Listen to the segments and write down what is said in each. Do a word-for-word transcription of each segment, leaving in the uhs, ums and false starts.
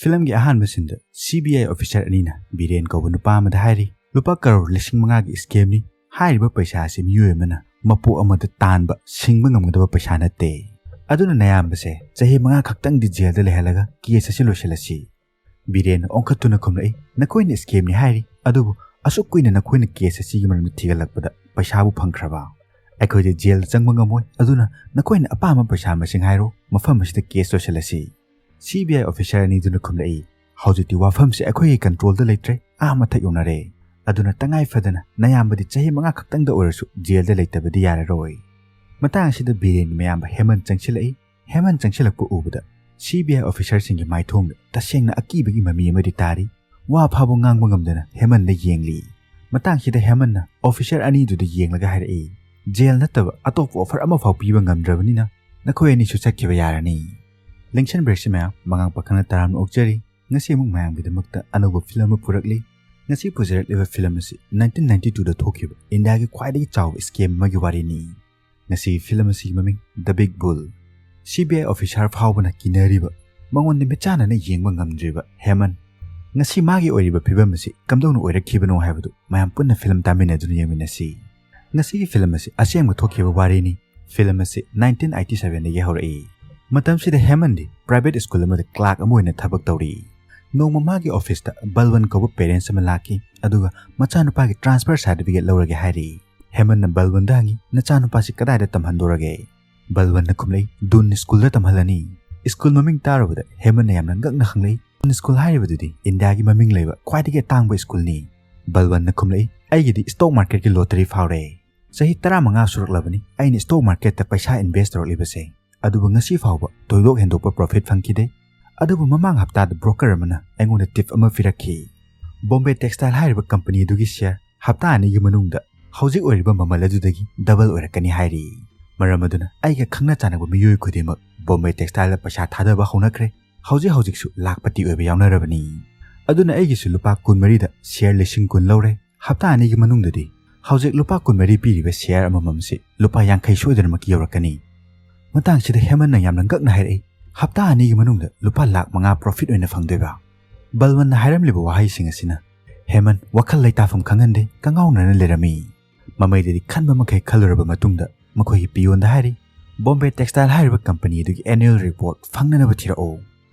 ꯐꯤꯂꯝꯒꯤ ꯑꯍꯥꯟꯕ ꯁꯤꯟꯗ ꯁꯤ ꯕꯤ ꯑꯥꯏ ꯑꯣꯐꯤꯁꯥꯔ ꯑꯅꯤꯅ ꯕꯤꯔꯦꯟ ꯀꯧꯕ ꯅꯨꯄꯥ ꯑꯃꯗ ꯍꯥꯏꯔꯤ, "ꯂꯨꯄꯥ ꯀꯔꯣꯔ ꯂꯤꯁꯤꯡ ꯃꯉꯥꯒꯤ ꯁ꯭ꯀꯦꯝꯅꯤ꯫ ꯍꯥꯏꯔꯤꯕ ꯄꯩꯁꯥ ꯑꯁꯤ ꯃꯤꯑꯣꯏ ꯑꯃꯅ ꯃꯄꯣꯛ ꯑꯃꯗ ꯇꯥꯟꯕ, ꯁꯤꯡꯕ ꯉꯝꯒꯗꯕ ꯄꯩꯁꯥ ꯅꯠꯇꯦ꯫ ꯑꯗꯨꯅ ꯅꯌꯥꯝꯕꯁꯦ ꯆꯍꯤ ꯃꯉꯥ ꯈꯛꯇꯪꯗꯤ ꯖꯦꯜꯗ ꯂꯩꯍꯜꯂꯒ ꯀꯦꯁ ꯑꯁꯤ ꯂꯣꯏꯁꯤꯜꯂꯁꯤ꯫" ꯕꯤꯔꯦꯟ ꯑꯣꯟꯈꯠꯇꯨꯅ ꯈꯨꯝꯂꯛꯏ, "ꯅꯈꯣꯏꯅ ꯁ꯭ꯀꯦꯝꯅꯤ ꯍꯥꯏꯔꯤ, ꯑꯗꯨꯕꯨ ꯑꯁꯨꯛ ꯀꯨꯏꯅ ꯅꯈꯣꯏꯅ ꯀꯦꯁ ꯑꯁꯤꯒꯤ ꯃꯔꯝꯗ ꯊꯤꯒꯠꯂꯛꯄꯗ ꯄꯩꯁꯥꯕꯨ ꯐꯪꯈ꯭ꯔꯕ? ꯑꯩꯈꯣꯏꯗꯤ ꯖꯦꯜꯗ ꯆꯪꯕ ꯉꯝꯃꯣꯏ, ꯑꯗꯨꯅ ꯅꯈꯣꯏꯅ ꯑꯄꯥꯝꯕ ꯄꯩꯁꯥ ꯃꯁꯤꯡ ꯍꯥꯏꯔꯣ, ꯃꯐꯝ ꯑꯁꯤꯗ ꯀꯦꯁ ꯂꯣꯏꯁꯤꯜꯂꯁꯤ꯫" ꯁꯤ ꯕꯤ ꯑꯥꯏ ꯑꯣꯐꯤꯁꯥꯔ ꯑꯅꯤꯗꯨꯅ ꯈꯨꯝꯂꯛꯏ, "ꯍꯧꯖꯤꯛꯇꯤ ꯋꯥꯐꯝꯁꯦ ꯑꯩꯈꯣꯏꯒꯤ ꯀꯟꯇ꯭ꯔꯣꯜꯗ ꯂꯩꯇ꯭ꯔꯦ, ꯑꯥ ꯃꯊꯛ ꯌꯧꯅꯔꯦ꯫ ꯑꯗꯨꯅ ꯇꯉꯥꯏ ꯐꯗꯅ ꯅꯌꯥꯝꯕꯗꯤ ꯆꯍꯤ ꯃꯉꯥ ꯈꯛꯇꯪꯗ ꯑꯣꯏꯔꯁꯨ ꯖꯦꯜꯗ ꯂꯩꯇꯕꯗꯤ ꯌꯥꯔꯔꯣꯏ꯫" ꯃꯇꯥꯡ ꯑꯁꯤꯗ ꯕꯤꯔꯦꯟꯒꯤ ꯃꯌꯥꯝꯕ ꯍꯦꯃꯟ ꯆꯪꯁꯤꯜꯂꯛꯏ꯫ ꯍꯦꯃꯟ ꯆꯪꯁꯤꯜꯂꯛꯄ ꯎꯕꯗ ꯁꯤ ꯕꯤ ꯑꯥꯏ ꯑꯣꯐꯤꯁꯥꯔꯁꯤꯡꯒꯤ ꯃꯥꯏꯊꯣꯡꯗ ꯇꯁꯦꯡꯅ ꯑꯀꯤꯕꯒꯤ ꯃꯃꯤ ꯑꯃꯗꯤ ꯇꯥꯔꯤ꯫ ꯋꯥ ꯐꯥꯕ ꯉꯥꯡꯕ ꯉꯝꯗꯅ ꯍꯦꯃꯟꯗ ꯌꯦꯡꯂꯤ꯫ ꯃꯇꯥꯡꯁꯤꯗ ꯍꯦꯃꯟꯅ ꯑꯣꯐꯤꯁꯥꯔ ꯑꯅꯤꯗꯨꯗ ꯌꯦꯡꯂꯒ ꯍꯥꯏꯔꯛꯏ, "ꯖꯦꯜ ꯅꯠꯇꯕ ꯑꯇꯣꯞꯄ ꯑꯣꯐꯔ ꯑꯃꯐꯥꯎ ꯄꯤꯕ ꯉꯝꯗ꯭ꯔꯕꯅꯤꯅ ꯅꯈꯣꯏ ꯑꯅꯤꯁꯨ ꯆꯠꯈꯤꯕ ꯌꯥꯔꯅꯤ꯫" ꯂꯦꯡꯁꯟ ꯕ꯭ꯔꯦꯛꯁꯤ ꯃꯌꯥꯝ ꯃꯉꯥꯡ ꯄꯥꯈꯪꯅ ꯇꯔꯥꯝꯅ ꯑꯣꯛꯆꯔꯤ꯫ ꯉꯁꯤ ꯑꯃꯨꯛ ꯃꯌꯥꯝꯒꯤꯗꯃꯛꯇ ꯑꯅꯧꯕ ꯐꯤꯂꯝ ꯑꯃ ꯄꯨꯔꯛꯂꯤ꯫ ꯉꯁꯤ ꯄꯨꯖꯔꯛꯂꯤꯕ ꯐꯤꯂꯝ ꯑꯁꯤ ꯅꯥꯏꯟꯇꯤꯟ ꯅꯥꯏꯟꯇꯤ ꯇꯨꯗ ꯊꯣꯛꯈꯤꯕ ꯏꯟꯗꯤꯌꯥꯒꯤ ꯈ꯭ꯋꯥꯏꯗꯒꯤ ꯆꯥꯎꯕ ꯁ꯭ꯀꯦꯝ ꯑꯃꯒꯤ ꯋꯥꯔꯤꯅꯤ꯫ ꯉꯁꯤꯒꯤ ꯐꯤꯂꯝ ꯑꯁꯤꯒꯤ ꯃꯃꯤꯡ The Big Bull꯫ C B I officer ꯐꯥꯎꯕꯅ ꯀꯤꯅꯔꯤꯕ, ꯃꯉꯣꯟꯗ ꯃꯤꯠꯆꯥꯟꯅꯅ ꯌꯦꯡꯕ ꯉꯝꯗ꯭ꯔꯤꯕ ꯍꯦꯃꯟ꯫ ꯉꯁꯤ ꯃꯥꯒꯤ ꯑꯣꯏꯔꯤꯕ ꯐꯤꯕꯝ ꯑꯁꯤ ꯀꯝꯗꯧꯅ ꯑꯣꯏꯔꯛꯈꯤꯕꯅꯣ ꯍꯥꯏꯕꯗꯨ ꯃꯌꯥꯝ ꯄꯨꯟꯅ ꯐꯤꯂꯝ ꯇꯥꯃꯤꯟꯅꯗꯨꯅ ꯌꯦꯡꯃꯤꯟꯅꯁꯤ꯫ ꯉꯁꯤꯒꯤ ꯐꯤꯂꯝ ꯑꯁꯤ ꯑꯁꯦꯡꯕ ꯊꯣꯛꯈꯤꯕ ꯋꯥꯔꯤꯅꯤ꯫ ꯐꯤꯂꯝ ꯑꯁꯤ ꯅꯥꯏꯟꯇꯤꯟ ꯑꯩꯠꯇꯤ ꯁꯚꯦꯟꯗꯒꯤ ꯍꯧꯔꯛꯏ꯫ ꯃꯇꯝꯁꯤꯗ ꯍꯦꯃꯟꯗꯤ ꯄ꯭ꯔꯥꯏꯚꯦꯠ ꯁ꯭ꯀꯨꯜ ꯑꯃꯗ ꯀ꯭ꯂꯥꯔꯛ ꯑꯃ ꯑꯣꯏꯅ ꯊꯕꯛ ꯇꯧꯔꯤ꯫ ꯅꯣꯡꯃ ꯃꯥꯒꯤ ꯑꯣꯐꯤꯁꯇ ꯕꯜꯋꯟ ꯀꯧꯕ ꯄꯦꯔꯦꯟꯁ ꯑꯃ ꯂꯥꯛꯈꯤ, ꯑꯗꯨꯒ ꯃꯆꯥꯅꯨꯄꯥꯒꯤ ꯇ꯭ꯔꯥꯟꯁꯐꯔ ꯁꯥꯔꯇꯤꯐꯤꯀꯦꯠ ꯂꯧꯔꯒꯦ ꯍꯥꯏꯔꯤ꯫ ꯍꯦꯃꯟꯅ ꯕꯜꯋꯟꯗ ꯍꯪꯉꯤ, "ꯅꯆꯥꯅꯨꯄꯥꯁꯤ ꯀꯗꯥꯏꯗ ꯇꯝꯍꯟꯗꯣꯔꯒꯦ?" ꯕꯜꯋꯟꯅ ꯈꯨꯝꯂꯛꯏ, "ꯗꯨꯟ ꯁ꯭ꯀꯨꯜꯗ ꯇꯝꯍꯜꯂꯅꯤ꯫" ꯁ꯭ꯀꯨꯜ ꯃꯃꯤꯡ ꯇꯥꯔꯨꯕꯗ ꯍꯦꯃꯟꯅ ꯌꯥꯝꯅ ꯉꯛꯅ ꯍꯪꯂꯛꯏ, "ꯗꯨꯟ ꯁ꯭ꯀꯨꯜ ꯍꯥꯏꯔꯤꯕꯗꯨꯗꯤ ꯏꯟꯗꯤꯌꯥꯒꯤ ꯃꯃꯤꯡ ꯂꯩꯕ ꯈ꯭ꯋꯥꯏꯗꯒꯤ ꯑꯇꯥꯡꯕ ꯁ꯭ꯀꯨꯜꯅꯤ꯫" ꯕꯜꯋꯟꯅ ꯈꯨꯝꯂꯛꯏ, "ꯑꯩꯒꯤꯗꯤ ꯁ꯭ꯇꯣꯛ ꯃꯥꯔꯀꯦꯠꯀꯤ ꯂꯣꯇꯔꯤ ꯐꯥꯎꯔꯦ꯫ ꯆꯍꯤ ꯇꯔꯥꯃꯉꯥ ꯁꯨꯔꯛꯂꯕꯅꯤ ꯑꯩꯅ ꯁ꯭ꯇꯣꯛ ꯃꯥꯔꯀꯦꯠꯇ ꯄꯩꯁꯥ ꯏꯟꯚꯦꯁ ꯇꯧꯔꯛꯂꯤꯕꯁꯦ, ꯑꯗꯨꯕꯨ ꯉꯁꯤ ꯐꯥꯎꯕ ꯊꯣꯏꯗꯣꯛ ꯍꯦꯟꯗꯣꯛꯄ ꯄ꯭ꯔꯣꯐꯤꯠ ꯐꯪꯈꯤꯗꯦ꯫ ꯑꯗꯨꯕꯨ ꯃꯃꯥꯡ ꯍꯞꯇꯥꯗ ꯕ꯭ꯔꯣꯀꯔ ꯑꯃꯅ ꯑꯩꯉꯣꯟꯗ ꯇꯤꯞ ꯑꯃ ꯄꯤꯔꯛꯈꯤ꯫ ꯕꯣꯝꯕꯦ ꯇꯦꯛꯁꯇꯥꯏꯜ ꯍꯥꯏꯔꯤꯕ ꯀꯝꯄꯅꯤ ꯑꯗꯨꯒꯤ ꯁꯤꯌꯔ ꯍꯞꯇꯥ ꯑꯅꯤꯒꯤ ꯃꯅꯨꯡꯗ ꯍꯧꯖꯤꯛ ꯑꯣꯏꯔꯤꯕ ꯃꯃꯜ ꯑꯗꯨꯗꯒꯤ ꯗꯕꯜ ꯑꯣꯏꯔꯛꯀꯅꯤ ꯍꯥꯏꯔꯤ꯫ ꯃꯔꯝ ꯑꯗꯨꯅ ꯑꯩꯒ ꯈꯪꯅ ꯆꯥꯟꯅꯕ ꯃꯤꯑꯣꯏ ꯈꯨꯗꯤꯡꯃꯛ ꯕꯣꯝꯕꯦ ꯇꯦꯛꯁꯇꯥꯏꯜꯗ ꯄꯩꯁꯥ ꯊꯥꯗꯕ ꯍꯧꯅꯈ꯭ꯔꯦ꯫ ꯍꯧꯖꯤꯛ ꯍꯧꯖꯤꯛꯁꯨ ꯂꯥꯈꯄꯇꯤ ꯑꯣꯏꯕ ꯌꯥꯎꯅꯔꯕꯅꯤ꯫ ꯑꯗꯨꯅ ꯑꯩꯒꯤꯁꯨ ꯂꯨꯄꯥ ꯀꯨꯟꯃꯔꯤꯗ ꯁꯤꯌꯔ ꯂꯤꯁꯤꯡ ꯀꯨꯟ ꯂꯧꯔꯦ꯫ ꯍꯞꯇꯥ ꯑꯅꯤꯒꯤ ꯃꯅꯨꯡꯗꯗꯤ ꯍꯧꯖꯤꯛ ꯂꯨꯄꯥ ꯀꯨꯟꯃꯔꯤ ꯄꯤꯔꯤꯕ ꯁꯤꯌꯔ ꯑꯃꯃꯝꯁꯤ ꯂꯨꯄꯥ ꯌꯥꯡꯈꯩ ꯁꯣꯏꯗꯅꯃꯛꯀꯤ ꯌꯧꯔꯛꯀꯅꯤ꯫" ꯃꯇꯥꯡꯁꯤꯗ ꯍꯦꯃꯟꯅ ꯌꯥꯝꯅ ꯉꯛꯅ ꯍꯥꯏꯔꯛꯏ, ꯍꯞꯇꯥ ꯑꯅꯤꯒꯤ ꯃꯅꯨꯡꯗ ꯂꯨꯄꯥ ꯂꯥꯈ ꯃꯉꯥ ꯄ꯭ꯔꯣꯐꯤꯠ ꯑꯣꯏꯅ ꯐꯪꯗꯣꯏꯕ꯫ ꯕꯜꯋꯟꯅ ꯍꯥꯏꯔꯝꯂꯤꯕ ꯋꯥꯍꯩꯁꯤꯡ ꯑꯁꯤꯅ ꯍꯦꯃꯟ ꯋꯥꯈꯜ ꯂꯩꯇꯥꯐꯝ ꯈꯪꯍꯟꯗꯦ, ꯀꯉꯥꯎꯅꯅ ꯂꯩꯔꯝꯃꯤ꯫ ꯃꯃꯩꯗꯗꯤ ꯈꯟꯕ ꯃꯈꯩ ꯈꯜꯂꯨꯔꯕ ꯃꯇꯨꯡꯗ ꯃꯈꯣꯏꯒꯤ ꯄꯤꯌꯣꯟꯗ ꯍꯥꯏꯔꯤ, "ꯕꯣꯝꯕꯦ ꯇꯦꯛꯁꯇꯥꯏꯜ ꯍꯥꯏꯔꯤꯕ ꯀꯝꯄꯅꯤ ꯑꯗꯨꯒꯤ ꯑꯦꯅꯨꯑꯦꯜ ꯔꯤꯄꯣꯔꯠ ꯐꯪꯅꯅꯕ ꯊꯤꯔꯛꯎ"꯫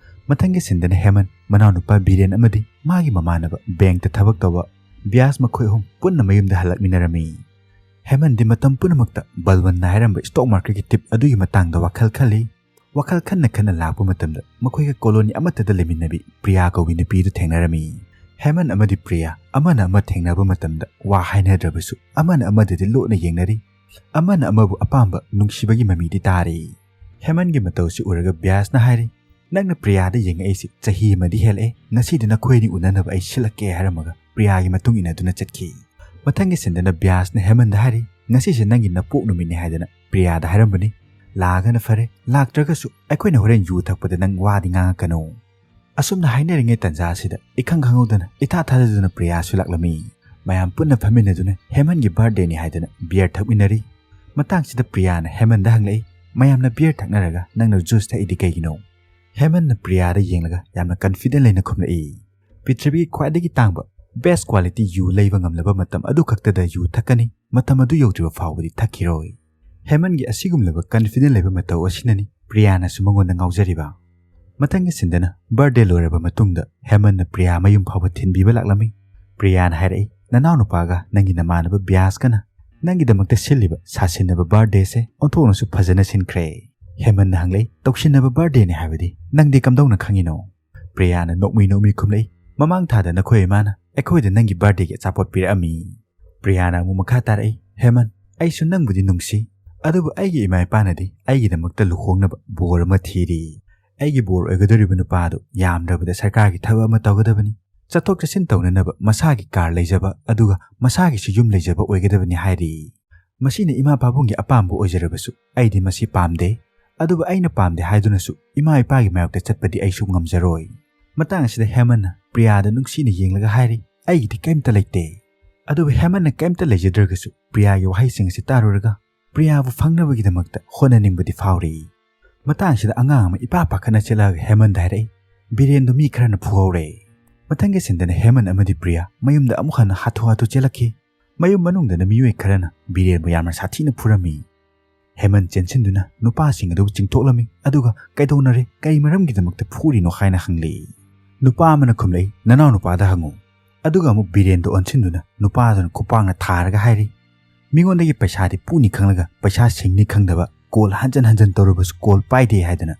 ꯃꯊꯪꯒꯤ ꯁꯤꯟꯗꯅ ꯍꯦꯃꯟ ꯃꯅꯥꯎꯅꯨꯄꯥ ꯕꯤꯔꯦꯟ ꯑꯃꯗꯤ ꯃꯥꯒꯤ ꯃꯃꯥꯟꯅꯕ ꯕꯦꯡꯛꯇ ꯊꯕꯛ ꯇꯧꯕ ꯕ꯭ꯌꯥꯁ ꯃꯈꯣꯏ ꯑꯍꯨꯝ ꯄꯨꯟꯅ ꯃꯌꯨꯝꯗ ꯍꯜꯂꯛꯃꯤꯟꯅꯔꯝꯃꯤ꯫ ꯍꯦꯃꯟꯗꯤ ꯃꯇꯝ ꯄꯨꯝꯅꯃꯛꯇ ꯕꯜꯋꯟꯅ ꯍꯥꯏꯔꯝꯕ ꯁ꯭ꯇꯣꯛ ꯃꯥꯔꯀꯦꯠꯀꯤ ꯇꯤꯞ ꯑꯗꯨꯒꯤ ꯃꯇꯥꯡꯗ ꯋꯥꯈꯜ ꯈꯜꯂꯤ꯫ ꯋꯥꯈꯜ ꯈꯟꯅ ꯈꯟꯅ ꯂꯥꯛꯄ ꯃꯇꯝꯗ ꯃꯈꯣꯏꯒ ꯀꯣꯂꯣꯅꯤ ꯑꯃꯠꯇꯗ ꯂꯩꯃꯤꯟꯅꯕꯤ ꯄ꯭ꯔꯤꯌꯥ ꯀꯧꯕꯤ ꯅꯨꯄꯤꯗꯨ ꯊꯦꯡꯅꯔꯝꯃꯤ꯫ ꯍꯦꯃꯟ ꯑꯃꯗꯤ ꯄ꯭ꯔꯤꯌꯥ ꯑꯃꯅ ꯑꯃ ꯊꯦꯡꯅꯕ ꯃꯇꯝꯗ ꯋꯥ ꯍꯥꯏꯅꯗ꯭ꯔꯕꯁꯨ ꯑꯃꯅ ꯑꯃꯗꯗꯤ ꯂꯣꯠꯅ ꯌꯦꯡꯅꯔꯤ꯫ ꯑꯃꯅ ꯑꯃꯕꯨ ꯑꯄꯥꯝꯕ ꯅꯨꯡꯁꯤꯕꯒꯤ ꯃꯃꯤꯗꯤ ꯇꯥꯔꯤ꯫ ꯍꯦꯃꯟꯒꯤ ꯃꯇꯧꯁꯤ ꯎꯔꯒ ꯕ꯭ꯌꯥꯁꯅ ꯍꯥꯏꯔꯤ, "ꯅꯪꯅ ꯄ꯭ꯔꯤꯌꯥꯗ ꯌꯦꯡꯉꯛꯏꯁꯤ ꯆꯍꯤ ꯑꯃꯗꯤ ꯍꯦꯜꯂꯛꯑꯦ꯫ ꯉꯁꯤꯗꯤ ꯅꯈꯣꯏ ꯑꯅꯤ ꯎꯅꯅꯕ ꯑꯩ ꯁꯤꯜꯂꯛꯀꯦ" ꯍꯥꯏꯔꯝꯃꯒ ꯄ꯭ꯔꯤꯌꯥꯒꯤ ꯃꯇꯨꯡ ꯏꯟꯅꯗꯨꯅ ꯆꯠꯈꯤ꯫ ꯃꯊꯪꯒꯤ ꯁꯤꯟꯗꯅ ꯕ꯭ꯌꯥꯁꯅ ꯍꯦꯃꯟꯗ ꯍꯥꯏꯔꯤ, "ꯉꯁꯤꯁꯦ ꯅꯪꯒꯤ ꯅꯄꯣꯛ ꯅꯨꯃꯤꯠꯅꯤ ꯍꯥꯏꯗꯅ ꯄ꯭ꯔꯤꯌꯥꯗ ꯍꯥꯏꯔꯝꯕꯅꯤ꯫ ꯂꯥꯛꯑꯒꯅ ꯐꯔꯦ, ꯂꯥꯛꯇ꯭ꯔꯒꯁꯨ ꯑꯩꯈꯣꯏꯅ ꯍꯣꯔꯦꯟ ꯌꯨ ꯊꯛꯄꯗ ꯅꯪ ꯋꯥꯗꯤ ꯉꯥꯡꯉꯛꯀꯅꯨ"꯫ ꯑꯁꯨꯝꯅ ꯍꯥꯏꯅꯔꯤꯉꯩ ꯇꯟꯖꯥ ꯑꯁꯤꯗ ꯏꯈꯪ ꯈꯪꯍꯧꯗꯅ ꯏꯊꯥ ꯊꯥꯖꯗꯅ ꯄ꯭ꯔꯤꯌꯥꯁꯨ ꯂꯥꯛꯂꯝꯃꯤ꯫ ꯃꯌꯥꯝ ꯄꯨꯟꯅ ꯐꯝꯃꯤꯟꯅꯗꯨꯅ ꯍꯦꯃꯟꯒꯤ ꯕꯥꯔꯗꯦꯅꯤ ꯍꯥꯏꯗꯅ ꯕꯤꯌꯔ ꯊꯛꯃꯤꯟꯅꯔꯤ꯫ ꯃꯇꯥꯡꯁꯤꯗ ꯄ꯭ꯔꯤꯌꯥꯅ ꯍꯦꯃꯟꯗ ꯍꯪꯂꯛꯏ, "ꯃꯌꯥꯝꯅ ꯕꯤꯌꯔ ꯊꯛꯅꯔꯒ ꯅꯪꯅ ꯖꯨꯁ ꯊꯛꯏꯗꯤ ꯀꯩꯒꯤꯅꯣ?" ꯍꯦꯃꯟꯅ ꯄ꯭ꯔꯤꯌꯥꯗ ꯌꯦꯡꯂꯒ ꯌꯥꯝꯅ ꯀꯟꯐꯤꯗꯦꯟ ꯂꯩꯅ ꯈꯨꯝꯂꯛꯏ, "ꯄ꯭ꯔꯤꯊꯤꯕꯤꯒꯤ ꯈ꯭ꯋꯥꯏꯗꯒꯤ ꯇꯥꯡꯕ ꯕꯦꯁ ꯀ꯭ꯋꯥꯂꯤꯇꯤ ꯌꯨ ꯂꯩꯕ ꯉꯝꯂꯕ ꯃꯇꯝ ꯑꯗꯨ ꯈꯛꯇꯗ ꯌꯨ ꯊꯛꯀꯅꯤ, ꯃꯇꯝ ꯑꯗꯨ ꯌꯧꯗ꯭ꯔꯤꯕ ꯐꯥꯎꯕꯗꯤ ꯊꯛꯈꯤꯔꯣꯏ"꯫ ꯍꯦꯃꯟꯒꯤ ꯑꯁꯤꯒꯨꯝꯂꯕ ꯀꯟꯐꯤꯗꯦꯟ ꯂꯩꯕ ꯃꯇꯧ ꯑꯁꯤꯅꯅꯤ ꯄ꯭ꯔꯤꯌꯥꯅꯁꯨ ꯃꯉꯣꯟꯗ ꯉꯥꯎꯖꯔꯤꯕ꯫ ꯃꯊꯪꯒꯤ ꯁꯤꯟꯗꯅ ꯕꯥꯔꯗꯦ ꯂꯣꯏꯔꯕ ꯃꯇꯨꯡꯗ ꯍꯦꯃꯟꯅ ꯄ꯭ꯔꯤꯌꯥ ꯃꯌꯨꯝ ꯐꯥꯎꯕ ꯊꯤꯟꯕꯤꯕ ꯂꯥꯛꯂꯝꯃꯤ꯫ ꯄ꯭ꯔꯤꯌꯥꯅ ꯍꯥꯏꯔꯛꯏ, "ꯅꯅꯥꯎꯅꯨꯄꯥꯒ ꯅꯪꯒꯤ ꯅꯃꯥꯟꯅꯕ ꯕ꯭ꯌꯥꯁꯀꯅ ꯅꯪꯒꯤꯗꯃꯛꯇ ꯁꯤꯜꯂꯤꯕ ꯁꯥꯁꯤꯟꯅꯕ ꯕꯥꯔꯗꯦꯁꯦ ꯑꯣꯟꯊꯣꯛꯅꯁꯨ ꯐꯖꯅ ꯁꯤꯟꯈ꯭ꯔꯦ"꯫ ꯍꯦꯃꯟꯅ ꯍꯪꯂꯛꯏ, "ꯇꯧꯁꯤꯟꯅꯕ ꯕꯥꯔꯗꯦꯅꯤ ꯍꯥꯏꯕꯗꯤ ꯅꯪꯗꯤ ꯀꯝꯗꯧꯅ ꯈꯪꯉꯤꯅꯣ?" ꯄ꯭ꯔꯤꯌꯥꯅ ꯅꯣꯛꯃꯤ ꯅꯣꯛꯃꯤ ꯈꯨꯝꯂꯛꯏ, "ꯃꯃꯥꯡ ꯊꯥꯗ ꯅꯈꯣꯏ ꯏꯃꯥꯅ ꯑꯩꯈꯣꯏꯗ ꯅꯪꯒꯤ ꯕꯥꯔꯗꯦꯒꯤ ꯑꯆꯥꯄꯣꯠ ꯄꯤꯔꯛꯑꯝꯃꯤ"꯫ ꯄ꯭ꯔꯤꯌꯥꯅ ꯑꯃꯨꯛ ꯃꯈꯥ ꯇꯥꯔꯛꯏ, "ꯍꯦꯃꯟ, ꯑꯩꯁꯨ ꯅꯪꯕꯨꯗꯤ ꯅꯨꯡꯁꯤ, ꯑꯗꯨꯕꯨ ꯑꯩꯒꯤ ꯏꯃꯥ ꯏꯄꯥꯅꯗꯤ ꯑꯩꯒꯤꯗꯃꯛꯇ ꯂꯨꯍꯣꯡꯅꯕ ꯕꯣꯔ ꯑꯃ ꯊꯤꯔꯤ꯫ ꯑꯩꯒꯤ ꯕꯣꯔ ꯑꯣꯏꯒꯗꯧꯔꯤꯕ ꯅꯨꯄꯥ ꯑꯗꯨ ꯌꯥꯝꯗ꯭ꯔꯕꯗ ꯁꯔꯀꯥꯔꯒꯤ ꯊꯕꯛ ꯑꯃ ꯇꯧꯒꯗꯕꯅꯤ, ꯆꯠꯊꯣꯛ ꯆꯠꯁꯤꯟ ꯇꯧꯅꯅꯕ ꯃꯁꯥꯒꯤ ꯀꯥꯔ ꯂꯩꯖꯕ ꯑꯗꯨꯒ ꯃꯁꯥꯒꯤꯁꯨ ꯌꯨꯝ ꯂꯩꯖꯕ ꯑꯣꯏꯒꯗꯕꯅꯤ" ꯍꯥꯏꯔꯤ꯫ "ꯃꯁꯤꯅ ꯏꯃꯥ ꯄꯥꯕꯨꯡꯒꯤ ꯑꯄꯥꯝꯕ ꯑꯣꯏꯖꯔꯕꯁꯨ ꯑꯩꯗꯤ ꯃꯁꯤ ꯄꯥꯝꯗꯦ, ꯑꯗꯨꯕꯨ ꯑꯩꯅ ꯄꯥꯝꯗꯦ ꯍꯥꯏꯗꯨꯅꯁꯨ ꯏꯃꯥ ꯏꯄꯥꯒꯤ ꯃꯥꯌꯣꯛꯇ ꯆꯠꯄꯗꯤ ꯑꯩꯁꯨ ꯉꯝꯖꯔꯣꯏ"꯫ ꯃꯇꯥꯡ ꯑꯁꯤꯗ ꯍꯦꯃꯟꯅ ꯄ꯭ꯔꯤꯌꯥꯗ ꯅꯨꯡꯁꯤꯅ ꯌꯦꯡꯂꯒ ꯍꯥꯏꯔꯤ, "ꯑꯩꯒꯤꯗꯤ ꯀꯔꯤꯝꯇ ꯂꯩꯇꯦ"꯫ ꯑꯗꯨꯕꯨ ꯍꯦꯃꯟꯅ ꯀꯔꯤꯝꯇ ꯂꯩꯖꯗ꯭ꯔꯒꯁꯨ ꯄ꯭ꯔꯤꯌꯥꯒꯤ ꯋꯥꯍꯩꯁꯤꯡ ꯑꯁꯤ ꯇꯥꯔꯨꯔꯒ ꯄ꯭ꯔꯤꯌꯥꯕꯨ ꯐꯪꯅꯕꯒꯤꯗꯃꯛꯇ ꯍꯣꯠꯅꯅꯤꯡꯕꯗꯤ ꯐꯥꯎꯔꯤ꯫ ꯃꯇꯥꯡꯁꯤꯗ ꯑꯉꯥꯡ ꯑꯃ ꯏꯄꯥ ꯄꯥꯈꯠꯅ ꯆꯦꯜꯂꯛꯑꯒ ꯍꯦꯃꯟꯗ ꯍꯥꯏꯔꯛꯏ, "ꯕꯤꯔꯦꯟꯗꯣ ꯃꯤ ꯈꯔꯅ ꯐꯨꯍꯧꯔꯦ"꯫ ꯃꯊꯪꯒꯤ ꯁꯤꯟꯗꯅ ꯍꯦꯃꯟ ꯑꯃꯗꯤ ꯄ꯭ꯔꯤꯌꯥ ꯃꯌꯨꯝꯗ ꯑꯃꯨꯛ ꯍꯟꯅ ꯍꯥꯊꯨ ꯍꯥꯊꯨ ꯆꯦꯜꯂꯛꯈꯤ꯫ ꯃꯌꯨꯝ ꯃꯅꯨꯡꯗꯅ ꯃꯤꯑꯣꯏ ꯈꯔꯅ ꯕꯤꯔꯦꯟꯕꯨ ꯌꯥꯝꯅ ꯁꯥꯊꯤꯅ ꯐꯨꯔꯝꯃꯤ꯫ ꯍꯦꯃꯟ ꯆꯦꯟꯁꯤꯟꯗꯨꯅ ꯅꯨꯄꯥꯁꯤꯡ ꯑꯗꯨꯕꯨ ꯆꯤꯡꯊꯣꯛꯂꯝꯃꯤ, ꯑꯗꯨꯒ "ꯀꯩꯗꯧꯅꯔꯦ? ꯀꯔꯤ ꯃꯔꯝꯒꯤꯗꯃꯛꯇ ꯐꯨꯔꯤꯅꯣ?" ꯍꯥꯏꯅ ꯍꯪꯂꯛꯏ꯫ ꯅꯨꯄꯥ ꯑꯃꯅ ꯈꯨꯝꯂꯛꯏ, "ꯅꯅꯥꯎ ꯅꯨꯄꯥꯗ ꯍꯪꯉꯨ"꯫ ꯑꯗꯨꯒ ꯑꯃꯨꯛ ꯕꯤꯔꯦꯟꯗꯣ ꯑꯣꯟꯁꯤꯟꯗꯨꯅ ꯅꯨꯄꯥꯗꯨꯅ ꯈꯨꯄꯥꯛꯅ ꯊꯥꯔꯒ ꯍꯥꯏꯔꯤ, "ꯃꯤꯉꯣꯟꯗꯒꯤ ꯄꯩꯁꯥꯗꯤ ꯄꯨꯅꯤ ꯈꯪꯂꯒ ꯄꯩꯁꯥ ꯁꯤꯡꯅꯤ ꯈꯪꯗꯕ, ꯀꯣꯜ ꯍꯟꯖꯟ ꯍꯟꯖꯟ ꯇꯧꯔꯕꯁꯨ ꯀꯣꯜ ꯄꯥꯏꯗꯦ" ꯍꯥꯏꯗꯅ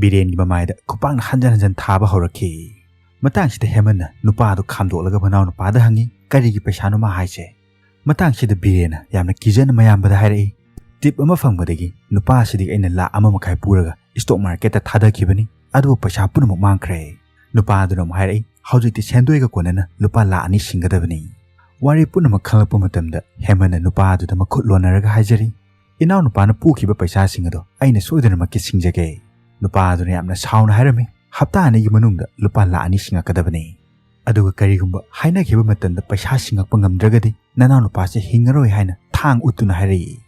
ꯕꯤꯔꯦꯟꯒꯤ ꯃꯃꯥꯏꯗ ꯈꯨꯄꯥꯛꯅ ꯍꯟꯖꯟ ꯍꯟꯖꯟ ꯊꯥꯕ ꯍꯧꯔꯛꯈꯤ꯫ ꯃꯇꯥꯡꯁꯤꯗ ꯍꯦꯃꯟꯅ ꯅꯨꯄꯥꯗꯨ ꯈꯥꯝꯗꯣꯛꯂꯒ ꯃꯅꯥꯎ ꯅꯨꯄꯥꯗ ꯍꯪꯉꯤ, "ꯀꯔꯤꯒꯤ ꯄꯩꯁꯥꯅꯣ ꯃꯥ ꯍꯥꯏꯁꯦ?" ꯃꯇꯥꯡꯁꯤꯗ ꯕꯤꯔꯦꯟꯅ ꯌꯥꯝꯅ ꯀꯤꯖꯅ ꯃꯌꯥꯝꯕꯗ ꯍꯥꯏꯔꯛꯏ, "ꯇꯤꯞ ꯑꯃ ꯐꯪꯕꯗꯒꯤ ꯅꯨꯄꯥꯁꯤꯗꯒꯤ ꯑꯩꯅ ꯂꯥꯛ ꯑꯃ ꯃꯈꯥꯏ ꯄꯨꯔꯒ ꯏꯁꯇꯣꯛ ꯃꯥꯔꯀꯦꯠꯇ ꯊꯥꯗꯈꯤꯕꯅꯤ, ꯑꯗꯨꯕꯨ ꯄꯩꯁꯥ ꯄꯨꯝꯅꯃꯛ ꯃꯥꯡꯈ꯭ꯔꯦ"꯫ ꯅꯨꯄꯥ ꯑꯗꯨꯅ ꯑꯃꯨꯛ ꯍꯥꯏꯔꯛꯏ, "ꯍꯧꯖꯤꯛꯇꯤ ꯁꯦꯟꯗꯣꯏꯒ ꯀꯣꯟꯅꯅ ꯂꯨꯄꯥ ꯂꯥꯛ ꯑꯅꯤ ꯁꯤꯡꯒꯗꯕꯅꯤ"꯫ ꯋꯥꯔꯤ ꯄꯨꯝꯅꯃꯛ ꯈꯪꯂꯛꯄ ꯃꯇꯝꯗ ꯍꯦꯃꯟꯅ ꯅꯨꯄꯥ ꯑꯗꯨꯗ ꯃꯈꯨꯠ ꯂꯣꯟꯅꯔꯒ ꯍꯥꯏꯖꯔꯤ, "ꯏꯅꯥꯎꯅꯨꯄꯥꯅ ꯄꯨꯈꯤꯕ ꯄꯩꯁꯥꯁꯤꯡ ꯑꯗꯣ ꯑꯩꯅ ꯁꯣꯏꯗꯅꯃꯛꯀꯤ ꯁꯤꯡꯖꯒꯦ"꯫ ꯅꯨꯄꯥ ꯑꯗꯨꯅ ꯌꯥꯝꯅ ꯁꯥꯎꯅ ꯍꯥꯏꯔꯝꯃꯤ, "ꯍꯞꯇꯥ ꯑꯅꯤꯒꯤ ꯃꯅꯨꯡꯗ ꯂꯨꯄꯥ ꯂꯥꯛ ꯑꯅꯤ ꯁꯤꯡꯉꯛꯀꯗꯕꯅꯤ꯫ ꯑꯗꯨꯒ ꯀꯔꯤꯒꯨꯝꯕ ꯍꯥꯏꯅꯈꯤꯕ ꯃꯇꯝꯗ ꯄꯩꯁꯥ ꯁꯤꯡꯉꯛꯄ ꯉꯝꯗ꯭ꯔꯒꯗꯤ ꯅꯅꯥꯎꯅꯨꯄꯥꯁꯦ ꯍꯤꯡꯉꯔꯣꯏ" ꯍꯥꯏꯅ ꯊꯥꯡ ꯎꯠꯇꯨꯅ ꯍꯥꯏꯔꯛꯏ꯫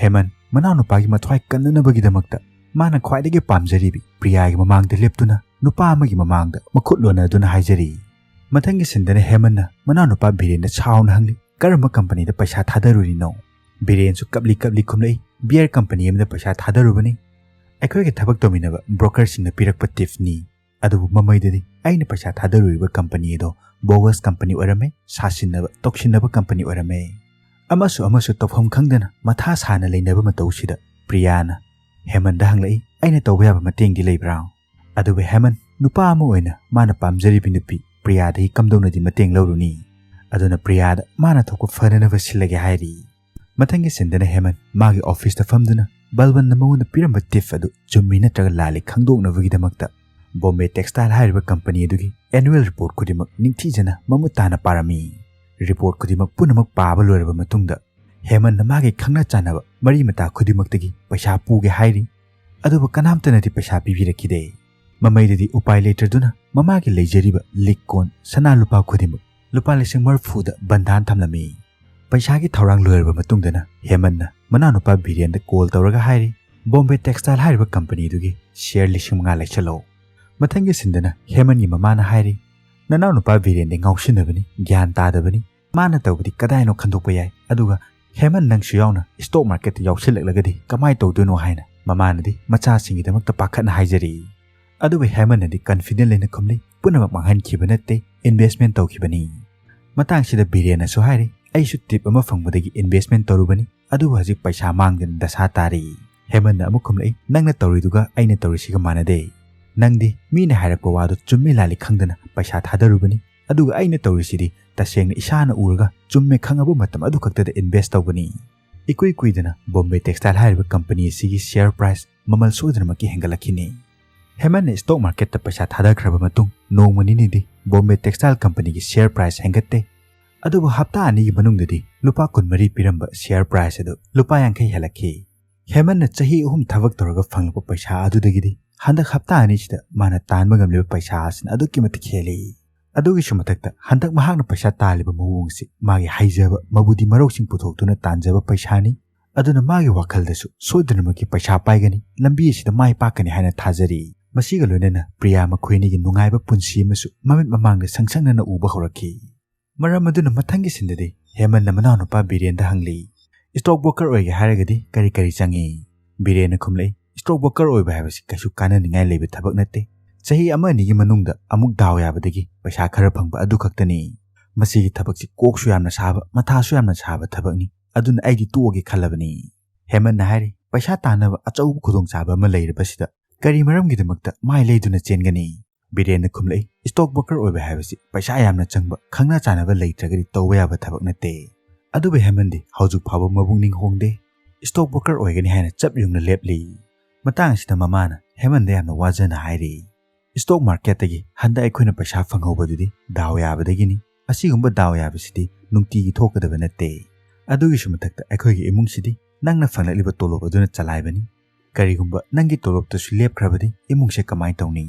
ꯍꯦꯃꯟ ꯃꯅꯥꯎꯅꯨꯄꯥꯒꯤ ꯃꯊ꯭ꯋꯥꯏ ꯀꯟꯅꯅꯕꯒꯤꯗꯃꯛꯇ ꯃꯥꯅ ꯈ꯭ꯋꯥꯏꯗꯒꯤ ꯄꯥꯝꯖꯔꯤꯕꯤ ꯄ꯭ꯔꯤꯌꯥꯒꯤ ꯃꯃꯥꯡꯗ ꯂꯦꯞꯇꯨꯅ ꯅꯨꯄꯥ ꯑꯃꯒꯤ ꯃꯃꯥꯡꯗ ꯃꯈꯨꯠ ꯂꯣꯟꯅꯗꯨꯅ ꯍꯥꯏꯖꯔꯤ꯫ ꯃꯊꯪꯒꯤ ꯁꯤꯟꯗꯅ ꯍꯦꯃꯟꯅ ꯃꯅꯥꯎꯅꯨꯄꯥ ꯕꯤꯔꯦꯟꯗ ꯁꯥꯎꯅ ꯍꯪꯂꯤ, "ꯀꯔꯝꯕ ꯀꯝꯄꯅꯤꯗ ꯄꯩꯁꯥ ꯊꯥꯗꯔꯨꯔꯤꯅꯣ?" ꯕꯤꯔꯦꯟꯁꯨ ꯀꯞꯂꯤ ꯀꯞꯂꯤ ꯈꯨꯝꯂꯛꯏ, "ꯕꯤꯌꯔ ꯀꯝꯄꯅꯤ ꯑꯃꯗ ꯄꯩꯁꯥ ꯊꯥꯗꯔꯨꯕꯅꯤ꯫ ꯑꯩꯈꯣꯏꯒ ꯊꯕꯛ ꯇꯧꯃꯤꯟꯅꯕ ꯕ꯭ꯔꯣꯀꯔꯁꯤꯡꯅ ꯄꯤꯔꯛꯄ ꯇꯤꯞꯅꯤ꯫ ꯑꯗꯨꯕꯨ ꯃꯃꯩꯗꯗꯤ ꯑꯩꯅ ꯄꯩꯁꯥ ꯊꯥꯗꯔꯨꯔꯤꯕ ꯀꯝꯄꯅꯤ ꯑꯗꯣ ꯕꯣꯒꯁ ꯀꯝꯄꯅꯤ ꯑꯣꯏꯔꯝꯃꯦ, ꯁꯥꯁꯤꯟꯅꯕ, ꯇꯧꯁꯤꯟꯅꯕ ꯀꯝꯄꯅꯤ ꯑꯣꯏꯔꯝꯃꯦ"꯫ ꯑꯃꯁꯨ ꯑꯃꯁꯨ ꯇꯧꯐꯝ ꯈꯪꯗꯅ ꯃꯊꯥ ꯁꯥꯅ ꯂꯩꯅꯕ ꯃꯇꯧꯁꯤꯗ ꯄ꯭ꯔꯤꯌꯥꯅ ꯍꯦꯃꯟꯗ ꯍꯪꯂꯛꯏ, "ꯑꯩꯅ ꯇꯧꯕ ꯌꯥꯕ ꯃꯇꯦꯡꯗꯤ ꯂꯩꯕ꯭ꯔꯥ?" ꯑꯗꯨꯕꯨ ꯍꯦꯃꯟ ꯅꯨꯄꯥ ꯑꯃ ꯑꯣꯏꯅ ꯃꯥꯅ ꯄꯥꯝꯖꯔꯤꯕꯤ ꯅꯨꯄꯤ ꯄ꯭ꯔꯤꯌꯥꯗꯒꯤ ꯀꯝꯗꯧꯅꯗꯤ ꯃꯇꯦꯡ ꯂꯧꯔꯨꯅꯤ? ꯑꯗꯨꯅ ꯄ꯭ꯔꯤꯌꯥꯗ ꯃꯥꯅ ꯊꯣꯛꯄ ꯐꯅꯅꯕ ꯁꯤꯜꯂꯒꯦ ꯍꯥꯏꯔꯤ꯫ ꯃꯊꯪꯒꯤ ꯁꯤꯟꯗꯅ ꯍꯦꯃꯟ ꯃꯥꯒꯤ ꯑꯣꯐꯤꯁꯇ ꯐꯝꯗꯨꯅ ꯕꯜꯕꯟꯅ ꯃꯉꯣꯟꯗ ꯄꯤꯔꯝꯕ ꯇꯤꯞ ꯑꯗꯨ ꯆꯨꯝꯃꯤ ꯅꯠꯇ꯭ꯔꯒ ꯂꯥꯜꯂꯤ ꯈꯪꯗꯣꯛꯅꯕꯒꯤꯗꯃꯛꯇ ꯕꯣꯝꯕꯦ ꯇꯦꯛꯁꯇꯥꯏꯜ ꯍꯥꯏꯔꯤꯕ ꯀꯝꯄꯅꯤ ꯑꯗꯨꯒꯤ ꯑꯦꯅꯨꯋꯦꯜ ꯔꯤꯄꯣꯔꯠ ꯈꯨꯗꯤꯡꯃꯛ ꯅꯤꯡꯊꯤꯖꯅ ꯃꯃꯨꯠ ꯇꯥꯅ ꯄꯥꯔꯝꯃꯤ꯫ ꯔꯤꯄꯣꯔꯠ ꯈꯨꯗꯤꯡꯃꯛ ꯄꯨꯝꯅꯃꯛ ꯄꯥꯕ ꯂꯣꯏꯔꯕ ꯃꯇꯨꯡꯗ ꯍꯦꯃꯟꯅ ꯃꯥꯒꯤ ꯈꯪꯅ ꯆꯥꯟꯅꯕ ꯃꯔꯤ ꯃꯇꯥ ꯈꯨꯗꯤꯡꯃꯛꯇꯒꯤ ꯄꯩꯁꯥ ꯄꯨꯒꯦ ꯍꯥꯏꯔꯤ꯫ ꯑꯗꯨꯕꯨ ꯀꯅꯥꯝꯇꯅꯗꯤ ꯄꯩꯁꯥ ꯄꯤꯕꯤꯔꯛꯈꯤꯗꯦ꯫ ꯃꯃꯩꯗꯗꯤ ꯎꯄꯥꯏ ꯂꯩꯇ꯭ꯔꯗꯨꯅ ꯃꯃꯥꯒꯤ ꯂꯩꯖꯔꯤꯕ ꯂꯤꯛ ꯀꯣꯟ, ꯁꯅꯥ ꯂꯨꯄꯥ ꯈꯨꯗꯤꯡꯃꯛ ꯂꯨꯄꯥ ꯂꯤꯁꯤꯡ ꯃꯔꯤꯐꯨꯗ ꯕꯟꯙꯥꯟ ꯊꯝꯂꯝꯃꯤ꯫ ꯄꯩꯁꯥꯒꯤ ꯊꯧꯔꯥꯡ ꯂꯣꯏꯔꯕ ꯃꯇꯨꯡꯗꯅ ꯍꯦꯃꯟꯅ ꯃꯅꯥꯎꯅꯨꯄꯥ ꯕꯤꯔꯦꯟꯗ ꯀꯣꯜ ꯇꯧꯔꯒ ꯍꯥꯏꯔꯤ, ꯕꯣꯝꯕꯦ ꯇꯦꯛꯁꯇꯥꯏꯜ ꯍꯥꯏꯔꯤꯕ ꯀꯝꯄꯅꯤꯗꯨꯒꯤ ꯁꯤꯌꯔ ꯂꯤꯁꯤꯡ ꯃꯉꯥ ꯂꯩꯁꯜꯂꯣ꯫ ꯃꯊꯪꯒꯤ ꯁꯤꯟꯗꯅ ꯍꯦꯃꯟꯒꯤ ꯃꯃꯥꯅ ꯍꯥꯏꯔꯤ, "ꯅꯅꯥꯎꯅꯨꯄꯥ ꯕꯤꯔꯦꯟꯗꯤ ꯉꯥꯎꯁꯤꯟꯅꯕꯅꯤ, ꯒ꯭ꯌꯥꯟ ꯇꯥꯗꯕꯅꯤ꯫ ꯃꯥꯅ ꯇꯧꯕꯗꯤ ꯀꯗꯥꯏꯅꯣ ꯈꯟꯗꯣꯛꯄ ꯌꯥꯏ꯫ ꯑꯗꯨꯒ ꯍꯦꯃꯟ, ꯅꯪꯁꯨ ꯌꯥꯎꯅ ꯁ꯭ꯇꯣꯛ ꯃꯥꯔꯀꯦꯠꯇ ꯌꯥꯎꯁꯤꯜꯂꯛꯂꯒꯗꯤ ꯀꯃꯥꯏ ꯇꯧꯗꯣꯏꯅꯣ?" ꯍꯥꯏꯅ ꯃꯃꯥꯅꯗꯤ ꯃꯆꯥꯁꯤꯡꯒꯤꯗꯃꯛꯇ ꯄꯥꯈꯠꯅ ꯍꯥꯏꯖꯔꯤ꯫ ꯑꯗꯨꯕꯨ ꯍꯦꯃꯟꯅꯗꯤ ꯀꯟꯐꯤꯗꯦꯟ ꯂꯩꯅ ꯈꯨꯝꯂꯤ, "ꯄꯨꯝꯅꯃꯛ ꯃꯥꯡꯍꯟꯈꯤꯕ ꯅꯠꯇꯦ, ꯏꯟꯚꯦꯁꯃꯦꯟ ꯇꯧꯈꯤꯕꯅꯤ꯫" ꯃꯇꯥꯡꯁꯤꯗ ꯕꯤꯔꯦꯟꯅꯁꯨ ꯍꯥꯏꯔꯤ, "ꯑꯩꯁꯨ ꯇꯤꯞ ꯑꯃ ꯐꯪꯕꯗꯒꯤ ꯏꯟꯚꯦꯁꯃꯦꯟ ꯇꯧꯔꯨꯕꯅꯤ, ꯑꯗꯨꯕꯨ ꯍꯧꯖꯤꯛ ꯄꯩꯁꯥ ꯃꯥꯡꯗꯅ ꯗꯁꯥ ꯇꯥꯔꯤ꯫" ꯍꯦꯃꯟꯅ ꯑꯃꯨꯛ ꯈꯨꯝꯂꯛꯏ, "ꯅꯪꯅ ꯇꯧꯔꯤꯗꯨꯒ ꯑꯩꯅ ꯇꯧꯔꯤꯁꯤꯒ ꯃꯥꯟꯅꯗꯦ꯫ ꯅꯪꯗꯤ ꯃꯤꯅ ꯍꯥꯏꯔꯛꯄ ꯋꯥꯗꯨ ꯆꯨꯝꯃꯤ ꯂꯥꯜꯂꯤ ꯈꯪꯗꯅ ꯄꯩꯁꯥ ꯊꯥꯗꯔꯨꯕꯅꯤ, ꯑꯗꯨꯒ ꯑꯩꯅ ꯇꯧꯔꯤꯁꯤꯗꯤ ꯇꯁꯦꯡꯅ ꯏꯁꯥꯅ ꯎꯔꯒ ꯆꯨꯝꯃꯦ ꯈꯪꯉꯕ ꯃꯇꯝ ꯑꯗꯨ ꯈꯛꯇꯗ ꯏꯟꯚꯦꯁ ꯇꯧꯕꯅꯤ꯫" ꯏꯀꯨꯏ ꯀꯨꯏꯗꯅ ꯕꯣꯝꯕꯦ ꯇꯦꯛꯁꯇꯥꯏꯜ ꯍꯥꯏꯔꯤꯕ ꯀꯝꯄꯅꯤ ꯑꯁꯤꯒꯤ ꯁꯤꯌꯔ ꯄ꯭ꯔꯥꯏꯁ ꯃꯃꯜ ꯁꯣꯏꯗꯅꯃꯛꯀꯤ ꯍꯦꯟꯒꯠꯂꯛꯈꯤꯅꯤ꯫ ꯍꯦꯃꯟꯅ ꯁ꯭ꯇꯣꯛ ꯃꯥꯔꯀꯦꯠꯇ ꯄꯩꯁꯥ ꯊꯥꯗꯈ꯭ꯔꯕ ꯃꯇꯨꯡ ꯅꯣꯡꯃ ꯅꯤꯅꯤꯗꯤ ꯕꯣꯝꯕꯦ ꯇꯦꯛꯁꯇꯥꯏꯜ ꯀꯝꯄꯅꯤꯒꯤ ꯁꯤꯌꯔ ꯄ꯭ꯔꯥꯏꯁ ꯍꯦꯟꯒꯠꯇꯦ꯫ ꯑꯗꯨꯕꯨ ꯍꯞꯇꯥ ꯑꯅꯤꯒꯤ ꯃꯅꯨꯡꯗꯗꯤ ꯂꯨꯄꯥ ꯀꯨꯟꯃꯔꯤ ꯄꯤꯔꯝꯕ ꯁꯤꯌꯔ ꯄ꯭ꯔꯥꯏꯁ ꯑꯗꯨ ꯂꯨꯄꯥ ꯌꯥꯡꯈꯩ ꯍꯦꯜꯂꯛꯈꯤ꯫ ꯍꯦꯃꯟꯅ ꯆꯍꯤ ꯑꯍꯨꯝ ꯊꯕꯛ ꯇꯧꯔꯒ ꯐꯪꯂꯛꯄ ꯄꯩꯁꯥ ꯑꯗꯨꯗꯒꯤꯗꯤ ꯍꯟꯗꯛ ꯍꯞꯇꯥ ꯑꯅꯤꯁꯤꯗ ꯃꯥꯅ ꯇꯥꯟꯕ ꯉꯝꯂꯤꯕ ꯄꯩꯁꯥ ꯑꯁꯤꯅ ꯑꯗꯨꯛꯀꯤ ꯃꯇꯤꯛ ꯍꯦꯜꯂꯤ꯫ ꯑꯗꯨꯒꯤꯁꯨ ꯃꯊꯛꯇ ꯍꯟꯗꯛ ꯃꯍꯥꯛꯅ ꯄꯩꯁꯥ ꯇꯥꯜꯂꯤꯕ ꯃꯑꯣꯡ ꯑꯁꯤ ꯃꯥꯒꯤ ꯍꯩꯖꯕ ꯃꯕꯨꯗꯤ ꯃꯔꯧꯁꯤꯡ ꯄꯨꯊꯣꯛꯇꯨꯅ ꯇꯥꯟꯖꯕ ꯄꯩꯁꯥꯅꯤ꯫ ꯑꯗꯨꯅ ꯃꯥꯒꯤ ꯋꯥꯈꯜꯗꯁꯨ ꯁꯣꯏꯗꯅꯃꯛꯀꯤ ꯄꯩꯁꯥ ꯄꯥꯏꯒꯅꯤ, ꯂꯝꯕꯤ ꯑꯁꯤꯗ ꯃꯥꯏ ꯄꯥꯛꯀꯅꯤ ꯍꯥꯏꯅ ꯊꯥꯖꯔꯤ꯫ ꯃꯁꯤꯒ ꯂꯣꯏꯅꯅ ꯄ꯭ꯔꯤꯌꯥ ꯃꯈꯣꯏ ꯑꯅꯤꯒꯤ ꯅꯨꯡꯉꯥꯏꯕ ꯄꯨꯟꯁꯤ ꯑꯃꯁꯨ ꯃꯃꯤꯠ ꯃꯃꯥꯡꯗ ꯁꯪꯁꯪꯅꯅ ꯎꯕ ꯍꯧꯔꯛꯈꯤ꯫ ꯃꯔꯝ ꯑꯗꯨꯅ ꯃꯊꯪꯒꯤ ꯁꯤꯟꯗꯗꯤ ꯍꯦꯃꯟꯅ ꯃꯅꯥꯎꯅꯨꯄꯥ ꯕꯤꯔꯦꯟꯗ ꯍꯪꯂꯤ, "ꯁ꯭ꯇꯣꯛ ꯕ꯭ꯔꯣꯀꯔ ꯑꯣꯏꯒꯦ ꯍꯥꯏꯔꯒꯗꯤ ꯀꯔꯤ ꯀꯔꯤ ꯆꯪꯏ?" ꯕꯤꯔꯦꯟꯅ ꯈꯨꯝꯂꯛꯏ, "ꯁ꯭ꯇꯣꯛ ꯕ꯭ꯔꯣꯀꯔ ꯑꯣꯏꯕ ꯍꯥꯏꯕꯁꯤ ꯀꯩꯁꯨ ꯀꯥꯟꯅꯅꯤꯡꯉꯥꯏ ꯂꯩꯕ ꯊꯕꯛ ꯅꯠꯇꯦ꯫ ꯆꯍꯤ ꯑꯃ ꯑꯅꯤꯒꯤ ꯃꯅꯨꯡꯗ ꯑꯃꯨꯛ ꯗꯥꯎ ꯌꯥꯕꯗꯒꯤ ꯄꯩꯁꯥ ꯈꯔ ꯐꯪꯕ ꯑꯗꯨ ꯈꯛꯇꯅꯤ꯫ ꯃꯁꯤꯒꯤ ꯊꯕꯛꯁꯤ ꯀꯣꯛꯁꯨ ꯌꯥꯝꯅ ꯁꯥꯕ, ꯃꯊꯥꯁꯨ ꯌꯥꯝꯅ ꯁꯥꯕ ꯊꯕꯛꯅꯤ꯫ ꯑꯗꯨꯅ ꯑꯩꯗꯤ ꯇꯣꯛꯑꯒꯦ ꯈꯜꯂꯕꯅꯤ꯫" ꯍꯦꯃꯟꯅ ꯍꯥꯏꯔꯤ, "ꯄꯩꯁꯥ ꯇꯥꯟꯅꯕ ꯑꯆꯧꯕ ꯈꯨꯗꯣꯡꯆꯥꯕ ꯑꯃ ꯂꯩꯔꯕꯁꯤꯗ ꯀꯔꯤ ꯃꯔꯝꯒꯤꯗꯃꯛꯇ ꯃꯥꯏ ꯂꯩꯗꯨꯅ ꯆꯦꯟꯒꯅꯤ?" ꯕꯤꯔꯦꯟꯅ ꯈꯨꯝꯂꯛꯏ, "ꯁ꯭ꯇꯣꯛ ꯕ꯭ꯔꯣꯀꯔ ꯑꯣꯏꯕ ꯍꯥꯏꯕꯁꯤ ꯄꯩꯁꯥ ꯌꯥꯝꯅ ꯆꯪꯕ, ꯈꯪꯅ ꯆꯥꯟꯅꯕ ꯂꯩꯇ꯭ꯔꯒꯗꯤ ꯇꯧꯕ ꯌꯥꯕ ꯊꯕꯛ ꯅꯠꯇꯦ꯫" ꯑꯗꯨꯕꯨ ꯍꯦꯃꯟꯗꯤ ꯍꯧꯖꯤꯛ ꯐꯥꯎꯕ ꯃꯕꯨꯛꯅꯤꯡ ꯍꯣꯡꯗꯦ꯫ ꯁ꯭ꯇꯣꯛ ꯕ꯭ꯔꯣꯀꯔ ꯑꯣꯏꯒꯅꯤ ꯍꯥꯏꯅ ꯆꯞ ꯌꯨꯡꯅ ꯂꯦꯞꯂꯤ꯫ ꯃꯇꯥꯡ ꯑꯁꯤꯗ ꯃꯃꯥꯅ ꯍꯦꯃꯟꯗ ꯌꯥꯝꯅ ꯋꯥꯖꯅ ꯍꯥꯏꯔꯤ, "ꯁ꯭ꯇꯣꯛ ꯃꯥꯔꯀꯦꯠꯇꯒꯤ ꯍꯟꯗꯛ ꯑꯩꯈꯣꯏꯅ ꯄꯩꯁꯥ ꯐꯪꯍꯧꯕꯗꯨꯗꯤ ꯗꯥꯎ ꯌꯥꯕꯗꯒꯤꯅꯤ꯫ ꯑꯁꯤꯒꯨꯝꯕ ꯗꯥꯎ ꯌꯥꯕꯁꯤꯗꯤ ꯅꯨꯡꯇꯤꯒꯤ ꯊꯣꯛꯀꯗꯕ ꯅꯠꯇꯦ꯫ ꯑꯗꯨꯒꯤꯁꯨ ꯃꯊꯛꯇ ꯑꯩꯈꯣꯏꯒꯤ ꯏꯃꯨꯡꯁꯤꯗꯤ ꯅꯪꯅ ꯐꯪꯂꯛꯂꯤꯕ ꯇꯣꯂꯣꯞ ꯑꯗꯨꯅ ꯆꯂꯥꯏꯕꯅꯤ꯫ ꯀꯔꯤꯒꯨꯝꯕ ꯅꯪꯒꯤ ꯇꯣꯂꯣꯞꯇꯁꯨ ꯂꯦꯞꯈ꯭ꯔꯕꯗꯤ ꯏꯃꯨꯡꯁꯦ ꯀꯃꯥꯏꯅ ꯇꯧꯅꯤ?"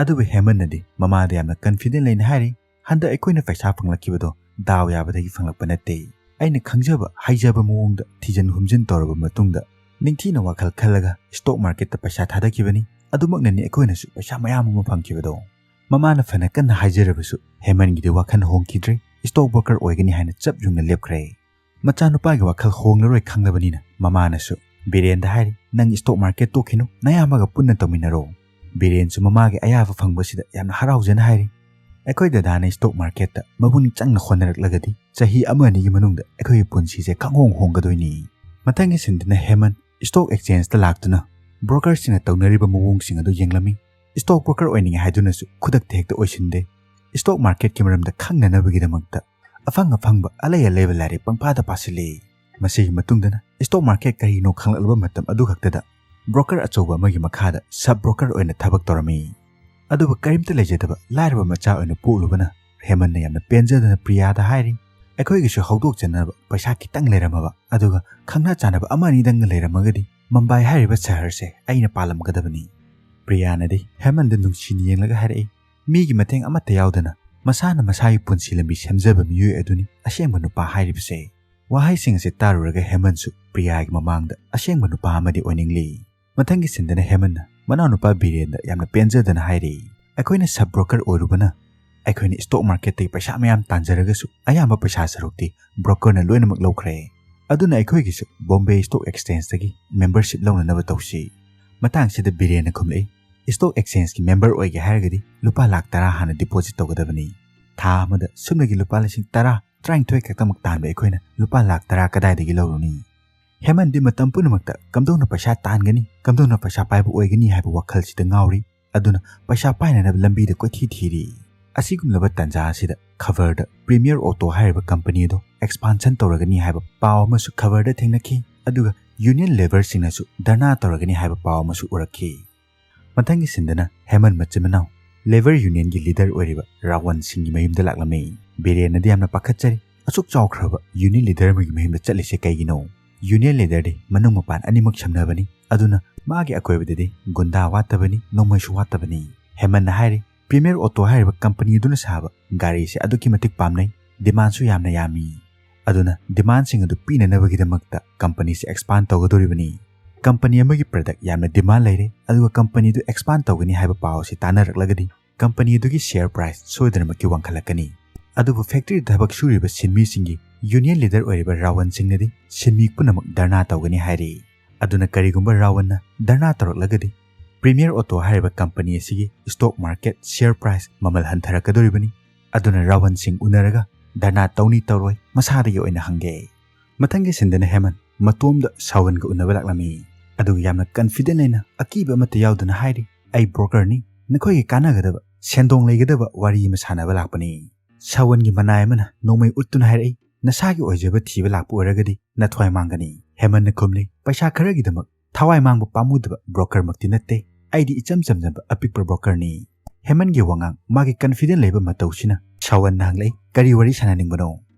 ꯑꯗꯨꯕꯨ ꯍꯦꯃꯟꯅꯗꯤ ꯃꯃꯥꯗ ꯌꯥꯝꯅ ꯀꯟꯐꯤꯗꯦꯟ ꯂꯩꯅ ꯍꯥꯏꯔꯤ, "ꯍꯟꯗꯛ ꯑꯩꯈꯣꯏꯅ ꯄꯩꯁꯥ ꯐꯪꯂꯛꯈꯤꯕꯗꯣ ꯗꯥꯎ ꯌꯥꯕꯗꯒꯤ ꯐꯪꯂꯛꯄ ꯅꯠꯇꯦ꯫ ꯑꯩꯅ ꯈꯪꯖꯕ ꯍꯩꯖꯕ ꯃꯑꯣꯡꯗ ꯊꯤꯖꯤꯟ ꯍꯨꯝꯖꯤꯟ ꯇꯧꯔꯕ ꯃꯇꯨꯡꯗ ꯅꯤꯡꯊꯤꯅ ꯋꯥꯈꯜ ꯈꯜꯂꯒ stock marketꯇ ꯄꯩꯁꯥ ꯊꯥꯗꯈꯤꯕꯅꯤ꯫ ꯑꯗꯨꯃꯛꯅꯅꯤ ꯑꯩꯈꯣꯏꯅꯁꯨ ꯄꯩꯁꯥ ꯃꯌꯥꯝ ꯑꯃ ꯐꯪꯈꯤꯕꯗꯣ꯫ ꯃꯃꯥꯅ ꯐꯅ ꯀꯟꯅ ꯍꯥꯏꯖꯔꯕꯁꯨ ꯍꯦꯃꯟꯒꯤꯗꯤ ꯋꯥꯈꯜ ꯍꯣꯡꯈꯤꯗ꯭ꯔꯦ꯫ Stock broker ꯑꯣꯏꯒꯅꯤ ꯍꯥꯏꯅ ꯆꯞ ꯌꯨꯡꯅ ꯂꯦꯞꯈ꯭ꯔꯦ꯫ ꯃꯆꯥꯅꯨꯄꯥꯒꯤ ꯋꯥꯈꯜ ꯍꯣꯡꯂꯔꯣꯏ ꯈꯪꯂꯕꯅꯤꯅ ꯃꯃꯥꯅꯁꯨ ꯕꯤꯔꯦꯟꯗ ꯍꯥꯏꯔꯤ, "ꯅꯪ stock market ꯇꯣꯛꯈꯤꯅꯨ, ꯅꯌꯥꯝꯕꯒ ꯄꯨꯟꯅ ꯇꯧꯃꯤꯟꯅꯔꯣ꯫ ꯕꯤꯔꯦꯟꯁꯨ ꯃꯃꯥꯒꯤ ꯑꯌꯥꯕ ꯐꯪꯕꯁꯤꯗ ꯌꯥꯝꯅ ꯍꯔꯥꯎꯖꯅ ꯍꯥꯏꯔꯤ, ꯑꯩꯈꯣꯏ ꯗꯗꯥꯅ stock marketꯇ ꯃꯄꯨꯛꯅꯤꯡ ꯆꯪꯅ ꯍꯣꯠꯅꯔꯛꯂꯒꯗꯤ ꯆꯍꯤ ꯑꯃ ꯑꯅꯤꯒꯤ ꯃꯅꯨꯡꯗ ꯑꯩꯈꯣꯏꯒꯤ ꯄꯨꯟꯁꯤꯁꯦ ꯈꯪꯍꯣꯡ ꯍꯣꯡꯒꯗꯣꯏꯅꯤ꯫" ꯃꯊꯪꯒꯤ ꯁꯤꯟꯗꯅ ꯍꯦꯃꯟ stock exchangeꯇ ꯂꯥꯛꯇꯨꯅ brokerꯁꯤꯡꯅ ꯇꯧꯅꯔꯤꯕ ꯃꯑꯣꯡꯁꯤꯡ ꯑꯗꯨ ꯌꯦꯡꯂꯝꯃꯤ꯫ Stock broker ꯑꯣꯏꯅꯤꯡꯉꯦ ꯍꯥꯏꯗꯨꯅꯁꯨ ꯈꯨꯗꯛꯇ ꯍꯦꯛꯇ ꯑꯣꯏꯁꯤꯟꯗꯦ꯫ Stock marketꯀꯤ ꯃꯔꯝꯗ ꯈꯪꯅꯅꯕꯒꯤꯗꯃꯛꯇ ꯑꯐꯪ ꯑꯐꯪꯕ ꯑꯂꯩ ꯑꯂꯩꯕ ꯂꯥꯏꯔꯤꯛ ꯄꯪꯄꯥꯗ ꯄꯥꯁꯤꯜꯂꯤ꯫ ꯃꯁꯤꯒꯤ ꯃꯇꯨꯡꯗꯅ stock market ꯀꯔꯤꯅꯣ ꯈꯪꯂꯛꯂꯕ ꯃꯇꯝ ꯑꯗꯨ ꯈꯛꯇꯗ broker ꯑꯆꯧꯕ ꯑꯃꯒꯤ ꯃꯈꯥꯗ sub broker ꯑꯣꯏꯅ ꯊꯕꯛ ꯇꯧꯔꯝꯃꯤ꯫ ꯑꯗꯨꯕꯨ ꯀꯔꯤꯝꯇ ꯂꯩꯖꯗꯕ ꯂꯥꯏꯔꯕ ꯃꯆꯥ ꯑꯣꯏꯅ ꯄꯣꯛꯂꯨꯕꯅ ꯍꯦꯃꯟꯅ ꯌꯥꯝꯅ ꯄꯦꯟꯖꯗꯅ ꯄ꯭ꯔꯤꯌꯥꯗ ꯍꯥꯏꯔꯤ, "ꯑꯩꯈꯣꯏꯒꯤꯁꯨ ꯍꯧꯗꯣꯛꯆꯅꯕ ꯄꯩꯁꯥ ꯈꯤꯇꯪ ꯂꯩꯔꯝꯃꯕ, ꯑꯗꯨꯒ ꯈꯪꯅ ꯆꯥꯟꯅꯕ ꯑꯃ ꯑꯅꯤꯗꯪꯒ ꯂꯩꯔꯝꯃꯒꯗꯤ ꯃꯨꯝꯕꯥꯏ ꯍꯥꯏꯔꯤꯕ ꯁꯍꯔꯁꯦ ꯑꯩꯅ ꯄꯥꯜꯂꯝꯒꯗꯕꯅꯤ꯫" ꯄ꯭ꯔꯤꯌꯥꯅꯗꯤ ꯍꯦꯃꯟꯗ ꯅꯨꯡꯁꯤꯅ ꯌꯦꯡꯂꯒ ꯍꯥꯏꯔꯛꯏ, "ꯃꯤꯒꯤ ꯃꯇꯦꯡ ꯑꯃꯠꯇ ꯌꯥꯎꯗꯅ ꯃꯁꯥꯅ ꯃꯁꯥꯒꯤ ꯄꯨꯟꯁꯤ ꯂꯝꯕꯤ ꯁꯦꯝꯖꯕ ꯃꯤꯑꯣꯏ ꯑꯗꯨꯅꯤ ꯑꯁꯦꯡꯕ ꯅꯨꯄꯥ ꯍꯥꯏꯔꯤꯕꯁꯦ꯫" ꯋꯥꯍꯩꯁꯤꯡ ꯑꯁꯤ ꯇꯥꯔꯨꯔꯒ ꯍꯦꯃꯟꯁꯨ ꯄ꯭ꯔꯤꯌꯥꯒꯤ ꯃꯃꯥꯡꯗ ꯑꯁꯦꯡꯕ ꯅꯨꯄꯥ ꯑꯃꯗꯤ ꯑꯣꯏꯅꯤꯡꯂꯤ꯫ ꯃꯊꯪꯒꯤ ꯁꯤꯟꯗꯅ ꯍꯦꯃꯟꯅ ꯃꯅꯥꯎꯅꯨꯄꯥ ꯕꯤꯔꯦꯟꯗ ꯌꯥꯝꯅ ꯄꯦꯟꯖꯗꯅ ꯍꯥꯏꯔꯤ, "ꯑꯩꯈꯣꯏꯅ sub broker ꯑꯣꯏꯔꯨꯕꯅ ꯑꯩꯈꯣꯏꯅ stock marketꯇꯒꯤ ꯄꯩꯁꯥ ꯃꯌꯥꯝ ꯇꯥꯟꯖꯔꯒꯁꯨ ꯑꯌꯥꯝꯕ ꯄꯩꯁꯥ ꯁꯔꯨꯛꯇꯤ brokerꯅ ꯂꯣꯏꯅꯃꯛ ꯂꯧꯈ꯭ꯔꯦ꯫ ꯑꯗꯨꯅ ꯑꯩꯈꯣꯏꯒꯤꯁꯨ Bombay Stock Exchangeꯇꯒꯤ membership ꯂꯧꯅꯅꯕ ꯇꯧꯁꯤ꯫" ꯃꯇꯥꯡꯁꯤꯗ ꯕꯤꯔꯦꯟꯅ ꯈꯨꯝꯂꯛꯏ, "Stock exchangeꯀꯤ member ꯑꯣꯏꯒꯦ ꯍꯥꯏꯔꯒꯗꯤ ꯂꯨꯄꯥ ꯂꯥꯈ ꯇꯔꯥ ꯍꯥꯟꯅ deposit ꯇꯧꯒꯗꯕꯅꯤ꯫ ꯊꯥ ꯑꯃꯗ ꯁꯨꯞꯅꯒꯤ ꯂꯨꯄꯥ ꯂꯤꯁꯤꯡ ꯇꯔꯥ, ꯇꯔꯥꯅꯤꯊꯣꯏ ꯈꯛꯇꯃꯛ ꯇꯥꯟꯕ ꯑꯩꯈꯣꯏꯅ ꯂꯨꯄꯥ ꯂꯥꯈ ꯇꯔꯥ ꯀꯗꯥꯏꯗꯒꯤ ꯂꯧꯔꯨꯅꯤ?" ꯍꯦꯃꯟꯗꯤ ꯃꯇꯝ ꯄꯨꯝꯅꯃꯛꯇ ꯀꯝꯗꯧꯅ ꯄꯩꯁꯥ ꯇꯥꯟꯒꯅꯤ, ꯀꯝꯗꯧꯅ ꯄꯩꯁꯥ ꯄꯥꯏꯕ ꯑꯣꯏꯒꯅꯤ ꯍꯥꯏꯕ ꯋꯥꯈꯜꯁꯤꯗ ꯉꯥꯎꯔꯤ꯫ ꯑꯗꯨꯅ ꯄꯩꯁꯥ ꯄꯥꯏꯅꯅꯕ ꯂꯝꯕꯤꯗ ꯀꯣꯏꯊꯤ ꯊꯤꯔꯤ꯫ ꯑꯁꯤꯒꯨꯝꯂꯕ ꯇꯥꯟꯖꯥ ꯑꯁꯤꯗ ꯈꯕꯔꯗ Premier Auto ꯍꯥꯏꯔꯤꯕ company ꯑꯗꯨ expansion ꯇꯧꯔꯒꯅꯤ ꯍꯥꯏꯕ ꯄꯥꯎ ꯑꯃꯁꯨ ꯈꯕꯔꯗ ꯊꯦꯡꯅꯈꯤ꯫ ꯑꯗꯨꯒ union labourꯁꯤꯡꯅꯁꯨ ꯙꯔꯅꯥ ꯇꯧꯔꯒꯅꯤ ꯍꯥꯏꯕ ꯄꯥꯎ ꯑꯃꯁꯨ ꯎꯔꯛꯈꯤ꯫ ꯃꯊꯪꯒꯤ ꯁꯤꯟꯗꯅ ꯍꯦꯃꯟ ꯃꯆꯤꯟ ꯃꯅꯥꯎ labour unionꯒꯤ leader ꯑꯣꯏꯔꯤꯕ ꯔꯥꯋꯟ ꯁꯤꯡꯒꯤ ꯃꯌꯨꯝꯗ ꯂꯥꯛꯂꯝꯃꯤ꯫ ꯕꯤꯔꯦꯟꯅꯗꯤ ꯌꯥꯝꯅ ꯄꯥꯈꯠꯆꯔꯤ, "ꯑꯁꯨꯛ ꯆꯥꯎꯈ꯭ꯔꯕ union leader ꯑꯃꯒꯤ ꯃꯌꯨꯝꯗ ꯆꯠꯂꯤꯁꯦ ꯀꯩꯒꯤꯅꯣ?" Union leaderꯗꯤ ꯃꯅꯨꯡ ꯃꯄꯥꯟ ꯑꯅꯤꯃꯛ ꯁꯝꯅꯕꯅꯤ꯫ ꯑꯗꯨꯅ ꯃꯥꯒꯤ ꯑꯀꯣꯏꯕꯗꯗꯤ ꯒꯨꯟꯗꯥ ꯋꯥꯠꯇꯕꯅꯤ, ꯅꯣꯡꯃꯩꯁꯨ ꯋꯥꯠꯇꯕꯅꯤ꯫ ꯍꯦꯃꯟꯅ ꯍꯥꯏꯔꯤ, "Premier Auto ꯍꯥꯏꯔꯤꯕ company ꯑꯗꯨꯅ ꯁꯥꯕ ꯒꯥꯔꯤꯁꯦ ꯑꯗꯨꯛꯀꯤ ꯃꯇꯤꯛ ꯄꯥꯝꯅꯩ, demandꯁꯨ ꯌꯥꯝꯅ ꯌꯥꯝꯃꯤ꯫ ꯑꯗꯨꯅ demandꯁꯤꯡ ꯑꯗꯨ ꯄꯤꯅꯅꯕꯒꯤꯗꯃꯛꯇ companyꯁꯦ expand ꯇꯧꯒꯗꯧꯔꯤꯕꯅꯤ꯫ ꯀꯝꯄꯅꯤ ꯑꯃꯒꯤ ꯄ꯭ꯔꯗꯛ ꯌꯥꯝꯅ ꯗꯤꯃꯥꯟ ꯂꯩꯔꯦ, ꯑꯗꯨꯒ ꯀꯝꯄꯅꯤꯗꯨ ꯑꯦꯛꯁꯄꯥꯟ ꯇꯧꯒꯅꯤ ꯍꯥꯏꯕ ꯄꯥꯎ ꯑꯁꯤ ꯇꯥꯟꯅꯔꯛꯂꯒꯗꯤ ꯀꯝꯄꯅꯤ ꯑꯗꯨꯒꯤ ꯁꯤꯌꯔ ꯄ꯭ꯔꯥꯏꯁ ꯁꯣꯏꯗꯅꯃꯛꯀꯤ ꯋꯥꯡꯈꯠꯂꯛꯀꯅꯤ꯫ ꯑꯗꯨꯕꯨ ꯐꯦꯛꯇꯔꯤꯗ ꯊꯕꯛ ꯁꯨꯔꯤꯕ ꯁꯤꯟꯃꯤꯁꯤꯡꯒꯤ ꯌꯨꯅꯤꯌꯟ ꯂꯤꯗꯔ ꯑꯣꯏꯔꯤꯕ ꯔꯥꯋꯟ ꯁꯤꯡꯅꯗꯤ ꯁꯤꯟꯃꯤ ꯄꯨꯝꯅꯃꯛ ꯙꯔꯅꯥ ꯇꯧꯒꯅꯤ ꯍꯥꯏꯔꯤ꯫ ꯑꯗꯨꯅ ꯀꯔꯤꯒꯨꯝꯕ ꯔꯥꯋꯟꯅ ꯙꯔꯅꯥ ꯇꯧꯔꯛꯂꯒꯗꯤ ꯄ꯭ꯔꯤꯃꯤꯌꯔ ꯑꯣꯇꯣ ꯍꯥꯏꯔꯤꯕ ꯀꯝꯄꯅꯤ ꯑꯁꯤꯒꯤ ꯁ꯭ꯇꯣꯛ ꯃꯥꯔꯀꯦꯠ ꯁꯤꯌꯔ ꯄ꯭ꯔꯥꯏꯁ ꯃꯃꯜ ꯍꯟꯊꯔꯛꯀꯗꯧꯔꯤꯕꯅꯤ꯫ ꯑꯗꯨꯅ ꯔꯥꯋꯟ ꯁꯤꯡ ꯎꯅꯔꯒ ꯙꯔꯅꯥ ꯇꯧꯅꯤ ꯇꯧꯔꯣꯏ ꯃꯁꯥꯗꯒꯤ ꯑꯣꯏꯅ ꯍꯪꯒꯦ꯫ ꯃꯊꯪꯒꯤ ꯁꯤꯟꯗꯅ ꯍꯦꯃꯟ ꯃꯇꯣꯝꯗ ꯁꯥꯋꯟꯒ ꯎꯅꯕ ꯂꯥꯛꯂꯝꯃꯤ꯫ ꯑꯗꯨꯒ ꯌꯥꯝꯅ ꯀꯟꯐꯤꯗꯦꯟ ꯂꯩꯅ ꯑꯀꯤꯕ ꯑꯃꯠꯇ ꯌꯥꯎꯗꯅ ꯍꯥꯏꯔꯤ, "ꯑꯩ ꯕ꯭ꯔꯣꯀꯔꯅꯤ, ꯅꯈꯣꯏꯒꯤ ꯀꯥꯟꯅꯒꯗꯕ ꯁꯦꯟꯗꯣꯡ ꯂꯩꯒꯗꯕ ꯋꯥꯔꯤ ꯑꯃ ꯁꯥꯟꯅꯕ ꯂꯥꯛꯄꯅꯤ꯫" ꯁꯥꯋꯟꯒꯤ ꯃꯅꯥꯏ ꯑꯃꯅ ꯅꯣꯡꯃꯩ ꯎꯠꯇꯨꯅ ꯍꯥꯏꯔꯛꯏ, "ꯅꯁꯥꯒꯤ ꯑꯣꯏꯖꯕ ꯊꯤꯕ ꯂꯥꯛꯄ ꯑꯣꯏꯔꯒꯗꯤ ꯅꯊ꯭ꯋꯥꯏ ꯃꯥꯡꯒꯅꯤ꯫" ꯍꯦꯃꯟꯅ ꯈꯨꯝꯂꯤ, "ꯄꯩꯁꯥ ꯈꯔꯒꯤꯗꯃꯛ ꯊꯋꯥꯏ ꯃꯥꯡꯕ ꯄꯥꯝꯃꯨꯗꯕ ꯕ꯭ꯔꯣꯀꯔꯃꯛꯇꯤ ꯅꯠꯇꯦ꯫ ꯑꯩꯗꯤ ꯏꯆꯝ ꯆꯝꯖꯕ ꯑꯄꯤꯛꯄ ꯕ꯭ꯔꯣꯀꯔꯅꯤ꯫" ꯍꯦꯃꯟꯒꯤ ꯋꯥꯉꯥꯡ, ꯃꯥꯒꯤ ꯀꯟꯐꯤꯗꯦꯟ ꯂꯩꯕ ꯃꯇꯧꯁꯤꯅ ꯁꯥꯋꯟꯅ ꯍꯪꯂꯛꯏ, "ꯀꯔꯤ ꯋꯥꯔꯤ ꯁꯥꯟꯅꯅꯤꯡꯕꯅꯣ?"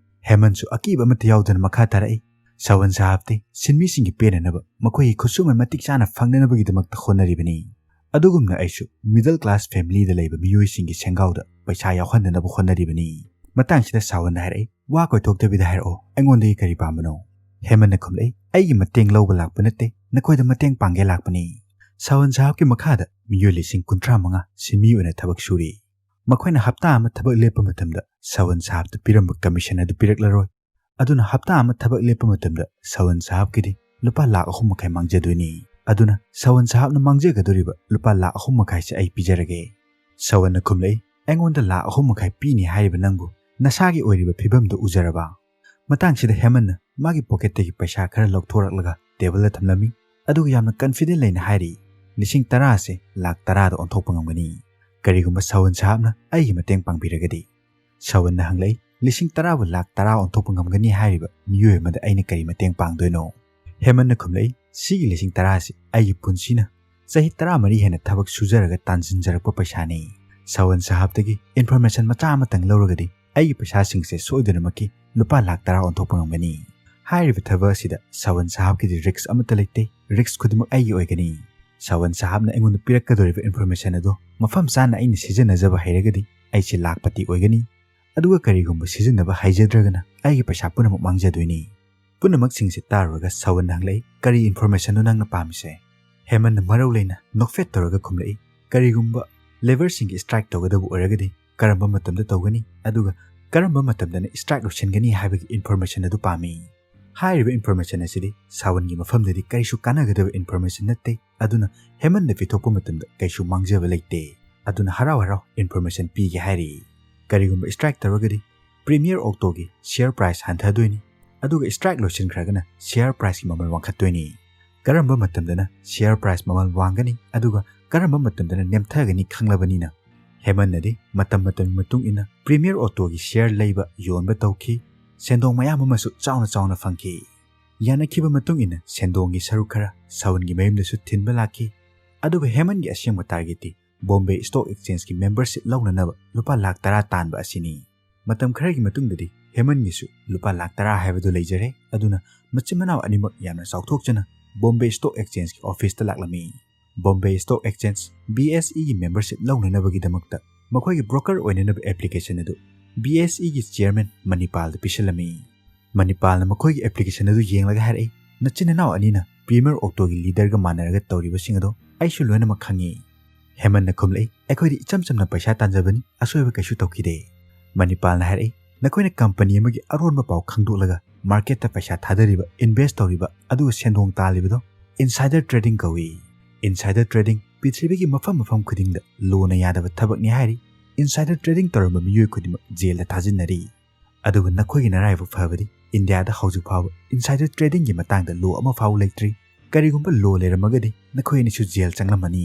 ꯍꯦꯃꯟꯁꯨ ꯑꯀꯤꯕ ꯑꯃꯠꯇ ꯌꯥꯎꯗꯅ ꯃꯈꯥ ꯇꯥꯔꯛꯏ, "ꯁꯥꯋꯟ ꯁꯥꯍꯕꯇꯤ ꯁꯤꯟꯃꯤꯁꯤꯡꯒꯤ ꯄꯦꯟꯅꯅꯕ ꯃꯈꯣꯏꯒꯤ ꯈꯨꯠꯁꯨꯃꯟ ꯃꯇꯤꯛ ꯆꯥꯅ ꯐꯪꯅꯅꯕꯒꯤꯗꯃꯛꯇ ꯍꯣꯠꯅꯔꯤꯕꯅꯤ꯫ ꯑꯗꯨꯒꯨꯝꯅ ꯑꯩꯁꯨ ꯃꯤꯗꯜ ꯀ꯭ꯂꯥꯁ ꯐꯦꯃꯤꯂꯤꯗ ꯂꯩꯕ ꯃꯤꯑꯣꯏꯁꯤꯡꯒꯤ ꯁꯦꯟꯒꯥꯎꯗ ꯄꯩꯁꯥ ꯌꯥꯎꯍꯟꯗꯅꯕ ꯍꯣꯠꯅꯔꯤꯕꯅꯤ꯫" ꯃꯇꯥꯡꯁꯤꯗ ꯁꯥꯋꯟꯅ ꯍꯥꯏꯔꯛꯏ, "ꯋꯥ ꯀꯣꯏꯊꯣꯛꯇꯕꯤꯗ ꯍꯥꯏꯔꯛꯑꯣ, ꯑꯩꯉꯣꯟꯗꯒꯤ ꯀꯔꯤ ꯄꯥꯝꯕꯅꯣ?" ꯍꯦꯃꯟꯅ ꯈꯨꯝꯂꯛꯏ, "ꯑꯩꯒꯤ ꯃꯇꯦꯡ ꯂꯧꯕ ꯂꯥꯛꯄ ꯅꯠꯇꯦ, ꯅꯈꯣꯏꯗ ꯃꯇꯦꯡ ꯄꯥꯡꯒꯦ ꯂꯥꯛꯄꯅꯤ꯫" ꯁꯥꯋꯟ ꯁꯥꯍꯕꯀꯤ ꯃꯈꯥꯗ ꯃꯤꯑꯣꯏ ꯂꯤꯁꯤꯡ ꯀꯨꯟꯊ꯭ꯔꯥ ꯃꯉꯥ ꯁꯤꯟꯃꯤ ꯑꯣꯏꯅ ꯊꯕꯛ ꯁꯨꯔꯤ꯫ ꯃꯈꯣꯏꯅ ꯍꯞꯇꯥ ꯑꯃ ꯊꯕꯛ ꯂꯦꯞꯄ ꯃꯇꯝꯗ ꯁꯥꯋꯟ ꯁꯥꯍꯕꯇ ꯄꯤꯔꯝꯕ ꯀꯃꯤꯁꯟ ꯑꯗꯨ ꯄꯤꯔꯛꯂꯔꯣꯏ꯫ ꯑꯗꯨꯅ ꯍꯞꯇꯥ ꯑꯃ ꯊꯕꯛ ꯂꯦꯞꯄ ꯃꯇꯝꯗ ꯁꯥꯋꯟ ꯁꯥꯍꯕꯀꯤꯗꯤ ꯂꯨꯄꯥ ꯂꯥꯈ ꯑꯍꯨꯝ ꯃꯈꯥꯏ ꯃꯥꯡꯖꯗꯣꯏꯅꯤ꯫ ꯑꯗꯨꯅ ꯁꯥꯋꯟ ꯁꯥꯍꯕꯅ ꯃꯥꯡꯖꯒꯗꯧꯔꯤꯕ ꯂꯨꯄꯥ ꯂꯥꯈ ꯑꯍꯨꯝ ꯃꯈꯥꯏꯁꯦ ꯑꯩ ꯄꯤꯖꯔꯒꯦ꯫ ꯁꯥꯋꯟꯅ ꯈꯨꯝꯂꯛꯏ, "ꯑꯩꯉꯣꯟꯗ ꯂꯥꯈ ꯑꯍꯨꯝ ꯃꯈꯥꯏ ꯄꯤꯅꯤ ꯍꯥꯏꯔꯤꯕ ꯅꯪꯕꯨ ꯅꯁꯥꯒꯤ ꯑꯣꯏꯔꯤꯕ ꯐꯤꯕꯝꯗꯨ ꯎꯖꯔꯕ?" ꯃꯇꯥꯡꯁꯤꯗ ꯍꯦꯃꯟꯅ ꯃꯥꯒꯤ ꯄꯣꯀꯦꯠꯇꯒꯤ ꯄꯩꯁꯥ ꯈꯔ ꯂꯧꯊꯣꯔꯛꯂꯒ ꯇꯦꯕꯜꯗ ꯊꯝꯂꯝꯃꯤ꯫ ꯑꯗꯨꯒ ꯌꯥꯝꯅ ꯀꯟꯐꯤꯗꯦꯟ ꯂꯩꯅ ꯍꯥꯏꯔꯤ, "ꯂꯤꯁꯤꯡ ꯇꯔꯥ ꯑꯁꯦ ꯂꯥꯈ ꯇꯔꯥꯗ ꯑꯣꯟꯊꯣꯛꯄ ꯉꯝꯒꯅꯤ꯫ ꯀꯔꯤꯒꯨꯝꯕ ꯁꯥꯋꯟ ꯁꯥꯍꯕꯅ ꯑꯩꯒꯤ ꯃꯇꯦꯡ ꯄꯥꯡꯕꯤꯔꯒꯗꯤ꯫" ꯁꯥꯋꯟꯅ ꯍꯪꯂꯛꯏ, "ꯂꯤꯁꯤꯡ ꯇꯔꯥꯕꯨ ꯂꯥꯈ ꯇꯔꯥ ꯑꯣꯟꯊꯣꯛꯄ ꯉꯝꯒꯅꯤ ꯍꯥꯏꯔꯤꯕ ꯃꯤꯑꯣꯏ ꯑꯃꯗ ꯑꯩꯅ ꯀꯔꯤ ꯃꯇꯦꯡ ꯄꯥꯡꯗꯣꯏꯅꯣ?" ꯍꯦꯃꯟꯅ ꯈꯨꯝꯂꯛꯏ, "ꯁꯤꯒꯤ ꯂꯤꯁꯤꯡ ꯇꯔꯥ ꯑꯁꯤ ꯑꯩꯒꯤ ꯄꯨꯟꯁꯤꯅ ꯆꯍꯤ ꯇꯔꯥꯃꯔꯤ ꯍꯦꯟꯅ ꯊꯕꯛ ꯁꯨꯖꯔꯒ ꯇꯥꯟꯁꯤꯟꯖꯔꯛꯄ ꯄꯩꯁꯥꯅꯤ꯫ ꯁꯥꯋꯟ ꯁꯥꯍꯕꯇꯒꯤ ꯏꯟꯐꯣꯔꯃꯦꯁꯟ ꯃꯆꯥ ꯑꯃꯇꯪ ꯂꯧꯔꯒꯗꯤ ꯑꯩꯒꯤ ꯄꯩꯁꯥꯁꯤꯡꯁꯦ ꯁꯣꯏꯗꯅꯃꯛꯀꯤ ꯂꯨꯄꯥ ꯂꯥꯈ ꯇꯔꯥ ꯑꯣꯟꯊꯣꯛꯄ ꯉꯝꯒꯅꯤ꯫ ꯍꯥꯏꯔꯤꯕ ꯊꯕꯛ ꯑꯁꯤꯗ ꯁꯥꯋꯟ ꯁꯥꯍꯕꯀꯤꯗꯤ ꯔꯤꯛꯁ ꯑꯃꯠꯇ ꯂꯩꯇꯦ, ꯔꯤꯛꯁ ꯈꯨꯗꯤꯡꯃꯛ ꯑꯩꯒꯤ ꯑꯣꯏꯒꯅꯤ꯫ ꯁꯥꯋꯟ ꯁꯥꯍꯕꯅ ꯑꯩꯉꯣꯟꯗ ꯄꯤꯔꯛꯀꯗꯧꯔꯤꯕ ꯏꯟꯐꯣꯔꯃꯦꯁꯟ ꯑꯗꯨ ꯃꯐꯝ ꯆꯥꯅ ꯑꯩꯅ ꯁꯤꯖꯤꯟꯅꯖꯕ ꯍꯩꯔꯒꯗꯤ ꯑꯩꯁꯦ ꯂꯥꯈꯄꯇꯤ ꯑꯣꯏꯒꯅꯤ꯫ ꯑꯗꯨꯒ ꯀꯔꯤꯒꯨꯝꯕ ꯁꯤꯖꯤꯟꯅꯕ ꯍꯩꯖꯗ꯭ꯔꯒꯅ ꯑꯩꯒꯤ ꯄꯩꯁꯥ ꯄꯨꯝꯅꯃꯛ ꯃꯥꯡꯖꯗꯣꯏꯅꯤ꯫ ꯄꯨꯝꯅꯃꯛꯁꯤꯡꯁꯦ ꯇꯥꯔꯨꯔꯒ ꯁꯋꯟꯅ ꯍꯪꯂꯛꯏ, "ꯀꯔꯤ informationꯅꯣ ꯅꯪꯅ ꯄꯥꯝꯃꯤꯁꯦ?" ꯍꯦꯃꯟꯅ ꯃꯔꯧ ꯂꯩꯅ ꯅꯣꯛꯐꯦꯠ ꯇꯧꯔꯒ ꯈꯨꯝꯂꯛꯏ, "ꯀꯔꯤꯒꯨꯝꯕ labourꯁꯤꯡꯒꯤ strike ꯇꯧꯒꯗꯕ ꯑꯣꯏꯔꯒꯗꯤ ꯀꯔꯝꯕ ꯃꯇꯝꯗ ꯇꯧꯒꯅꯤ, ꯑꯗꯨꯒ ꯀꯔꯝꯕ ꯃꯇꯝꯗꯅ strike ꯂꯣꯏꯁꯤꯟꯒꯅꯤ ꯍꯥꯏꯕꯒꯤ information ꯑꯗꯨ ꯄꯥꯝꯃꯤ꯫" ꯍꯥꯏꯔꯤꯕ information ꯑꯁꯤꯗꯤ ꯁꯋꯟꯒꯤ ꯃꯐꯝꯗꯗꯤ ꯀꯔꯤꯁꯨ ꯀꯥꯟꯅꯒꯗꯕ information ꯅꯠꯇꯦ, ꯑꯗꯨꯅ ꯍꯦꯃꯟꯅ ꯄꯤꯊꯣꯛꯄ ꯃꯇꯝꯗ ꯀꯩꯁꯨ ꯃꯥꯡꯖꯕ ꯂꯩꯇꯦ꯫ ꯑꯗꯨꯅ ꯍꯔꯥꯎ ꯍꯔꯥꯎ information ꯄꯤꯒꯦ ꯍꯥꯏꯔꯤ꯫ "ꯀꯔꯤꯒꯨꯝꯕ strike ꯇꯧꯔꯒꯗꯤ Premier Autoꯒꯤ share price ꯍꯟꯊꯗꯣꯏꯅꯤ, ꯑꯗꯨꯒ strike ꯂꯣꯏꯁꯤꯟꯈ꯭ꯔꯒꯅ share priceꯀꯤ ꯃꯃꯜ ꯋꯥꯡꯈꯠꯇꯣꯏꯅꯤ꯫ ꯀꯔꯝꯕ ꯃꯇꯝꯗꯅ share price ꯃꯃꯜ ꯋꯥꯡꯒꯅꯤ, ꯑꯗꯨꯒ ꯀꯔꯝꯕ ꯃꯇꯝꯗꯅ ꯅꯦꯝꯊꯒꯅꯤ ꯈꯪꯂꯕꯅꯤꯅ, ꯍꯦꯃꯟꯅꯗꯤ ꯃꯇꯝ ꯃꯇꯝꯒꯤ ꯃꯇꯨꯡ ꯏꯟꯅ Premier Autoꯒꯤ share ꯂꯩꯕ ꯌꯣꯟꯕ ꯇꯧꯈꯤ꯫ ꯁꯦꯟꯗꯣꯡ ꯃꯌꯥꯝ ꯑꯃꯁꯨ ꯆꯥꯎꯅ ꯆꯥꯎꯅ ꯐꯪꯈꯤ꯫ ꯌꯥꯅꯈꯤꯕ ꯃꯇꯨꯡ ꯏꯟꯅ ꯁꯦꯟꯗꯣꯡꯒꯤ ꯁꯔꯨꯛ ꯈꯔ ꯁꯋꯟꯒꯤ ꯃꯌꯨꯝꯗꯁꯨ ꯊꯤꯟꯕ ꯂꯥꯛꯈꯤ꯫ ꯑꯗꯨꯕꯨ ꯍꯦꯃꯟꯒꯤ ꯑꯁꯦꯡꯕ targetꯇꯤ Bombay Stock Exchangeꯀꯤ membership ꯂꯧꯅꯅꯕ ꯂꯨꯄꯥ ꯂꯥꯈ ꯇꯔꯥ ꯇꯥꯟꯕ ꯑꯁꯤꯅꯤ꯫ ꯃꯇꯝ ꯈꯔꯒꯤ ꯃꯇꯨꯡꯗꯗꯤ ꯍꯦꯃꯟꯒꯤꯁꯨ ꯂꯨꯄꯥ ꯂꯥꯈ ꯇꯔꯥ ꯍꯥꯏꯕꯗꯨ ꯂꯩꯖꯔꯦ, ꯑꯗꯨꯅ ꯃꯆꯤꯟ ꯃꯅꯥꯎ ꯑꯅꯤꯃꯛ ꯌꯥꯝꯅ ꯆꯥꯎꯊꯣꯛꯆꯅ Bombay Stock Exchangeꯀꯤ officeꯇ ꯂꯥꯛꯂꯝꯃꯤ꯫ Bombay Stock Exchange, BSEꯒꯤ membership ꯂꯧꯅꯅꯕꯒꯤꯗꯃꯛꯇ ꯃꯈꯣꯏꯒꯤ broker ꯑꯣꯏꯅꯅꯕ application ꯑꯗꯨ BSEꯒꯤ chairman ꯃꯅꯤꯄꯥꯜꯗ ꯄꯤꯁꯜꯂꯝꯃꯤ꯫ ꯃꯅꯤꯄꯥꯜꯅ ꯃꯈꯣꯏꯒꯤ application ꯑꯗꯨ ꯌꯦꯡꯂꯒ ꯍꯥꯏꯔꯛꯏ, "ꯅꯆꯤꯟ ꯅꯅꯥꯎ ꯑꯅꯤꯅ Premier Autoꯒꯤ leaderꯒ ꯃꯥꯟꯅꯔꯒ ꯇꯧꯔꯤꯕꯁꯤꯡ ꯑꯗꯣ ꯑꯩꯁꯨ ꯂꯣꯏꯅꯃꯛ ꯈꯪꯉꯤ꯫" ꯍꯦꯃꯟꯅ ꯈꯨꯝꯂꯛꯏ, "ꯑꯩꯈꯣꯏꯗꯤ ꯏꯆꯝ ꯆꯝꯅ ꯄꯩꯁꯥ ꯇꯥꯟꯖꯕꯅꯤ, ꯑꯁꯣꯏꯕ ꯀꯩꯁꯨ ꯇꯧꯈꯤꯗꯦ꯫" ꯃꯅꯤꯄꯥꯜꯅ ꯍꯥꯏꯔꯛꯏ, "ꯅꯈꯣꯏꯅ company ꯑꯃꯒꯤ ꯑꯔꯣꯟꯕ ꯄꯥꯎ ꯈꯪꯗꯣꯛꯂꯒ marketꯇ ꯄꯩꯁꯥ ꯊꯥꯗꯔꯤꯕ, invest ꯇꯧꯔꯤꯕ, ꯑꯗꯨꯒ ꯁꯦꯟꯗꯣꯡ ꯇꯥꯜꯂꯤꯕꯗꯣ insider trading ꯀꯧꯏ꯫ Insider trading ꯄ꯭ꯔꯤꯊꯤꯕꯤꯒꯤ ꯃꯐꯝ ꯃꯐꯝ ꯈꯨꯗꯤꯡꯗ lawꯅ ꯌꯥꯗꯕ ꯊꯕꯛꯅꯤ ꯍꯥꯏꯔꯤ꯫ Insider trading ꯇꯧꯔꯝꯕ ꯃꯤꯑꯣꯏ ꯈꯨꯗꯤꯡꯃꯛ jailꯗ ꯊꯥꯖꯤꯟꯅꯔꯤ꯫ ꯑꯗꯨꯒ ꯅꯈꯣꯏꯒꯤ ꯅꯔꯥꯏꯕꯛ ꯐꯕꯗꯤ ꯏꯟꯗꯤꯌꯥꯗ ꯍꯧꯖꯤꯛ ꯐꯥꯎꯕ insider tradingꯒꯤ ꯃꯇꯥꯡꯗ law ꯑꯃ ꯐꯥꯎꯕ ꯂꯩꯇ꯭ꯔꯤ꯫ ꯀꯔꯤꯒꯨꯝꯕ law ꯂꯩꯔꯝꯃꯒꯗꯤ ꯅꯈꯣꯏ ꯑꯅꯤꯁꯨ jail ꯆꯪꯂꯝꯃꯅꯤ꯫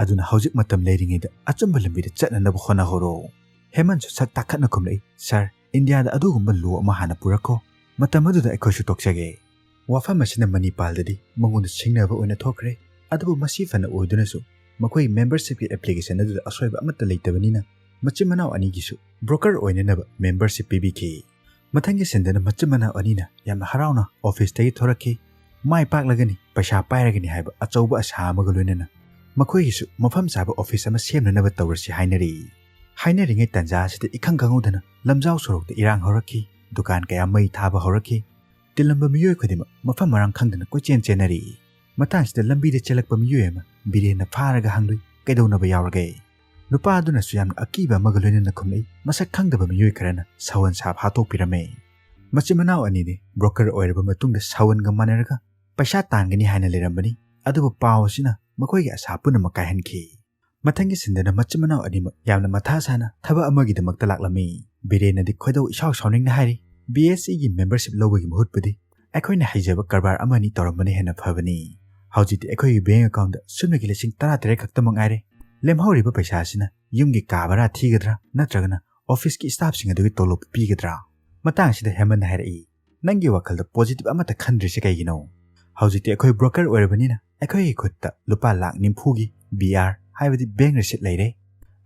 ꯑꯗꯨꯅ ꯍꯧꯖꯤꯛ ꯃꯇꯝ ꯂꯩꯔꯤꯉꯩꯗ ꯑꯆꯨꯝꯕ ꯂꯝꯕꯤꯗ ꯆꯠꯅꯅꯕ ꯍꯣꯠꯅꯍꯧꯔꯣ꯫" ꯍꯦꯃꯟꯁꯨ ꯁꯛ ꯇꯥꯈꯠꯅ ꯈꯨꯝꯂꯛꯏ, "Sir, ꯏꯟꯗꯤꯌꯥꯗ ꯑꯗꯨꯒꯨꯝꯕ law ꯑꯃ ꯍꯥꯟꯅ ꯄꯨꯔꯛꯈꯣ, ꯃꯇꯝ ꯑꯗꯨꯗ ꯑꯩꯈꯣꯏꯁꯨ ꯇꯣꯛꯆꯒꯦ꯫" ꯋꯥꯐꯝ ꯑꯁꯤꯅ ꯃꯅꯤꯄꯥꯜꯗꯗꯤ ꯃꯉꯣꯟꯗ ꯁꯤꯡꯅꯕ ꯑꯣꯏꯅ ꯊꯣꯛꯈ꯭ꯔꯦ꯫ ꯑꯗꯨꯕꯨ ꯃꯁꯤ ꯐꯅ ꯑꯣꯏꯗꯨꯅꯁꯨ ꯃꯈꯣꯏꯒꯤ membershipꯀꯤ application ꯑꯗꯨꯗ ꯑꯁꯣꯏꯕ ꯑꯃꯠꯇ ꯂꯩꯇꯕꯅꯤꯅ ꯃꯆꯤꯟ ꯃꯅꯥꯎ ꯑꯅꯤꯒꯤꯁꯨ broker ꯑꯣꯏꯅꯅꯕ membership ꯄꯤꯕꯤꯈꯤ꯫ ꯃꯊꯪꯒꯤ ꯁꯤꯟꯗꯅ ꯃꯆꯤꯟ ꯃꯅꯥꯎ ꯑꯅꯤꯅ ꯌꯥꯝꯅ ꯍꯔꯥꯎꯅ officeꯇꯒꯤ ꯊꯣꯔꯛꯈꯤ꯫ ꯃꯥꯏ ꯄꯥꯛꯂꯒꯅꯤ, ꯄꯩꯁꯥ ꯄꯥꯏꯔꯒꯅꯤ ꯍꯥꯏꯕ ꯑꯆꯧꯕ ꯑꯁꯥ ꯑꯃꯒ ꯂꯣꯏꯅꯅ ꯃꯈꯣꯏꯒꯤꯁꯨ ꯃꯐꯝ ꯆꯥꯕ office ꯑꯃ ꯁꯦꯝꯅꯅꯕ ꯇꯧꯔꯁꯤ ꯍꯥꯏꯅꯔꯤ꯫ ꯍꯥꯏꯅꯔꯤꯉꯩ ꯇꯥꯟꯖꯥ ꯑꯁꯤꯗ ꯏꯈꯪ ꯈꯪꯍꯧꯗꯅ ꯂꯝꯖꯥꯎ ꯁꯣꯔꯣꯛꯇ ꯏꯔꯥꯡ ꯍꯧꯔꯛꯈꯤ꯫ ꯗꯨꯀꯥꯟ ꯀꯌꯥ ꯃꯩ ꯊꯥꯕ ꯍꯧꯔꯛꯈꯤ꯫ ꯇꯤꯜꯂꯝꯕ ꯃꯤꯑꯣꯏ ꯈꯨꯗꯤꯡꯃꯛ ꯃꯐꯝ ꯃꯔꯥꯡ ꯈꯪꯗꯅ ꯀꯣꯏꯆꯦꯟ ꯆꯦꯟꯅꯔꯤ꯫ ꯃꯇꯥꯡꯁꯤꯗ ꯂꯝꯕꯤꯗ ꯆꯦꯜꯂꯛꯄ ꯃꯤꯑꯣꯏ ꯑꯃ ꯕꯤꯔꯦꯟꯅ ꯐꯥꯔꯒ ꯍꯪꯂꯨꯏ, "ꯀꯩꯗꯧꯅꯕ ꯌꯥꯎꯔꯒꯦ?" ꯅꯨꯄꯥ ꯑꯗꯨꯅꯁꯨ ꯌꯥꯝꯅ ꯑꯀꯤꯕ ꯑꯃꯒ ꯂꯣꯏꯅꯅ ꯈꯨꯝꯂꯛꯏ, "ꯃꯁꯛ ꯈꯪꯗꯕ ꯃꯤꯑꯣꯏ ꯈꯔꯅ ꯁꯋꯟ ꯁꯥꯞ ꯍꯥꯠꯇꯣꯛꯄꯤꯔꯝꯃꯦ꯫ ꯃꯆꯤꯟ ꯃꯅꯥꯎ ꯑꯅꯤꯗꯤ ꯕ꯭ꯔꯣꯀꯔ ꯑꯣꯏꯔꯕ ꯃꯇꯨꯡꯗ ꯁꯋꯟꯒ ꯃꯥꯟꯅꯔꯒ ꯄꯩꯁꯥ ꯇꯥꯟꯒꯅꯤ ꯍꯥꯏꯅ ꯂꯩꯔꯝꯕꯅꯤ, ꯑꯗꯨꯕꯨ ꯄꯥꯎ ꯑꯁꯤꯅ ꯃꯈꯣꯏꯒꯤ ꯑꯁꯥ ꯄꯨꯝꯅꯃꯛ ꯀꯥꯏꯍꯟꯈꯤ"꯫ ꯃꯊꯪꯒꯤ ꯁꯤꯟꯗꯅ ꯃꯆꯤꯟ ꯃꯅꯥꯎ ꯑꯅꯤꯃꯛ ꯌꯥꯝꯅ ꯃꯊꯥ ꯁꯥꯅ ꯊꯕꯛ ꯑꯃꯒꯤꯗꯃꯛꯇ ꯂꯥꯛꯂꯝꯃꯤ꯫ ꯕꯤꯔꯦꯟꯅꯗꯤ ꯈꯣꯏꯗꯧ ꯏꯁꯥꯎ ꯁꯥꯎꯅꯤꯡꯅ ꯍꯥꯏꯔꯤ, "ꯕꯤ ꯑꯦꯁ ꯏꯒꯤ ꯃꯦꯝꯕꯔꯁꯤꯞ ꯂꯧꯕꯒꯤ ꯃꯍꯨꯠꯄꯨꯗꯤ ꯑꯩꯈꯣꯏꯅ ꯍꯩꯖꯕ ꯀꯔꯕꯥꯔ ꯑꯃꯅꯤ ꯇꯧꯔꯝꯕꯅ ꯍꯦꯟꯅ ꯐꯕꯅꯤ꯫ ꯍꯧꯖꯤꯛꯇꯤ ꯑꯩꯈꯣꯏꯒꯤ ꯕꯦꯡ ꯑꯦꯀꯥꯎꯟꯗ ꯁꯨꯞꯅꯒꯤ ꯂꯤꯁꯤꯡ ꯇꯔꯥ ꯇꯔꯦꯠ ꯈꯛꯇꯃꯛ ꯉꯥꯏꯔꯦ꯫ ꯂꯦꯝꯍꯧꯔꯤꯕ ꯄꯩꯁꯥ ꯑꯁꯤꯅ ꯌꯨꯝꯒꯤ ꯀꯥ ꯚꯔꯥ ꯊꯤꯒꯗ꯭ꯔꯥ ꯅꯠꯇ꯭ꯔꯒꯅ ꯑꯣꯐꯤꯁꯀꯤ ꯁ꯭ꯇꯥꯐꯁꯤꯡ ꯑꯗꯨꯒꯤ ꯇꯣꯂꯣꯞ ꯄꯤꯒꯗ꯭ꯔꯥ?" ꯃꯇꯥꯡ ꯑꯁꯤꯗ ꯍꯦꯃꯟꯅ ꯍꯥꯏꯔꯛꯏ, "ꯅꯪꯒꯤ ꯋꯥꯈꯜꯗ ꯄꯣꯖꯤꯇꯤꯚ ꯑꯃꯠꯇ ꯈꯟꯗ꯭ꯔꯤꯁꯦ ꯀꯩꯒꯤꯅꯣ? ꯍꯧꯖꯤꯛꯇꯤ ꯑꯩꯈꯣꯏ ꯕ꯭ꯔꯣꯀꯔ ꯑꯣꯏꯔꯕꯅꯤꯅ ꯑꯩꯈꯣꯏꯒꯤ ꯈꯨꯠꯇ ꯂꯨꯄꯥ ꯂꯥꯛ ꯅꯤꯐꯨꯒꯤ ꯕꯤ ꯑꯥꯔ, ꯍꯥꯏꯕꯗꯤ ꯕꯦꯡ ꯔꯤꯁꯤꯠ ꯂꯩꯔꯦ꯫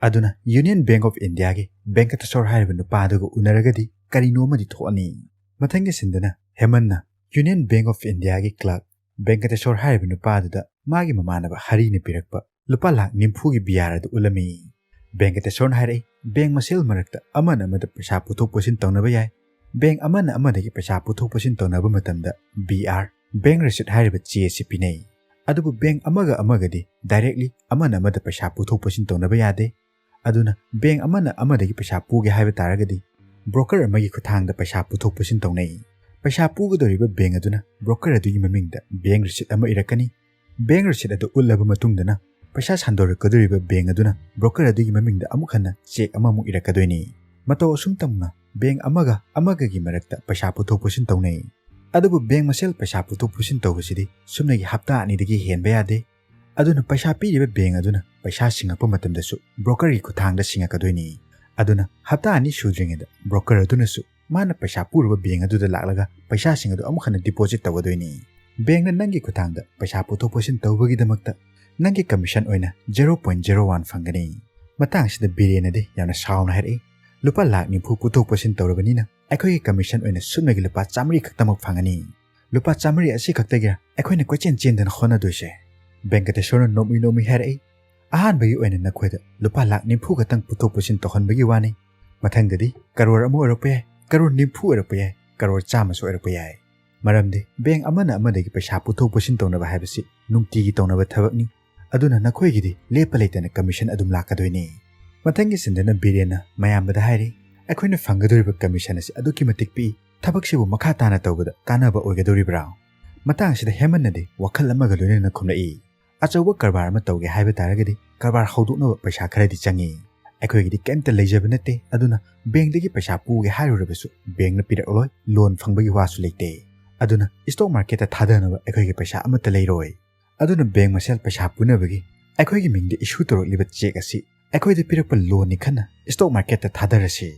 ꯑꯗꯨꯅ ꯌꯨꯅꯤꯌꯟ ꯕꯦꯡ ꯑꯣꯐ ꯏꯟꯗꯤꯌꯥꯒꯤ ꯕꯦꯡꯀꯇꯦꯁꯣꯔ ꯍꯥꯏꯔꯤꯕ ꯅꯨꯄꯥ ꯑꯗꯨꯒ ꯎꯅꯔꯒꯗꯤ ꯀꯔꯤꯅꯣ ꯑꯃꯗꯤ ꯊꯣꯛꯑꯅꯤ"꯫ ꯃꯊꯪꯒꯤ ꯁꯤꯟꯗꯅ ꯍꯦꯃꯟꯅ ꯌꯨꯅꯤꯌꯟ ꯕꯦꯡ ꯑꯣꯐ ꯏꯟꯗꯤꯌꯥꯒꯤ ꯀ꯭ꯂꯥꯔꯛ ꯕꯦꯡꯀꯇꯦꯁꯣꯔ ꯍꯥꯏꯔꯤꯕ ꯅꯨꯄꯥ ꯑꯗꯨꯗ ꯃꯥꯒꯤ ꯃꯃꯥꯟꯅꯕ ꯍꯔꯤꯅ ꯄꯤꯔꯛꯄ ꯂꯨꯄꯥ ꯂꯥꯛ ꯅꯤꯐꯨꯒꯤ ꯕꯤ ꯑꯥꯔ ꯑꯗꯨ ꯎꯠꯂꯝꯃꯤ꯫ ꯕꯦꯡꯀꯇꯦꯁꯣꯔꯅ ꯍꯥꯏꯔꯛꯏ, "ꯕꯦꯡ ꯃꯁꯦꯜ ꯃꯔꯛꯇ ꯑꯃꯅ ꯑꯃꯗ ꯄꯩꯁꯥ ꯄꯨꯊꯣꯛ ꯄꯨꯁꯤꯟ ꯇꯧꯅꯕ ꯌꯥꯏ꯫ ꯕꯦꯡ ꯑꯃꯅ ꯑꯃꯗꯒꯤ ꯄꯩꯁꯥ ꯄꯨꯊꯣꯛ ꯄꯨꯁꯤꯟ ꯇꯧꯅꯕ ꯃꯇꯝꯗ ꯕꯤ ꯑꯥꯔ, ꯕꯦꯡ ꯔꯤꯁꯤꯠ ꯍꯥꯏꯔꯤꯕ ꯆꯦ ꯑꯁꯤ ꯄꯤꯅꯩ꯫ ꯑꯗꯨꯕꯨ ꯕꯦꯡ ꯑꯃꯒ ꯑꯃꯒꯗꯤ ꯗꯥꯏꯔꯦꯛꯂꯤ ꯑꯃꯅ ꯑꯃꯗ ꯄꯩꯁꯥ ꯄꯨꯊꯣꯛ ꯄꯨꯁꯤꯟ ꯇꯧꯅꯕ ꯌꯥꯗꯦ꯫ ꯑꯗꯨꯅ ꯕꯦꯡ ꯑꯃꯅ ꯑꯃꯗꯒꯤ ꯄꯩꯁꯥ ꯄꯨꯒꯦ ꯍꯥꯏꯕ ꯇꯥꯔꯒꯗꯤ ꯕ꯭ꯔꯣꯀꯔ ꯑꯃꯒꯤ ꯈꯨꯠꯊꯥꯡꯗ ꯄꯩꯁꯥ ꯄꯨꯊꯣꯛ ꯄꯨꯁꯤꯟ ꯇꯧꯅꯩ꯫ ꯄꯩꯁꯥ ꯄꯨꯒꯗꯧꯔꯤꯕ ꯕꯦꯡ ꯑꯗꯨꯅ ꯕ꯭ꯔꯣꯀꯔ ꯑꯗꯨꯒꯤ ꯃꯃꯤꯡꯗ ꯕꯦꯡ ꯔꯤꯁꯤꯠ ꯑꯃ ꯏꯔꯛꯀꯅꯤ꯫ ꯕꯦꯡ ꯔꯤꯁꯤꯠ ꯑꯗꯨ ꯎꯠꯂꯕ ꯃꯇꯨꯡꯗꯅ ꯄꯩꯁꯥ ꯁꯥꯟꯗꯣꯔꯛꯀꯗꯧꯔꯤꯕ ꯕꯦꯡ ꯑꯗꯨꯅ ꯕ꯭ꯔꯣꯀꯔ ꯑꯗꯨꯒꯤ ꯃꯃꯤꯡꯗ ꯑꯃꯨꯛ ꯍꯟꯅ ꯆꯦꯛ ꯑꯃꯃꯨꯛ ꯏꯔꯛꯀꯗꯣꯏꯅꯤ꯫ ꯃꯇꯧ ꯑꯁꯨꯝ ꯇꯧꯅ ꯕꯦꯡ ꯑꯃꯒ ꯑꯃꯒꯒꯤ ꯃꯔꯛꯇ ꯄꯩꯁꯥ ꯄꯨꯊꯣꯛ ꯄꯨꯁꯤꯟ ꯇꯧꯅꯩ꯫ ꯑꯗꯨꯕꯨ ꯕꯦꯡ ꯃꯁꯦꯜ ꯄꯩꯁꯥ ꯄꯨꯊꯣꯛ ꯄꯨꯁꯤꯟ ꯇꯧꯕꯁꯤꯗꯤ ꯁꯨꯞꯅꯒꯤ ꯍꯞꯇꯥ ꯑꯅꯤꯗꯒꯤ ꯍꯦꯟꯕ ꯌꯥꯗꯦ꯫ ꯑꯗꯨꯅ ꯄꯩꯁꯥ ꯄꯤꯔꯤꯕ ꯕꯦꯡ ꯑꯗꯨꯅ ꯄꯩꯁꯥ ꯁꯤꯡꯉꯛꯄ ꯃꯇꯝꯗꯁꯨ ꯕ꯭ꯔꯣꯀꯔꯒꯤ ꯈꯨꯠꯊꯥꯡꯗ ꯁꯤꯡꯉꯛꯀꯗꯣꯏꯅꯤ꯫ ꯑꯗꯨꯅ ꯍꯞꯇꯥ ꯑꯅꯤ ꯁꯨꯗ꯭ꯔꯤꯉꯩꯗ ꯕ꯭ꯔꯣꯀꯔ ꯑꯗꯨꯅꯁꯨ ꯃꯥꯅ ꯄꯩꯁꯥ ꯄꯨꯔꯨꯕ ꯕꯦꯡ ꯑꯗꯨꯗ ꯂꯥꯛꯂꯒ ꯄꯩꯁꯥꯁꯤꯡ ꯑꯗꯨ ꯑꯃꯨꯛ ꯍꯟꯅ ꯗꯤꯄꯣꯖꯤꯠ ꯇꯧꯒꯗꯣꯏꯅꯤ꯫ ꯕꯦꯡꯅ ꯅꯪꯒꯤ ꯈꯨꯠꯊꯥꯡꯗ ꯄꯩꯁꯥ ꯄꯨꯊꯣꯛ ꯄꯨꯁꯤꯟ ꯇꯧꯕꯒꯤꯗꯃꯛꯇ ꯅꯪꯒꯤ ꯀꯃꯤꯁꯟ ꯑꯣꯏꯅ ꯖꯦꯔꯣ ꯄꯣꯏꯟꯠ ꯖꯦꯔꯣ ꯋꯥꯟ ꯐꯪꯒꯅꯤ꯫ ꯃꯇꯥꯡ ꯑꯁꯤꯗ ꯕꯤꯔꯦꯟꯅꯗꯤ ꯌꯥꯝꯅ ꯁꯥꯎꯅ ꯍꯥꯏꯔꯛꯏ, "ꯂꯨꯄꯥ ꯂꯥꯛ ꯅꯤꯐꯨ ꯄꯨꯊꯣꯛ ꯄꯨꯁꯤꯟ ꯇꯧꯔꯕꯅꯤꯅ ꯑꯩꯈꯣꯏꯒꯤ ꯀꯃꯤꯁꯟ ꯑꯣꯏꯅ ꯁꯨꯞꯅꯒꯤ ꯂꯨꯄꯥ ꯆꯥꯃꯔꯤ ꯈꯛꯇꯃꯛ ꯐꯪꯒꯅꯤ꯫ ꯂꯨꯄꯥ ꯆꯥꯃꯔꯤ ꯑꯁꯤ ꯈꯛꯇꯒꯤꯔ ꯑꯩꯈꯣꯏꯅ ꯀꯣꯏꯆꯦꯟ ꯆꯦꯟꯗꯅ ꯍꯣꯠꯅꯗꯣꯏꯁꯦ?" ꯕꯦꯡꯀꯇꯦꯁꯣꯔꯅ ꯅꯣꯛꯃꯤ ꯅꯣꯛꯃꯤ ꯍꯥꯏꯔꯛꯏ, "ꯑꯍꯥꯟꯕꯒꯤ ꯑꯣꯏꯅ ꯅꯈꯣꯏꯗ ꯂꯨꯄꯥ ꯂꯥꯛ ꯅꯤꯐꯨ ꯈꯛꯇꯪ ꯄꯨꯊꯣꯛ ꯄꯨꯁꯤꯟ ꯇꯧꯍꯟꯕꯒꯤ ꯋꯥꯅꯤ꯫ ꯃꯊꯪꯗꯗꯤ ꯀꯔꯣꯔ ꯑꯃ ꯑꯣꯏꯔꯛꯄ ꯌꯥꯏ, ꯀꯔꯣꯔ ꯅꯤꯐꯨ ꯑꯣꯏꯔꯛꯄ ꯌꯥꯏ, ꯀꯔꯣꯔ ꯆꯥꯝꯃꯁꯨ ꯑꯣꯏꯔꯛꯄ ꯌꯥꯏ"꯫ ꯃꯔꯝꯗꯤ ꯕꯦꯡꯛ ꯑꯃꯅ ꯑꯃꯗꯒꯤ ꯄꯩꯁꯥ ꯄꯨꯊꯣꯛ ꯄꯨꯁꯤꯟ ꯇꯧꯅꯕ ꯍꯥꯏꯕꯁꯤ ꯅꯨꯡꯇꯤꯒꯤ ꯇꯧꯅꯕ ꯊꯕꯛꯅꯤ꯫ ꯑꯗꯨꯅ ꯅꯈꯣꯏꯒꯤꯗꯤ ꯂꯦꯞꯄ ꯂꯩꯇꯅ ꯀꯃꯤꯁꯟ ꯑꯗꯨꯝ ꯂꯥꯛꯀꯗꯣꯏꯅꯤ꯫ ꯃꯊꯪꯒꯤ ꯁꯤꯟꯗꯅ ꯕꯤꯔꯦꯟꯅ ꯃꯌꯥꯝꯕꯗ ꯍꯥꯏꯔꯤ, "ꯑꯩꯈꯣꯏꯅ ꯐꯪꯒꯗꯧꯔꯤꯕ ꯀꯃꯤꯁꯟ ꯑꯁꯤ ꯑꯗꯨꯛꯀꯤ ꯃꯇꯤꯛ ꯄꯤꯛꯏ, ꯊꯕꯛꯁꯤꯕꯨ ꯃꯈꯥ ꯇꯥꯅ ꯇꯧꯕꯗ ꯀꯥꯟꯅꯕ ꯑꯣꯏꯒꯗꯧꯔꯤꯕ꯭ꯔꯥ?" ꯃꯇꯥꯡ ꯑꯁꯤꯗ ꯍꯦꯃꯟꯅꯗꯤ ꯋꯥꯈꯜ ꯑꯃꯒ ꯂꯣꯏꯅꯅ ꯈꯨꯝꯂꯛꯏ, "ꯑꯆꯧꯕ ꯀꯔꯕꯥꯔ ꯑꯃ ꯇꯧꯒꯦ ꯍꯥꯏꯕ ꯇꯥꯔꯒꯗꯤ ꯀꯔꯕꯥꯔ ꯍꯧꯗꯣꯛꯅꯕ ꯄꯩꯁꯥ ꯈꯔꯗꯤ ꯆꯪꯉꯤ꯫ ꯑꯩꯈꯣꯏꯒꯤꯗꯤ ꯀꯩꯝꯇ ꯂꯩꯖꯕ ꯅꯠꯇꯦ, ꯑꯗꯨꯅ ꯕꯦꯡꯛꯇꯒꯤ ꯄꯩꯁꯥ ꯄꯨꯒꯦ ꯍꯥꯏꯔꯨꯔꯕꯁꯨ ꯕꯦꯡꯛꯅ ꯄꯤꯔꯛꯂꯣꯏ, ꯂꯣꯟ ꯐꯪꯕꯒꯤ ꯋꯥꯁꯨ ꯂꯩꯇꯦ꯫ ꯑꯗꯨꯅ ꯏꯁꯇꯣꯛ ꯃꯥꯔꯀꯦꯠꯇ ꯊꯥꯗꯅꯕ ꯑꯩꯈꯣꯏꯒꯤ ꯄꯩꯁꯥ ꯑꯃꯠꯇ ꯂꯩꯔꯣꯏ꯫ ꯑꯗꯨꯅ ꯕꯦꯡꯛ ꯃꯁꯦꯜ ꯄꯩꯁꯥ ꯄꯨꯅꯕꯒꯤ ꯑꯩꯈꯣꯏꯒꯤ ꯃꯤꯡꯗ ꯏꯁꯨ ꯇꯧꯔꯛꯂꯤꯕ ꯆꯦꯛ ꯑꯁꯤ ꯑꯩꯈꯣꯏꯗ ꯄꯤꯔꯛꯄ ꯂꯣꯟꯅꯤ ꯈꯟꯅ ꯏꯁꯇꯣꯛ ꯃꯥꯔꯀꯦꯠꯇ ꯊꯥꯗꯔꯁꯤ꯫"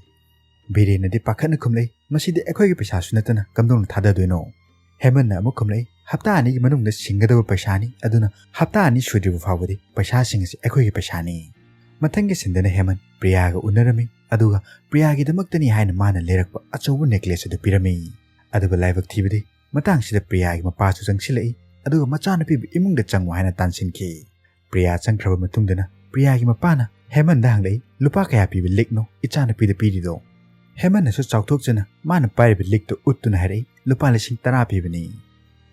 ꯕꯤꯔꯦꯟꯅꯗꯤ ꯄꯥꯈꯠꯅ ꯈꯨꯝꯂꯛꯏ, "ꯃꯁꯤꯗꯤ ꯑꯩꯈꯣꯏꯒꯤ ꯄꯩꯁꯥꯁꯨ ꯅꯠꯇꯅ ꯀꯝꯗꯧꯅ ꯊꯥꯗꯗꯣꯏꯅꯣ?" ꯍꯦꯃꯟꯅ ꯑꯃꯨꯛ ꯈꯨꯝꯂꯛꯏ, "ꯍꯞꯇꯥ ꯑꯅꯤꯒꯤ ꯃꯅꯨꯡꯗ ꯁꯤꯡꯒꯗꯕ ꯄꯩꯁꯥꯅꯤ, ꯑꯗꯨꯅ ꯍꯞꯇꯥ ꯑꯅꯤ ꯁꯨꯗ꯭ꯔꯤꯕ ꯐꯥꯎꯕꯗꯤ ꯄꯩꯁꯥꯁꯤꯡ ꯑꯁꯤ ꯑꯩꯈꯣꯏꯒꯤ ꯄꯩꯁꯥꯅꯤ꯫" ꯃꯊꯪꯒꯤ ꯁꯤꯟꯗꯅ ꯍꯦꯃꯟ ꯄ꯭ꯔꯤꯌꯥꯒ ꯎꯅꯔꯝꯃꯤ, ꯑꯗꯨꯒ ꯄ꯭ꯔꯤꯌꯥꯒꯤꯗꯃꯛꯇꯅꯤ ꯍꯥꯏꯅ ꯃꯥꯅ ꯂꯩꯔꯛꯄ ꯑꯆꯧꯕ ꯅꯦꯀ꯭ꯂꯦꯁ ꯑꯗꯨ ꯄꯤꯔꯝꯃꯤ꯫ ꯑꯗꯨꯒ ꯂꯥꯏꯕꯛ ꯊꯤꯕꯗꯤ ꯃꯇꯥꯡꯁꯤꯗ ꯄ꯭ꯔꯤꯌꯥꯒꯤ ꯃꯄꯥꯁꯨ ꯆꯪꯁꯤꯜꯂꯛꯏ, ꯑꯗꯨꯒ ꯃꯆꯥꯅꯨꯄꯤꯕꯨ ꯏꯃꯨꯡꯗ ꯆꯪꯉꯨ ꯍꯥꯏꯅ ꯇꯥꯟꯁꯤꯟꯈꯤ꯫ ꯄ꯭ꯔꯤꯌꯥ ꯆꯪꯈ꯭ꯔꯕ ꯃꯇꯨꯡꯗꯅ ꯄ꯭ꯔꯤꯌꯥꯒꯤ ꯃꯄꯥꯅ ꯍꯦꯃꯟꯗ ꯍꯪꯂꯛꯏ, "ꯂꯨꯄꯥ ꯀꯌꯥ ꯄꯤꯕ ꯂꯤꯛꯅꯣ ꯏꯆꯥꯅꯨꯄꯤꯗ ꯄꯤꯔꯤꯗꯣ?" ꯍꯦꯃꯟꯅꯁꯨ ꯆꯥꯎꯊꯣꯛꯆꯅ ꯃꯥꯅ ꯄꯥꯏꯔꯤꯕ ꯂꯤꯛꯇꯨ ꯎꯠꯇꯨꯅ ꯍꯥꯏꯔꯛꯏ, "ꯂꯨꯄꯥ ꯂꯤꯁꯤꯡ ꯇꯔꯥ ꯄꯤꯕꯅꯤ꯫"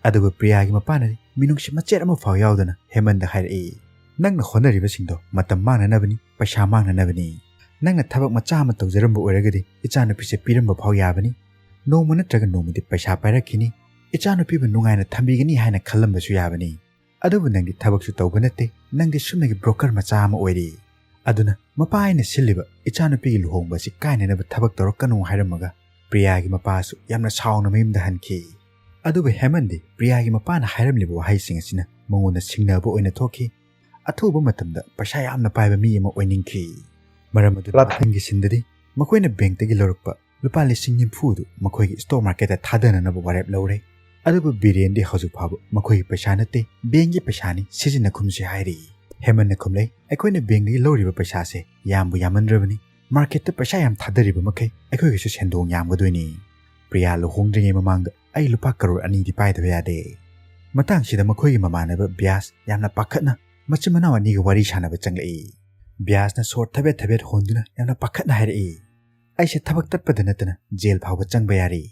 ꯑꯗꯨꯒ ꯄ꯭ꯔꯤꯌꯥꯒꯤ ꯃꯄꯥꯅꯗꯤ ꯃꯤꯅꯨꯡꯁꯤ ꯃꯆꯦꯠ ꯑꯃ ꯐꯥꯎ ꯌꯥꯎꯗꯅ ꯍꯦꯃꯟꯗ ꯍꯥꯏꯔꯛꯏ, "ꯅꯪꯅ ꯍꯣꯠꯅꯔꯤꯕꯁꯤꯡꯗꯣ ꯃꯇꯝ ꯃꯥꯡꯅꯅꯕꯅꯤ, ꯄꯩꯁꯥ ꯃꯥꯡꯅꯅꯕꯅꯤ꯫ ꯅꯪꯅ ꯊꯕꯛ ꯃꯆꯥ ꯑꯃ ꯇꯧꯖꯔꯝꯕ ꯑꯣꯏꯔꯒꯗꯤ ꯏꯆꯥꯅꯨꯄꯤꯁꯦ ꯄꯤꯔꯝꯕ ꯐꯥꯎ ꯌꯥꯕꯅꯤ꯫ ꯅꯣꯡꯃ ꯅꯠꯇ꯭ꯔꯒ ꯅꯣꯡꯃꯗꯤ ꯄꯩꯁꯥ ꯄꯥꯏꯔꯛꯈꯤꯅꯤ, ꯏꯆꯥꯅꯨꯄꯤꯕꯨ ꯅꯨꯡꯉꯥꯏꯅ ꯊꯝꯕꯤꯒꯅꯤ ꯍꯥꯏꯅ ꯈꯜꯂꯝꯕꯁꯨ ꯌꯥꯕꯅꯤ꯫ ꯑꯗꯨꯕꯨ ꯅꯪꯗꯤ ꯊꯕꯛꯁꯨ ꯇꯧꯕ ꯅꯠꯇꯦ, ꯅꯪꯗꯤ ꯁꯨꯞꯅꯒꯤ ꯕ꯭ꯔꯣꯀꯔ ꯃꯆꯥ ꯑꯃ ꯑꯣꯏꯔꯤ꯫ ꯑꯗꯨꯅ ꯃꯄꯥ ꯑꯩꯅ ꯁꯤꯜꯂꯤꯕ ꯏꯆꯥꯅꯨꯄꯤꯒꯤ ꯂꯨꯍꯣꯡꯕ ꯑꯁꯤ ꯀꯥꯏꯅꯅꯕ ꯊꯕꯛ ꯇꯧꯔꯛꯀꯅꯨ" ꯍꯥꯏꯔꯝꯃꯒ ꯄ꯭ꯔꯤꯌꯥꯒꯤ ꯃꯄꯥꯁꯨ ꯌꯥꯝꯅ ꯁꯥꯎꯅ ꯃꯌꯨꯝꯗ ꯍꯟꯈꯤ꯫ ꯑꯗꯨꯕꯨ ꯍꯦꯃꯟꯗꯤ ꯄ꯭ꯔꯤꯌꯥꯒꯤ ꯃꯄꯥꯅ ꯍꯥꯏꯔꯝꯂꯤꯕ ꯋꯥꯍꯩꯁꯤꯡ ꯑꯁꯤꯅ ꯃꯉꯣꯟꯗ ꯁꯤꯡꯅꯕ ꯑꯣꯏꯅ ꯊꯣꯛꯈꯤ꯫ ꯑꯊꯨꯕ ꯃꯇꯝꯗ ꯄꯩꯁꯥ ꯌꯥꯝꯅ ꯄꯥꯏꯕ ꯃꯤ ꯑꯃ ꯑꯣꯏꯅꯤꯡꯈꯤ꯫ ꯃꯔꯝ ꯑꯗꯨꯅ ꯃꯊꯪꯒꯤ ꯁꯤꯟꯗꯗꯤ ꯃꯈꯣꯏꯅ ꯕꯦꯡꯛꯇꯒꯤ ꯂꯧꯔꯛꯄ ꯂꯨꯄꯥ ꯂꯤꯁꯤꯡ ꯅꯤꯐꯨ ꯑꯗꯨ ꯃꯈꯣꯏꯒꯤ ꯏꯁꯇꯣꯛ ꯃꯥꯔꯀꯦꯠꯇ ꯊꯥꯗꯅꯅꯕ ꯋꯥꯔꯦꯞ ꯂꯧꯔꯦ꯫ ꯑꯗꯨꯕꯨ ꯕꯤꯔꯦꯟꯗꯤ ꯍꯧꯖꯤꯛ ꯐꯥꯎꯕ ꯃꯈꯣꯏꯒꯤ ꯄꯩꯁꯥ ꯅꯠꯇꯦ, ꯕꯦꯡꯛꯒꯤ ꯄꯩꯁꯥꯅꯤ, ꯁꯤꯖꯤꯟꯅꯈꯨꯝꯁꯤ ꯍꯥꯏꯔꯤ꯫ ꯍꯦꯃꯟꯅ ꯈꯨꯝꯂꯩ, "ꯑꯩꯈꯣꯏꯅ ꯕꯦꯡꯛꯗꯒꯤ ꯂꯧꯔꯤꯕ ꯄꯩꯁꯥꯁꯦ ꯌꯥꯝꯕꯨ ꯌꯥꯝꯃꯟꯗ꯭ꯔꯕꯅꯤ꯫ ꯃꯥꯔꯀꯦꯠꯇ ꯄꯩꯁꯥ ꯌꯥꯝ ꯊꯥꯗꯔꯤꯕ ꯃꯈꯩ ꯑꯩꯈꯣꯏꯒꯤꯁꯨ ꯁꯦꯟꯗꯣꯡ ꯌꯥꯝꯒꯗꯣꯏꯅꯤ꯫ ꯄ꯭ꯔꯤꯌꯥ ꯂꯨꯍꯣꯡꯗ꯭ꯔꯤꯉꯩ ꯃꯃꯥꯡꯗ ꯑꯩ ꯂꯨꯄꯥ ꯀꯔꯣꯔ ꯑꯅꯤꯗꯤ ꯄꯥꯏꯗꯕ ꯌꯥꯗꯦ꯫" ꯃꯇꯥꯡꯁꯤꯗ ꯃꯈꯣꯏꯒꯤ ꯃꯃꯥꯟꯅꯕ ꯕ꯭ꯌꯥꯁ ꯌꯥꯝꯅ ꯄꯥꯈꯠꯅ ꯃꯆꯤꯟ ꯃꯅꯥꯎ ꯑꯅꯤꯒ ꯋꯥꯔꯤ ꯁꯥꯟꯅꯕ ꯆꯪꯂꯛꯏ꯫ ꯕ꯭ꯌꯥꯁꯅ ꯁꯣꯔ ꯊꯕꯦꯠ ꯊꯕꯦꯠ ꯍꯣꯟꯗꯨꯅ ꯌꯥꯝꯅ ꯄꯥꯈꯠꯅ ꯍꯥꯏꯔꯛꯏ, "ꯑꯩꯁꯦ ꯊꯕꯛ ꯇꯠꯄꯗ ꯅꯠꯇꯅ ꯖꯦꯜ ꯐꯥꯎꯕ ꯆꯪꯕ ꯌꯥꯔꯤ꯫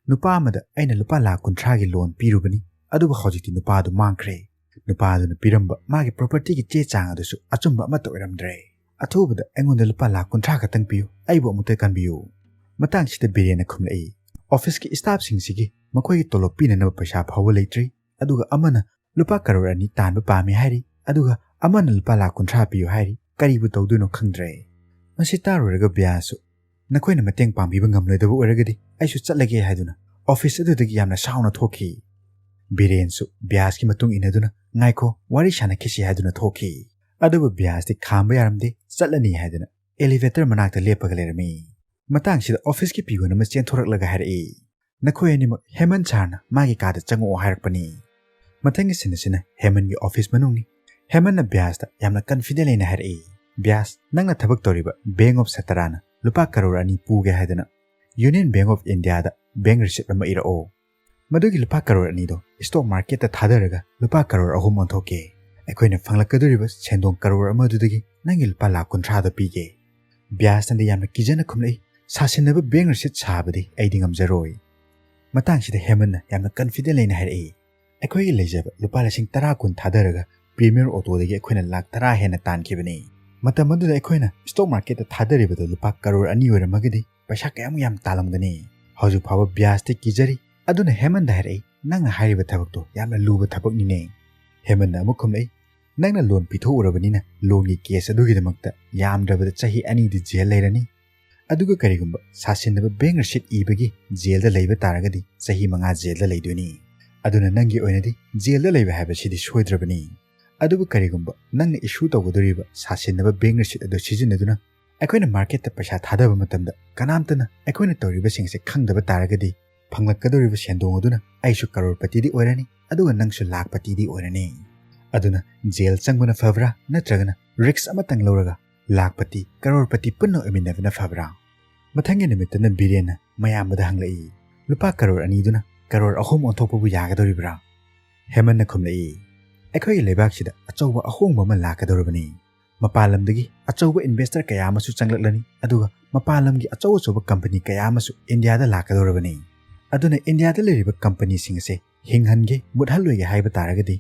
ꯅꯨꯄꯥ ꯑꯃꯗ ꯑꯩꯅ ꯂꯨꯄꯥ ꯂꯥꯈ ꯀꯨꯟꯊ꯭ꯔꯥꯒꯤ ꯂꯣꯟ ꯄꯤꯔꯨꯕꯅꯤ, ꯑꯗꯨꯕꯨ ꯍꯧꯖꯤꯛꯇꯤ ꯅꯨꯄꯥꯗꯨ ꯃꯥꯡꯈ꯭ꯔꯦ꯫ ꯅꯨꯄꯥꯗꯨꯅ ꯄꯤꯔꯝꯕ ꯃꯥꯒꯤ ꯄ꯭ꯔꯣꯄꯔꯇꯤꯒꯤ ꯆꯦ ꯆꯥꯡ ꯑꯗꯨꯁꯨ ꯑꯆꯨꯝꯕ ꯑꯃꯠꯇ ꯑꯣꯏꯔꯝꯗ꯭ꯔꯦ꯫ ꯑꯊꯨꯕꯗ ꯑꯩꯉꯣꯟꯗ ꯂꯨꯄꯥ ꯂꯥꯈ ꯀꯨꯟꯊ꯭ꯔꯥ ꯈꯛꯇꯪ ꯄꯤꯌꯨ, ꯑꯩꯕꯨ ꯑꯃꯨꯛꯇ ꯀꯟꯕꯤꯌꯨ꯫ ꯃꯇꯥꯡꯁꯤꯗ ꯕꯤꯔꯦꯟꯅ ꯈꯨꯝꯂꯛꯏ, "ꯑꯣꯐꯤꯁꯀꯤ ꯁ꯭ꯇꯥꯐꯁꯤꯡꯁꯤꯒꯤ ꯃꯈꯣꯏꯒꯤ ꯇꯣꯂꯣꯞ ꯄꯤꯅꯅꯕ ꯄꯩꯁꯥ ꯐꯥꯎꯕ ꯂꯩꯇ꯭ꯔꯤ, ꯑꯗꯨꯒ ꯑꯃꯅ ꯂꯨꯄꯥ ꯀꯔꯣꯔ ꯑꯅꯤ ꯇꯥꯟꯕ ꯄꯥꯝꯃꯤ ꯍꯥꯏꯔꯤ, ꯑꯗꯨꯒ ꯑꯃꯅ ꯂꯨꯄꯥ ꯂꯥꯈ ꯀꯨꯟꯊ꯭ꯔꯥ ꯄꯤꯌꯨ ꯍꯥꯏꯔꯤ, ꯀꯔꯤꯕꯨ ꯇꯧꯗꯣꯏꯅꯣ ꯈꯪꯗ꯭ꯔꯦ"꯫ ꯃꯁꯤ ꯇꯥꯔꯨꯔꯒ ꯕ꯭ꯌꯥꯁꯁꯨ, "ꯅꯈꯣꯏꯅ ꯃꯇꯦꯡ ꯄꯥꯡꯕꯤꯕ ꯉꯝꯂꯣꯏꯗꯕ ꯑꯣꯏꯔꯒꯗꯤ ꯑꯩꯁꯨ ꯆꯠꯂꯒꯦ" ꯍꯥꯏꯗꯨꯅ ꯑꯣꯐꯤꯁ ꯑꯗꯨꯗꯒꯤ ꯌꯥꯝꯅ ꯁꯥꯎꯅ ꯊꯣꯛꯈꯤ꯫ ꯕꯤꯔꯦꯟꯁꯨ ꯕ꯭ꯌꯥꯁꯀꯤ ꯃꯇꯨꯡ ꯏꯟꯅꯗꯨꯅ, "ꯉꯥꯏꯈꯣ, ꯋꯥꯔꯤ ꯁꯥꯟꯅꯈꯤꯁꯤ" ꯍꯥꯏꯗꯨꯅ ꯊꯣꯛꯈꯤ꯫ ꯑꯗꯨꯕꯨ ꯕ꯭ꯌꯥꯁꯇꯤ ꯈꯥꯝꯕ ꯌꯥꯔꯝꯗꯦ, "ꯆꯠꯂꯅꯤ" ꯍꯥꯏꯗꯨꯅ ꯑꯦꯂꯤꯚꯦꯇꯔ ꯃꯅꯥꯛꯇ ꯂꯦꯞꯄꯒ ꯂꯩꯔꯝꯃꯤ꯫ ꯃꯇꯥꯡꯁꯤꯗ ꯑꯣꯐꯤꯁꯀꯤ ꯄꯤꯌꯣꯟ ꯑꯃ ꯆꯦꯟꯊꯣꯔꯛꯂꯒ ꯍꯥꯏꯔꯛꯏ, "ꯅꯈꯣꯏ ꯑꯅꯤꯃꯛ ꯍꯦꯃꯟ ꯁꯥꯔꯅ ꯃꯥꯒꯤ ꯀꯥꯗ ꯆꯪꯉꯛꯑꯣ" ꯍꯥꯏꯔꯛꯄꯅꯤ꯫ ꯃꯊꯪꯒꯤ ꯁꯤꯟ ꯑꯁꯤꯅ ꯍꯦꯃꯟꯒꯤ ꯑꯣꯐꯤꯁ ꯃꯅꯨꯡꯅꯤ꯫ ꯍꯦꯃꯟꯅ ꯕ꯭ꯌꯥꯁꯇ ꯌꯥꯝꯅ ꯀꯟꯐꯤꯗꯦꯟ ꯂꯩꯅ ꯍꯥꯏꯔꯛꯏ, "ꯕ꯭ꯌꯥꯁ, ꯅꯪꯅ ꯊꯕꯛ ꯇꯧꯔꯤꯕ ꯕꯦꯡꯛ ꯑꯣꯐ ꯁꯇꯔꯥꯅ ꯂꯨꯄꯥ ꯀꯔꯣꯔ ꯑꯅꯤ ꯄꯨꯒꯦ ꯍꯥꯏꯗꯅ ꯌꯨꯅꯤꯌꯟ ꯕꯦꯡꯛ ꯑꯣꯐ ꯏꯟꯗꯤꯌꯥꯗ ꯕꯦꯡꯛ ꯔꯤꯁꯤꯠ ꯑꯃ ꯏꯔꯛꯑꯣ꯫ ꯃꯗꯨꯒꯤ ꯂꯨꯄꯥ ꯀꯔꯣꯔ ꯑꯅꯤꯗꯣ ꯁ꯭ꯇꯣꯛ ꯃꯥꯔꯀꯦꯠꯇ ꯊꯥꯗꯔꯒ ꯂꯨꯄꯥ ꯀꯔꯣꯔ ꯑꯍꯨꯝ ꯑꯣꯟꯊꯣꯛꯀꯦ꯫ ꯑꯩꯈꯣꯏꯅ ꯐꯪꯂꯛꯀꯗꯧꯔꯤꯕ ꯁꯦꯟꯗꯣꯡ ꯀꯔꯣꯔ ꯑꯃꯗꯨꯗꯒꯤ ꯅꯪꯒꯤ ꯂꯨꯄꯥ ꯂꯥꯈ ꯀꯨꯟꯊ꯭ꯔꯥꯗꯣ ꯄꯤꯒꯦ"꯫ ꯕ꯭ꯌꯥꯁꯅꯗꯤ ꯌꯥꯝꯅ ꯀꯤꯖꯅ ꯈꯨꯝꯂꯛꯏ, "ꯁꯥꯁꯤꯟꯅꯕ ꯕꯦꯡꯛ ꯔꯤꯁꯤꯠ ꯁꯥꯕꯗꯤ ꯑꯩꯗꯤ ꯉꯝꯖꯔꯣꯏ"꯫ ꯃꯇꯥꯡꯁꯤꯗ ꯍꯦꯃꯟꯅ ꯌꯥꯝꯅ ꯀꯟꯐꯤꯗꯦꯟ ꯂꯩꯅ ꯍꯥꯏꯔꯛꯏ, "ꯑꯩꯈꯣꯏꯒꯤ ꯂꯩꯖꯕ ꯂꯨꯄꯥ ꯂꯤꯁꯤꯡ ꯇꯔꯥ ꯀꯨꯟ ꯊꯥꯗꯔꯒ ꯄ꯭ꯔꯤꯃꯤꯌꯔ ꯑꯣꯇꯣꯗꯒꯤ ꯑꯩꯈꯣꯏꯅ ꯂꯥꯈ ꯇꯔꯥ ꯍꯦꯟꯅ ꯇꯥꯟꯈꯤꯕꯅꯤ꯫ ꯃꯇꯝ ꯑꯗꯨꯗ ꯑꯩꯈꯣꯏꯅ ꯁ꯭ꯇꯣꯛ ꯃꯥꯔꯀꯦꯠꯇ ꯊꯥꯗꯔꯤꯕꯗꯨ ꯂꯨꯄꯥ ꯀꯔꯣꯔ ꯑꯅꯤ ꯑꯣꯏꯔꯝꯃꯒꯗꯤ ꯄꯩꯁꯥ ꯀꯌꯥꯃꯨꯛ ꯌꯥꯝ ꯇꯥꯜꯂꯝꯒꯅꯤ?" ꯍꯧꯖꯤꯛ ꯐꯥꯎꯕ ꯕ꯭ꯌꯥꯁꯇꯤ ꯀꯤꯖꯔꯤ꯫ ꯑꯗꯨꯅ ꯍꯦꯃꯟꯗ ꯍꯥꯏꯔꯛꯏ, "ꯅꯪꯅ ꯍꯥꯏꯔꯤꯕ ꯊꯕꯛꯇꯣ ꯌꯥꯝꯅ ꯂꯨꯕ ꯊꯕꯛꯅꯤꯅꯦ"꯫ ꯍꯦꯃꯟꯅ ꯑꯃꯨꯛ ꯈꯨꯝꯂꯛꯏ, "ꯅꯪꯅ ꯂꯣꯟ ꯄꯤꯊꯣꯛꯎꯔꯕꯅꯤꯅ ꯂꯣꯟꯒꯤ ꯀꯦꯁ ꯑꯗꯨꯒꯤꯗꯃꯛꯇ ꯌꯥꯝꯗ꯭ꯔꯕꯗ ꯆꯍꯤ ꯑꯅꯤꯗꯤ ꯖꯦꯜ ꯂꯩꯔꯅꯤ꯫ ꯑꯗꯨꯒ ꯀꯔꯤꯒꯨꯝꯕ ꯁꯥꯁꯤꯟꯅꯕ ꯕꯦꯡꯛ ꯔꯤꯁꯤꯠ ꯏꯕꯒꯤ ꯖꯦꯜꯗ ꯂꯩꯕ ꯇꯥꯔꯒꯗꯤ ꯆꯍꯤ ꯃꯉꯥ ꯖꯦꯜꯗ ꯂꯩꯗꯣꯏꯅꯤ꯫ ꯑꯗꯨꯅ ꯅꯪꯒꯤ ꯑꯣꯏꯅꯗꯤ ꯖꯦꯜꯗ ꯂꯩꯕ ꯍꯥꯏꯕꯁꯤꯗꯤ ꯁꯣꯏꯗ꯭ꯔꯕꯅꯤ꯫ ꯑꯗꯨꯕꯨ ꯀꯔꯤꯒꯨꯝꯕ ꯅꯪꯅ ꯏꯁꯨ ꯇꯧꯒꯗꯧꯔꯤꯕ ꯁꯥꯁꯤꯟꯅꯕ ꯕꯦꯡꯛ ꯔꯤꯁꯤꯠ ꯑꯗꯨ ꯁꯤꯖꯤꯟꯅꯗꯨꯅ ꯑꯩꯈꯣꯏꯅ ꯃꯥꯔꯀꯦꯠꯇ ꯄꯩꯁꯥ ꯊꯥꯗꯕ ꯃꯇꯝꯗ ꯀꯅꯥꯝꯇꯅ ꯑꯩꯈꯣꯏꯅ ꯇꯧꯔꯤꯕꯁꯤꯡꯁꯦ ꯈꯪꯗꯕ ꯇꯥꯔꯒꯗꯤ ꯐꯪꯂꯛꯀꯗꯧꯔꯤꯕ ꯁꯦꯟꯗꯣꯡ ꯑꯗꯨꯅ ꯑꯩꯁꯨ ꯀꯔꯣꯔꯄꯇꯤꯗꯤ ꯑꯣꯏꯔꯅꯤ, ꯑꯗꯨꯒ ꯅꯪꯁꯨ ꯂꯥꯈꯄꯇꯤꯗꯤ ꯑꯣꯏꯔꯅꯤ꯫ ꯑꯗꯨꯅ ꯖꯦꯜ ꯆꯪꯕꯅ ꯐꯕ꯭ꯔꯥ, ꯅꯠꯇ꯭ꯔꯒꯅ ꯔꯤꯁꯛ ꯑꯃꯇꯪ ꯂꯧꯔꯒ ꯂꯥꯈꯄꯇꯤ, ꯀꯔꯣꯔꯄꯇꯤ ꯄꯨꯟꯅ ꯑꯣꯏꯃꯤꯟꯅꯕꯅ ꯐꯕ꯭ꯔꯥ? ꯃꯊꯪꯒꯤ ꯅꯨꯃꯤꯠꯇꯅ ꯕꯤꯔꯦꯟꯅ ꯃꯌꯥꯝꯕꯗ ꯍꯪꯂꯛꯏ, "ꯂꯨꯄꯥ ꯀꯔꯣꯔ ꯑꯅꯤꯗꯨꯅ ꯀꯔꯣꯔ ꯑꯍꯨꯝ ꯑꯣꯟꯊꯣꯛꯄꯕꯨ ꯌꯥꯒꯗꯧꯔꯤꯕ꯭ꯔꯥ?" ꯍꯦꯃꯟꯅ ꯈꯨꯝꯂꯛꯏ, "ꯑꯩꯈꯣꯏꯒꯤ ꯂꯩꯕꯥꯛꯁꯤꯗ ꯑꯆꯧꯕ ꯑꯍꯣꯡꯕ ꯑꯃ ꯂꯥꯛꯀꯗꯧꯔꯕꯅꯤ꯫ ꯃꯄꯥꯟ ꯂꯝꯗꯒꯤ ꯑꯆꯧꯕ ꯏꯟꯚꯦꯁꯇꯔ ꯀꯌꯥ ꯑꯃꯁꯨ ꯆꯪꯂꯛꯂꯅꯤ, ꯑꯗꯨꯒ ꯃꯄꯥꯟ ꯂꯝꯒꯤ ꯑꯆꯧ ꯑꯆꯧꯕ ꯀꯝꯄꯅꯤ ꯀꯌꯥ ꯑꯃꯁꯨ ꯏꯟꯗꯤꯌꯥꯗ ꯂꯥꯛꯀꯗꯧꯔꯕꯅꯤ꯫ ꯑꯗꯨꯅ ꯏꯟꯗꯤꯌꯥꯗ ꯂꯩꯔꯤꯕ ꯀꯝꯄꯅꯤꯁꯤꯡ ꯑꯁꯦ ꯍꯤꯡꯍꯟꯒꯦ, ꯃꯨꯠꯍꯜꯂꯣꯏꯒꯦ ꯍꯥꯏꯕ ꯇꯥꯔꯒꯗꯤ,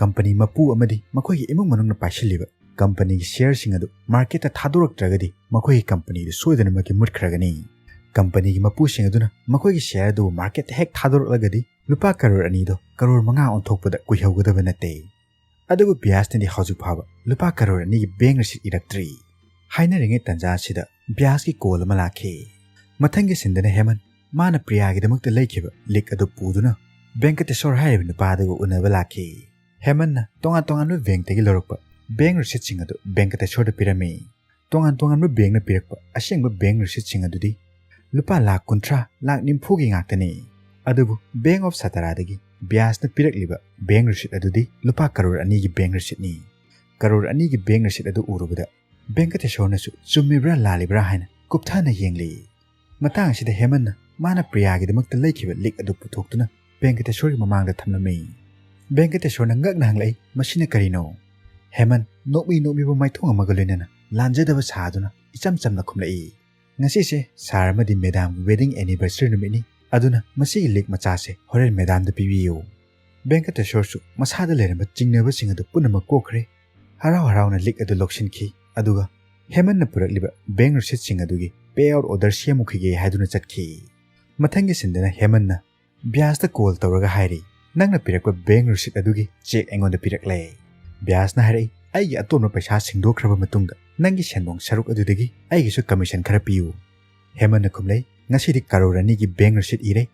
ꯀꯝꯄꯅꯤ ꯃꯄꯨ ꯑꯃꯗꯤ ꯃꯈꯣꯏꯒꯤ ꯏꯃꯨꯡ ꯃꯅꯨꯡꯅ ꯄꯥꯏꯁꯤꯜꯂꯤꯕ ꯀꯝꯄꯅꯤꯒꯤ ꯁꯤꯌꯔꯁꯤꯡ ꯑꯗꯨ ꯃꯥꯔꯀꯦꯠꯇ ꯊꯥꯗꯣꯔꯛꯇ꯭ꯔꯒꯗꯤ, ꯃꯈꯣꯏꯒꯤ ꯀꯝꯄꯅꯤꯗꯨ ꯁꯣꯏꯗꯅꯃꯛꯀꯤ ꯃꯨꯠꯈ꯭ꯔꯒꯅꯤ꯫ ꯀꯝꯄꯅꯤꯒꯤ ꯃꯄꯨꯁꯤꯡ ꯑꯗꯨꯅ ꯃꯈꯣꯏꯒꯤ ꯁꯤꯌꯔ ꯑꯗꯨꯕꯨ ꯃꯥꯔꯀꯦꯠꯇ ꯍꯦꯛ ꯊꯥꯗꯣꯔꯛꯂꯒꯗꯤ, ꯂꯨꯄꯥ ꯀꯔꯣꯔ ꯑꯅꯤꯗꯣ ꯀꯔꯣꯔ ꯃꯉꯥ ꯑꯣꯟꯊꯣꯛꯄꯗ ꯀꯨꯏꯍꯧꯒꯗꯕ ꯅꯠꯇꯦ꯫ ꯑꯗꯨꯕꯨ ꯕ꯭ꯌꯥꯁꯅꯗꯤ ꯍꯧꯖꯤꯛ ꯐꯥꯎꯕ ꯂꯨꯄꯥ ꯀꯔꯣꯔ ꯑꯅꯤꯒꯤ ꯕꯦꯡ ꯔꯤꯁꯤꯠ ꯏꯔꯛꯇ꯭ꯔꯤ꯫ ꯍꯥꯏꯅꯔꯤꯉꯩ ꯇꯥꯟꯖꯥ ꯑꯁꯤꯗ ꯕ꯭ꯌꯥꯁꯀꯤ ꯀꯣꯜ ꯑꯃ ꯂꯥꯛꯈꯤ꯫ ꯃꯊꯪꯒꯤ ꯁꯤꯟꯗꯅ ꯍꯦꯃꯟ, ꯃꯥꯅ ꯄ꯭ꯔꯤꯌꯥꯒꯤꯗꯃꯛꯇ ꯂꯩꯈꯤꯕ ꯂꯤꯛ ꯑꯗꯨ ꯄꯨꯗꯨꯅ ꯚꯦꯡꯀꯇꯦꯁꯣꯔ ꯍꯥꯏꯔꯤꯕ ꯅꯨꯄꯥ ꯑꯗꯨꯒ ꯎꯅꯕ ꯂꯥꯛꯈꯤ꯫ ꯍꯦꯃꯟꯅ ꯇꯣꯉꯥꯟ ꯇꯣꯉꯥꯟꯕ ꯕꯦꯡꯛꯇꯒꯤ ꯂꯧꯔꯛꯄ ꯕꯦꯡ ꯔꯤꯁꯤꯠꯁꯤꯡ ꯑꯗꯨ ꯚꯦꯡꯀꯇꯦꯁꯣꯔꯗ ꯄꯤꯔꯝꯃꯤ꯫ ꯇꯣꯉꯥꯟ ꯇꯣꯉꯥꯟꯕ ꯕꯦꯡꯛꯅ ꯄꯤꯔꯛꯄ ꯑꯁꯦꯡꯕ ꯕꯦꯡ ꯔꯤꯁꯤꯠꯁꯤꯡ ꯑꯗꯨꯗꯤ ꯂꯨꯄꯥ ꯂꯥꯈ ꯀꯨꯟꯊ꯭ꯔꯥ, ꯂꯥꯈ ꯅꯤꯐꯨꯒꯤ ꯉꯥꯛꯇꯅꯤ꯫ ꯑꯗꯨꯕꯨ ꯕꯦꯡꯛ ꯑꯣꯐ ꯁꯥꯇꯥꯔꯥꯗꯒꯤ ꯕ꯭ꯌꯥꯁꯅ ꯄꯤꯔꯛꯂꯤꯕ ꯕꯦꯡ ꯔꯤꯁꯤꯠ ꯑꯗꯨꯗꯤ ꯂꯨꯄꯥ ꯀꯔꯣꯔ ꯑꯅꯤꯒꯤ ꯕꯦꯡꯛ ꯔꯤꯁꯤꯠꯅꯤ꯫ ꯀꯔꯣꯔ ꯑꯅꯤꯒꯤ ꯕꯦꯡꯛ ꯔꯤꯁꯤꯠ ꯑꯗꯨ ꯎꯔꯨꯕꯗ ꯚꯦꯡꯀꯇꯦꯁꯣꯔꯅꯁꯨ ꯆꯨꯝꯃꯤꯕ꯭ꯔꯥ ꯂꯥꯜꯂꯤꯕ꯭ꯔꯥ ꯍꯥꯏꯅ ꯀꯨꯞꯊꯅ ꯌꯦꯡꯂꯤ꯫ ꯃꯇꯥꯡ ꯑꯁꯤꯗ ꯍꯦꯃꯟꯅ ꯃꯥꯅ ꯄ꯭ꯔꯤꯌꯥꯒꯤꯗꯃꯛꯇ ꯂꯩꯈꯤꯕ ꯂꯤꯛ ꯑꯗꯨ ꯄꯨꯊꯣꯛꯇꯨꯅ ꯚꯦꯡꯀꯇꯦꯁꯣꯔꯒꯤ ꯃꯃꯥꯡꯗ ꯊꯝꯂꯝꯃꯤ꯫ ꯚꯦꯡꯀꯇꯦꯁꯣꯔꯅ ꯉꯛꯅ ꯍꯪꯂꯛꯏ, "ꯃꯁꯤꯅ ꯀꯔꯤꯅꯣ?" ꯍꯦꯃꯟ ꯅꯣꯛꯃꯤ ꯅꯣꯛꯃꯤꯕ ꯃꯥꯏꯊꯣꯡ ꯑꯃꯒ ꯂꯣꯏꯅꯅ ꯂꯥꯟꯖꯗꯕ ꯁꯥꯗꯨꯅ ꯏꯆꯝ ꯆꯝꯅ ꯈꯨꯝꯂꯛꯏ, "ꯉꯁꯤꯁꯦ ꯁꯥꯔ ꯑꯃꯗꯤ ꯃꯦꯗꯥꯝꯒꯤ ꯋꯦꯗꯤꯡ ꯑꯦꯅꯤꯚꯔꯁꯔꯤ ꯅꯨꯃꯤꯠꯅꯤ, ꯑꯗꯨꯅ ꯃꯁꯤꯒꯤ ꯂꯤꯛ ꯃꯆꯥꯁꯦ ꯍꯣꯔꯦꯟ ꯃꯦꯗꯥꯝꯗ ꯄꯤꯕꯤꯌꯨ꯫" ꯚꯦꯡꯀꯇꯦꯁꯣꯔꯁꯨ ꯃꯁꯥꯗ ꯂꯩꯔꯝꯕ ꯆꯤꯡꯅꯕꯁꯤꯡ ꯑꯗꯨ ꯄꯨꯝꯅꯃꯛ ꯀꯣꯛꯈ꯭ꯔꯦ꯫ ꯍꯔꯥꯎ ꯍꯔꯥꯎꯅ ꯂꯤꯛ ꯑꯗꯨ ꯂꯧꯁꯤꯟꯈꯤ, ꯑꯗꯨꯒ ꯍꯦꯃꯟꯅ ꯄꯨꯔꯛꯂꯤꯕ ꯕꯦꯡꯛ ꯔꯤꯁꯤꯠꯁꯤꯡ ꯑꯗꯨꯒꯤ ꯄꯦ ꯑꯥꯎꯠ ꯑꯣꯔꯗꯔ ꯁꯦꯝꯃꯨꯈꯤꯒꯦ ꯍꯥꯏꯗꯨꯅ ꯆꯠꯈꯤ꯫ ꯃꯊꯪꯒꯤ ꯁꯤꯟꯗꯅ ꯍꯦꯃꯟꯅ ꯕ꯭ꯌꯥꯁꯇ ꯀꯣꯜ ꯇꯧꯔꯒ ꯍꯥꯏꯔꯤ, "ꯅꯪꯅ ꯄꯤꯔꯛꯄ ꯕꯦꯡꯛ ꯔꯤꯁꯤꯠ ꯑꯗꯨꯒꯤ ꯆꯦꯛ ꯑꯩꯉꯣꯟꯗ ꯄꯤꯔꯛꯂꯦ꯫" ꯕ꯭ꯌꯥꯁꯅ ꯍꯥꯏꯔꯛꯏ, "ꯑꯩꯒꯤ ꯑꯇꯣꯟꯕ ꯄꯩꯁꯥ ꯁꯤꯡꯗꯣꯛꯈ꯭ꯔꯕ ꯃꯇꯨꯡꯗ ꯅꯪꯒꯤ ꯁꯦꯟꯗꯣꯡ ꯁꯔꯨꯛ ꯑꯗꯨꯗꯒꯤ ꯑꯩꯒꯤꯁꯨ ꯀꯃꯤꯁꯟ ꯈꯔ ꯄꯤꯌꯨ꯫" ꯍꯦꯃꯟꯅ ꯈꯨꯝꯂꯩ, "ꯉꯁꯤꯗꯤ ꯀꯔꯣꯔ ꯑꯅꯤꯒꯤ ꯕꯦꯡꯛ ꯔꯤꯁꯤꯠ ꯏꯔꯦ,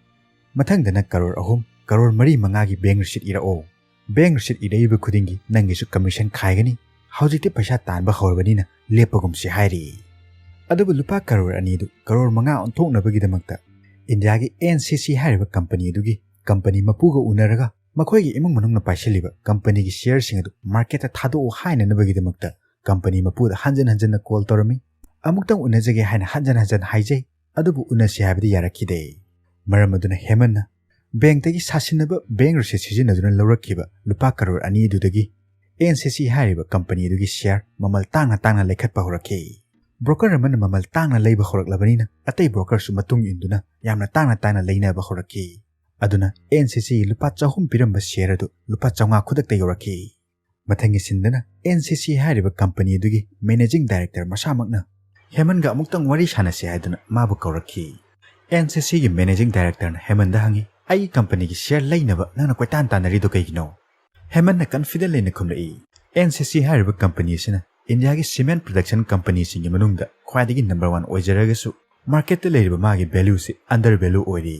ꯃꯊꯪꯗꯅ ꯀꯔꯣꯔ ꯑꯍꯨꯝ, ꯀꯔꯣꯔ ꯃꯔꯤ ꯃꯉꯥꯒꯤ ꯕꯦꯡꯛ ꯔꯤꯁꯤꯠ ꯏꯔꯛꯑꯣ꯫ ꯕꯦꯡꯛ ꯔꯤꯁꯤꯠ ꯏꯔꯛꯏꯕ ꯈꯨꯗꯤꯡꯒꯤ ꯅꯪꯒꯤꯁꯨ ꯀꯃꯤꯁꯟ ꯈꯥꯏꯒꯅꯤ꯫ ꯍꯧꯖꯤꯛꯇꯤ ꯄꯩꯁꯥ ꯇꯥꯟꯕ ꯍꯧꯔꯕꯅꯤꯅ ꯂꯦꯞꯄꯒꯨꯝꯁꯤ," ꯍꯥꯏꯔꯤ꯫ ꯑꯗꯨꯕꯨ ꯂꯨꯄꯥ ꯀꯔꯣꯔ ꯑꯅꯤꯗꯨ ꯀꯔꯣꯔ ꯃꯉꯥ ꯑꯣꯟꯊꯣꯛꯅꯕꯒꯤꯗꯃꯛꯇ ꯏꯟꯗꯤꯌꯥꯒꯤ ꯑꯦꯟ ꯁꯤ ꯁꯤ ꯍꯥꯏꯔꯤꯕ ꯀꯝꯄꯅꯤ ꯑꯗꯨꯒꯤ ꯀꯝꯄꯅꯤ ꯃꯄꯨꯒ ꯎꯅꯔꯒ ꯃꯈꯣꯏꯒꯤ ꯏꯃꯨꯡ ꯃꯅꯨꯡꯅ ꯄꯥꯏꯁꯤꯜꯂꯤꯕ ꯀꯝꯄꯅꯤꯒꯤ ꯁꯤꯌꯔꯁꯤꯡ ꯑꯗꯨ ꯃꯥꯔꯀꯦꯠꯇ ꯊꯥꯗꯣꯛꯑꯣ ꯍꯥꯏꯅꯅꯕꯒꯤꯗꯃꯛꯇ ꯀꯝꯄꯅꯤ ꯃꯄꯨꯗ ꯍꯟꯖꯟ ꯍꯟꯖꯟꯅ ꯀꯣꯜ ꯇꯧꯔꯝꯃꯤ꯫ ꯑꯃꯨꯛꯇꯪ ꯎꯅꯖꯒꯦ ꯍꯥꯏꯅ ꯍꯟꯖꯟ ꯍꯟꯖꯟ ꯍꯥꯏꯖꯩ, ꯑꯗꯨꯕꯨ ꯎꯅꯁꯤ ꯍꯥꯏꯕꯗꯤ ꯌꯥꯔꯛꯈꯤꯗꯦ꯫ ꯃꯔꯝ ꯑꯗꯨꯅ ꯍꯦꯃꯟꯅ ꯕꯦꯡꯛꯇꯒꯤ ꯁꯥꯁꯤꯟꯅꯕ ꯕꯦꯡꯛ ꯔꯤꯁꯤꯠ ꯁꯤꯖꯤꯟꯅꯗꯨꯅ ꯂꯧꯔꯛꯈꯤꯕ ꯂꯨꯄꯥ ꯀꯔꯣꯔ ꯑꯅꯤ ꯑꯗꯨꯗꯒꯤ ꯑꯦꯟ ꯁꯤ ꯁꯤ ꯍꯥꯏꯔꯤꯕ ꯀꯝꯄꯅꯤ ꯑꯗꯨꯒꯤ ꯁꯤꯌꯔ ꯃꯃꯜ ꯇꯥꯡꯅ ꯇꯥꯡꯅ ꯂꯩꯈꯠꯄ ꯍꯧꯔꯛꯈꯤ꯫ Broker ꯑꯃꯅ ꯃꯃꯜ ꯇꯥꯡꯅ ꯂꯩꯕ ꯍꯧꯔꯛꯂꯕꯅꯤꯅ ꯑꯇꯩ brokerꯁꯨ ꯃꯇꯨꯡ ꯏꯟꯗꯨꯅ ꯌꯥꯝꯅ ꯇꯥꯡꯅ ꯇꯥꯡꯅ ꯂꯩꯅꯕ ꯍꯧꯔꯛꯈꯤ꯫ ꯑꯗꯨꯅ N C C ꯂꯨꯄꯥ ꯆꯍꯨꯝ ꯄꯤꯔꯝꯕ share ꯑꯗꯨ ꯂꯨꯄꯥ ꯆꯥꯝꯃꯉꯥ ꯈꯨꯗꯛꯇ ꯌꯧꯔꯛꯈꯤ꯫ ꯃꯊꯪꯒꯤ ꯁꯤꯟꯗꯅ N C C ꯍꯥꯏꯔꯤꯕ company ꯑꯗꯨꯒꯤ managing director ꯃꯁꯥꯃꯛꯅ ꯍꯦꯃꯟꯒ ꯑꯃꯨꯛꯇꯪ ꯋꯥꯔꯤ ꯁꯥꯟꯅꯁꯤ ꯍꯥꯏꯗꯨꯅ ꯃꯥꯕꯨ ꯀꯧꯔꯛꯈꯤ꯫ N C C ꯒꯤ managing directorꯅ ꯍꯦꯃꯟꯗ ꯍꯪꯉꯤ, "ꯑꯩꯒꯤ companyꯒꯤ share ꯂꯩꯅꯕ ꯅꯪꯅ ꯀꯣꯏꯇꯥꯟ ꯇꯥꯟꯅꯔꯤꯗꯣ ꯀꯩꯒꯤꯅꯣ?" ꯍꯦꯃꯟꯅ confident ꯂꯩꯅ ꯈꯨꯝꯂꯛꯏ, "N C C ꯍꯥꯏꯔꯤꯕ company ꯑꯁꯤꯅ ꯏꯟꯗꯤꯌꯥꯒꯤ cement production companyꯁꯤꯡꯒꯤ ꯃꯅꯨꯡꯗ ꯈ꯭ꯋꯥꯏꯗꯒꯤ number one ꯑꯣꯏꯖꯔꯒꯁꯨ marketꯇ ꯂꯩꯔꯤꯕ ꯃꯥꯒꯤ valueꯁꯤ under value ꯑꯣꯏꯔꯤ꯫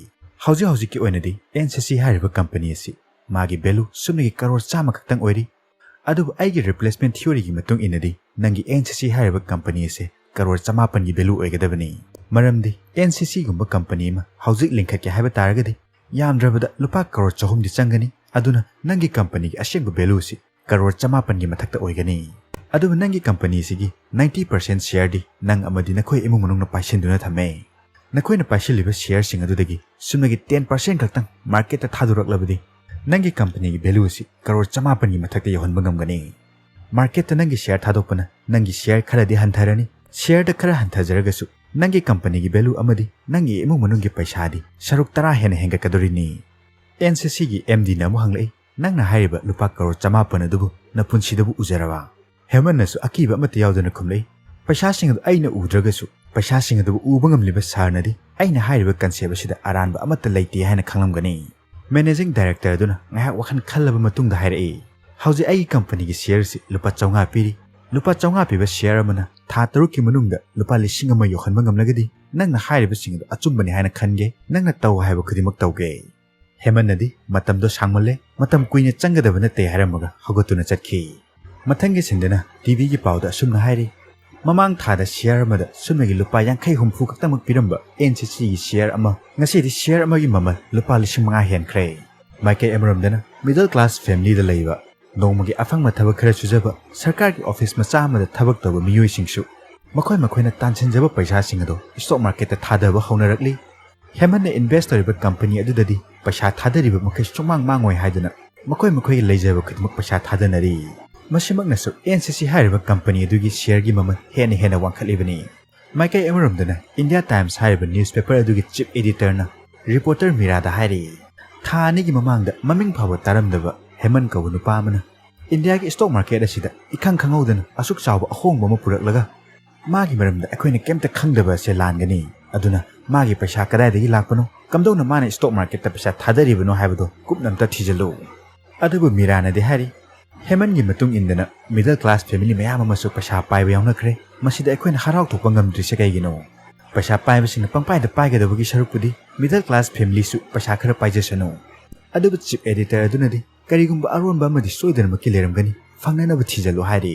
ꯍꯧꯖꯤꯛ ꯍꯧꯖꯤꯛꯀꯤ ꯑꯣꯏꯅꯗꯤ N C C ꯍꯥꯏꯔꯤꯕ company ꯑꯁꯤ ꯃꯥꯒꯤ value ꯁꯨꯞꯅꯒꯤ ꯀꯔꯣꯔ ꯆꯥꯝꯃ ꯈꯛꯇꯪ ꯑꯣꯏꯔꯤ꯫ ꯑꯗꯨꯕꯨ ꯑꯩꯒꯤ replacement theoryꯒꯤ ꯃꯇꯨꯡ ꯏꯟꯅꯗꯤ ꯅꯪꯒꯤ N C C ꯍꯥꯏꯔꯤꯕ company ꯑꯁꯤ ꯀꯔꯣꯔ ꯆꯃꯥꯄꯟꯒꯤ value ꯑꯣꯏꯒꯗꯕꯅꯤ꯫ ꯃꯔꯝꯗꯤ N C Cꯒꯨꯝꯕ company ꯑꯃ ꯍꯧꯖꯤꯛ ꯂꯤꯡꯈꯠꯀꯦ ꯍꯥꯏꯕ ꯇꯥꯔꯒꯗꯤ ꯌꯥꯝꯗ꯭ꯔꯕꯗ ꯂꯨꯄꯥ ꯀꯔꯣꯔ ꯆꯍꯨꯝꯗꯤ ꯆꯪꯒꯅꯤ꯫ ꯑꯗꯨꯅ ꯅꯪꯒꯤ companyꯒꯤ ꯑꯁꯦꯡꯕ valueꯁꯤ ꯀꯔꯣꯔ ꯆꯃꯥꯄꯟꯒꯤ ꯃꯊꯛꯇ ꯑꯣꯏꯒꯅꯤ꯫ ꯑꯗꯨꯕꯨ ꯅꯪꯒꯤ companyꯁꯤꯒꯤ ninety percent shareꯗꯤ ꯅꯪ ꯑꯃꯗꯤ ꯅꯈꯣꯏ ꯏꯃꯨꯡ ꯃꯅꯨꯡꯅ ꯄꯥꯏꯁꯤꯟꯗꯨꯅ ꯊꯝꯃꯦ꯫ ꯅꯈꯣꯏꯅ ꯄꯥꯏꯁꯤꯜꯂꯤꯕ shareꯁꯤꯡ ꯑꯗꯨꯗꯒꯤ ꯁꯨꯞꯅꯒꯤ ten percent ꯈꯛꯇꯪ marketꯇ ꯊꯥꯗꯣꯔꯛꯂꯕꯗꯤ ꯅꯪꯒꯤ companyꯒꯤ value ꯑꯁꯤ ꯀꯔꯣꯔ ꯆꯃꯥꯄꯟꯒꯤ ꯃꯊꯛꯇ ꯌꯧꯍꯟꯕ ꯉꯝꯒꯅꯤ꯫ Marketꯇ ꯅꯪꯒꯤ share ꯊꯥꯗꯣꯛꯄꯅ ꯅꯪꯒꯤ share ꯈꯔꯗꯤ ꯍꯟꯊꯔꯅꯤ꯫ Shareꯗ ꯈꯔ ꯍꯟꯊꯖꯔꯒꯁꯨ ꯅꯪꯒꯤ companyꯒꯤ value ꯑꯃꯗꯤ ꯅꯪꯒꯤ ꯏꯃꯨꯡ ꯃꯅꯨꯡꯒꯤ ꯄꯩꯁꯥꯗꯤ ꯁꯔꯨꯛ ꯇꯔꯥ ꯍꯦꯟꯅ ꯍꯦꯟꯒꯠꯀꯗꯧꯔꯤꯅꯤ꯫" N C Cꯒꯤ MDꯅ ꯑꯃꯨꯛ ꯍꯪꯂꯛꯏ, "ꯅꯪꯅ ꯍꯥꯏꯔꯤꯕ ꯂꯨꯄꯥ ꯀꯔꯣꯔ ꯆꯃꯥꯄꯟ ꯑꯗꯨꯕꯨ ꯅꯄꯨꯟꯁꯤꯗꯕꯨ ꯎꯖꯔꯕ?" ꯍꯦꯃꯟꯅꯁꯨ ꯑꯀꯤꯕ ꯑꯃꯠꯇ ꯌꯥꯎꯗꯅ ꯈꯨꯝꯂꯛꯏ, "ꯄꯩꯁꯥꯁꯤꯡ ꯑꯗꯨ ꯑꯩꯅ ꯎꯗ꯭ꯔꯒꯁꯨ ꯄꯩꯁꯥꯁꯤꯡ ꯑꯗꯨꯕꯨ ꯎꯕ ꯉꯝꯂꯤꯕ sirꯅꯗꯤ ꯑꯩꯅ ꯍꯥꯏꯔꯤꯕ concept ꯑꯁꯤꯗ ꯑꯔꯥꯟꯕ ꯑꯃꯠꯇ ꯂꯩꯇꯦ ꯍꯥꯏꯅ ꯈꯪꯂꯝꯒꯅꯤ꯫" Managing director ꯑꯗꯨꯅ ꯉꯥꯏꯍꯥꯛ ꯋꯥꯈꯜ ꯈꯜꯂꯕ ꯃꯇꯨꯡꯗ ꯍꯥꯏꯔꯛꯏ, "ꯍꯧꯖꯤꯛ ꯑꯩꯒꯤ companyꯒꯤ shareꯁꯤ ꯂꯨꯄꯥ ꯆꯥꯝꯃꯉꯥ ꯄꯤꯔꯤ꯫ ꯂꯨꯄꯥ ꯆꯥꯝꯃꯉꯥ ꯄꯤꯕ share ꯑꯃꯅ ꯊꯥ ꯇꯔꯨꯛꯀꯤ ꯃꯅꯨꯡꯗ ꯂꯨꯄꯥ ꯂꯤꯁꯤꯡ ꯑꯃ ꯌꯧꯍꯟꯕ ꯉꯝꯂꯒꯗꯤ ꯅꯪꯅ ꯍꯥꯏꯔꯤꯕꯁꯤꯡ ꯑꯗꯨ ꯑꯆꯨꯝꯕꯅꯤ ꯍꯥꯏꯅ ꯈꯟꯒꯦ꯫ ꯅꯪꯅ ꯇꯧ ꯍꯥꯏꯕ ꯈꯨꯗꯤꯡꯃꯛ ꯇꯧꯒꯦ꯫" ꯍꯦꯃꯟꯅꯗꯤ ꯃꯇꯝꯗꯣ ꯁꯥꯡꯃꯜꯂꯦ, ꯃꯇꯝ ꯀꯨꯏꯅ ꯆꯪꯒꯗꯕ ꯅꯠꯇꯦ ꯍꯥꯏꯔꯝꯃꯒ ꯍꯧꯒꯠꯇꯨꯅ ꯆꯠꯈꯤ꯫ ꯃꯊꯪꯒꯤ ꯁꯤꯟꯗꯅ TVꯒꯤ ꯄꯥꯎꯗ ꯑꯁꯨꯝꯅ ꯍꯥꯏꯔꯤ, ꯃꯃꯥꯡ ꯊꯥꯗ share ꯑꯃꯗ ꯁꯨꯞꯅꯒꯤ ꯂꯨꯄꯥ ꯌꯥꯡꯈꯩ ꯍꯨꯝꯐꯨ ꯈꯛꯇꯃꯛ ꯄꯤꯔꯝꯕ N C Cꯒꯤ share ꯑꯃ ꯉꯁꯤꯗꯤ share ꯑꯃꯒꯤ ꯃꯃꯜ ꯂꯨꯄꯥ ꯂꯤꯁꯤꯡ ꯃꯉꯥ ꯍꯦꯟꯈ꯭ꯔꯦ꯫ ꯃꯥꯏꯀꯩ ꯑꯃꯔꯣꯝꯗꯅ middle class familyꯗ ꯂꯩꯕ, ꯅꯣꯡꯃꯒꯤ ꯑꯐꯪꯕ ꯊꯕꯛ ꯈꯔ ꯁꯨꯖꯕ, ꯁꯔꯀꯥꯔꯒꯤ office ꯃꯆꯥ ꯑꯃꯗ ꯊꯕꯛ ꯇꯧꯕ ꯃꯤꯑꯣꯏꯁꯤꯡꯁꯨ ꯃꯈꯣꯏ ꯃꯈꯣꯏꯅ ꯇꯥꯟꯁꯤꯟꯖꯕ ꯄꯩꯁꯥꯁꯤꯡ ꯑꯗꯨ stock marketꯇ ꯊꯥꯗꯕ ꯍꯧꯅꯔꯛꯂꯤ꯫ ꯍꯦꯃꯟꯅ invest ꯇꯧꯔꯤꯕ company ꯑꯗꯨꯗꯗꯤ ꯄꯩꯁꯥ ꯊꯥꯗꯔꯤꯕ ꯃꯈꯩ ꯁꯨꯃꯥꯡ ꯃꯥꯡꯉꯣꯏ ꯍꯥꯏꯗꯨꯅ ꯃꯈꯣꯏ ꯃꯈꯣꯏꯒꯤ ꯂꯩꯖꯕ ꯈꯨꯗꯤꯡꯃꯛ ꯄꯩꯁꯥ ꯊꯥꯗꯅꯔꯤ꯫ ꯃꯁꯤꯃꯛꯅꯁꯨ ꯑꯦꯟ ꯁꯤ ꯁꯤ ꯍꯥꯏꯔꯤꯕ ꯀꯝꯄꯅꯤ ꯑꯗꯨꯒꯤ ꯁꯤꯌꯔꯒꯤ ꯃꯃꯜ ꯍꯦꯟꯅ ꯍꯦꯟꯅ ꯋꯥꯡꯈꯠꯂꯤꯕꯅꯤ꯫ ꯃꯥꯏꯀꯩ ꯑꯃꯔꯣꯝꯗꯅ ꯏꯟꯗꯤꯌꯥ ꯇꯥꯏꯝꯁ ꯍꯥꯏꯔꯤꯕ ꯅ꯭ꯌꯨꯁꯄꯦꯄꯔ ꯑꯗꯨꯒꯤ ꯆꯤꯐ ꯑꯦꯗꯤꯇꯔꯅ ꯔꯤꯄꯣꯔꯇꯔ ꯃꯤꯔꯥꯗ ꯍꯥꯏꯔꯤ, ꯊꯥ ꯑꯅꯤꯒꯤ ꯃꯃꯥꯡꯗ ꯃꯃꯤꯡ ꯐꯥꯎꯕ ꯇꯥꯔꯝꯗꯕ ꯍꯦꯃꯟ ꯀꯧꯕ ꯅꯨꯄꯥ ꯑꯃꯅ ꯏꯟꯗꯤꯌꯥꯒꯤ ꯁ꯭ꯇꯣꯛ ꯃꯥꯔꯀꯦꯠ ꯑꯁꯤꯗ ꯏꯈꯪ ꯈꯪꯍꯧꯗꯅ ꯑꯁꯨꯛ ꯆꯥꯎꯕ ꯑꯍꯣꯡꯕ ꯑꯃ ꯄꯨꯔꯛꯂꯒ ꯃꯥꯒꯤ ꯃꯔꯝꯗ ꯑꯩꯈꯣꯏꯅ ꯀꯩꯝꯇ ꯈꯪꯗꯕ ꯑꯁꯦ ꯂꯥꯟꯒꯅꯤ꯫ ꯑꯗꯨꯅ ꯃꯥꯒꯤ ꯄꯩꯁꯥ ꯀꯗꯥꯏꯗꯒꯤ ꯂꯥꯛꯄꯅꯣ, ꯀꯝꯗꯧꯅ ꯃꯥꯅ ꯁ꯭ꯇꯣꯛ ꯃꯥꯔꯀꯦꯠꯇ ꯄꯩꯁꯥ ꯊꯥꯗꯔꯤꯕꯅꯣ ꯍꯥꯏꯕꯗꯣ ꯀꯨꯞꯅ ꯑꯝꯇ ꯊꯤꯖꯤꯜꯂꯨ꯫ ꯑꯗꯨꯕꯨ ꯃꯤꯔꯥꯅꯗꯤ ꯍꯥꯏꯔꯤ, ꯍꯦꯃꯟꯒꯤ ꯃꯇꯨꯡ ꯏꯟꯗꯅ ꯃꯤꯗꯜ ꯀ꯭ꯂꯥꯁ ꯐꯦꯃꯤꯂꯤ ꯃꯌꯥꯝ ꯑꯃꯁꯨ ꯄꯩꯁꯥ ꯄꯥꯏꯕ ꯌꯥꯎꯅꯈ꯭ꯔꯦ꯫ ꯃꯁꯤꯗ ꯑꯩꯈꯣꯏꯅ ꯍꯔꯥꯎ ꯊꯣꯛꯄ ꯉꯝꯗ꯭ꯔꯤꯁꯦ ꯀꯩꯒꯤꯅꯣ? ꯄꯩꯁꯥ ꯄꯥꯏꯕꯁꯤꯡꯅ ꯄꯪꯄꯥꯏꯗ ꯄꯥꯏꯒꯗꯕꯒꯤ ꯁꯔꯨꯛꯄꯨꯗꯤ ꯃꯤꯗꯜ ꯀ꯭ꯂꯥꯁ ꯐꯦꯃꯤꯂꯤꯁꯨ ꯄꯩꯁꯥ ꯈꯔ ꯄꯥꯏꯖꯁꯅꯨ꯫ ꯑꯗꯨꯕꯨ ꯆꯤꯐ ꯑꯦꯗꯤꯇꯔ ꯑꯗꯨꯅꯗꯤ ꯀꯔꯤꯒꯨꯝꯕ ꯑꯔꯣꯟꯕ ꯑꯃꯗꯤ ꯁꯣꯏꯗꯅꯃꯛꯀꯤ ꯂꯩꯔꯝꯒꯅꯤ, ꯐꯪꯅꯅꯕ ꯊꯤꯖꯤꯜꯂꯨ ꯍꯥꯏꯔꯤ꯫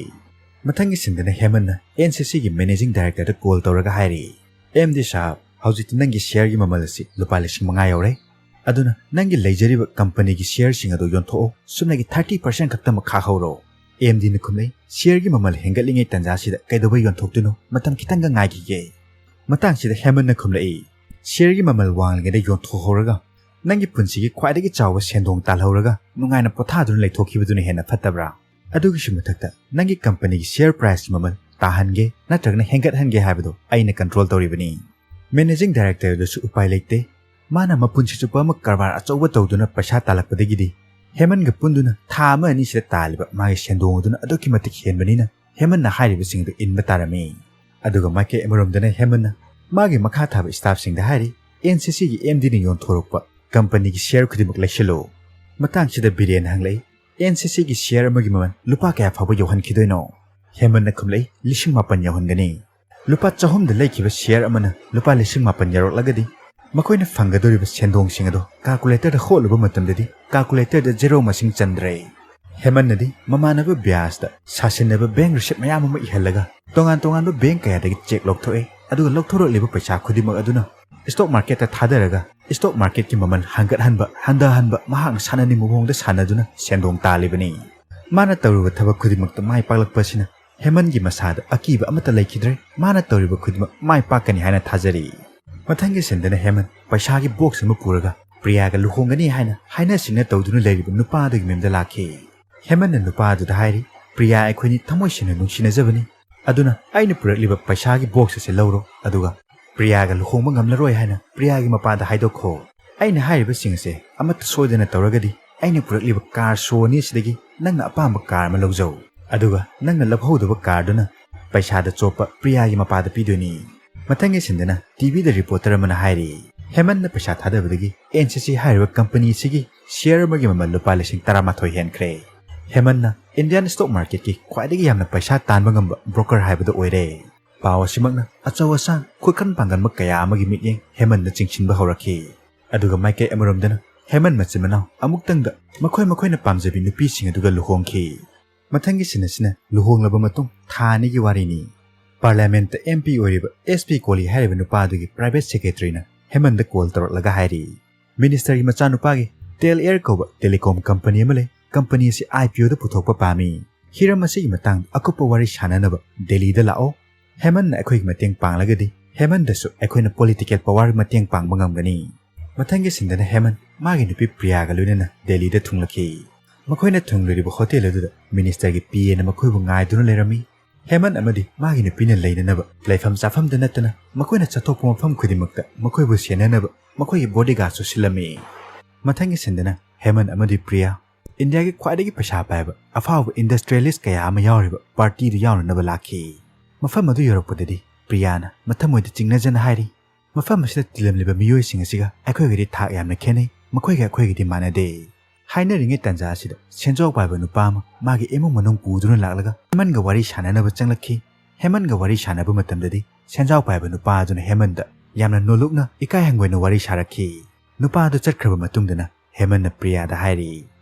ꯃꯊꯪꯒꯤ ꯁꯤꯟꯗꯅ ꯍꯦꯃꯟꯅ ꯑꯦꯟ ꯁꯤ ꯁꯤꯒꯤ ꯃꯦꯅꯦꯖꯤꯡ ꯗꯥꯏꯔꯦꯛꯇꯔꯗ ꯀꯣꯜ ꯇꯧꯔꯒ ꯍꯥꯏꯔꯤ, "ꯑꯦꯝ ꯗꯤ ꯁꯥꯍꯕ, ꯍꯧꯖꯤꯛꯇꯤ ꯅꯪꯒꯤ ꯁꯤꯌꯔꯒꯤ ꯃꯃꯜ ꯑꯁꯤ ꯂꯨꯄꯥ ꯂꯤꯁꯤꯡ ꯃꯉꯥ ꯌꯧꯔꯦ꯫ ꯑꯗꯨꯅ ꯅꯪꯒꯤ ꯂꯩꯖꯔꯤꯕ ꯀꯝꯄꯅꯤꯒꯤ ꯁꯤꯌꯔꯁꯤꯡ ꯑꯗꯨ ꯌꯣꯟꯊꯣꯛꯑꯣ, ꯁꯨꯞꯅꯒꯤ ꯊꯥꯔꯇꯤ ꯄꯥꯔꯁꯦꯟ ꯈꯛꯇꯃꯛ ꯈꯥꯛꯍꯧꯔꯣ꯫" ꯑꯦꯝ ꯗꯤꯅ ꯈꯨꯝꯂꯛꯏ, "ꯁꯤꯌꯔꯒꯤ ꯃꯃꯜ ꯍꯦꯟꯒꯠꯂꯤꯉꯩ ꯇꯥꯟꯖꯥꯁꯤꯗ ꯀꯩꯗꯧꯕꯩ ꯌꯣꯟꯊꯣꯛꯇꯣꯏꯅꯣ? ꯃꯇꯝ ꯈꯤꯇꯪꯒ ꯉꯥꯏꯈꯤꯒꯦ꯫" ꯃꯇꯥꯡꯁꯤꯗ ꯍꯦꯃꯟꯅ ꯈꯨꯝꯂꯛꯏ, "ꯁꯤꯌꯔꯒꯤ ꯃꯃꯜ ꯋꯥꯡꯂꯤꯉꯩꯗ ꯌꯣꯟꯊꯣꯛꯍꯧꯔꯒ ꯅꯪꯒꯤ ꯄꯨꯟꯁꯤꯒꯤ ꯈ꯭ꯋꯥꯏꯗꯒꯤ ꯆꯥꯎꯕ ꯁꯦꯟꯗꯣꯡ ꯇꯥꯜꯍꯧꯔꯒ ꯅꯨꯡꯉꯥꯏꯅ ꯄꯣꯊꯥꯗꯨꯅ ꯂꯩꯊꯣꯛꯈꯤꯕꯗꯨꯅ ꯍꯦꯟꯅ ꯐꯠꯇꯕ꯭ꯔꯥ? ꯑꯗꯨꯒꯤꯁꯨ ꯃꯊꯛꯇ ꯅꯪꯒꯤ ꯀꯝꯄꯅꯤꯒꯤ ꯁꯤꯌꯔ ꯄ꯭ꯔꯥꯏꯁꯀꯤ ꯃꯃꯜ ꯇꯥꯍꯟꯒꯦ ꯅꯠꯇ꯭ꯔꯒꯅ ꯍꯦꯟꯒꯠꯍꯟꯒꯦ ꯍꯥꯏꯕꯗꯣ ꯑꯩꯅ ꯀꯟꯇ꯭ꯔꯣꯜ ꯇꯧꯔꯤꯕꯅꯤ꯫" ꯃꯦꯅꯦꯖꯤꯡ ꯗꯥꯏꯔꯦꯛꯇꯔꯗꯨꯁꯨ ꯎꯄꯥꯏ ꯂꯩꯇꯦ꯫ ꯃꯥꯅ ꯃꯄꯨꯟꯁꯤ ꯆꯨꯞꯄ ꯑꯃ ꯀꯔꯕꯥꯔ ꯑꯆꯧꯕ ꯇꯧꯗꯨꯅ ꯄꯩꯁꯥ ꯇꯥꯜꯂꯛꯄꯗꯒꯤꯗꯤ ꯍꯦꯃꯟꯒ ꯄꯨꯟꯗꯨꯅ ꯊꯥ ꯑꯃ ꯑꯅꯤꯁꯤꯗ ꯇꯥꯜꯂꯤꯕ ꯃꯥꯒꯤ ꯁꯦꯟꯗꯣꯡ ꯑꯗꯨꯅ ꯑꯗꯨꯛꯀꯤ ꯃꯇꯤꯛ ꯍꯦꯟꯕꯅꯤꯅ ꯍꯦꯃꯟꯅ ꯍꯥꯏꯔꯤꯕꯁꯤꯡ ꯑꯗꯨ ꯏꯟꯕ ꯇꯥꯔꯝꯃꯤ꯫ ꯑꯗꯨꯒ ꯃꯥꯏꯀꯩ ꯑꯃꯔꯣꯝꯗꯅ ꯍꯦꯃꯟꯅ ꯃꯥꯒꯤ ꯃꯈꯥ ꯊꯥꯕ ꯁ꯭ꯇꯥꯐꯁꯤꯡꯗ ꯍꯥꯏꯔꯤ, "ꯑꯦꯟ ꯁꯤ ꯁꯤꯒꯤ ꯑꯦꯝ ꯗꯤꯅ ꯌꯣꯟꯊꯣꯔꯛꯄ ꯀꯝꯄꯅꯤꯒꯤ ꯁꯤꯌꯔ ꯈꯨꯗꯤꯡꯃꯛ ꯂꯩꯁꯤꯜꯂꯨ꯫" ꯃꯇꯥꯡꯁꯤꯗ ꯕꯤꯔꯦꯟꯅ ꯍꯪꯂꯛꯏ, "ꯑꯦꯟ ꯁꯤ ꯁꯤꯒꯤ ꯁꯤꯌꯔ ꯑꯃꯒꯤ ꯃꯃꯜ ꯂꯨꯄꯥ ꯀꯌꯥ ꯐꯥꯎꯕ ꯌꯧꯍꯟꯈꯤꯗꯣꯏꯅꯣ?" ꯍꯦꯃꯟꯅ ꯈꯨꯝꯂꯛꯏ, "ꯂꯤꯁꯤꯡ ꯃꯥꯄꯟ ꯌꯧꯍꯟꯒꯅꯤ꯫" ꯂꯨꯄꯥ ꯆꯍꯨꯝꯗ ꯂꯩꯈꯤꯕ ꯁꯤꯌꯔ ꯑꯃꯅ ꯂꯨꯄꯥ ꯂꯤꯁꯤꯡ ꯃꯥꯄꯟ ꯌꯧꯔꯛꯂꯒꯗꯤ ꯃꯈꯣꯏꯅ ꯐꯪꯒꯗꯧꯔꯤꯕ ꯁꯦꯟꯗꯣꯡꯁꯤꯡ ꯑꯗꯣ ꯀꯥꯜꯀꯨꯂꯦꯇꯔꯗ ꯍꯣꯠꯂꯨꯕ ꯃꯇꯝꯗꯗꯤ ꯀꯥꯜꯀꯨꯂꯦꯇꯔꯗ ꯖꯦꯔꯣ ꯃꯁꯤꯡ ꯆꯟꯗ꯭ꯔꯦ꯫ ꯍꯦꯃꯟꯅꯗꯤ ꯃꯃꯥꯟꯅꯕ ꯕ꯭ꯌꯥꯁꯇ ꯁꯥꯁꯤꯟꯅꯕ ꯕꯦꯡ ꯔꯤꯁꯤꯠ ꯃꯌꯥꯝ ꯑꯃ ꯏꯍꯜꯂꯒ ꯇꯣꯉꯥꯟ ꯇꯣꯉꯥꯟꯕ ꯕꯦꯡ ꯀꯌꯥꯗꯒꯤ ꯆꯦꯛ ꯂꯧꯊꯣꯛꯑꯦ, ꯑꯗꯨꯒ ꯂꯧꯊꯣꯔꯛꯂꯤꯕ ꯄꯩꯁꯥ ꯈꯨꯗꯤꯡꯃꯛ ꯑꯗꯨꯅ ꯁ꯭ꯇꯣꯛ ꯃꯥꯔꯀꯦꯠꯇ ꯊꯥꯗꯔꯒ ꯁ꯭ꯇꯣꯛ ꯃꯥꯔꯀꯦꯠꯀꯤ ꯃꯃꯜ ꯍꯪꯒꯠꯍꯟꯕ, ꯍꯟꯊꯍꯟꯕ ꯃꯍꯥꯛꯅ ꯁꯥꯟꯅꯅꯤꯡꯕ ꯃꯑꯣꯡꯗ ꯁꯥꯟꯅꯗꯨꯅ ꯁꯦꯟꯗꯣꯡ ꯇꯥꯜꯂꯤꯕꯅꯤ꯫ ꯃꯥꯅ ꯇꯧꯔꯤꯕ ꯊꯕꯛ ꯈꯨꯗꯤꯡꯃꯛꯇ ꯃꯥꯏ ꯄꯥꯛꯂꯛꯄ ꯑꯁꯤꯅ ꯍꯦꯃꯟꯒꯤ ꯃꯁꯥꯗ ꯑꯀꯤꯕ ꯑꯃꯠꯇ ꯂꯩꯈꯤꯗ꯭ꯔꯦ꯫ ꯃꯥꯅ ꯇꯧꯔꯤꯕ ꯈꯨꯗꯤꯡꯃꯛ ꯃꯥꯏ ꯄꯥꯛꯀꯅꯤ ꯍꯥꯏꯅ ꯊꯥꯖꯔꯤ꯫ ꯃꯊꯪꯒꯤ ꯁꯤꯟꯗꯅ ꯍꯦꯃꯟ ꯄꯩꯁꯥꯒꯤ ꯕꯣꯛꯁ ꯑꯃ ꯄꯨꯔꯒ ꯄ꯭ꯔꯤꯌꯥꯒ ꯂꯨꯍꯣꯡꯒꯅꯤ ꯍꯥꯏꯅ ꯍꯥꯏꯅ ꯁꯤꯡꯅ ꯇꯧꯗꯨꯅ ꯂꯩꯔꯤꯕ ꯅꯨꯄꯥ ꯑꯗꯨꯒꯤ ꯃꯌꯨꯝꯗ ꯂꯥꯛꯈꯤ꯫ ꯍꯦꯃꯟꯅ ꯅꯨꯄꯥ ꯑꯗꯨꯗ ꯍꯥꯏꯔꯤ, "ꯄ꯭ꯔꯤꯌꯥ ꯑꯩꯈꯣꯏꯅꯤ ꯊꯃꯣꯏ ꯁꯦꯡꯅ ꯅꯨꯡꯁꯤꯅꯖꯕꯅꯤ, ꯑꯗꯨꯅ ꯑꯩꯅ ꯄꯨꯔꯛꯂꯤꯕ ꯄꯩꯁꯥꯒꯤ ꯕꯣꯛꯁ ꯑꯁꯦ ꯂꯧꯔꯣ, ꯑꯗꯨꯒ ꯄ꯭ꯔꯤꯌꯥꯒ ꯂꯨꯍꯣꯡꯕ ꯉꯝꯂꯔꯣꯏ ꯍꯥꯏꯅ ꯄ꯭ꯔꯤꯌꯥꯒꯤ ꯃꯄꯥꯗ ꯍꯥꯏꯗꯣꯛꯈꯣ꯫ ꯑꯩꯅ ꯍꯥꯏꯔꯤꯕꯁꯤꯡ ꯑꯁꯦ ꯑꯃꯠꯇ ꯁꯣꯏꯗꯅ ꯇꯧꯔꯒꯗꯤ ꯑꯩꯅ ꯄꯨꯔꯛꯂꯤꯕ ꯀꯥꯔ ꯁꯣ ꯑꯅꯤ ꯑꯁꯤꯗꯒꯤ ꯅꯪꯅ ꯑꯄꯥꯝꯕ ꯀꯥꯔ ꯑꯃ ꯂꯧꯖꯧ, ꯑꯗꯨꯒ ꯅꯪꯅ ꯂꯧꯍꯧꯗꯕ ꯀꯥꯔꯗꯨꯅ ꯄꯩꯁꯥꯗ ꯆꯣꯞꯄ ꯄ꯭ꯔꯤꯌꯥꯒꯤ ꯃꯄꯥꯗ ꯄꯤꯗꯣꯏꯅꯤ꯫" ꯃꯊꯪꯒꯤ ꯁꯤꯟꯗꯅ ꯇꯤꯚꯤꯗ ꯔꯤꯄꯣꯔꯇꯔ ꯑꯃꯅ ꯍꯥꯏꯔꯤ, "ꯍꯦꯃꯟꯅ ꯄꯩꯁꯥ ꯊꯥꯗꯕꯗꯒꯤ ꯑꯦꯟ ꯁꯤ ꯁꯤ ꯍꯥꯏꯔꯤꯕ ꯀꯝꯄꯅꯤ ꯑꯁꯤꯒꯤ ꯁꯤꯌꯔ ꯑꯃꯒꯤ ꯃꯃꯜ ꯂꯨꯄꯥ ꯂꯤꯁꯤꯡ ꯇꯔꯥꯃꯥꯊꯣꯏ ꯍꯦꯟꯈ꯭ꯔꯦ꯫ ꯍꯦꯃꯟꯅ ꯏꯟꯗꯤꯌꯥꯟ ꯁ꯭ꯇꯣꯛ ꯃꯥꯔꯀꯦꯠꯀꯤ ꯈ꯭ꯋꯥꯏꯗꯒꯤ ꯌꯥꯝꯅ ꯄꯩꯁꯥ ꯇꯥꯟꯕ ꯉꯝꯕ ꯕ꯭ꯔꯣꯀꯔ ꯍꯥꯏꯕꯗꯨ ꯑꯣꯏꯔꯦ꯫" ꯄꯥꯎ ꯑꯁꯤꯃꯛꯅ ꯑꯆꯧ ꯑꯁꯥꯡ, ꯈꯨꯠꯈꯟ ꯄꯥꯡꯒꯟꯕ ꯀꯌꯥ ꯑꯃꯒꯤ ꯃꯤꯠꯌꯦꯡ ꯍꯦꯃꯟꯗ ꯆꯤꯡꯁꯤꯟꯕ ꯍꯧꯔꯛꯈꯤ꯫ ꯑꯗꯨꯒ ꯃꯥꯏꯀꯩ ꯑꯃꯔꯣꯝꯗꯅ ꯍꯦꯃꯟ ꯃꯆꯤꯟ ꯃꯅꯥꯎ ꯑꯃꯨꯛꯇꯪꯗ ꯃꯈꯣꯏ ꯃꯈꯣꯏꯅ ꯄꯥꯝꯖꯕꯤ ꯅꯨꯄꯤꯁꯤꯡ ꯑꯗꯨꯒ ꯂꯨꯍꯣꯡꯈꯤ꯫ ꯃꯊꯪꯒꯤ ꯁꯤꯟ ꯑꯁꯤꯅ ꯂꯨꯍꯣꯡꯂꯕ ꯃꯇꯨꯡ ꯊꯥ ꯑꯅꯤꯒꯤ ꯋꯥꯔꯤꯅꯤ꯫ ꯄꯥꯔꯂꯤꯌꯥꯃꯦꯟꯠꯇ ꯑꯦꯝ ꯄꯤ ꯑꯣꯏꯔꯤꯕ ꯑꯦꯁ ꯄꯤ ꯀꯣꯂꯤ ꯍꯥꯏꯔꯤꯕ ꯅꯨꯄꯥ ꯑꯗꯨꯒꯤ ꯄ꯭ꯔꯥꯏꯚꯦꯠ ꯁꯦꯀ꯭ꯔꯦꯇꯔꯤꯅ ꯍꯦꯃꯟꯗ ꯀꯣꯜ ꯇꯧꯔꯛꯂꯒ ꯍꯥꯏꯔꯤ, "ꯃꯤꯅꯤꯁꯇꯔꯒꯤ ꯃꯆꯥꯅꯨꯄꯥꯒꯤ ꯇꯦꯜ ꯑꯦꯌꯔ ꯀꯧꯕ ꯇꯦꯂꯤꯀꯣꯝ ꯀꯝꯄꯅꯤ ꯑꯃ ꯂꯩ꯫ ꯀꯝꯄꯅꯤ ꯑꯁꯤ ꯑꯥꯏ ꯄꯤ ꯑꯣꯗ ꯄꯨꯊꯣꯛꯄ ꯄꯥꯝꯃꯤ꯫ ꯍꯤꯔꯝ ꯑꯁꯤꯒꯤ ꯃꯇꯥꯡꯗ ꯑꯀꯨꯞꯄ ꯋꯥꯔꯤ ꯁꯥꯟꯅꯅꯕ ꯗꯦꯜꯂꯤꯗ ꯂꯥꯛꯑꯣ꯫ ꯍꯦꯃꯟꯅ ꯑꯩꯈꯣꯏꯒꯤ ꯃꯇꯦꯡ ꯄꯥꯡꯂꯒꯗꯤ ꯍꯦꯃꯟꯗꯁꯨ ꯑꯩꯈꯣꯏꯅ ꯄꯣꯂꯤꯇꯤꯀꯦꯜ ꯄꯥꯋꯔ ꯃꯇꯦꯡ ꯄꯥꯡꯕ ꯉꯝꯒꯅꯤ꯫" ꯃꯊꯪꯒꯤ ꯁꯤꯟꯗꯅ ꯍꯦꯃꯟ ꯃꯥꯒꯤ ꯅꯨꯄꯤ ꯄ꯭ꯔꯤꯌꯥꯒ ꯂꯣꯏꯅꯅ ꯗꯦꯜꯂꯤꯗ ꯊꯨꯡꯂꯛꯈꯤ꯫ ꯃꯈꯣꯏꯅ ꯊꯨꯡꯂꯨꯔꯤꯕ ꯍꯣꯇꯦꯜ ꯑꯗꯨꯗ ꯃꯤꯅꯤꯁꯇꯔꯒꯤ ꯄꯤ ꯑꯦꯅ ꯃꯈꯣꯏꯕꯨ ꯉꯥꯏꯗꯨꯅ ꯂꯩꯔꯝꯃꯤ꯫ ꯍꯦꯃꯟ ꯑꯃꯗꯤ ꯃꯥꯒꯤ ꯅꯨꯄꯤꯅ ꯂꯩꯅꯅꯕ ꯂꯩꯐꯝ ꯆꯥꯐꯝꯗ ꯅꯠꯇꯅ ꯃꯈꯣꯏꯅ ꯆꯠꯊꯣꯛꯄ ꯃꯐꯝ ꯈꯨꯗꯤꯡꯃꯛꯇ ꯃꯈꯣꯏꯕꯨ ꯁꯦꯟꯅꯅꯕ ꯃꯈꯣꯏꯒꯤ ꯕꯣꯗꯤꯒꯥꯔꯗꯁꯨ ꯁꯤꯜꯂꯝꯃꯤ꯫ ꯃꯊꯪꯒꯤ ꯁꯤꯟꯗꯅ ꯍꯦꯃꯟ ꯑꯃꯗꯤ ꯄ꯭ꯔꯤꯌꯥ ꯏꯟꯗꯤꯌꯥꯒꯤ ꯈ꯭ꯋꯥꯏꯗꯒꯤ ꯄꯩꯁꯥ ꯄꯥꯏꯕ ꯑꯐꯥꯎꯕ ꯏꯟꯗꯁꯇ꯭ꯔꯤꯌꯦꯂꯤꯁ ꯀꯌꯥ ꯑꯃ ꯌꯥꯎꯔꯤꯕ ꯄꯥꯔꯇꯤꯗꯨ ꯌꯥꯎꯅꯅꯕ ꯂꯥꯛꯈꯤ꯫ ꯃꯐꯝ ꯑꯗꯨ ꯌꯧꯔꯛꯄꯗꯗꯤ ꯄ꯭ꯔꯤꯌꯥꯅ ꯃꯊꯃꯣꯏꯗ ꯆꯤꯡꯅꯖꯅ ꯍꯥꯏꯔꯤ, "ꯃꯐꯝ ꯑꯁꯤꯗ ꯇꯤꯜꯂꯝꯂꯤꯕ ꯃꯤꯑꯣꯏꯁꯤꯡ ꯑꯁꯤꯒ ꯑꯩꯈꯣꯏꯒꯗꯤ ꯊꯥꯛ ꯌꯥꯝꯅ ꯈꯦꯠꯅꯩ, ꯃꯈꯣꯏꯒ ꯑꯩꯈꯣꯏꯒꯗꯤ ꯃꯥꯟꯅꯗꯦ꯫" ꯍꯥꯏꯅꯔꯤꯉꯩ ꯇꯥꯟꯖꯥ ꯑꯁꯤꯗ ꯁꯦꯟꯖꯥꯎ ꯄꯥꯏꯕ ꯅꯨꯄꯥ ꯑꯃ ꯃꯥꯒꯤ ꯏꯃꯨꯡ ꯃꯅꯨꯡ ꯄꯨꯗꯨꯅ ꯂꯥꯛꯂꯒ ꯍꯦꯃꯟꯒ ꯋꯥꯔꯤ ꯁꯥꯟꯅꯅꯕ ꯆꯪꯂꯛꯈꯤ꯫ ꯍꯦꯃꯟꯒ ꯋꯥꯔꯤ ꯁꯥꯟꯅꯕ ꯃꯇꯝꯗꯗꯤ ꯁꯦꯟꯖꯥꯎ ꯄꯥꯏꯕ ꯅꯨꯄꯥ ꯑꯗꯨꯅ ꯍꯦꯃꯟꯗ ꯌꯥꯝꯅ ꯅꯣꯂꯨꯛꯅ ꯏꯀꯥꯏ ꯍꯪꯒꯣꯏꯅ ꯋꯥꯔꯤ ꯁꯥꯔꯛꯈꯤ꯫ ꯅꯨꯄꯥ ꯑꯗꯨ ꯆꯠꯈ꯭ꯔꯕ ꯃꯇꯨꯡꯗꯅ ꯍꯦꯃꯟꯅ ꯄ꯭ꯔꯤꯌꯥꯗ ꯍꯥꯏꯔꯤ,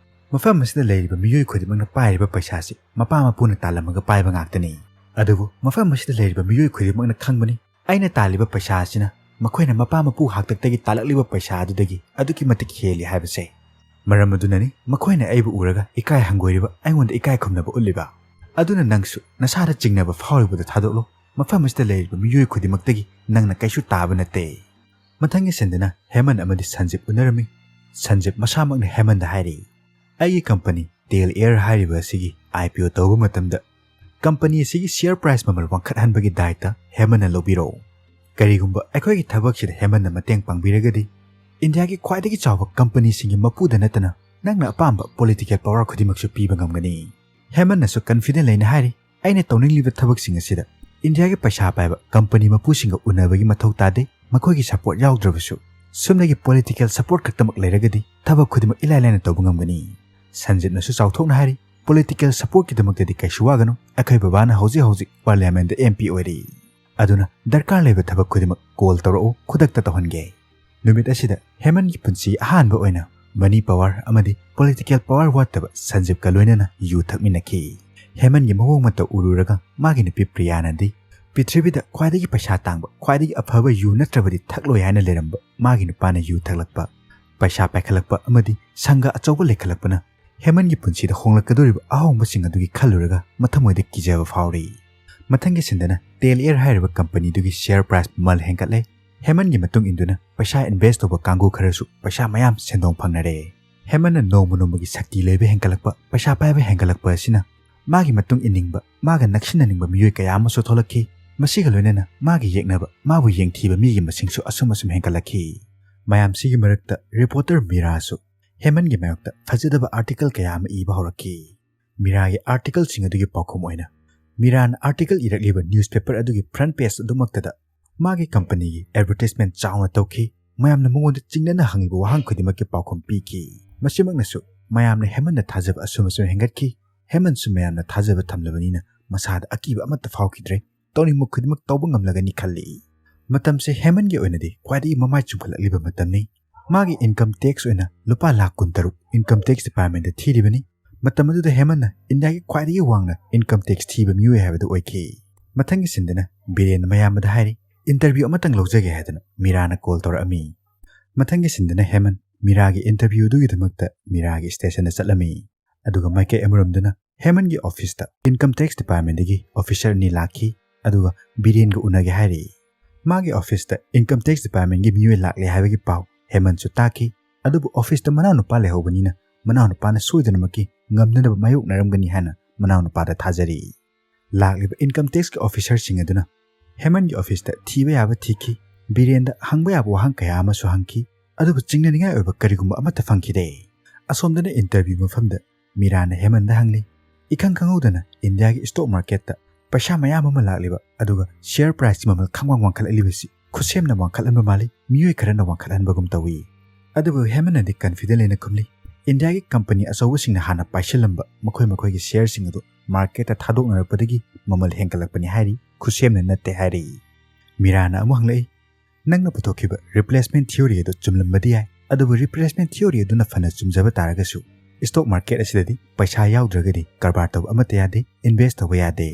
"ꯃꯐꯝ ꯑꯁꯤꯗ ꯂꯩꯔꯤꯕ ꯃꯤꯑꯣꯏ ꯈꯨꯗꯤꯡꯃꯛꯅ ꯄꯥꯏꯔꯤꯕ ꯄꯩꯁꯥꯁꯤ ꯃꯄꯥ ꯃꯄꯨꯅ ꯇꯥꯜꯂꯝꯃꯒ ꯄꯥꯏꯕ ꯉꯥꯛꯇꯅꯤ꯫ ꯑꯗꯨꯕꯨ ꯃꯐꯝ ꯑꯁꯤꯗ ꯂꯩꯔꯤꯕ ꯃꯤꯑꯣꯏ ꯈꯨꯗꯤꯡꯃꯛꯅ ꯈꯪꯕꯅꯤ, ꯑꯩꯅ ꯇꯥꯜꯂꯤꯕ ꯄꯩꯁꯥ ꯑꯁꯤꯅ ꯃꯈꯣꯏꯅ ꯃꯄꯥ ꯃꯄꯨ ꯍꯥꯛꯇꯛꯇꯒꯤ ꯇꯥꯜꯂꯛꯂꯤꯕ ꯄꯩꯁꯥ ꯑꯗꯨꯗꯒꯤ ꯑꯗꯨꯛꯀꯤ ꯃꯇꯤꯛ ꯍꯦꯜꯂꯤ ꯍꯥꯏꯕꯁꯦ꯫ ꯃꯔꯝ ꯑꯗꯨꯅꯅꯤ ꯃꯈꯣꯏꯅ ꯑꯩꯕꯨ ꯎꯔꯒ ꯏꯀꯥꯏ ꯍꯪꯒꯣꯏꯔꯤꯕ, ꯑꯩꯉꯣꯟꯗ ꯏꯀꯥꯏ ꯈꯨꯝꯅꯕ ꯎꯠꯂꯤꯕ꯫ ꯑꯗꯨꯅ ꯅꯪꯁꯨ ꯅꯁꯥꯗ ꯆꯤꯡꯅꯕ ꯐꯥꯎꯔꯤꯕꯗꯨ ꯊꯥꯗꯣꯛꯂꯣ꯫ ꯃꯐꯝ ꯑꯁꯤꯗ ꯂꯩꯔꯤꯕ ꯃꯤꯑꯣꯏ ꯈꯨꯗꯤꯡꯃꯛꯇꯒꯤ ꯅꯪꯅ ꯀꯩꯁꯨ ꯇꯥꯕ ꯅꯠꯇꯦ꯫" ꯃꯊꯪꯒꯤ ꯁꯤꯟꯗꯅ ꯍꯦꯃꯟ ꯑꯃꯗꯤ ꯁꯟꯖꯤꯞ ꯎꯅꯔꯝꯃꯤ꯫ ꯁꯟꯖꯤꯞ ꯃꯁꯥꯃꯛꯅ ꯍꯦꯃꯟꯗ ꯍꯥꯏꯔꯤ, "ꯑꯩꯒꯤ ꯀꯝꯄꯅꯤ ꯇꯦꯜ ꯑꯦꯌꯔ ꯍꯥꯏꯔꯤꯕ ꯑꯁꯤꯒꯤ ꯑꯥꯏ ꯄꯤ ꯑꯣ ꯇꯧꯕ ꯃꯇꯝꯗ ꯀꯝꯄꯅꯤ ꯑꯁꯤꯒꯤ ꯁꯤꯌꯔ ꯄ꯭ꯔꯥꯏꯁ ꯃꯃꯜ ꯋꯥꯡꯈꯠꯍꯟꯕꯒꯤ ꯗꯥꯏꯇ ꯍꯦꯃꯟꯅ ꯂꯧꯕꯤꯔꯛꯎ꯫ ꯀꯔꯤꯒꯨꯝꯕ ꯑꯩꯈꯣꯏꯒꯤ ꯊꯕꯛꯁꯤꯗ ꯍꯦꯃꯟꯅ ꯃꯇꯦꯡ ꯄꯥꯡꯕꯤꯔꯒꯗꯤ ꯏꯟꯗꯤꯌꯥꯒꯤ ꯈ꯭ꯋꯥꯏꯗꯒꯤ ꯆꯥꯎꯕ ꯀꯝꯄꯅꯤꯁꯤꯡꯒꯤ ꯃꯄꯨꯗ ꯅꯠꯇꯅ ꯅꯪꯅ ꯑꯄꯥꯝꯕ ꯄꯣꯂꯤꯇꯤꯀꯦꯜ ꯄꯥꯋꯔ ꯈꯨꯗꯤꯡꯃꯛꯁꯨ ꯄꯤꯕ ꯉꯝꯒꯅꯤ꯫ ꯍꯦꯃꯟꯅꯁꯨ ꯀꯟꯐꯤꯗꯦꯟ ꯂꯩꯅ ꯍꯥꯏꯔꯤ, "ꯑꯩꯅ ꯇꯧꯅꯤꯡꯂꯤꯕ ꯊꯕꯛꯁꯤꯡ ꯑꯁꯤꯗ ꯏꯟꯗꯤꯌꯥꯒꯤ ꯄꯩꯁꯥ ꯄꯥꯏꯕ ꯀꯝꯄꯅꯤ ꯃꯄꯨꯁꯤꯡꯒ ꯎꯅꯕꯒꯤ ꯃꯊꯧ ꯇꯥꯗꯦ꯫ ꯃꯈꯣꯏꯒꯤ ꯁꯄꯣꯔꯠ ꯌꯥꯎꯗ꯭ꯔꯕꯁꯨ ꯁꯨꯞꯅꯒꯤ ꯄꯣꯂꯤꯇꯤꯀꯦꯜ ꯁꯄꯣꯔꯠ ꯈꯛꯇꯃꯛ ꯂꯩꯔꯒꯗꯤ ꯊꯕꯛ ꯈꯨꯗꯤꯡꯃꯛ ꯏꯂꯥꯏ ꯂꯥꯏꯅ ꯇꯧꯕ ꯉꯝꯒꯅꯤ꯫" ꯁꯟꯖꯤꯠꯅꯁꯨ ꯆꯥꯎꯊꯣꯛꯅ ꯍꯥꯏꯔꯤ, "ꯄꯣꯂꯤꯇꯤꯀꯦꯜ ꯁꯄꯣꯔꯠꯀꯤꯗꯃꯛꯇꯗꯤ ꯀꯩꯁꯨ ꯋꯥꯒꯅꯨ, ꯑꯩꯈꯣꯏ ꯕꯕꯥꯅ ꯍꯧꯖꯤꯛ ꯍꯧꯖꯤꯛ ꯄꯥꯔꯂꯤꯌꯥꯃꯦꯟꯗ ꯑꯦꯝ ꯄꯤ ꯑꯣꯏꯔꯤ꯫ ꯑꯗꯨꯅ ꯗꯔꯀꯥꯔ ꯂꯩꯕ ꯊꯕꯛ ꯈꯨꯗꯤꯡꯃꯛ ꯀꯣꯜ ꯇꯧꯔꯛꯎ, ꯈꯨꯗꯛꯇ ꯇꯧꯍꯟꯒꯦ꯫" ꯅꯨꯃꯤꯠ ꯑꯁꯤꯗ ꯍꯦꯃꯟꯒꯤ ꯄꯨꯟꯁꯤ ꯑꯍꯥꯟꯕ ꯑꯣꯏꯅ ꯃꯅꯤ ꯄꯥꯋꯔ ꯑꯃꯗꯤ ꯄꯣꯂꯤꯇꯤꯀꯦꯜ ꯄꯥꯋꯔ ꯋꯥꯠꯇꯕ ꯁꯟꯖꯤꯞꯀ ꯂꯣꯏꯅꯅ ꯌꯨ ꯊꯛꯃꯤꯟꯅꯈꯤ꯫ ꯍꯦꯃꯟꯒꯤ ꯃꯑꯣꯡ ꯃꯇꯧ ꯎꯔꯨꯔꯒ ꯃꯥꯒꯤ ꯅꯨꯄꯤ ꯄ꯭ꯔꯤꯌꯥꯅꯗꯤ ꯄ꯭ꯔꯤꯊꯤꯕꯤꯗ ꯈ꯭ꯋꯥꯏꯗꯒꯤ ꯄꯩꯁꯥ ꯇꯥꯡꯕ, ꯈ꯭ꯋꯥꯏꯗꯒꯤ ꯑꯐꯕ ꯌꯨ ꯅꯠꯇ꯭ꯔꯕꯗꯤ ꯊꯛꯂꯣꯏ ꯍꯥꯏꯅ ꯂꯩꯔꯝꯕ ꯃꯥꯒꯤ ꯅꯨꯄꯥꯅ ꯌꯨ ꯊꯛꯂꯛꯄ, ꯄꯩꯁꯥ ꯄꯥꯏꯈꯠꯂꯛꯄ ꯑꯃꯗꯤ ꯁꯪꯒ ꯑꯆꯧꯕ ꯂꯩꯈꯠꯂꯛꯄꯅ ꯍꯦꯃꯟꯒꯤ ꯄꯨꯟꯁꯤꯗ ꯍꯣꯡꯂꯛꯀꯗꯧꯔꯤꯕ ꯑꯍꯣꯡꯕꯁꯤꯡ ꯑꯗꯨꯒꯤ ꯈꯜꯂꯨꯔꯒ ꯃꯊꯃꯣꯏꯗ ꯀꯤꯖꯕ ꯐꯥꯎꯔꯤ꯫ ꯃꯊꯪꯒꯤ ꯁꯤꯟꯗꯅ ꯇꯦꯜ ꯑꯦꯌꯔ ꯍꯥꯏꯔꯤꯕ ꯀꯝꯄꯅꯤꯗꯨꯒꯤ ꯁꯤꯌꯔ ꯄ꯭ꯔꯥꯏꯁ ꯃꯃꯜ ꯍꯦꯟꯒꯠꯂꯦ꯫ ꯍꯦꯃꯟꯒꯤ ꯃꯇꯨꯡ ꯏꯟꯗꯨꯅ ꯄꯩꯁꯥ ꯏꯟꯚꯦꯁ ꯇꯧꯕ ꯀꯥꯡꯕꯨ ꯈꯔꯁꯨ ꯄꯩꯁꯥ ꯃꯌꯥꯝ ꯁꯦꯟꯗꯣꯡ ꯐꯪꯅꯔꯦ꯫ ꯍꯦꯃꯟꯅ ꯅꯣꯡꯃ ꯅꯣꯡꯃꯒꯤ ꯁꯛꯇꯤ ꯂꯩꯕ ꯍꯦꯟꯒꯠꯂꯛꯄ, ꯄꯩꯁꯥ ꯄꯥꯏꯕ ꯍꯦꯟꯒꯠꯂꯛꯄ ꯑꯁꯤꯅ ꯃꯥꯒꯤ ꯃꯇꯨꯡ ꯏꯟꯅꯤꯡꯕ, ꯃꯥꯒ ꯅꯛꯁꯤꯟꯅꯅꯤꯡꯕ ꯃꯤꯑꯣꯏ ꯀꯌꯥ ꯑꯃꯁꯨ ꯊꯣꯛꯂꯛꯈꯤ꯫ ꯃꯁꯤꯒ ꯂꯣꯏꯅꯅ ꯃꯥꯒꯤ ꯌꯦꯛꯅꯕ, ꯃꯥꯕꯨ ꯌꯦꯡꯊꯤꯕ ꯃꯤꯒꯤ ꯃꯁꯤꯡꯁꯨ ꯑꯁꯨꯝ ꯑꯁꯨꯝ ꯍꯦꯟꯒꯠꯂꯛꯈꯤ꯫ ꯃꯌꯥꯝꯁꯤꯒꯤ ꯃꯔꯛꯇ ꯔꯤꯄꯣꯔꯇꯔ ꯃꯤꯔꯥꯁꯨ ꯍꯦꯃꯟꯒꯤ ꯃꯥꯌꯣꯛꯇ ꯐꯖꯗꯕ ꯑꯥꯔꯇꯤꯀꯜ ꯀꯌꯥ ꯑꯃ ꯏꯕ ꯍꯧꯔꯛꯈꯤ꯫ ꯃꯤꯔꯥꯒꯤ ꯑꯥꯔꯇꯤꯀꯜꯁꯤꯡ ꯑꯗꯨꯒꯤ ꯄꯥꯎꯈꯨꯝ ꯑꯣꯏꯅ ꯃꯤꯔꯥꯅ ꯑꯥꯔꯇꯤꯀꯜ ꯏꯔꯛꯂꯤꯕ ꯅ꯭ꯌꯨꯁꯄꯦꯄꯔ ꯑꯗꯨꯒꯤ ꯐ꯭ꯔꯟꯠ ꯄꯦꯖ ꯑꯗꯨꯃꯛꯇꯗ ꯃꯥꯒꯤ ꯀꯝꯄꯅꯤꯒꯤ ꯑꯦꯗꯚꯔꯇꯤꯁꯃꯦꯟꯠ ꯆꯥꯎꯅ ꯇꯧꯈꯤ꯫ ꯃꯌꯥꯝꯅ ꯃꯉꯣꯟꯗ ꯆꯤꯡꯅꯅ ꯍꯪꯂꯤꯕ ꯋꯥꯍꯪ ꯈꯨꯗꯤꯡꯃꯛꯀꯤ ꯄꯥꯎꯈꯨꯝ ꯄꯤꯈꯤ꯫ ꯃꯁꯤꯃꯛꯅꯁꯨ ꯃꯌꯥꯝꯅ ꯍꯦꯃꯟꯗ ꯊꯥꯖꯕ ꯑꯁꯨꯝ ꯑꯁꯨꯝ ꯍꯦꯟꯒꯠꯈꯤ꯫ ꯍꯦꯃꯟꯁꯨ ꯃꯌꯥꯝꯅ ꯊꯥꯖꯕ ꯊꯝꯂꯕꯅꯤꯅ ꯃꯁꯥꯗ ꯑꯀꯤꯕ ꯑꯃꯠꯇ ꯐꯥꯎꯈꯤꯗ꯭ꯔꯦ꯫ ꯇꯧꯅꯤꯡꯕ ꯈꯨꯗꯤꯡꯃꯛ ꯇꯧꯕ ꯉꯝꯂꯒꯅꯤ ꯈꯜꯂꯤ꯫ ꯃꯇꯝꯁꯦ ꯍꯦꯃꯟꯒꯤ ꯑꯣꯏꯅꯗꯤ ꯈ꯭ꯋꯥꯏꯗꯒꯤ ꯃꯃꯥꯏ ꯆꯨꯝꯈꯠꯂꯛꯂꯤꯕ ꯃꯇꯝꯅꯤ꯫ ꯃꯥꯒꯤ ꯏꯟꯀꯝ ꯇꯦꯛꯁ ꯑꯣꯏꯅ ꯂꯨꯄꯥ ꯂꯥꯈ ꯀꯨꯟꯇꯔꯨꯛ ꯏꯟꯀꯝ ꯇꯦꯛꯁ ꯗꯤꯄꯥꯔꯠꯃꯦꯟꯗ ꯊꯤꯔꯤꯕꯅꯤ꯫ ꯃꯇꯝ ꯑꯗꯨꯗ ꯍꯦꯃꯟꯅ ꯏꯟꯗꯤꯌꯥꯒꯤ ꯈ꯭ꯋꯥꯏꯗꯒꯤ ꯋꯥꯡꯅ ꯏꯟꯀꯝ ꯇꯦꯛꯁ ꯊꯤꯕ ꯃꯤꯑꯣꯏ ꯍꯥꯏꯕꯗꯨ ꯑꯣꯏꯈꯤ꯫ ꯃꯊꯪꯒꯤ ꯁꯤꯟꯗꯅ ꯕꯤꯔꯦꯟꯅ ꯃꯌꯥꯝꯕꯗ ꯍꯥꯏꯔꯤ, "ꯏꯟꯇꯔꯚ꯭ꯌꯨ ꯑꯃꯇꯪ ꯂꯧꯖꯒꯦ" ꯍꯥꯏꯗꯨꯅ ꯃꯤꯔꯥꯅ ꯀꯣꯜ ꯇꯧꯔꯛꯑꯝꯃꯤ꯫ ꯃꯊꯪꯒꯤ ꯁꯤꯟꯗꯅ ꯍꯦꯃꯟ ꯃꯤꯔꯥꯒꯤ ꯏꯟꯇꯔꯚ꯭ꯌꯨ ꯑꯗꯨꯒꯤꯗꯃꯛꯇ ꯃꯤꯔꯥꯒꯤ ꯁ꯭ꯇꯦꯁꯟꯗ ꯆꯠꯂꯝꯃꯤ꯫ ꯑꯗꯨꯒ ꯃꯥꯏꯀꯩ ꯑꯃꯔꯣꯝꯗꯅ ꯍꯦꯃꯟꯒꯤ ꯑꯣꯐꯤꯁꯇ ꯏꯟꯀꯝ ꯇꯦꯛꯁ ꯗꯤꯄꯥꯔꯠꯃꯦꯟꯗꯒꯤ ꯑꯣꯐꯤꯁꯔ ꯑꯅꯤ ꯂꯥꯛꯈꯤ꯫ ꯑꯗꯨꯒ ꯕꯤꯔꯦꯟꯒ ꯎꯅꯒꯦ ꯍꯥꯏꯔꯛꯏ꯫ ꯃꯥꯒꯤ ꯑꯣꯐꯤꯁꯇ ꯏꯟꯀꯝ ꯇꯦꯛꯁ ꯗꯤꯄꯥꯔꯠꯃꯦꯟꯒꯤ ꯃꯤꯑꯣꯏ ꯂꯥꯛꯂꯦ ꯍꯥꯏꯕꯒꯤ ꯄꯥꯎ ꯍꯦꯃꯟꯁꯨ ꯇꯥꯈꯤ꯫ ꯑꯗꯨꯕꯨ ꯑꯣꯐꯤꯁꯇ ꯃꯅꯥꯎꯅꯨꯄꯥ ꯂꯩꯍꯧꯕꯅꯤꯅ ꯃꯅꯥꯎꯅꯨꯄꯥꯅ ꯁꯣꯏꯗꯅꯃꯛꯀꯤ ꯉꯝꯅꯅꯕ ꯃꯥꯌꯣꯛꯅꯔꯝꯒꯅꯤ ꯍꯥꯏꯅ ꯃꯅꯥꯎꯅꯨꯄꯥꯗ ꯊꯥꯖꯔꯤ꯫ ꯂꯥꯛꯂꯤꯕ income taxꯀꯤ officerꯁꯤꯡ ꯑꯗꯨꯅ ꯍꯦꯃꯟꯒꯤ officeꯇ ꯊꯤꯕ ꯌꯥꯕ ꯊꯤꯈꯤ, ꯕꯤꯔꯦꯟꯗ ꯍꯪꯕ ꯌꯥꯕ ꯋꯥꯍꯪ ꯀꯌꯥ ꯑꯃꯁꯨ ꯍꯪꯈꯤ, ꯑꯗꯨꯕꯨ ꯆꯤꯡꯅꯅꯤꯡꯉꯥꯏ ꯑꯣꯏꯕ ꯀꯔꯤꯒꯨꯝꯕ ꯑꯃꯠꯇ ꯐꯪꯈꯤꯗꯦ꯫ ꯑꯁꯣꯝꯗꯅ interview ꯃꯐꯝꯗ ꯃꯤꯔꯥꯅ ꯍꯦꯃꯟꯗ ꯍꯪꯂꯤ, ꯏꯈꯪ ꯈꯪꯍꯧꯗꯅ ꯏꯟꯗꯤꯌꯥꯒꯤ stock marketꯇ ꯄꯩꯁꯥ ꯃꯌꯥꯝ ꯑꯃ ꯂꯥꯛꯂꯤꯕ, ꯑꯗꯨꯒ share priceꯀꯤ ꯃꯃꯜ ꯈꯪꯋꯥꯡ ꯋꯥꯡꯈꯠꯂꯛꯂꯤꯕꯁꯤ ꯈꯨꯠꯁꯦꯝꯅ ꯋꯥꯡꯈꯠꯍꯟꯕ ꯃꯥꯜꯂꯤ, ꯃꯤꯑꯣꯏ ꯈꯔꯅ ꯋꯥꯡꯈꯠꯍꯟꯕꯒꯨꯝ ꯇꯧꯏ꯫ ꯑꯗꯨꯕꯨ ꯍꯦꯃꯟꯅꯗꯤ confident ꯂꯩꯅ ꯈꯨꯝꯂꯤ, ꯏꯟꯗꯤꯌꯥꯒꯤ company ꯑꯆꯧꯕꯁꯤꯡꯅ ꯍꯥꯟꯅ ꯄꯥꯏꯁꯤꯜꯂꯝꯕ ꯃꯈꯣꯏ ꯃꯈꯣꯏꯒꯤ shareꯁꯤꯡ ꯑꯗꯨ marketꯇ ꯊꯥꯗꯣꯛꯅꯔꯛꯄꯗꯒꯤ ꯃꯃꯜ ꯍꯦꯟꯒꯠꯂꯛꯄꯅꯤ ꯍꯥꯏꯔꯤ, ꯈꯨꯠꯁꯦꯝꯅ ꯅꯠꯇꯦ ꯍꯥꯏꯔꯤ꯫ ꯃꯤꯔꯥꯅ ꯑꯃꯨꯛ ꯍꯪꯂꯛꯏ, ꯅꯪꯅ ꯄꯨꯊꯣꯛꯈꯤꯕ replacement theory ꯑꯗꯨ ꯆꯨꯝꯂꯝꯕꯗꯤ ꯌꯥꯏ, ꯑꯗꯨꯕꯨ replacement theory ꯑꯗꯨꯅ ꯐꯅ ꯆꯨꯝꯖꯕ ꯇꯥꯔꯒꯁꯨ stock market ꯑꯁꯤꯗꯗꯤ ꯄꯩꯁꯥ ꯌꯥꯎꯗ꯭ꯔꯒꯗꯤ ꯀꯔꯕꯥꯔ ꯇꯧꯕ ꯑꯃꯠꯇ ꯌꯥꯗꯦ, invest ꯇꯧꯕ ꯌꯥꯗꯦ꯫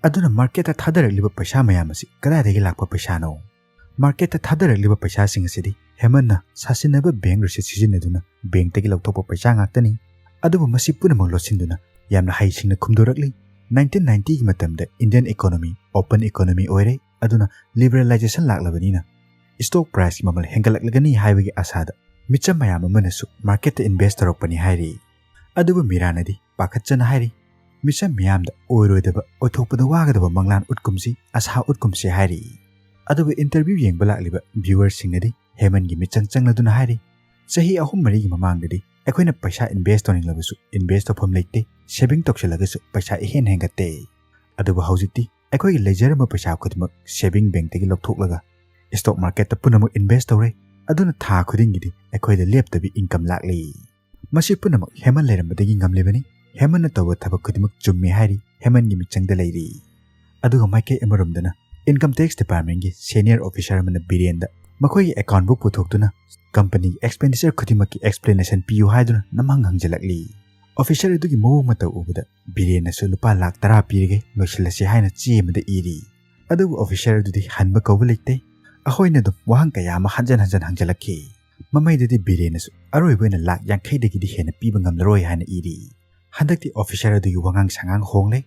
ꯑꯗꯨꯅ marketꯇ ꯊꯥꯗꯔꯛꯂꯤꯕ ꯄꯩꯁꯥ ꯃꯌꯥꯝ ꯑꯁꯤ ꯀꯗꯥꯏꯗꯒꯤ ꯂꯥꯛꯄ ꯄꯩꯁꯥꯅꯣ? Marketꯇ ꯊꯥꯗꯔꯛꯂꯤꯕ ꯄꯩꯁꯥꯁꯤꯡ ꯑꯁꯤꯗꯤ ꯍꯦꯃꯟꯅ ꯁꯥꯁꯤꯟꯅꯕ bank receipt ꯁꯤꯖꯤꯟꯅꯗꯨꯅ bankꯇꯒꯤ ꯂꯧꯊꯣꯛꯄ ꯄꯩꯁꯥ ꯉꯥꯛꯇꯅꯤ꯫ ꯑꯗꯨꯕꯨ ꯃꯁꯤ ꯄꯨꯝꯅꯃꯛ ꯂꯣꯠꯁꯤꯟꯗꯨꯅ ꯌꯥꯝꯅ ꯍꯩꯁꯤꯡꯅ ꯈꯨꯝꯗꯣꯔꯛꯂꯤ, nineteen ninetyꯒꯤ ꯃꯇꯝꯗ Indian economy open economy ꯑꯣꯏꯔꯦ, ꯑꯗꯨꯅ liberalization ꯂꯥꯛꯂꯕꯅꯤꯅ stock priceꯀꯤ ꯃꯃꯜ ꯍꯦꯟꯒꯠꯂꯛꯂꯒꯅꯤ ꯍꯥꯏꯕꯒꯤ ꯑꯁꯥꯗ ꯃꯤꯆꯝ ꯃꯌꯥꯝ ꯑꯃꯅꯁꯨ marketꯇ invest ꯇꯧꯔꯛꯄꯅꯤ ꯍꯥꯏꯔꯤ꯫ ꯑꯗꯨꯕꯨ ꯃꯤꯔꯥꯅꯗꯤ ꯄꯥꯈꯠꯆꯅ ꯍꯥꯏꯔꯤ, ꯃꯤꯆꯝ ꯃꯤꯌꯥꯝꯗ ꯑꯣꯏꯔꯣꯏꯗꯕ, ꯑꯣꯏꯊꯣꯛꯄꯗ ꯋꯥꯒꯗꯕ ꯃꯪꯂꯥꯟ ꯎꯠꯀꯨꯝꯁꯤ, ꯑꯁꯥ ꯎꯠꯀꯨꯝꯁꯤ ꯍꯥꯏꯔꯤ꯫ ꯑꯗꯨꯕꯨ interview ꯌꯦꯡꯕ ꯂꯥꯛꯂꯤꯕ viewerꯁꯤꯡꯅꯗꯤ ꯍꯦꯃꯟꯒꯤ ꯃꯤꯆꯪ ꯆꯪꯂꯗꯨꯅ ꯍꯥꯏꯔꯤ, ꯆꯍꯤ ꯑꯍꯨꯝ ꯃꯔꯤꯒꯤ ꯃꯃꯥꯡꯗꯗꯤ ꯑꯩꯈꯣꯏꯅ ꯄꯩꯁꯥ invest ꯇꯧꯅꯤꯡꯂꯕꯁꯨ invest ꯇꯧꯐꯝ ꯂꯩꯇꯦ, saving ꯇꯧꯁꯤꯜꯂꯒꯁꯨ ꯄꯩꯁꯥ ꯏꯍꯦꯟ ꯍꯦꯟꯒꯠꯇꯦ꯫ ꯑꯗꯨꯕꯨ ꯍꯧꯖꯤꯛꯇꯤ ꯑꯩꯈꯣꯏꯒꯤ ꯂꯩꯖꯔꯝꯕ ꯄꯩꯁꯥ ꯈꯨꯗꯤꯡꯃꯛ saving bankꯇꯒꯤ ꯂꯧꯊꯣꯛꯂꯒ stock marketꯇ ꯄꯨꯝꯅꯃꯛ invest ꯇꯧꯔꯦ, ꯑꯗꯨꯅ ꯊꯥ ꯈꯨꯗꯤꯡꯒꯤꯗꯤ ꯑꯩꯈꯣꯏꯗ ꯂꯦꯞꯇꯕꯤ income ꯂꯥꯛꯂꯤ꯫ ꯃꯁꯤ ꯄꯨꯝꯅꯃꯛ ꯍꯦꯃꯟ ꯂꯩꯔꯝꯕꯗꯒꯤ ꯉꯝꯂꯤꯕꯅꯤ꯫ ꯍꯦꯃꯟꯅ ꯇꯧꯕ ꯊꯕꯛ ꯈꯨꯗꯤꯡꯃꯛ ꯆꯨꯝꯃꯤ ꯍꯥꯏꯔꯤ, ꯍꯦꯃꯟꯒꯤ ꯃꯤꯆꯪꯗ ꯂꯩꯔꯤ꯫ ꯑꯗꯨꯒ ꯃꯥꯏꯀꯩ ꯑꯃꯔꯣꯝꯗꯅ income tax departmentꯀꯤ senior officer ꯑꯃꯅ ꯕꯤꯔꯦꯟꯗ ꯃꯈꯣꯏꯒꯤ account book ꯄꯨꯊꯣꯛꯇꯨꯅ companyꯒꯤ expenditure ꯈꯨꯗꯤꯡꯃꯛꯀꯤ explanation ꯄꯤꯌꯨ ꯍꯥꯏꯗꯨꯅ ꯅꯝꯍꯪ ꯍꯪꯖꯜꯂꯛꯂꯤ꯫ Officer ꯑꯗꯨꯒꯤ ꯃꯑꯣꯡ ꯃꯇꯧ ꯎꯕꯗ ꯕꯤꯔꯦꯟꯅꯁꯨ ꯂꯨꯄꯥ ꯂꯥꯈ ꯇꯔꯥ ꯄꯤꯔꯒꯦ, ꯂꯣꯏꯁꯤꯜꯂꯁꯤ ꯍꯥꯏꯅ ꯆꯦ ꯑꯃꯗ ꯏꯔꯤ꯫ ꯑꯗꯨꯕꯨ officer ꯑꯗꯨꯗꯤ ꯍꯟꯕ ꯀꯧꯕ ꯂꯩꯇꯦ꯫ ꯑꯩꯈꯣꯏꯅ ꯑꯗꯨꯝ ꯋꯥꯍꯪ ꯀꯌꯥ ꯑꯃ ꯍꯟꯖꯟ ꯍꯟꯖꯟ ꯍꯪꯖꯜꯂꯛꯈꯤ꯫ ꯃꯃꯩꯗꯗꯤ ꯕꯤꯔꯦꯟꯅꯁꯨ ꯑꯔꯣꯏꯕ ꯑꯣꯏꯅ ꯂꯥꯈ ꯌꯥꯡꯈꯩꯗꯒꯤꯗꯤ ꯍꯦꯟꯅ ꯄꯤꯕ ꯉꯝꯂꯔꯣꯏ ꯍꯥꯏꯅ ꯏꯔꯤ꯫ ꯍꯟꯗꯛꯇꯤ officer ꯑꯗꯨꯒꯤ ꯋꯥꯉꯥꯡ ꯁꯉꯥꯡ ꯍꯣꯡꯂꯦ꯫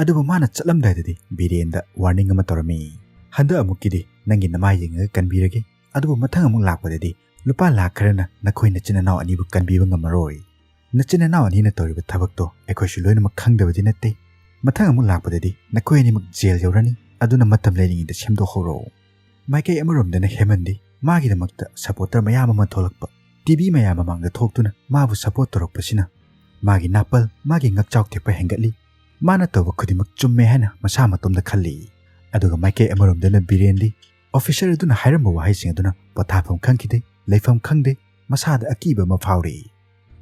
ꯑꯗꯨꯕꯨ ꯃꯥꯅ ꯆꯠꯂꯝꯗꯥꯏꯗꯗꯤ ꯕꯤꯔꯦꯟꯗ warning ꯑꯃ ꯇꯧꯔꯝꯃꯤ꯫ ꯍꯟꯗꯛ ꯑꯃꯨꯛꯀꯤꯗꯤ ꯅꯪꯒꯤ ꯅꯃꯥꯏ ꯌꯦꯡꯉꯒ ꯀꯟꯕꯤꯔꯒꯦ, ꯑꯗꯨꯕꯨ ꯃꯊꯪ ꯑꯃꯨꯛ ꯂꯥꯛꯄꯗꯗꯤ ꯂꯨꯄꯥ ꯂꯥꯈ ꯈꯔꯅ ꯅꯈꯣꯏ ꯅꯆꯤꯟ ꯅꯅꯥꯎ ꯑꯅꯤꯕꯨ ꯀꯟꯕꯤꯕ ꯉꯝꯃꯔꯣꯏ꯫ "ꯅꯆꯤꯟ ꯅꯅꯥꯎ ꯑꯅꯤꯅ ꯇꯧꯔꯤꯕ ꯊꯕꯛꯇꯣ ꯑꯩꯈꯣꯏꯁꯨ ꯂꯣꯏꯅꯃꯛ ꯈꯪꯗꯕꯗꯤ ꯅꯠꯇꯦ꯫ ꯃꯊꯪ ꯑꯃꯨꯛ ꯂꯥꯛꯄꯗꯗꯤ ꯅꯈꯣꯏ ꯑꯅꯤꯃꯛ ꯖꯦꯜ ꯌꯧꯔꯅꯤ, ꯑꯗꯨꯅ ꯃꯇꯝ ꯂꯩꯔꯤꯉꯩꯗ ꯁꯦꯝꯗꯣꯛꯍꯧꯔꯣ"꯫ ꯃꯥꯏꯀꯩ ꯑꯃꯔꯣꯝꯗꯅ ꯍꯦꯃꯟꯗꯤ ꯃꯥꯒꯤꯗꯃꯛꯇ ꯁꯄꯣꯔꯇꯔ ꯃꯌꯥꯝ ꯑꯃ ꯊꯣꯛꯂꯛꯄ, ꯇꯤꯚꯤ ꯃꯌꯥꯝ ꯃꯃꯥꯡꯗ ꯊꯣꯛꯇꯨꯅ ꯃꯥꯕꯨ ꯁꯄꯣꯔꯠ ꯇꯧꯔꯛꯄꯁꯤꯅ ꯃꯥꯒꯤ ꯅꯥꯄꯜ, ꯃꯥꯒꯤ ꯉꯛꯆꯥꯎ ꯊꯦꯛꯄ ꯍꯦꯟꯒꯠꯂꯤ꯫ ꯃꯥꯅ ꯇꯧꯕ ꯈꯨꯗꯤꯡꯃꯛ ꯆꯨꯝꯃꯦ ꯍꯥꯏꯅ ꯃꯁꯥ ꯃꯇꯣꯝꯗ ꯈꯜꯂꯤ꯫ ꯑꯗꯨꯒ ꯃꯥꯏꯀꯩ ꯑꯃꯔꯣꯝꯗꯅ ꯕꯤꯔꯦꯟꯗꯤ ꯑꯣꯐꯤꯁꯔ ꯑꯗꯨꯅ ꯍꯥꯏꯔꯝꯕ ꯋꯥꯍꯩꯁꯤꯡ ꯑꯗꯨꯅ ꯄꯣꯊꯥꯐꯝ ꯈꯪꯈꯤꯗꯦ, ꯂꯩꯐꯝ ꯈꯪꯗꯦ, ꯃꯁꯥꯗ ꯑꯀꯤꯕ ꯑꯃ ꯐꯥꯎꯔꯤ꯫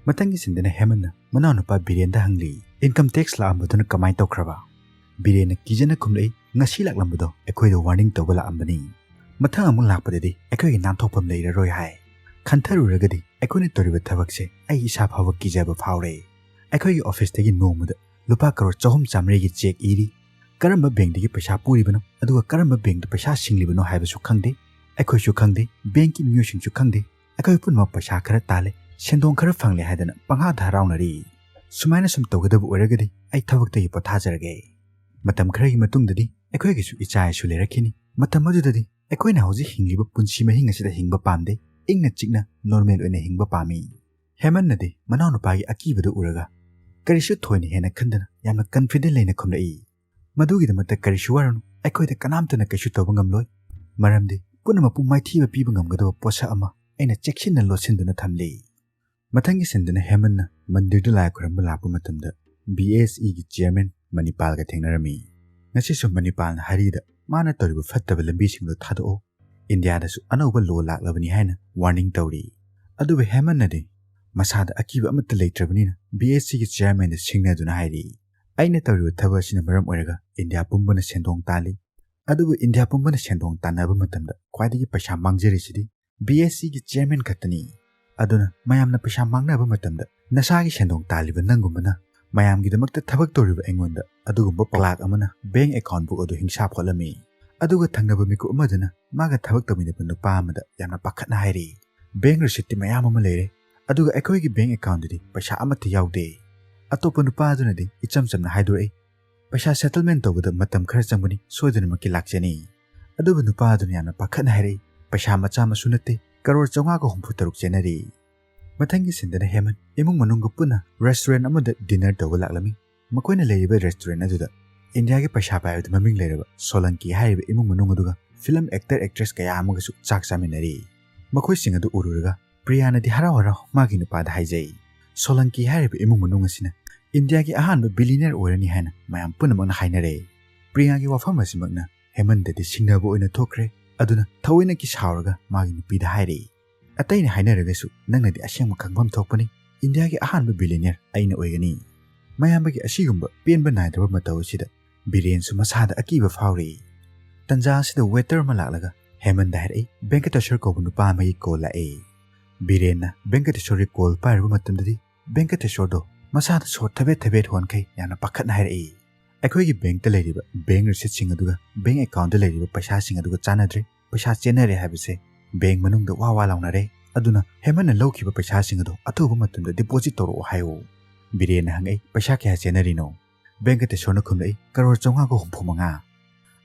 ꯃꯊꯪꯒꯤ ꯁꯤꯟꯗꯅ ꯍꯦꯃꯟꯅ ꯃꯅꯥꯎꯅꯨꯄꯥ ꯕꯤꯔꯦꯟꯗ ꯍꯪꯂꯤ, "ꯏꯟꯀꯝ ꯇꯦꯛꯁ ꯂꯥꯛꯑꯝꯕꯗꯨꯅ ꯀꯃꯥꯏꯅ ꯇꯧꯈ꯭ꯔꯕ?" ꯕꯤꯔꯦꯟꯅ ꯀꯤꯖꯅ ꯈꯨꯝꯂꯛꯏ, "ꯉꯁꯤ ꯂꯥꯛꯂꯝꯕꯗꯣ ꯑꯩꯈꯣꯏꯗ ꯋꯥꯔꯅꯤꯡ ꯇꯧꯕ ꯂꯥꯛꯑꯝꯕꯅꯤ꯫ ꯃꯊꯪ ꯑꯃꯨꯛ ꯂꯥꯛꯄꯗꯗꯤ ꯑꯩꯈꯣꯏꯒꯤ ꯅꯥꯟꯊꯣꯛꯐꯝ ꯂꯩꯔꯔꯣꯏ" ꯍꯥꯏ꯫ ꯈꯟꯊꯔꯨꯔꯒꯗꯤ ꯑꯩꯈꯣꯏꯅ ꯇꯧꯔꯤꯕ ꯊꯕꯛꯁꯦ ꯑꯩ ꯏꯁꯥ ꯐꯥꯎꯕ ꯀꯤꯖꯕ ꯐꯥꯎꯔꯦ꯫ ꯑꯩꯈꯣꯏꯒꯤ ꯑꯣꯐꯤꯁꯇꯒꯤ ꯅꯣꯡꯃꯗ ꯂꯨꯄꯥ ꯀꯔꯣꯔ ꯆꯍꯨꯝ ꯆꯥꯃꯔꯤꯒꯤ ꯆꯦꯛ ꯏꯔꯤ꯫ ꯀꯔꯝꯕ ꯕꯦꯡꯛꯇꯒꯤ ꯄꯩꯁꯥ ꯄꯨꯔꯤꯕꯅꯣ, ꯑꯗꯨꯒ ꯀꯔꯝꯕ ꯕꯦꯡꯛꯇ ꯄꯩꯁꯥ ꯁꯤꯡꯂꯤꯕꯅꯣ ꯍꯥꯏꯕꯁꯨ ꯈꯪꯗꯦ꯫ ꯑꯩꯈꯣꯏꯁꯨ ꯈꯪꯗꯦ, ꯕꯦꯡꯛꯀꯤ ꯃꯤꯑꯣꯏꯁꯤꯡꯁꯨ ꯈꯪꯗꯦ꯫ ꯑꯩꯈꯣꯏ ꯄꯨꯝꯅꯃꯛ ꯄꯩꯁꯥ ꯈꯔ ꯇꯥꯜꯂꯦ, ꯁꯦꯟꯗꯣꯡ ꯈꯔ ꯐꯪꯂꯦ ꯍꯥꯏꯗꯅ ꯄꯪꯍꯥꯗ ꯍꯔꯥꯎꯅꯔꯤ꯫ ꯁꯨꯃꯥꯏꯅ ꯁꯨꯝ ꯇꯧꯒꯗꯕ ꯑꯣꯏꯔꯒꯗꯤ ꯑꯩ ꯊꯕꯛꯇꯒꯤ ꯄꯣꯊꯥꯖꯔꯒꯦ꯫ ꯃꯇꯝ ꯈꯔꯒꯤ ꯃꯇꯨꯡꯗꯗꯤ ꯑꯩꯈꯣꯏꯒꯤꯁꯨ ꯏꯆꯥ ꯏꯁꯨ ꯂꯩꯔꯛꯈꯤꯅꯤ꯫ ꯃꯇꯝ ꯑꯗꯨꯗꯗꯤ ꯑꯩꯈꯣꯏꯅ ꯍꯧꯖꯤꯛ ꯍꯤꯡꯂꯤꯕ ꯄꯨꯟꯁꯤ ꯃꯍꯤꯡ ꯑꯁꯤꯗ ꯍꯤꯡꯕ ꯄꯥꯝꯗꯦ, ꯏꯪꯅ ꯆꯤꯛꯅ ꯅꯣꯔꯃꯦꯜ ꯑꯣꯏꯅ ꯍꯤꯡꯕ ꯄꯥꯝꯃꯤ꯫ ꯍꯦꯃꯟꯅꯗꯤ ꯃꯅꯥꯎꯅꯨꯄꯥꯒꯤ ꯑꯀꯤꯕꯗꯨ ꯎꯔꯒ ꯀꯔꯤꯁꯨ ꯊꯣꯏꯅ ꯍꯦꯟꯅ ꯈꯟꯗꯅ ꯌꯥꯝꯅ ꯀꯟꯐꯤꯗꯦꯟ ꯂꯩꯅ ꯈꯨꯝꯂꯛꯏ꯫ "ꯃꯗꯨꯒꯤꯗꯃꯛꯇ ꯀꯔꯤꯁꯨ ꯋꯥꯔꯨꯅꯨ, ꯑꯩꯈꯣꯏꯗ ꯀꯅꯥꯝꯇꯅ ꯀꯩꯁꯨ ꯇꯧꯕ ꯉꯝꯂꯣꯏ, ꯃꯔꯝꯗꯤ ꯄꯨꯝꯅꯃꯛꯄꯨ ꯃꯥꯏꯊꯤꯕ ꯄꯤꯕ ꯉꯝꯒꯗꯕ ꯄꯣꯠꯁꯛ ꯑꯃ ꯑꯩꯅ ꯆꯦꯛꯁꯤꯟꯅ ꯂꯣꯠꯁꯤꯟꯗꯨꯅ ꯊꯝꯂꯤ"꯫ ꯃꯊꯪꯒꯤ ꯁꯤꯟꯗꯅ ꯍꯦꯃꯟꯅ ꯃꯟꯗꯤꯔꯗ ꯂꯥꯏ ꯈꯨꯔꯨꯝꯕ ꯂꯥꯛꯄ ꯃꯇꯝꯗ ꯕꯤ ꯑꯦꯁ ꯏꯒꯤ ꯆꯤꯌꯔꯃꯦꯟ ꯃꯅꯤꯄꯥꯜꯒ ꯊꯦꯡꯅꯔꯝꯃꯤ꯫ ꯉꯁꯤꯁꯨ ꯃꯅꯤꯄꯥꯜꯅ ꯍꯔꯤꯗ ꯃꯥꯅ ꯇꯧꯔꯤꯕ ꯐꯠꯇꯕ ꯂꯝꯕꯤꯁꯤꯡꯗꯨ ꯊꯥꯗꯣꯛꯑꯣ, ꯏꯟꯗꯤꯌꯥꯗꯁꯨ ꯑꯅꯧꯕ ꯂꯣ ꯂꯥꯛꯂꯕꯅꯤ ꯍꯥꯏꯅ ꯋꯥꯔꯅꯤꯡ ꯇꯧꯔꯤ꯫ ꯑꯗꯨꯕꯨ ꯍꯦꯃꯟꯅꯗꯤ ꯃꯁꯥꯗ ꯑꯀꯤꯕ ꯑꯃꯠꯇ ꯂꯩꯇ꯭ꯔꯕꯅꯤꯅ ꯕꯤ ꯑꯦꯁ ꯁꯤꯒꯤ ꯆꯤꯌꯔꯃꯦꯟꯗ ꯁꯤꯡꯅꯗꯨꯅ ꯍꯥꯏꯔꯤ, "ꯑꯩꯅ ꯇꯧꯔꯤꯕ ꯊꯕꯛ ꯑꯁꯤꯅ ꯃꯔꯝ ꯑꯣꯏꯔꯒ ꯏꯟꯗꯤꯌꯥ ꯄꯨꯝꯕꯅ ꯁꯦꯟꯗꯣꯡ ꯇꯥꯜꯂꯤ꯫ ꯑꯗꯨꯕꯨ ꯏꯟꯗꯤꯌꯥ ꯄꯨꯝꯕꯅ ꯁꯦꯟꯗꯣꯡ ꯇꯥꯟꯅꯕ ꯃꯇꯝꯗ ꯈ꯭ꯋꯥꯏꯗꯒꯤ ꯄꯩꯁꯥ ꯃꯥꯡꯖꯔꯤꯁꯤꯗꯤ ꯕꯤ ꯑꯦꯁ ꯁꯤꯒꯤ ꯆꯤꯌꯔꯃꯦꯟ ꯈꯛꯇꯅꯤ꯫ ꯑꯗꯨꯅ ꯃꯌꯥꯝꯅ ꯄꯩꯁꯥ ꯃꯥꯡꯅꯕ ꯃꯇꯝꯗ ꯅꯁꯥꯒꯤ ꯁꯦꯟꯗꯣꯡ ꯇꯥꯜꯂꯤꯕ ꯅꯪꯒꯨꯝꯕꯅ ꯃꯌꯥꯝꯒꯤꯗꯃꯛꯇ ꯊꯕꯛ ꯇꯧꯔꯤꯕ ꯑꯩꯉꯣꯟꯗ ꯑꯗꯨꯒꯨꯝꯕ ꯀ꯭ꯂꯥꯔꯛ ꯑꯃꯅ ꯕꯦꯡꯛ ꯑꯦꯀꯥꯎꯟ ꯕꯨꯛ ꯑꯗꯨ ꯍꯤꯡꯁꯥ ꯐꯣꯠꯂꯝꯃꯤ"꯫ ꯑꯗꯨꯒ ꯊꯪꯅꯕ ꯃꯤꯀꯨꯞ ꯑꯃꯗꯅ ꯃꯥꯒ ꯊꯕꯛ ꯇꯧꯃꯤꯟꯅꯕ ꯅꯨꯄꯥ ꯑꯃꯗ ꯌꯥꯝꯅ ꯄꯥꯈꯠꯅ ꯍꯥꯏꯔꯤ, "ꯕꯦꯡꯛ ꯔꯤꯁꯤꯠꯇꯤ ꯃꯌꯥꯝ ꯑꯃ ꯂꯩꯔꯦ, ꯑꯗꯨꯒ ꯑꯩꯈꯣꯏꯒꯤ ꯕꯦꯡꯛ ꯑꯦꯀꯥꯎꯟꯗꯗꯤ ꯄꯩꯁꯥ ꯑꯃꯠꯇ ꯌꯥꯎꯗꯦ"꯫ ꯑꯇꯣꯞꯄ ꯅꯨꯄꯥ ꯑꯗꯨꯅꯗꯤ ꯏꯆꯝ ꯆꯝꯅ ꯍꯥꯏꯗꯣꯔꯛꯏ, "ꯄꯩꯁꯥ ꯁꯦꯇꯜꯃꯦꯟ ꯇꯧꯕꯗ ꯃꯇꯝ ꯈꯔ ꯆꯪꯕꯅꯤ, ꯁꯣꯏꯗꯅꯃꯛꯀꯤ ꯂꯥꯛꯆꯅꯤ"꯫ ꯑꯗꯨꯕꯨ ꯅꯨꯄꯥ ꯑꯗꯨꯅ ꯌꯥꯝꯅ ꯄꯥꯈꯠꯅ ꯍꯥꯏꯔꯛꯏ, "ꯄꯩꯁꯥ ꯃꯆꯥ ꯃꯁꯨ ꯅꯠꯇꯦ, ꯀꯔꯣꯔ ꯆꯥꯝꯃꯉꯥꯒ ꯍꯨꯝꯐꯨ ꯇꯔꯨꯛ ꯆꯦꯟꯅꯔꯤ"꯫ ꯃꯊꯪꯒꯤ ꯁꯤꯟꯗꯅ ꯍꯦꯃꯟ ꯏꯃꯨꯡ ꯃꯅꯨꯡꯒ ꯄꯨꯟꯅ ꯔꯦꯁꯇꯨꯔꯦꯟ ꯑꯃꯗ ꯗꯤꯅꯔ ꯇꯧꯕ ꯂꯥꯛꯂꯝꯃꯤ꯫ ꯃꯈꯣꯏꯅ ꯂꯩꯔꯤꯕ ꯔꯦꯁꯇꯨꯔꯦꯟ ꯑꯗꯨꯗ ꯏꯟꯗꯤꯌꯥꯒꯤ ꯄꯩꯁꯥ ꯄꯥꯏꯕꯗ ꯃꯃꯤꯡ ꯂꯩꯔꯕ ꯁꯣꯂꯪꯀꯤ ꯍꯥꯏꯔꯤꯕ ꯏꯃꯨꯡ ꯃꯅꯨꯡ ꯑꯗꯨꯒ ꯐꯤꯂꯝ ꯑꯦꯛꯇꯔ ꯑꯦꯛꯇ꯭ꯔꯦꯁ ꯀꯌꯥ ꯑꯃꯒꯁꯨ ꯆꯥꯛ ꯆꯥꯃꯤꯟꯅꯔꯤ꯫ ꯃꯈꯣꯏꯁꯤꯡ ꯑꯗꯨ ꯎꯔꯨꯔꯒ ꯄ꯭ꯔꯤꯌꯥꯅꯗꯤ ꯍꯔꯥꯎ ꯍꯔꯥꯎ ꯃꯥꯒꯤ ꯅꯨꯄꯥꯗ ꯍꯥꯏꯖꯩ, "ꯁꯣꯂꯪꯀꯤ ꯍꯥꯏꯔꯤꯕ ꯏꯃꯨꯡ ꯃꯅꯨꯡ ꯑꯁꯤꯅ ꯏꯟꯗꯤꯌꯥꯒꯤ ꯑꯍꯥꯟꯕ ꯕꯤꯂꯤꯅꯤꯌꯔ ꯑꯣꯏꯔꯅꯤ ꯍꯥꯏꯅ ꯃꯌꯥꯝ ꯄꯨꯝꯅꯃꯛꯅ ꯍꯥꯏꯅꯔꯦ꯫" ꯄ꯭ꯔꯤꯌꯥꯒꯤ ꯋꯥꯐꯝ ꯑꯁꯤꯃꯛꯅ ꯍꯦꯃꯟꯗꯗꯤ ꯁꯤꯡꯅꯕ ꯑꯣꯏꯅ ꯊꯣꯛꯈ꯭ꯔꯦ꯫ ꯑꯗꯨꯅ ꯊꯑꯣꯏꯅꯀꯤ ꯁꯥꯎꯔꯒ ꯃꯥꯒꯤ ꯅꯨꯄꯤꯗ ꯍꯥꯏꯔꯛꯏ, "ꯑꯇꯩꯅ ꯍꯥꯏꯅꯔꯒꯁꯨ ꯅꯪꯅꯗꯤ ꯑꯁꯦꯡꯕ ꯈꯪꯐꯝ ꯊꯣꯛꯄꯅꯤ, ꯏꯟꯗꯤꯌꯥꯒꯤ ꯑꯍꯥꯟꯕ ꯕꯤꯂꯤꯅꯤꯌꯔ ꯑꯩꯅ ꯑꯣꯏꯒꯅꯤ꯫" ꯃꯌꯥꯝꯕꯒꯤ ꯑꯁꯤꯒꯨꯝꯕ ꯄꯦꯟꯕ ꯅꯥꯏꯗ꯭ꯔꯕ ꯃꯇꯧ ꯑꯁꯤꯗ ꯕꯤꯔꯦꯟꯁꯨ ꯃꯁꯥꯗ ꯑꯀꯤꯕ ꯐꯥꯎꯔꯤ꯫ ꯇꯟꯖꯥ ꯑꯁꯤꯗ ꯋꯦꯇꯔ ꯑꯃ ꯂꯥꯛꯂꯒ ꯍꯦꯃꯟꯗ ꯍꯥꯏꯔꯛꯏ, "ꯚꯦꯡꯀꯇꯦꯁꯣꯔ ꯀꯧꯕ ꯅꯨꯄꯥ ꯑꯃꯒꯤ ꯀꯣꯜ ꯂꯥꯛꯑꯦ꯫" ꯕꯤꯔꯦꯟꯅ ꯚꯦꯡꯀꯇꯦꯁꯣꯔꯒꯤ ꯀꯣꯜ ꯄꯥꯏꯔꯨꯕ ꯃꯇꯝꯗꯗꯤ ꯚꯦꯡꯀꯇꯦꯁꯣꯔꯗꯣ ꯃꯁꯥꯗ ꯁꯣꯔ ꯊꯕꯦꯠ ꯊꯕꯦꯠ ꯍꯣꯟꯈꯩ ꯌꯥꯝꯅ ꯄꯥꯈꯠꯅ ꯍꯥꯏꯔꯛꯏ, "ꯑꯩꯈꯣꯏꯒꯤ ꯕꯦꯡꯛꯇ ꯂꯩꯔꯤꯕ ꯕꯦꯡꯛ ꯔꯤꯁꯤꯠꯁꯤꯡ ꯑꯗꯨꯒ ꯕꯦꯡꯛ ꯑꯦꯀꯥꯎꯟꯗ ꯂꯩꯔꯤꯕ ꯄꯩꯁꯥꯁꯤꯡ ꯑꯗꯨꯒ ꯆꯥꯟꯅꯗ꯭ꯔꯦ꯫ ꯄꯩꯁꯥ ꯆꯦꯟꯅꯔꯦ ꯍꯥꯏꯕꯁꯦ ꯕꯦꯡꯛ ꯃꯅꯨꯡꯗ ꯋꯥ ꯋꯥ ꯂꯥꯎꯅꯔꯦ꯫ ꯑꯗꯨꯅ ꯍꯦꯃꯟꯅ ꯂꯧꯈꯤꯕ ꯄꯩꯁꯥꯁꯤꯡ ꯑꯗꯣ ꯑꯊꯨꯕ ꯃꯇꯝꯗ ꯗꯤꯄꯣꯖꯤꯠ ꯇꯧꯔꯛꯑꯣ ꯍꯥꯏꯌꯨ꯫" ꯕꯤꯔꯦꯟꯅ ꯍꯪꯉꯛꯏ, "ꯄꯩꯁꯥ ꯀꯌꯥ ꯆꯦꯟꯅꯔꯤꯅꯣ?" ꯚꯦꯡꯀꯇꯦꯁꯣꯔꯅ ꯈꯨꯝꯂꯛꯏ, "ꯀꯔꯣꯔ ꯆꯥꯝꯃꯉꯥꯒ ꯍꯨꯝꯐꯨ ꯃꯉꯥ꯫"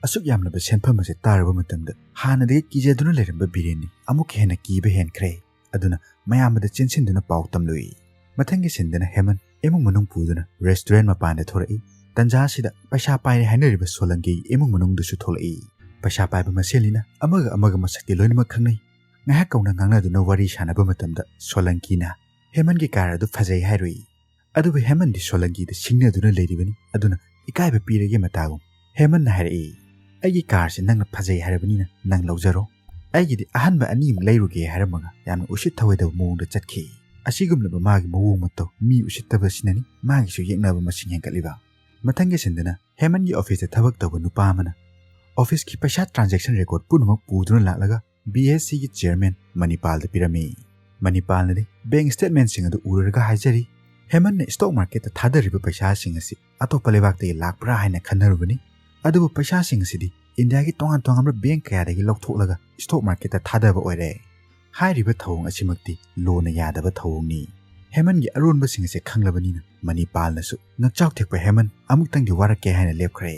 ꯑꯁꯨꯛ ꯌꯥꯝꯂꯕ ꯁꯦꯟꯐꯝ ꯑꯁꯦ ꯇꯥꯔꯕ ꯃꯇꯝꯗ ꯍꯥꯟꯅꯗꯒꯤ ꯀꯤꯖꯗꯨꯅ ꯂꯩꯔꯝꯕ ꯕꯤꯔꯦꯟꯅꯤ ꯑꯃꯨꯛꯀ ꯍꯦꯟꯅ ꯀꯤꯕ ꯍꯦꯟꯈ꯭ꯔꯦ꯫ ꯑꯗꯨꯅ ꯃꯌꯥꯝꯕꯗ ꯆꯦꯟꯁꯤꯟꯗꯨꯅ ꯄꯥꯎ ꯇꯝꯂꯨꯏ꯫ ꯃꯊꯪꯒꯤ ꯁꯤꯟꯗꯅ ꯍꯦꯃꯟ ꯏꯃꯨꯡ ꯃꯅꯨꯡ ꯄꯨꯗꯨꯅ ꯔꯦꯁꯇꯨꯔꯦꯟ ꯃꯄꯥꯟꯗ ꯊꯣꯔꯛꯏ꯫ ꯇꯟꯖꯥ ꯑꯁꯤꯗ ꯄꯩꯁꯥ ꯄꯥꯏꯔꯦ ꯍꯥꯏꯅꯔꯤꯕ ꯁꯣꯂꯪꯀꯤ ꯏꯃꯨꯡ ꯃꯅꯨꯡꯗꯨꯁꯨ ꯊꯣꯛꯂꯛꯏ꯫ ꯄꯩꯁꯥ ꯄꯥꯏꯕ ꯃꯁꯦꯜꯅꯤꯅ ꯑꯃꯒ ꯑꯃꯒ ꯃꯁꯛꯇꯤ ꯂꯣꯏꯅꯃꯛ ꯈꯪꯅꯩ꯫ ꯉꯥꯏꯍꯥꯛ ꯀꯧꯅ ꯉꯥꯡꯅꯗꯨꯅ ꯋꯥꯔꯤ ꯁꯥꯟꯅꯕ ꯃꯇꯝꯗ ꯁꯣꯂꯪꯀꯤꯅ ꯍꯦꯃꯟꯒꯤ ꯀꯥꯔ ꯑꯗꯨ ꯐꯖꯩ ꯍꯥꯏꯔꯨꯏ꯫ ꯑꯗꯨꯕꯨ ꯍꯦꯃꯟꯗꯤ ꯁꯣꯂꯪꯀꯤꯗ ꯁꯤꯡꯅꯗꯨꯅ ꯂꯩꯔꯤꯕꯅꯤ꯫ ꯑꯗꯨꯅ ꯏꯀꯥꯏꯕ ꯄꯤꯔꯒꯦ ꯃꯇꯥꯒꯨꯝ ꯍꯦꯃꯟꯅ ꯍꯥꯏꯔꯛꯏ, "ꯑꯩꯒꯤ ꯀꯥꯔꯁꯤ ꯅꯪꯅ ꯐꯖꯩ ꯍꯥꯏꯔꯕꯅꯤꯅ ꯅꯪ ꯂꯧꯖꯔꯣ꯫ ꯑꯩꯒꯤꯗꯤ ꯑꯍꯟꯕ ꯑꯅꯤꯃꯨꯛ ꯂꯩꯔꯨꯒꯦ" ꯍꯥꯏꯔꯝꯃꯒ ꯌꯥꯝꯅ ꯎꯁꯤꯠ ꯊꯑꯣꯏꯗꯕ ꯃꯑꯣꯡꯗ ꯆꯠꯈꯤ꯫ ꯑꯁꯤꯒꯨꯝꯂꯕ ꯃꯥꯒꯤ ꯃꯑꯣꯡ ꯃꯇꯧ ꯃꯤ ꯎꯁꯤꯠꯇꯕꯁꯤꯅꯅꯤ ꯃꯥꯒꯤꯁꯨ ꯌꯦꯛꯅꯕ ꯃꯁꯤꯡ ꯍꯦꯟꯒꯠꯂꯤꯕ꯫ ꯃꯊꯪꯒꯤ ꯁꯤꯟꯗꯅ ꯍꯦꯃꯟꯒꯤ ꯑꯣꯐꯤꯁꯇ ꯊꯕꯛ ꯇꯧꯕ ꯅꯨꯄꯥ ꯑꯃꯅ ꯑꯣꯐꯤꯁꯀꯤ ꯄꯩꯁꯥ ꯇ꯭ꯔꯥꯟꯖꯦꯛꯁꯟ ꯔꯦꯀꯣꯔꯗ ꯄꯨꯝꯅꯃꯛ ꯄꯨꯗꯨꯅ ꯂꯥꯛꯂꯒ ꯕꯤ ꯑꯦꯁ ꯁꯤꯒꯤ ꯆꯤꯌꯔꯃꯦꯟ ꯃꯅꯤꯄꯥꯜꯗ ꯄꯤꯔꯝꯃꯤ꯫ ꯃꯅꯤꯄꯥꯜꯅꯗꯤ ꯕꯦꯡꯛ ꯁ꯭ꯇꯦꯠꯃꯦꯟꯁꯤꯡ ꯑꯗꯨ ꯎꯔꯨꯔꯒ ꯍꯥꯏꯖꯔꯤ, ꯍꯦꯃꯟꯅ ꯁ꯭ꯇꯣꯛ ꯃꯥꯔꯀꯦꯠꯇ ꯊꯥꯗꯔꯤꯕ ꯄꯩꯁꯥꯁꯤꯡ ꯑꯁꯤ ꯑꯇꯣꯞꯄ ꯂꯩꯕꯥꯛꯇꯒꯤ ꯂꯥꯛꯄ꯭ꯔꯥ ꯍꯥꯏꯅ ꯈꯟꯅꯔꯨꯕꯅꯤ꯫ ꯑꯗꯨꯕꯨ ꯄꯩꯁꯥꯁꯤꯡ ꯑꯁꯤꯗꯤ ꯏꯟꯗꯤꯌꯥꯒꯤ ꯇꯣꯉꯥꯟ ꯇꯣꯉꯥꯟꯕ ꯕꯦꯡꯛ ꯀꯌꯥꯗꯒꯤ ꯂꯧꯊꯣꯛꯂꯒ ꯁ꯭ꯇꯣꯛ ꯃꯥꯔꯀꯦꯠꯇ ꯊꯥꯗꯕ ꯑꯣꯏꯔꯦ꯫ ꯍꯥꯏꯔꯤꯕ ꯊꯧꯑꯣꯡ ꯑꯁꯤꯃꯛꯇꯤ ꯂꯣꯅ ꯌꯥꯗꯕ ꯊꯧꯑꯣꯡꯅꯤ꯫ ꯍꯦꯃꯟꯒꯤ ꯑꯔꯣꯟꯕꯁꯤꯡ ꯑꯁꯦ ꯈꯪꯂꯕꯅꯤꯅ ꯃꯅꯤꯄꯥꯜꯅꯁꯨ ꯉꯛꯆꯥꯎ ꯊꯦꯛꯄ ꯍꯦꯃꯟ ꯑꯃꯨꯛꯇꯪꯗꯤ ꯋꯥꯔꯛꯀꯦ ꯍꯥꯏꯅ ꯂꯦꯞꯈ꯭ꯔꯦ꯫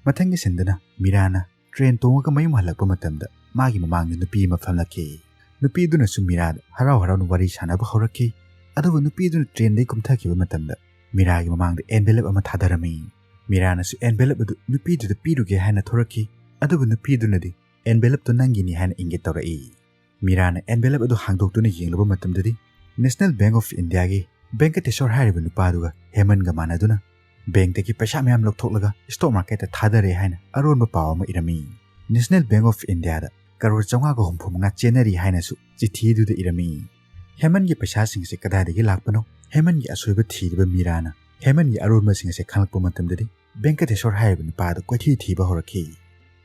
ꯃꯊꯪꯒꯤ ꯁꯤꯟꯗꯅ ꯃꯤꯔꯥꯅ ꯇ꯭ꯔꯦꯟ ꯇꯣꯡꯉꯒ ꯃꯌꯨꯝ ꯍꯜꯂꯛꯄ ꯃꯇꯝꯗ ꯃꯥꯒꯤ ꯃꯃꯥꯡꯗ ꯅꯨꯄꯤ ꯑꯃ ꯐꯝꯂꯛꯈꯤ꯫ ꯅꯨꯄꯤꯗꯨꯅꯁꯨ ꯃꯤꯔꯥꯗ ꯍꯔꯥꯎ ꯍꯔꯥꯎꯅ ꯋꯥꯔꯤ ꯁꯥꯟꯅꯕ ꯍꯧꯔꯛꯈꯤ꯫ ꯑꯗꯨꯕꯨ ꯅꯨꯄꯤꯗꯨꯅ ꯇ꯭ꯔꯦꯟꯗꯒꯤ ꯀꯨꯝꯊꯈꯤꯕ ꯃꯇꯝꯗ ꯃꯤꯔꯥꯒꯤ ꯃꯃꯥꯡꯗ ꯑꯦꯟꯚꯦꯂꯞ ꯑꯃ ꯊꯥꯗꯔꯝꯃꯤ꯫ ꯃꯤꯔꯥꯅꯁꯨ ꯑꯦꯟꯚꯦꯂꯞ ꯑꯗꯨ ꯅꯨꯄꯤꯗꯨꯗ ꯄꯤꯔꯨꯒꯦ ꯍꯥꯏꯅ ꯊꯣꯔꯛꯈꯤ꯫ ꯑꯗꯨꯕꯨ ꯅꯨꯄꯤꯗꯨꯅꯗꯤ "ꯑꯦꯟꯚꯦꯂꯞꯇꯨ ꯅꯪꯒꯤꯅꯤ" ꯍꯥꯏꯅ ꯏꯪꯒꯤꯠ ꯇꯧꯔꯛꯏ꯫ ꯃꯤꯔꯥꯅ ꯑꯦꯟꯚꯦꯂꯞ ꯑꯗꯨ ꯍꯥꯡꯗꯣꯛꯇꯨꯅ ꯌꯦꯡꯂꯨꯕ ꯃꯇꯝꯗꯗꯤ National Bank of Indiaꯒꯤ ꯕꯦꯡꯀꯇꯦꯁꯣꯔ ꯍꯥꯏꯔꯤꯕ ꯅꯨꯄꯥꯗꯨꯒ ꯍꯦꯃꯟꯒ ꯃꯥꯟꯅꯗꯨꯅ ꯕꯦꯡꯛꯇꯒꯤ ꯄꯩꯁꯥ ꯃꯌꯥꯝ ꯂꯧꯊꯣꯛꯂꯒ ꯁ꯭ꯇꯣꯛ ꯃꯥꯔꯀꯦꯠꯇ ꯊꯥꯗꯔꯦ ꯍꯥꯏꯅ ꯑꯔꯣꯟꯕ ꯄꯥꯎ ꯑꯃ ꯏꯔꯝꯃꯤ꯫ National Bank of Indiaꯗ ꯀꯔꯣꯔ ꯆꯥꯝꯃꯉꯥꯒ ꯍꯨꯝꯐꯨ ꯃꯉꯥ ꯆꯦꯟꯅꯔꯤ ꯍꯥꯏꯅꯁꯨ ꯆꯤꯊꯤꯗꯨꯗ ꯏꯔꯝꯃꯤ꯫ ꯍꯦꯃꯟꯒꯤ ꯄꯩꯁꯥꯁꯤꯡ ꯑꯁꯤ ꯀꯗꯥꯏꯗꯒꯤ ꯂꯥꯛꯄꯅꯣ? ꯍꯦꯃꯟꯒꯤ ꯑꯁꯣꯏꯕ ꯊꯤꯔꯤꯕ ꯃꯤꯔꯥꯅ ꯍꯦꯃꯟꯒꯤ ꯑꯔꯣꯟꯕꯁꯤꯡ ꯑꯁꯤ ꯈꯪꯂꯛꯄ ꯃꯇꯝꯗꯗꯤ ꯕꯦꯡꯀꯇꯦꯁꯣꯔ ꯍꯥꯏꯔꯤꯕ ꯅꯨꯄꯥ ꯑꯗꯨ ꯀꯣꯏꯊꯤ ꯊꯤꯕ ꯍꯧꯔꯛꯈꯤ꯫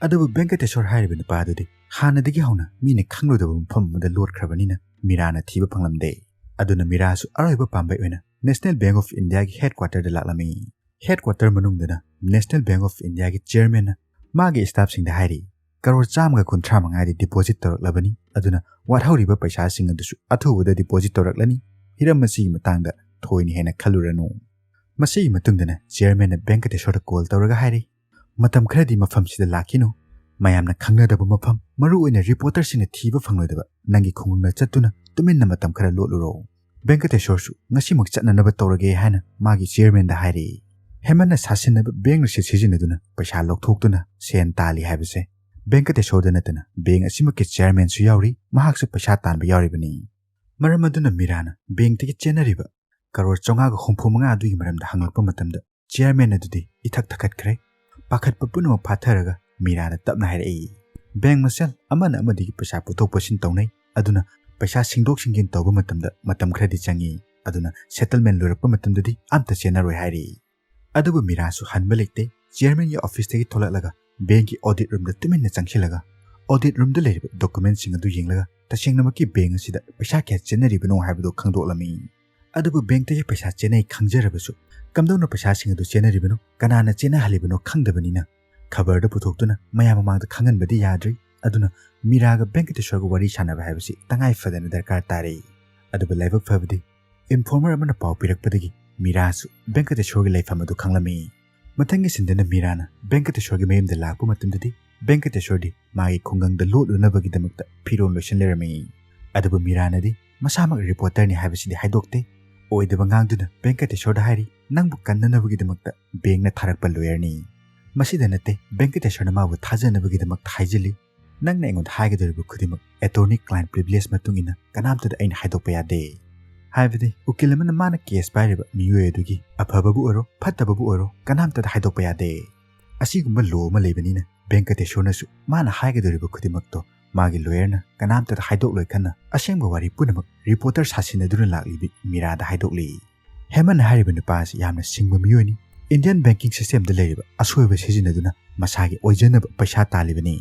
ꯑꯗꯨꯕꯨ ꯕꯦꯡꯀꯇꯦꯁꯣꯔ ꯍꯥꯏꯔꯤꯕ ꯅꯨꯄꯥ ꯑꯗꯨꯗꯤ ꯍꯥꯟꯅꯗꯒꯤ ꯍꯧꯅ ꯃꯤꯅ ꯈꯪꯂꯨꯗꯕ ꯃꯐꯝ ꯑꯃꯗ ꯂꯣꯠꯈ꯭ꯔꯕꯅꯤꯅ ꯃꯤꯔꯥꯅ ꯊꯤꯕ ꯐꯪꯂꯝꯗꯦ꯫ ꯑꯗꯨꯅ ꯃꯤꯔꯥꯁꯨ ꯑꯔꯣꯏꯕ ꯄꯥꯝꯕꯩ ꯑꯣꯏꯅ National Bank of Indiaꯒꯤ headquarterꯗ ꯂꯥꯛꯂꯝꯃꯤ꯫ Headquarter ꯃꯅꯨꯡꯗꯅ National Bank of Indiaꯒꯤ chairmanꯅ ꯃꯥꯒꯤ staffꯁꯤꯡꯗ ꯍꯥꯏꯔꯤ, "ꯀꯔꯣꯔ ꯆꯥꯝꯃꯒ ꯀꯨꯟꯊ꯭ꯔꯥ ꯃꯉꯥꯗꯤ deposit ꯇꯧꯔꯛꯂꯕꯅꯤ, ꯑꯗꯨꯅ ꯋꯥꯠꯍꯧꯔꯤꯕ ꯄꯩꯁꯥꯁꯤꯡ ꯑꯗꯨꯁꯨ ꯑꯊꯨꯕꯗ deposit ꯇꯧꯔꯛꯂꯅꯤ꯫ ꯍꯤꯔꯝ ꯑꯁꯤꯒꯤ ꯃꯇꯥꯡꯗ ꯊꯣꯏꯅ ꯍꯦꯟꯅ ꯈꯜꯂꯨꯔꯅꯨ"꯫ ꯃꯁꯤꯒꯤ ꯃꯇꯨꯡꯗꯅ chairmanꯅ ꯕꯦꯡꯀꯇꯦꯁꯣꯔꯗ call ꯇꯧꯔꯒ ꯍꯥꯏꯔꯤ, "ꯃꯇꯝ ꯈꯔꯗꯤ ꯃꯐꯝꯁꯤꯗ ꯂꯥꯛꯈꯤꯅꯨ꯫ ꯃꯌꯥꯝꯅ ꯈꯪꯅꯗꯕ ꯃꯐꯝ, ꯃꯔꯨꯑꯣꯏꯅ reporterꯁꯤꯡꯅ ꯊꯤꯕ ꯐꯪꯂꯣꯏꯗꯕ ꯅꯪꯒꯤ ꯈꯨꯡꯒꯪꯗ ꯆꯠꯇꯨꯅ ꯇꯨꯃꯤꯟꯅ ꯃꯇꯝ ꯈꯔ ꯂꯣꯠꯂꯨꯔꯣ꯫ ꯕꯦꯡꯀꯇꯦꯁꯣꯔꯁꯨ ꯉꯁꯤꯃꯛ ꯆꯠꯅꯅꯕ ꯇꯧꯔꯒꯦ" ꯍꯥꯏꯅ ꯃꯥꯒꯤ chairmanꯗ ꯍꯥꯏꯔꯛꯏ꯫ ꯍꯦꯃꯟꯅ ꯁꯥꯁꯤꯟꯅꯕ ꯕꯦꯡꯛ ꯔꯁꯤꯠ ꯁꯤꯖꯤꯟꯅꯗꯨꯅ ꯄꯩꯁꯥ ꯂꯧꯊꯣꯛꯇꯨꯅ ꯁꯦꯟ ꯇꯥꯜꯂꯤ ꯍꯥꯏꯕꯁꯦ ꯕꯦꯡꯀꯇꯦꯁꯣꯔꯗ ꯅꯠꯇꯅ ꯕꯦꯡꯛ ꯑꯁꯤꯃꯛꯀꯤ chairmanꯁꯨ ꯌꯥꯎꯔꯤ, ꯃꯍꯥꯛꯁꯨ ꯄꯩꯁꯥ ꯇꯥꯟꯕ ꯌꯥꯎꯔꯤꯕꯅꯤ꯫ ꯃꯔꯝ ꯑꯗꯨꯅ ꯃꯤꯔꯥꯅ ꯕꯦꯡꯛꯇꯒꯤ ꯆꯦꯟꯅꯔꯤꯕ ꯀꯔꯣꯔ ꯆꯥꯝꯃꯉꯥꯒ ꯍꯨꯝꯐꯨ ꯃꯉꯥ ꯑꯗꯨꯒꯤ ꯃꯔꯝꯗ ꯍꯪꯂꯛꯄ ꯃꯇꯝꯗ chairman ꯑꯗꯨꯗꯤ ꯏꯊꯛ ꯊꯛꯀꯠꯈ꯭ꯔꯦ꯫ ꯄꯥꯈꯠꯄ ꯄꯨꯝꯅꯃꯛ ꯐꯥꯊꯔꯒ ꯃꯤꯔꯥꯗ ꯇꯞꯅ ꯍꯥꯏꯔꯛꯏ, "ꯕꯦꯡꯛ ꯃꯁꯦꯜ ꯑꯃꯅ ꯑꯃꯗꯒꯤ ꯄꯩꯁꯥ ꯄꯨꯊꯣꯛ ꯄꯨꯁꯤꯟ ꯇꯧꯅꯩ, ꯑꯗꯨꯅ ꯄꯩꯁꯥ ꯁꯤꯡꯗꯣꯛ ꯁꯤꯡꯖꯤꯟ ꯇꯧꯕ ꯃꯇꯝꯗ ꯃꯇꯝ ꯈꯔꯗꯤ ꯆꯪꯏ, ꯑꯗꯨꯅ settlement ꯂꯣꯏꯔꯛꯄ ꯃꯇꯝꯗꯗꯤ ꯑꯝꯇ ꯆꯦꯟꯅꯔꯣꯏ" ꯍꯥꯏꯔꯤ꯫ ꯑꯗꯨꯕꯨ ꯃꯤꯔꯥꯁꯨ ꯍꯟꯕ ꯂꯩꯇꯦ꯫ Chairmanꯒꯤ officeꯇꯒꯤ ꯊꯣꯛꯂꯛꯂꯒ ꯕꯦꯡꯛꯀꯤ audit roomꯗ ꯇꯨꯃꯤꯟꯅ ꯆꯪꯁꯤꯜꯂꯒ audit roomꯗ ꯂꯩꯔꯤꯕ documentꯁꯤꯡ ꯑꯗꯨ ꯌꯦꯡꯂꯒ ꯇꯁꯦꯡꯅꯃꯛꯀꯤ ꯕꯦꯡꯛ ꯑꯁꯤꯗ ꯄꯩꯁꯥ ꯀꯌꯥ ꯆꯦꯟꯅꯔꯤꯕꯅꯣ ꯍꯥꯏꯕꯗꯨ ꯈꯪꯗꯣꯛꯂꯝꯃꯤ꯫ ꯑꯗꯨꯕꯨ ꯕꯦꯡꯛꯇꯒꯤ ꯄꯩꯁꯥ ꯆꯦꯟꯅꯩ ꯈꯪꯖꯔꯕꯁꯨ ꯀꯝꯗꯧꯅ ꯄꯩꯁꯥꯁꯤꯡ ꯑꯗꯨ ꯆꯦꯟꯅꯔꯤꯕꯅꯣ, ꯀꯅꯥꯅ ꯆꯦꯟꯅꯍꯜꯂꯤꯕꯅꯣ ꯈꯪꯗꯕꯅꯤꯅ ꯈꯕꯔꯗ ꯄꯨꯊꯣꯛꯇꯨꯅ ꯃꯌꯥꯝ ꯃꯃꯥꯡꯗ ꯈꯪꯍꯟꯕꯗꯤ ꯌꯥꯗ꯭ꯔꯤ꯫ ꯑꯗꯨꯅ ꯃꯤꯔꯥꯒ ꯕꯦꯡꯀꯇꯦꯁꯣꯔꯒ ꯋꯥꯔꯤ ꯁꯥꯟꯅꯕ ꯍꯥꯏꯕꯁꯤ ꯇꯉꯥꯏ ꯐꯗꯅ ꯗꯔꯀꯥꯔ ꯇꯥꯔꯦ꯫ ꯑꯗꯨꯕꯨ ꯂꯥꯏꯕꯛ ꯐꯕꯗꯤ informer ꯑꯃꯅ ꯄꯥꯎ ꯄꯤꯔꯛꯄꯗꯒꯤ ꯃꯤꯔꯥꯁꯨ ꯕꯦꯡꯀꯇꯦꯁꯣꯔꯒꯤ ꯂꯩꯐꯝ ꯑꯗꯨ ꯈꯪꯂꯝꯃꯤ꯫ ꯃꯊꯪꯒꯤ ꯁꯤꯟꯗꯅ ꯃꯤꯔꯥꯅ ꯕꯦꯡꯀꯇꯦꯁꯣꯔꯒꯤ ꯃꯌꯨꯝꯗ ꯂꯥꯛꯄ ꯃꯇꯝꯗꯗꯤ ꯕꯦꯡꯀꯇꯦꯁꯣꯔꯗꯤ ꯃꯥꯒꯤ ꯈꯨꯡꯒꯪꯗ ꯂꯣꯠꯂꯨꯅꯕꯒꯤꯗꯃꯛꯇ ꯐꯤꯔꯣꯜ ꯂꯣꯏꯁꯤꯟ ꯂꯩꯔꯝꯃꯤ꯫ ꯑꯗꯨꯕꯨ ꯃꯤꯔꯥꯅꯗꯤ ꯃꯁꯥꯃꯛ ꯔꯤꯄꯣꯔꯇꯔꯅꯤ ꯍꯥꯏꯕꯁꯤꯗꯤ ꯍꯥꯏꯗꯣꯛꯇꯦ꯫ ꯑꯣꯏꯗꯕ ꯉꯥꯡꯗꯨꯅ ꯚꯦꯡꯀꯇꯦꯁꯣꯔꯗ ꯍꯥꯏꯔꯤ, "ꯅꯪꯕꯨ ꯀꯟꯅꯅꯕꯒꯤꯗꯃꯛꯇ ꯕꯦꯡꯅ ꯊꯥꯔꯛꯄ ꯂꯣꯌꯔꯅꯤ꯫ ꯃꯁꯤꯗ ꯅꯠꯇꯦ, ꯚꯦꯡꯀꯇꯦꯁꯣꯔꯅ ꯃꯥꯕꯨ ꯊꯥꯖꯅꯕꯒꯤꯗꯃꯛꯇ ꯍꯥꯏꯖꯤꯜꯂꯤ꯫ ꯅꯪꯅ ꯑꯩꯉꯣꯟꯗ ꯍꯥꯏꯒꯗꯧꯔꯤꯕ ꯈꯨꯗꯤꯡꯃꯛ ꯑꯦꯇꯣꯔꯅꯤ ꯀ꯭ꯂꯥꯏꯟ ꯄ꯭ꯔꯤꯚꯤꯂꯦꯖ ꯃꯇꯨꯡ ꯏꯟꯅ ꯀꯅꯥꯝꯇꯗ ꯑꯩꯅ ꯍꯥꯏꯗꯣꯛꯄ ꯌꯥꯗꯦ"꯫ ꯍꯥꯏꯕꯗꯤ ꯎꯀꯤꯜ ꯑꯃꯅ ꯃꯥꯅ ꯀꯦꯁ ꯄꯥꯏꯔꯤꯕ ꯃꯤꯑꯣꯏ ꯑꯗꯨꯒꯤ ꯑꯐꯕꯕꯨ ꯑꯣꯏꯔꯣ ꯐꯠꯇꯕꯕꯨ ꯑꯣꯏꯔꯣ ꯀꯅꯥꯝꯇꯗ ꯍꯥꯏꯗꯣꯛꯄ ꯌꯥꯗꯦ꯫ ꯑꯁꯤꯒꯨꯝꯕ ꯂꯣ ꯑꯃ ꯂꯩꯕꯅꯤꯅ ꯚꯦꯡꯀꯇꯦꯁꯣꯔꯅꯁꯨ ꯃꯥꯅ ꯍꯥꯏꯒꯗꯧꯔꯤꯕ ꯈꯨꯗꯤꯡꯃꯛꯇꯣ ꯃꯥꯒꯤ ꯂꯣꯌꯔꯅ ꯀꯅꯥꯝꯇꯗ ꯍꯥꯏꯗꯣꯛꯂꯣꯏ ꯈꯟꯅ ꯑꯁꯦꯡꯕ ꯋꯥꯔꯤ ꯄꯨꯝꯅꯃꯛ ꯔꯤꯄꯣꯔꯇꯔ ꯁꯥꯁꯤꯟꯅꯗꯨꯅ ꯂꯥꯛꯂꯤꯕꯤ ꯃꯤꯔꯥꯗ ꯍꯥꯏꯗꯣꯛꯂꯤ꯫ ꯍꯦꯃꯟꯅ ꯍꯥꯏꯔꯤꯕ ꯅꯨꯄꯥ ꯑꯁꯤ ꯌꯥꯝꯅ ꯁꯤꯡꯕ ꯃꯤꯑꯣꯏꯅꯤ꯫ ꯏꯟꯗꯤꯌꯟ ꯕꯦꯡꯀꯤꯡ ꯁꯤꯁꯇꯦꯝꯗ ꯂꯩꯔꯤꯕ ꯑꯁꯣꯏꯕ ꯁꯤꯖꯤꯟꯅꯗꯨꯅ ꯃꯁꯥꯒꯤ ꯑꯣꯏꯖꯅꯕ ꯄꯩꯁꯥ ꯇꯥꯜꯂꯤꯕꯅꯤ꯫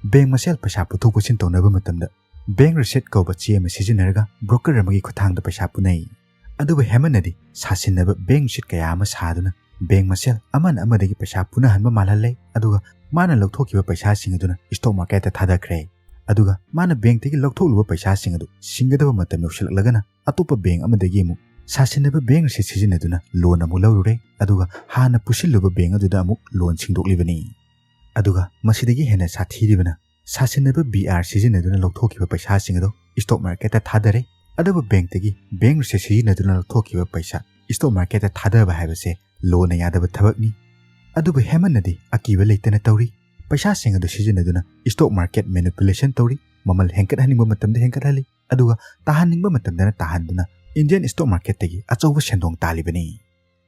ꯕꯦꯡ ꯃꯁꯦꯜ ꯄꯩꯁꯥ ꯄꯨꯊꯣꯛ ꯄꯨꯁꯤꯟ ꯇꯧꯅꯕ ꯃꯇꯝꯗ ꯕꯦꯡ ꯔꯤꯁꯤꯠ ꯀꯧꯕ ꯆꯦ ꯑꯃ ꯁꯤꯖꯤꯟꯅꯔꯒ ꯕ꯭ꯔꯣꯀꯔ ꯑꯃꯒꯤ ꯈꯨꯠꯊꯥꯡꯗ ꯄꯩꯁꯥ ꯄꯨꯅꯩ꯫ ꯑꯗꯨꯕꯨ ꯍꯦꯃꯟꯅꯗꯤ ꯁꯥꯁꯤꯟꯅꯕ ꯕꯦꯡ ꯔꯤꯁꯤꯠ ꯀꯌꯥ ꯑꯃ ꯁꯥꯗꯨꯅ ꯕꯦꯡ ꯃꯁꯦꯜ ꯑꯃꯅ ꯑꯃꯗꯒꯤ ꯄꯩꯁꯥ ꯄꯨꯅꯍꯟꯕ ꯃꯥꯜꯍꯜꯂꯦ꯫ ꯑꯗꯨꯒ ꯃꯥꯅ ꯂꯧꯊꯣꯛꯈꯤꯕ ꯄꯩꯁꯥꯁꯤꯡ ꯑꯗꯨꯅ ꯁ꯭ꯇꯣꯛ ꯃꯥꯔꯀꯦꯠꯇ ꯊꯥꯗꯈ꯭ꯔꯦ꯫ ꯑꯗꯨꯒ ꯃꯥꯅ ꯕꯦꯡꯛꯇꯒꯤ ꯂꯧꯊꯣꯛꯂꯨꯕ ꯄꯩꯁꯥꯁꯤꯡ ꯑꯗꯨ ꯁꯤꯡꯒꯗꯕ ꯃꯇꯝ ꯌꯧꯁꯤꯜꯂꯛꯂꯒꯅ ꯑꯇꯣꯞꯄ ꯕꯦꯡꯛ ꯑꯃꯗꯒꯤ ꯑꯃꯨꯛ ꯁꯥꯁꯤꯟꯅꯕ ꯕꯦꯡꯛ ꯑꯁꯤ ꯁꯤꯖꯤꯟꯅꯗꯨꯅ ꯂꯣꯟ ꯑꯃꯨꯛ ꯂꯧꯔꯨꯔꯦ꯫ ꯑꯗꯨꯒ ꯍꯥꯟꯅ ꯄꯨꯁꯤꯜꯂꯨꯕ ꯕꯦꯡꯛ ꯑꯗꯨꯗ ꯑꯃꯨꯛ ꯂꯣꯟ ꯁꯤꯡꯗꯣꯛꯂꯤꯕꯅꯤ꯫ ꯑꯗꯨꯒ ꯃꯁꯤꯗꯒꯤ ꯍꯦꯟꯅ ꯁꯥꯊꯤꯔꯤꯕꯅ ꯁꯥꯁꯤꯟꯅꯕ ꯕꯤ ꯑꯥꯔ ꯁꯤꯖꯤꯟꯅꯗꯨꯅ ꯂꯧꯊꯣꯛꯈꯤꯕ ꯄꯩꯁꯥꯁꯤꯡ ꯑꯗꯨ ꯁ꯭ꯇꯣꯛ ꯃꯥꯔꯀꯦꯠꯇ ꯊꯥꯗꯔꯦ꯫ ꯑꯗꯨꯕꯨ ꯕꯦꯡꯛꯇꯒꯤ ꯕꯦꯡꯛ ꯔꯤꯁꯤꯠ ꯁꯤꯖꯤꯟꯅꯗꯨꯅ ꯂꯧꯊꯣꯛꯈꯤꯕ ꯄꯩꯁꯥ ꯁ꯭ꯇꯣꯛ ꯃꯥꯔꯀꯦꯠꯇ ꯊꯥꯗꯕ ꯍꯥꯏꯕꯁꯦ ꯂꯣꯅ ꯌꯥꯗꯕ ꯊꯕꯛꯅꯤ꯫ ꯑꯗꯨꯕꯨ ꯍꯦꯃꯟꯅꯗꯤ ꯑꯀꯤꯕ ꯂꯩꯇꯅ ꯇꯧꯔꯤ꯫ ꯄꯩꯁꯥꯁꯤꯡ ꯑꯗꯨ ꯁꯤꯖꯤꯟꯅꯗꯨꯅ ꯁ꯭ꯇꯣꯛ ꯃꯥꯔꯀꯦꯠ ꯃꯦꯅꯤꯄꯨꯂꯦꯁꯟ ꯇꯧꯔꯤ, ꯃꯃꯜ ꯍꯦꯟꯒꯠꯍꯟꯅꯤꯡꯕ ꯃꯇꯝꯗ ꯍꯦꯟꯒꯠꯍꯜꯂꯤ, ꯑꯗꯨꯒ ꯇꯥꯍꯟꯅꯤꯡꯕ ꯃꯇꯝꯗꯅ ꯇꯥꯍꯟꯗꯨꯅ ꯏꯟꯗꯤꯌꯟ ꯁ꯭ꯇꯣꯛ ꯃꯥꯔꯀꯦꯠꯇꯒꯤ ꯑꯆꯧꯕ ꯁꯦꯟꯗꯣꯡ ꯇꯥꯜꯂꯤꯕꯅꯤ꯫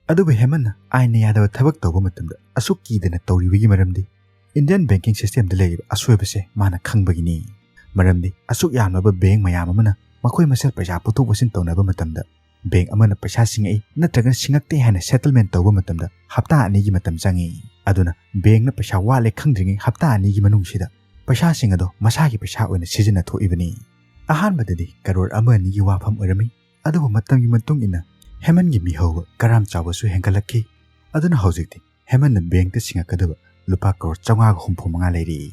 ꯑꯗꯨꯕꯨ ꯍꯦꯃꯟꯅ ꯑꯥꯏꯟꯅ ꯌꯥꯗꯕ ꯊꯕꯛ ꯇꯧꯕ ꯃꯇꯝꯗ ꯑꯁꯨꯛ ꯀꯤꯗꯅ ꯇꯧꯔꯤꯕꯒꯤ ꯃꯔꯝꯗꯤ ꯏꯟꯗꯤꯌꯟ ꯕꯦꯡꯀꯤꯡ ꯁꯤꯁꯇꯦꯝꯗ ꯂꯩꯔꯤꯕ ꯑꯁꯣꯏꯕꯁꯦ ꯃꯥꯅ ꯈꯪꯕꯒꯤꯅꯤ꯫ ꯃꯔꯝꯗꯤ ꯑꯁꯨꯛ ꯌꯥꯝꯂꯕ ꯕꯦꯡꯛ ꯃꯌꯥꯝ ꯑꯃꯅ ꯃꯈꯣꯏ ꯃꯁꯦꯜ ꯄꯩꯁꯥ ꯄꯨꯊꯣꯛ ꯄꯨꯁꯤꯟ ꯇꯧꯅꯕ ꯃꯇꯝꯗ ꯕꯦꯡꯛ ꯑꯃꯅ ꯄꯩꯁꯥ ꯁꯤꯡꯉꯛꯏ ꯅꯠꯇ꯭ꯔꯒ ꯁꯤꯡꯉꯛꯇꯦ ꯍꯥꯏꯅ ꯁꯦꯇꯜꯃꯦꯟ ꯇꯧꯕ ꯃꯇꯝꯗ ꯍꯞꯇꯥ ꯑꯅꯤꯒꯤ ꯃꯇꯝ ꯆꯪꯉꯤ꯫ ꯑꯗꯨꯅ ꯕꯦꯡꯛꯅ ꯄꯩꯁꯥ ꯋꯥꯠꯂꯦ ꯈꯪꯗ꯭ꯔꯤꯉꯩ ꯍꯞꯇꯥ ꯑꯅꯤꯒꯤ ꯃꯅꯨꯡꯁꯤꯗ ꯄꯩꯁꯥꯁꯤꯡ ꯑꯗꯣ ꯃꯁꯥꯒꯤ ꯄꯩꯁꯥ ꯑꯣꯏꯅ ꯁꯤꯖꯤꯟꯅꯊꯣꯛꯏꯕꯅꯤ꯫ ꯑꯍꯥꯟꯕꯗꯗꯤ ꯀꯔꯣꯔ ꯑꯃ ꯑꯅꯤꯒꯤ ꯋꯥꯐꯝ ꯑꯣꯏꯔꯝꯃꯤ, ꯑꯗꯨꯕꯨ ꯃꯇꯝꯒꯤ ꯃꯇꯨꯡ ꯏꯟꯅ ꯍꯦꯃꯟꯒꯤ ꯃꯤꯍꯧꯕ ꯀꯔꯥꯝ ꯆꯥꯎꯕꯁꯨ ꯍꯦꯟꯒꯠꯂꯛꯈꯤ꯫ ꯑꯗꯨꯅ ꯍꯧꯖꯤꯛꯇꯤ ꯍꯦꯃꯟꯅ ꯕꯦꯡꯛꯇ ꯁꯤꯡꯉꯛꯀꯗꯕ ꯂꯨꯄꯥ ꯀꯔꯣꯔ ꯆꯥꯝꯃꯉꯥꯒ ꯍꯨꯝꯐꯨ ꯃꯉꯥ ꯂꯩꯔꯤ꯫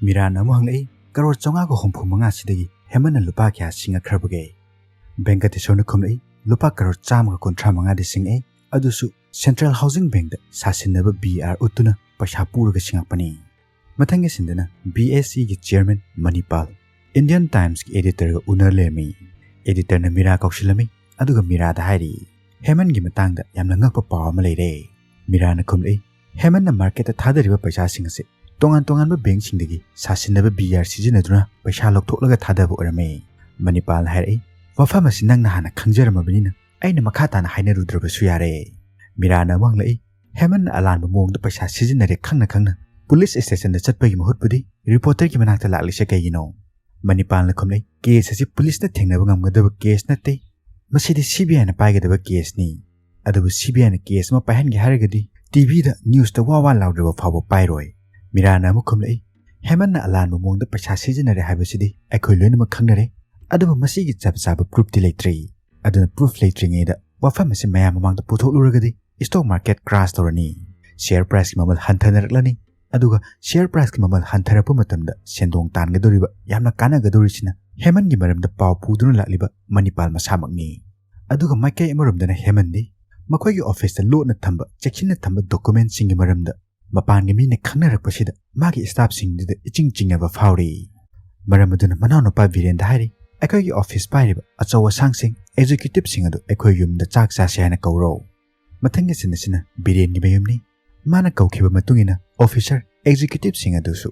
ꯃꯤꯔꯥꯅ ꯑꯃꯨꯛ ꯍꯪꯂꯛꯏ, "ꯀꯔꯣꯔ ꯆꯥꯝꯃꯉꯥꯒ ꯍꯨꯝꯐꯨ ꯃꯉꯥꯁꯤꯗꯒꯤ ꯍꯦꯃꯟꯅ ꯂꯨꯄꯥ ꯀꯌꯥ ꯁꯤꯡꯉꯛꯈ꯭ꯔꯕꯒꯦ?" ꯚꯦꯡꯀꯇꯦꯁꯣꯔꯅ ꯈꯨꯝꯂꯛꯏ, "ꯂꯨꯄꯥ ꯀꯔꯣꯔ ꯆꯥꯝꯃꯒ ꯀꯨꯟꯊ꯭ꯔꯥ ꯃꯉꯥꯗꯤ ꯁꯤꯡꯉꯛꯏ, ꯑꯗꯨꯁꯨ ꯁꯦꯟꯇ꯭ꯔꯦꯜ ꯍꯥꯎꯁꯤꯡ ꯕꯦꯡꯛꯇ ꯁꯥꯁꯤꯟꯅꯕ ꯕꯤ ꯑꯥꯔ ꯎꯠꯇꯨꯅ ꯄꯩꯁꯥ ꯄꯨꯔꯒ ꯁꯤꯡꯉꯛꯄꯅꯤ"꯫ ꯃꯊꯪꯒꯤ ꯁꯤꯟꯗꯅ ꯕꯤ ꯑꯦꯁ ꯏꯒꯤ ꯆꯤꯌꯔꯃꯦꯟ ꯃꯅꯤꯄꯥꯜ, Indian Timesꯀꯤ editorꯒ ꯎꯅꯔ ꯂꯩꯔꯝꯃꯤ꯫ Editorꯅ ꯃꯤꯔꯥ ꯀꯧꯁꯤꯜꯂꯝꯃꯤ, ꯑꯗꯨꯒ ꯃꯤꯔꯥꯗ ꯍꯥꯏꯔꯤ, "ꯍꯦꯃꯟꯒꯤ ꯃꯇꯥꯡꯗ ꯌꯥꯝꯅ ꯉꯛꯄ ꯄꯥꯎ ꯑꯃ ꯂꯩꯔꯦ꯫" ꯃꯤꯔꯥꯅ ꯈꯨꯝꯂꯛꯏ, "ꯍꯦꯃꯟꯅ marketꯇ ꯊꯥꯗꯔꯤꯕ ꯄꯩꯁꯥꯁꯤꯡ ꯑꯁꯤ ꯇꯣꯉꯥꯟ ꯇꯣꯉꯥꯟꯕ bankꯁꯤꯡꯗꯒꯤ ꯁꯥꯁꯤꯟꯅꯕ B R ꯁꯤꯖꯤꯟꯅꯗꯨꯅ ꯄꯩꯁꯥ ꯂꯧꯊꯣꯛꯂꯒ ꯊꯥꯗꯕ ꯑꯣꯏꯔꯝꯃꯤ꯫" ꯃꯅꯤꯄꯥꯜꯅ ꯍꯥꯏꯔꯛꯏ, "ꯋꯥꯐꯝ ꯑꯁꯤ ꯅꯪꯅ ꯍꯥꯟꯅ ꯈꯪꯖꯔꯝꯃꯕꯅꯤꯅ ꯑꯩꯅ ꯃꯈꯥ ꯇꯥꯅ ꯍꯥꯏꯅꯔꯨꯗ꯭ꯔꯕꯁꯨ ꯌꯥꯔꯦ꯫" ꯃꯤꯔꯥꯅ ꯑꯃꯨꯛ ꯍꯪꯂꯛꯏ, "ꯍꯦꯃꯟꯅ ꯑꯂꯥꯟꯕ ꯃꯑꯣꯡꯗ ꯄꯩꯁꯥ ꯁꯤꯖꯤꯟꯅꯔꯦ ꯈꯪꯅ ꯈꯪꯅ police stationꯗ ꯆꯠꯄꯒꯤ ꯃꯍꯨꯠꯄꯨꯗꯤ reporterꯒꯤ ꯃꯅꯥꯛꯇ ꯂꯥꯛꯂꯤꯁꯦ ꯀꯩꯒꯤꯅꯣ?" ꯃꯅꯤꯄꯥꯜꯅ ꯈꯨꯝꯂꯛꯏ, "Case ꯑꯁꯤ policeꯅ ꯊꯦꯡꯅꯕ ꯉꯝꯒꯗꯕ case ꯅꯠꯇꯦ꯫ ꯃꯁꯤꯗꯤ CBIꯅ ꯄꯥꯏꯒꯗꯕ caseꯅꯤ꯫ ꯑꯗꯨꯕꯨ CBIꯅ case ꯑꯃ ꯄꯥꯏꯍꯟꯒꯦ ꯍꯥꯏꯔꯒꯗꯤ TVꯗ newsꯇ ꯋꯥ ꯋꯥ ꯂꯥꯎꯗ꯭ꯔꯕ ꯐꯥꯎꯕ ꯄꯥꯏꯔꯣꯏ꯫" ꯃꯤꯔꯥꯅ ꯑꯃꯨꯛ ꯈꯨꯝꯂꯛꯏ, "ꯍꯦꯃꯟꯅ ꯑꯂꯥꯟꯕ ꯃꯑꯣꯡꯗ ꯄꯩꯁꯥ ꯁꯤꯖꯤꯟꯅꯔꯦ ꯍꯥꯏꯕꯁꯤꯗꯤ ꯑꯩꯈꯣꯏ ꯂꯣꯏꯅꯃꯛ ꯈꯪꯅꯔꯦ꯫ ꯑꯗꯨꯕꯨ ꯃꯁꯤꯒꯤ ꯆꯞ ꯆꯥꯕ proofꯇꯤ ꯂꯩꯇ꯭ꯔꯤ꯫ ꯑꯗꯨꯅ proof ꯂꯩꯇ꯭ꯔꯤꯉꯩꯗ ꯋꯥꯐꯝ ꯑꯁꯤ ꯃꯌꯥꯝ ꯃꯃꯥꯡꯗ ꯄꯨꯊꯣꯛꯂꯨꯔꯒꯗꯤ stock market crash ꯇꯧꯔꯅꯤ, share priceꯀꯤ ꯃꯃꯜ ꯍꯟꯊꯅꯔꯛꯂꯅꯤ꯫ ꯑꯗꯨꯒ share priceꯀꯤ ꯃꯃꯜ ꯍꯟꯊꯔꯛꯄ ꯃꯇꯝꯗ ꯁꯦꯟꯗꯣꯡ ꯇꯥꯟꯒꯗꯧꯔꯤꯕ, ꯌꯥꯝꯅ ꯀꯥꯟꯅꯒꯗꯧꯔꯤꯁꯤꯅ ꯍꯦꯃꯟꯒꯤ ꯃꯔꯝꯗ ꯄꯥꯎ ꯄꯨꯗꯨꯅ ꯂꯥꯛꯂꯤꯕ ꯃꯅꯤꯄꯥꯜ ꯃꯁꯥꯃꯛꯅꯤ꯫" ꯑꯗꯨꯒ ꯃꯥꯏꯀꯩ ꯑꯃꯔꯣꯝꯗꯅ ꯍꯦꯃꯟꯗꯤ ꯃꯈꯣꯏꯒꯤ officeꯇ ꯂꯣꯠꯅ ꯊꯝꯕ, ꯆꯦꯛꯁꯤꯟꯅ ꯊꯝꯕ documentꯁꯤꯡꯒꯤ ꯃꯔꯝꯗ ꯃꯄꯥꯟꯒꯤ ꯃꯤꯅ ꯈꯪꯅꯔꯛꯄꯁꯤꯗ ꯃꯥꯒꯤ staffꯁꯤꯡꯗꯨꯗ ꯏꯆꯤꯡ ꯆꯤꯡꯅꯕ ꯐꯥꯎꯔꯤ꯫ ꯃꯔꯝ ꯑꯗꯨꯅ ꯃꯅꯥꯎꯅꯨꯄꯥ ꯕꯤꯔꯦꯟꯗ ꯍꯥꯏꯔꯤ, "ꯑꯩꯈꯣꯏꯒꯤ office ꯄꯥꯏꯔꯤꯕ ꯑꯆꯧ ꯑꯁꯥꯡꯁꯤꯡ, executiveꯁꯤꯡ ꯑꯗꯨ ꯑꯩꯈꯣꯏ ꯌꯨꯝꯗ ꯆꯥꯛ ꯆꯥꯁꯦ ꯍꯥꯏꯅ ꯀꯧꯔꯣ꯫" ꯃꯊꯪꯒꯤ scene ꯑꯁꯤꯅ ꯕꯤꯔꯦꯟꯒꯤ ꯃꯌꯨꯝꯅꯤ꯫ ꯃꯥꯅ ꯀꯧꯈꯤꯕ ꯃꯇꯨꯡ ꯏꯟꯅ officer, executiveꯁꯤꯡ ꯑꯗꯨꯁꯨ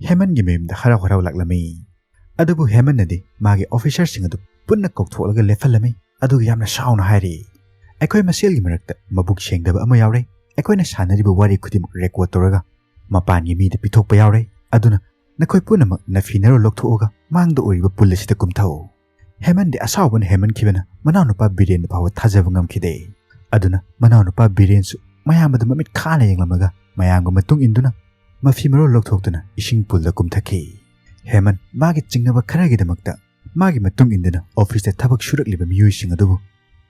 ꯍꯦꯃꯟꯒꯤ ꯃꯌꯨꯝꯗ ꯍꯔꯥꯎ ꯍꯔꯥꯎ ꯂꯥꯛꯂꯝꯃꯤ꯫ ꯑꯗꯨꯕꯨ ꯍꯦꯃꯟꯅꯗꯤ ꯃꯥꯒꯤ officerꯁꯤꯡ ꯑꯗꯨ ꯄꯨꯟꯅ ꯀꯧꯊꯣꯛꯂꯒ ꯂꯦꯞꯍꯜꯂꯝꯃꯤ, ꯑꯗꯨꯒ ꯌꯥꯝꯅ ꯁꯥꯎꯅ ꯍꯥꯏꯔꯤ, "ꯑꯩꯈꯣꯏ ꯃꯁꯦꯜꯒꯤ ꯃꯔꯛꯇ ꯃꯕꯨꯛ ꯁꯦꯡꯗꯕ ꯑꯃ ꯌꯥꯎꯔꯦ꯫ ꯑꯩꯈꯣꯏꯅ ꯁꯥꯟꯅꯔꯤꯕ ꯋꯥꯔꯤ ꯈꯨꯗꯤꯡꯃꯛ record ꯇꯧꯔꯒ ꯃꯄꯥꯟꯒꯤ ꯃꯤꯗ ꯄꯤꯊꯣꯛꯄ ꯌꯥꯎꯔꯦ꯫ ꯑꯗꯨꯅ ꯅꯈꯣꯏ ꯄꯨꯝꯅꯃꯛ ꯅꯐꯤ ꯅꯔꯣꯜ ꯂꯧꯊꯣꯛꯑꯒ ꯃꯥꯡꯗ ꯑꯣꯏꯔꯤꯕ ꯄꯨꯜ ꯑꯁꯤꯗ ꯀꯨꯝꯊꯧ꯫" ꯍꯦꯃꯟꯗꯤ ꯑꯁꯥꯎꯕꯅ ꯍꯦꯃꯟꯈꯤꯕꯅ ꯃꯅꯥꯎꯅꯨꯄꯥ ꯕꯤꯔꯦꯟꯗ ꯐꯥꯎꯕ ꯊꯥꯖꯕ ꯉꯝꯈꯤꯗꯦ꯫ ꯑꯗꯨꯅ ꯃꯅꯥꯎꯅꯨꯄꯥ ꯕꯤꯔꯦꯟꯁꯨ ꯃꯌꯥꯝ ꯑꯗꯨ ꯃꯃꯤꯠ ꯈꯥꯅ ꯌꯦꯡꯂꯝꯂꯒ ꯃꯌꯥꯝꯒ ꯃꯇꯨꯡ ꯏꯟꯗꯨꯅ ꯃꯐꯤ ꯃꯔꯣꯜ ꯂꯧꯊꯣꯛꯇꯨꯅ ꯏꯁꯤꯡ ꯄꯨꯜꯗ ꯀꯨꯝꯊꯈꯤ꯫ ꯍꯦꯃꯟ ꯃꯥꯒꯤ ꯆꯤꯡꯅꯕ ꯈꯔꯒꯤꯗꯃꯛꯇ ꯃꯥꯒꯤ ꯃꯇꯨꯡ ꯏꯟꯗꯨꯅ officeꯇ ꯊꯕꯛ ꯁꯨꯔꯛꯂꯤꯕ ꯃꯤꯑꯣꯏꯁꯤꯡ ꯑꯗꯨꯕꯨ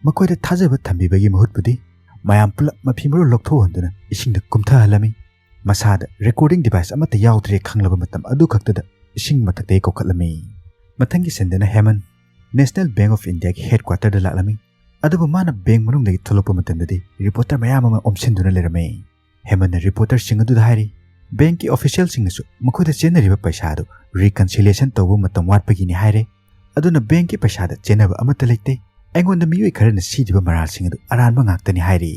ꯃꯈꯣꯏꯗ ꯊꯥꯖꯕ ꯊꯝꯕꯤꯕꯒꯤ ꯃꯍꯨꯠꯄꯨꯗꯤ ꯃꯌꯥꯝ ꯄꯨꯂꯞ ꯃꯐꯤ ꯃꯔꯣꯜ ꯂꯧꯊꯣꯛꯍꯟꯗꯨꯅ ꯏꯁꯤꯡꯗ ꯀꯨꯝꯊꯍꯜꯂꯝꯃꯤ꯫ ꯃꯁꯥꯗ recording device ꯑꯃꯠꯇ ꯌꯥꯎꯗ꯭ꯔꯦ ꯈꯪꯂꯕ ꯃꯇꯝ ꯑꯗꯨ ꯈꯛꯇꯗ ꯏꯁꯤꯡ ꯃꯊꯛꯇꯒꯤ ꯀꯧꯈꯠꯂꯝꯃꯤ꯫ ꯃꯊꯪꯒꯤ sceneꯗꯅ ꯍꯦꯃꯟ National Bank of Indiaꯒꯤ headquarterꯗ ꯂꯥꯛꯂꯝꯃꯤ꯫ ꯑꯗꯨꯕꯨ ꯃꯥꯅ bank ꯃꯅꯨꯡꯗꯒꯤ ꯊꯣꯛꯂꯛꯄ ꯃꯇꯝꯗꯗꯤ reporter ꯃꯌꯥꯝ ꯑꯃ ꯑꯣꯝꯁꯤꯟꯗꯨꯅ ꯂꯩꯔꯝꯃꯤ꯫ ꯍꯦꯃꯟꯅ reporterꯁꯤꯡ ꯑꯗꯨꯗ ꯍꯥꯏꯔꯤ, bankꯀꯤ officialꯁꯤꯡꯅꯁꯨ ꯃꯈꯣꯏꯗ ꯆꯦꯟꯅꯔꯤꯕ ꯄꯩꯁꯥ ꯑꯗꯨ ꯔꯤꯀꯟꯁꯤꯂꯤꯌꯦꯁꯟ ꯇꯧꯕ ꯃꯇꯝ ꯋꯥꯠꯄꯒꯤꯅꯤ ꯍꯥꯏꯔꯦ꯫ ꯑꯗꯨꯅ ꯕꯦꯡꯛꯀꯤ ꯄꯩꯁꯥꯗ ꯆꯦꯟꯅꯕ ꯑꯃꯠꯇ ꯂꯩꯇꯦ꯫ ꯑꯩꯉꯣꯟꯗ ꯃꯤꯑꯣꯏ ꯈꯔꯅ ꯁꯤꯔꯤꯕ ꯃꯔꯥꯜꯁꯤꯡ ꯑꯗꯨ ꯑꯔꯥꯟꯕ ꯉꯥꯛꯇꯅꯤ ꯍꯥꯏꯔꯤ꯫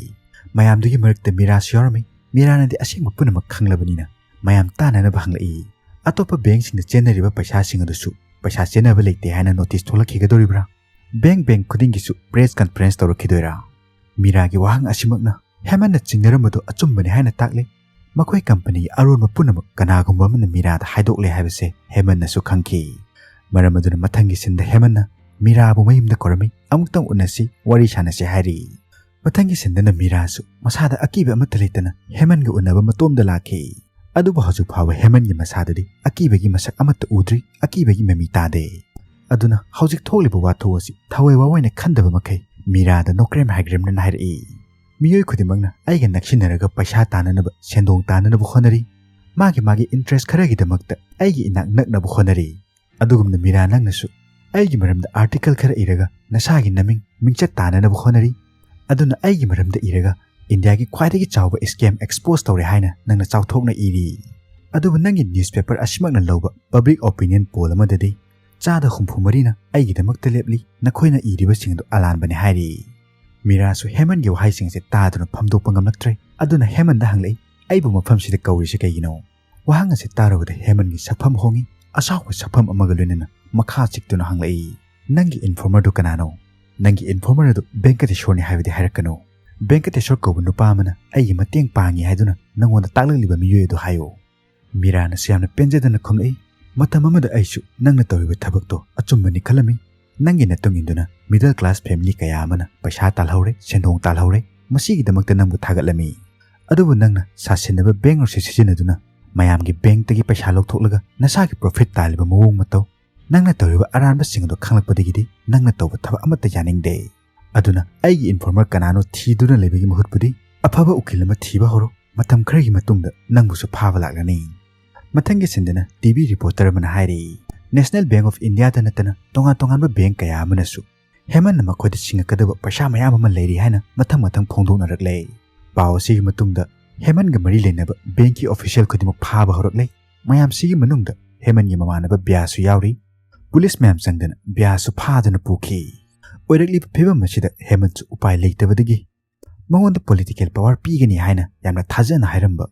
ꯃꯌꯥꯝꯗꯨꯒꯤ ꯃꯔꯛꯇ ꯃꯤꯔꯥꯁꯨ ꯌꯥꯎꯔꯝꯃꯤ꯫ ꯃꯤꯔꯥꯅꯗꯤ ꯑꯁꯦꯡꯕ ꯄꯨꯝꯅꯃꯛ ꯈꯪꯂꯕꯅꯤꯅ ꯃꯌꯥꯝ ꯇꯥꯟꯅꯅꯕ ꯍꯪꯂꯛꯏ꯫ ꯑꯇꯣꯞꯄ ꯕꯦꯡꯛꯁꯤꯡꯗ ꯆꯦꯟꯅꯔꯤꯕ ꯄꯩꯁꯥꯁꯤꯡ ꯑꯗꯨꯁꯨ ꯄꯩꯁꯥ ꯆꯦꯟꯅꯕ ꯂꯩꯇꯦ ꯍꯥꯏꯅ ꯅꯣꯇꯤꯁ ꯊꯣꯛꯂꯛꯈꯤꯒꯗꯧꯔꯤꯕ꯭ꯔꯥ? ꯕꯦꯡꯛ ꯕꯦꯡꯛ ꯈꯨꯗꯤꯡꯒꯤꯁꯨ ꯄ꯭ꯔꯦꯁ ꯀꯟꯐꯔꯦꯟꯁ ꯇꯧꯔꯛꯈꯤꯗꯣꯏꯔꯥ? ꯃꯤꯔꯥꯒꯤ ꯋꯥꯍꯪ ꯑꯁꯤꯃꯛꯅ ꯍꯦꯃꯟꯅ ꯆꯤꯡꯅꯔꯝꯕꯗꯨ ꯑꯆꯨꯝꯕꯅꯤ ꯍꯥꯏꯅ ꯇꯥꯛꯂꯦ꯫ ꯃꯈꯣꯏ ꯀꯝꯄꯅꯤꯒꯤ ꯑꯔꯣꯟꯕ ꯄꯨꯝꯅꯃꯛ ꯀꯅꯥꯒꯨꯝꯕ ꯑꯃꯅ ꯃꯤꯔꯥꯗ ꯍꯥꯏꯗꯣꯛꯂꯦ ꯍꯥꯏꯕꯁꯦ ꯍꯦꯃꯟꯅꯁꯨ ꯈꯪꯈꯤ꯫ ꯃꯔꯝ ꯑꯗꯨꯅ ꯃꯊꯪꯒꯤ ꯁꯤꯟꯗ ꯍꯦꯃꯟꯅ ꯃꯤꯔꯥꯕꯨ ꯃꯌꯨꯝꯗ ꯀꯧꯔꯝꯃꯤ꯫ "ꯑꯃꯨꯛꯇꯪ ꯎꯅꯁꯤ, ꯋꯥꯔꯤ ꯁꯥꯟꯅꯁꯤ" ꯍꯥꯏꯔꯤ꯫ ꯃꯊꯪꯒꯤ ꯁꯤꯟꯗꯅ ꯃꯤꯔꯥꯁꯨ ꯃꯁꯥꯗ ꯑꯀꯤꯕ ꯑꯃꯠꯇ ꯂꯩꯇꯅ ꯍꯦꯃꯟꯒ ꯎꯅꯕ ꯃꯇꯣꯝꯗ ꯂꯥꯛꯈꯤ꯫ ꯑꯗꯨꯕꯨ ꯍꯧꯖꯤꯛ ꯐꯥꯎꯕ ꯍꯦꯃꯟꯒꯤ ꯃꯁꯥꯗꯗꯤ ꯑꯀꯤꯕꯒꯤ ꯃꯁꯛ ꯑꯃꯠꯇ ꯎꯗ꯭ꯔꯤ, ꯑꯀꯤꯕꯒꯤ ꯃꯃꯤ ꯇꯥꯗꯦ꯫ ꯑꯗꯨꯅ ꯍꯧꯖꯤꯛ ꯊꯣꯛꯂꯤꯕ ꯋꯥꯊꯣꯛ ꯑꯁꯤ ꯊꯋꯥꯏ ꯋꯥ ꯑꯣꯏꯅ ꯈꯟꯗꯕ ꯃꯈꯩ ꯃꯤꯔꯥꯗ ꯅꯣꯀ꯭ꯔꯦꯝ ꯍꯥꯏꯒ꯭ꯔꯦꯝꯅ ꯍꯥꯏꯔꯛꯏ꯫ ꯃꯤꯑꯣꯏ ꯈꯨꯗꯤꯡꯃꯛꯅ ꯑꯩꯒ ꯅꯛꯁꯤꯟꯅꯔꯒ ꯄꯩꯁꯥ ꯇꯥꯅꯅꯕ, ꯁꯦꯟꯗꯣꯡ ꯇꯥꯅꯅꯕ ꯍꯣꯠꯅꯔꯤ꯫ ꯃꯥꯒꯤ ꯃꯥꯒꯤ ꯏꯟꯇꯔꯦꯁ ꯈꯔꯒꯤꯗꯃꯛꯇ ꯑꯩꯒꯤ ꯏꯅꯥꯛ ꯅꯛꯅꯕ ꯍꯣꯠꯅꯔꯤ꯫ ꯑꯗꯨꯒꯨꯝꯅ ꯃꯤꯔꯥ, ꯅꯪꯅꯁꯨ ꯑꯩꯒꯤ ꯃꯔꯝꯗ ꯑꯥꯔꯇꯤꯀꯜ ꯈꯔ ꯏꯔꯒ ꯅꯁꯥꯒꯤ ꯅꯃꯤꯡ ꯃꯤꯡꯆꯠ ꯇꯥꯅꯅꯕ ꯍꯣꯠꯅꯔꯤ꯫ ꯑꯗꯨꯅ ꯑꯩꯒꯤ ꯃꯔꯝꯗ ꯏꯔꯒ ꯏꯟꯗꯤꯌꯥꯒꯤ ꯈ꯭ꯋꯥꯏꯗꯒꯤ ꯆꯥꯎꯕ ꯁ꯭ꯀꯦꯝ ꯑꯦꯛꯁꯄꯣꯖ ꯇꯧꯔꯦ ꯍꯥꯏꯅ ꯅꯪꯅ ꯆꯥꯎꯊꯣꯛꯅ ꯏꯔꯤ꯫ ꯑꯗꯨꯕꯨ ꯅꯪꯒꯤ ꯅ꯭ꯌꯨꯁꯄꯦꯄꯔ ꯑꯁꯤꯃꯛꯅ ꯂꯧꯕ ꯄꯕ꯭ꯂꯤꯛ ꯑꯣꯄꯤꯅꯤꯌꯟ ꯄꯣꯜ ꯑꯃꯗꯗꯤ ꯆꯥꯗ ꯍꯨꯝꯐꯨ ꯃꯔꯤꯅ ꯑꯩꯒꯤꯗꯃꯛꯇ ꯂꯦꯞꯂꯤ, ꯅꯈꯣꯏꯅ ꯏꯔꯤꯕꯁꯤꯡ ꯑꯗꯨ ꯑꯂꯥꯟꯕꯅꯤ ꯍꯥꯏꯔꯤ꯫ ꯃꯤꯔꯥꯁꯨ ꯍꯦꯃꯟꯒꯤ ꯋꯥꯍꯩꯁꯤꯡ ꯑꯁꯤ ꯇꯥꯗꯨꯅ ꯐꯝꯗꯣꯛꯄ ꯉꯝꯂꯛꯇ꯭ꯔꯦ꯫ ꯑꯗꯨꯅ ꯍꯦꯃꯟꯗ ꯍꯪꯂꯛꯏ, "ꯑꯩꯕꯨ ꯃꯐꯝꯁꯤꯗ ꯀꯧꯔꯤꯁꯤ ꯀꯩꯒꯤꯅꯣ?" ꯋꯥꯍꯪ ꯑꯁꯤ ꯇꯥꯔꯨꯕꯗ ꯍꯦꯃꯟꯒꯤ ꯁꯛꯐꯝ ꯍꯣꯡꯏ꯫ ꯑꯁꯥꯎꯕ ꯁꯛꯐꯝ ꯑꯃꯒ ꯂꯣꯏꯅꯅ ꯃꯈꯥ ꯆꯤꯛꯇꯨꯅ ꯍꯪꯂꯛꯏ, "ꯅꯪꯒꯤ ꯏꯟꯐꯣꯔꯃꯔꯗꯨ ꯀꯅꯥꯅꯣ? ꯅꯪꯒꯤ ꯏꯟꯐꯣꯔꯃꯔ ꯑꯗꯨ ꯚꯦꯡꯀꯇꯦꯁꯣꯔꯅꯤ ꯍꯥꯏꯕꯗꯤ ꯍꯥꯏꯔꯛꯀꯅꯨ꯫ ꯚꯦꯡꯀꯇꯦꯁꯣꯔ ꯀꯧꯕ ꯅꯨꯄꯥ ꯑꯃꯅ ꯑꯩꯒꯤ ꯃꯇꯦꯡ ꯄꯥꯡꯉꯤ ꯍꯥꯏꯗꯨꯅ ꯅꯪꯉꯣꯟꯗ ꯇꯥꯛꯂꯛꯂꯤꯕ ꯃꯤꯑꯣꯏ ꯑꯗꯨ ꯍꯥꯏꯌꯨ"꯫ ꯃꯤꯔꯥꯅꯁꯨ ꯌꯥꯝꯅ ꯄꯦꯟꯖꯗꯅ ꯈꯨꯝꯂꯛꯏ, "ꯃꯇꯝ ꯑꯃꯗ ꯑꯩꯁꯨ ꯅꯪꯅ ꯇꯧꯔꯤꯕ ꯊꯕꯛꯇꯣ ꯑꯆꯨꯝꯕꯅꯤ ꯈꯜꯂꯝꯃꯤ꯫ ꯅꯪꯒꯤ ꯅꯇꯨꯡ ꯏꯟꯗꯨꯅ ꯃꯤꯗꯜ ꯀ꯭ꯂꯥꯁ ꯐꯦꯃꯤꯂꯤ ꯀꯌꯥ ꯑꯃꯅ ꯄꯩꯁꯥ ꯇꯥꯜꯍꯧꯔꯦ, ꯁꯦꯟꯗꯣꯡ ꯇꯥꯜꯍꯧꯔꯦ꯫ ꯃꯁꯤꯒꯤꯗꯃꯛꯇ ꯅꯪꯕꯨ ꯊꯥꯒꯠꯂꯝꯃꯤ꯫ ꯑꯗꯨꯕꯨ ꯅꯪꯅ ꯁꯥꯁꯤꯟꯅꯕ ꯕꯦꯡꯛ ꯑꯁꯤ ꯁꯤꯖꯤꯟꯅꯗꯨꯅ ꯃꯌꯥꯝꯒꯤ ꯕꯦꯡꯛꯇꯒꯤ ꯄꯩꯁꯥ ꯂꯧꯊꯣꯛꯂꯒ ꯅꯁꯥꯒꯤ ꯄ꯭ꯔꯣꯐꯤꯠ ꯇꯥꯜꯂꯤꯕ ꯃꯑꯣꯡ ꯃꯇꯧ, ꯅꯪꯅ ꯇꯧꯔꯤꯕ ꯑꯔꯥꯟꯕꯁꯤꯡ ꯑꯗꯨ ꯈꯪꯂꯛꯄꯗꯒꯤꯗꯤ ꯅꯪꯅ ꯇꯧꯕ ꯊꯕꯛ ꯑꯃꯠꯇ ꯌꯥꯅꯤꯡꯗꯦ꯫ ꯑꯗꯨꯅ ꯑꯩꯒꯤ ꯏꯟꯐꯣꯔꯃꯔ ꯀꯅꯥꯅꯣ ꯊꯤꯗꯨꯅ ꯂꯩꯕꯒꯤ ꯃꯍꯨꯠꯄꯨꯗꯤ ꯑꯐꯕ ꯎꯀꯤꯜ ꯑꯃ ꯊꯤꯕ ꯍꯧꯔꯣ꯫ ꯃꯇꯝ ꯈꯔꯒꯤ ꯃꯇꯨꯡꯗ ꯅꯪꯕꯨꯁꯨ ꯐꯥꯕ ꯂꯥꯛꯂꯅꯤ"꯫ ꯃꯊꯪꯒꯤ ꯁꯤꯟꯗꯅ ꯇꯤ ꯚꯤ ꯔꯤꯄꯣꯔꯇꯔ ꯑꯃꯅ ꯍꯥꯏꯔꯤ, "ꯅꯦꯁꯅꯦꯜ ꯕꯦꯡꯛ ꯑꯣꯐ ꯏꯟꯗꯤꯌꯥꯗ ꯅꯠꯇꯅ ꯇꯣꯉꯥꯟ ꯇꯣꯉꯥꯟꯕ ꯕꯦꯡꯛ ꯀꯌꯥ ꯑꯃꯅꯁꯨ ꯍꯦꯃꯟꯅ ꯃꯈꯣꯏꯗ ꯁꯤꯡꯉꯛꯀꯗꯕ ꯄꯩꯁꯥ ꯃꯌꯥꯝ ꯑꯃ ꯂꯩꯔꯤ ꯍꯥꯏꯅ ꯃꯊꯪ ꯃꯊꯪ ꯐꯣꯡꯗꯣꯛꯅꯔꯛꯂꯦ"꯫ ꯄꯥꯎ ꯑꯁꯤꯒꯤ ꯃꯇꯨꯡꯗ ꯍꯦꯃꯟꯒ ꯃꯔꯤ ꯂꯩꯅꯕ ꯕꯦꯡꯛꯀꯤ ꯑꯣꯐꯤꯁꯤꯌꯦꯜ ꯈꯨꯗꯤꯡꯃꯛ ꯐꯥꯕ ꯍꯧꯔꯛꯂꯦ꯫ ꯃꯌꯥꯝꯁꯤꯒꯤ ꯃꯅꯨꯡꯗ ꯍꯦꯃꯟꯒꯤ ꯃꯃꯥꯟꯅꯕ ꯕ꯭ꯌꯥꯁꯁꯨ ꯌꯥꯎꯔꯤ꯫ ꯄꯨꯂꯤꯁ ꯃꯌꯥꯝ ꯆꯪꯗꯅ ꯕ꯭ꯌꯥꯁꯁꯨ ꯐꯥꯗꯨꯅ ꯄꯨꯈꯤ꯫ ꯑꯣꯏꯔꯛꯂꯤꯕ ꯐꯤꯕꯝ ꯑꯁꯤꯗ ꯍꯦꯃꯟꯁꯨ ꯎꯄꯥꯏ ꯂꯩꯇꯕꯗꯒꯤ ꯃꯉꯣꯟꯗ ꯄꯣꯂꯤꯇꯤꯀꯦꯜ ꯄꯋꯥꯔ ꯄꯤꯒꯅꯤ ꯍꯥꯏꯅ ꯌꯥꯝꯅ ꯊꯥꯖꯅ ꯍꯥꯏꯔꯝꯕ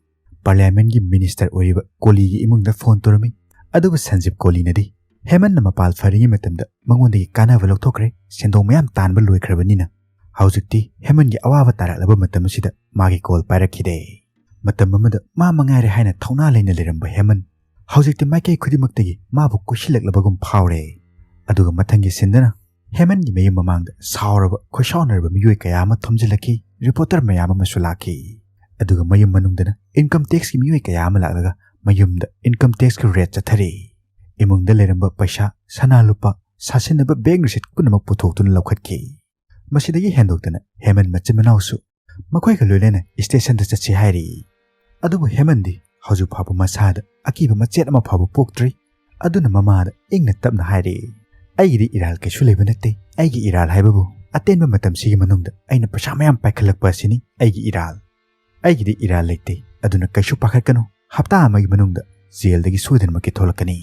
ꯄꯥꯔꯂꯤꯌꯥꯃꯦꯟꯒꯤ ꯃꯤꯅꯤꯁꯇꯔ ꯑꯣꯏꯔꯤꯕ ꯀꯣꯂꯤꯒꯤ ꯏꯃꯨꯡꯗ ꯐꯣꯟ ꯇꯧꯔꯝꯃꯤ꯫ ꯑꯗꯨꯕꯨ ꯁꯟꯖꯤꯞ ꯀꯣꯂꯤꯅꯗꯤ ꯍꯦꯃꯟꯅ ꯃꯄꯥꯜ ꯐꯔꯤꯉꯩ ꯃꯇꯝꯗ ꯃꯉꯣꯟꯗꯒꯤ ꯀꯥꯟꯅꯕ ꯂꯧꯊꯣꯛꯈ꯭ꯔꯦ, ꯁꯦꯟꯗꯣꯡ ꯃꯌꯥꯝ ꯇꯥꯟꯕ ꯂꯣꯏꯈ꯭ꯔꯕꯅꯤꯅ꯫ ꯍꯧꯖꯤꯛꯇꯤ ꯍꯦꯃꯟꯒꯤ ꯑꯋꯥꯕ ꯇꯥꯔꯛꯂꯕ ꯃꯇꯝ ꯑꯁꯤꯗ ꯃꯥꯒꯤ ꯀꯣꯜ ꯄꯥꯏꯔꯛꯈꯤꯗꯦ꯫ ꯃꯇꯝ ꯑꯃꯗ ꯃꯥ ꯃꯉꯥꯏꯔꯦ ꯍꯥꯏꯅ ꯊꯧꯅꯥ ꯂꯩꯅ ꯂꯩꯔꯝꯕ ꯍꯦꯃꯟ ꯍꯧꯖꯤꯛꯇꯤ ꯃꯥꯏꯀꯩ ꯈꯨꯗꯤꯡꯃꯛꯇꯒꯤ ꯃꯥꯕꯨ ꯀꯣꯏꯁꯤꯜꯂꯛꯂꯕꯒꯨꯝ ꯐꯥꯎꯔꯦ꯫ ꯑꯗꯨꯒ ꯃꯊꯪꯒꯤ ꯁꯤꯟꯗꯅ ꯍꯦꯃꯟꯒꯤ ꯃꯌꯨꯝ ꯃꯃꯥꯡꯗ ꯁꯥꯎꯔꯕ, ꯈꯣꯏꯁꯥꯎꯅꯔꯕ ꯃꯤꯑꯣꯏ ꯀꯌꯥ ꯑꯃ ꯊꯣꯝꯖꯤꯜꯂꯛꯈꯤ꯫ ꯔꯤꯄꯣꯔꯇꯔ ꯃꯌꯥꯝ ꯑꯃꯁꯨ ꯂꯥꯛꯈꯤ꯫ ꯑꯗꯨꯒ ꯃꯌꯨꯝ ꯃꯅꯨꯡꯗꯅ ꯏꯟꯀꯝ ꯇꯦꯛꯁꯀꯤ ꯃꯤꯑꯣꯏ ꯀꯌꯥ ꯑꯃ ꯂꯥꯛꯂꯒ ꯃꯌꯨꯝꯗ ꯏꯟꯀꯝ ꯇꯦꯛꯁꯀꯤ ꯔꯦꯗ ꯆꯠꯊꯔꯤ꯫ ꯏꯃꯨꯡꯗ ꯂꯩꯔꯝꯕ ꯄꯩꯁꯥ, ꯁꯅꯥ ꯂꯨꯄꯥ, ꯁꯥꯁꯤꯟꯅꯕ ꯕꯦꯡ ꯔꯤꯁꯤꯠ ꯄꯨꯝꯅꯃꯛ ꯄꯨꯊꯣꯛꯇꯨꯅ ꯂꯧꯈꯠꯈꯤ꯫ ꯃꯁꯤꯗꯒꯤ ꯍꯦꯟꯗꯣꯛꯇꯅ ꯍꯦꯃꯟ ꯃꯆꯤꯟ ꯃꯅꯥꯎꯁꯨ ꯃꯈꯣꯏꯒ ꯂꯣꯏꯅꯅ ꯁ꯭ꯇꯦꯁꯟꯗ ꯆꯠꯁꯤ ꯍꯥꯏꯔꯤ꯫ ꯑꯗꯨꯕꯨ ꯍꯦꯃꯟꯗꯤ ꯍꯧꯖꯤꯛ ꯐꯥꯎꯕ ꯃꯁꯥꯗ ꯑꯀꯤꯕ ꯃꯆꯦꯠ ꯑꯃ ꯐꯥꯎꯕ ꯄꯣꯛꯇ꯭ꯔꯤ꯫ ꯑꯗꯨꯅ ꯃꯃꯥꯗ ꯏꯪꯅ ꯇꯞꯅ ꯍꯥꯏꯔꯤ, "ꯑꯩꯒꯤꯗꯤ ꯏꯔꯥꯜ ꯀꯩꯁꯨ ꯂꯩꯕ ꯅꯠꯇꯦ꯫ ꯑꯩꯒꯤ ꯏꯔꯥꯜ ꯍꯥꯏꯕꯕꯨ ꯑꯇꯦꯟꯕ ꯃꯇꯝꯁꯤꯒꯤ ꯃꯅꯨꯡꯗ ꯑꯩꯅ ꯄꯩꯁꯥ ꯃꯌꯥꯝ ꯄꯥꯏꯈꯠꯂꯛꯄ ꯑꯁꯤꯅꯤ ꯑꯩꯒꯤ ꯏꯔꯥꯜ꯫ ꯑꯩꯒꯤꯗꯤ ꯏꯔꯥꯜ ꯂꯩꯇꯦ, ꯑꯗꯨꯅ ꯀꯩꯁꯨ ꯄꯥꯈꯠꯀꯅꯨ꯫ ꯍꯞꯇꯥ ꯑꯃꯒꯤ ꯃꯅꯨꯡꯗ ꯖꯦꯜꯗꯒꯤ ꯁꯣꯏꯗꯅꯃꯛꯀꯤ ꯊꯣꯛꯂꯛꯀꯅꯤ"꯫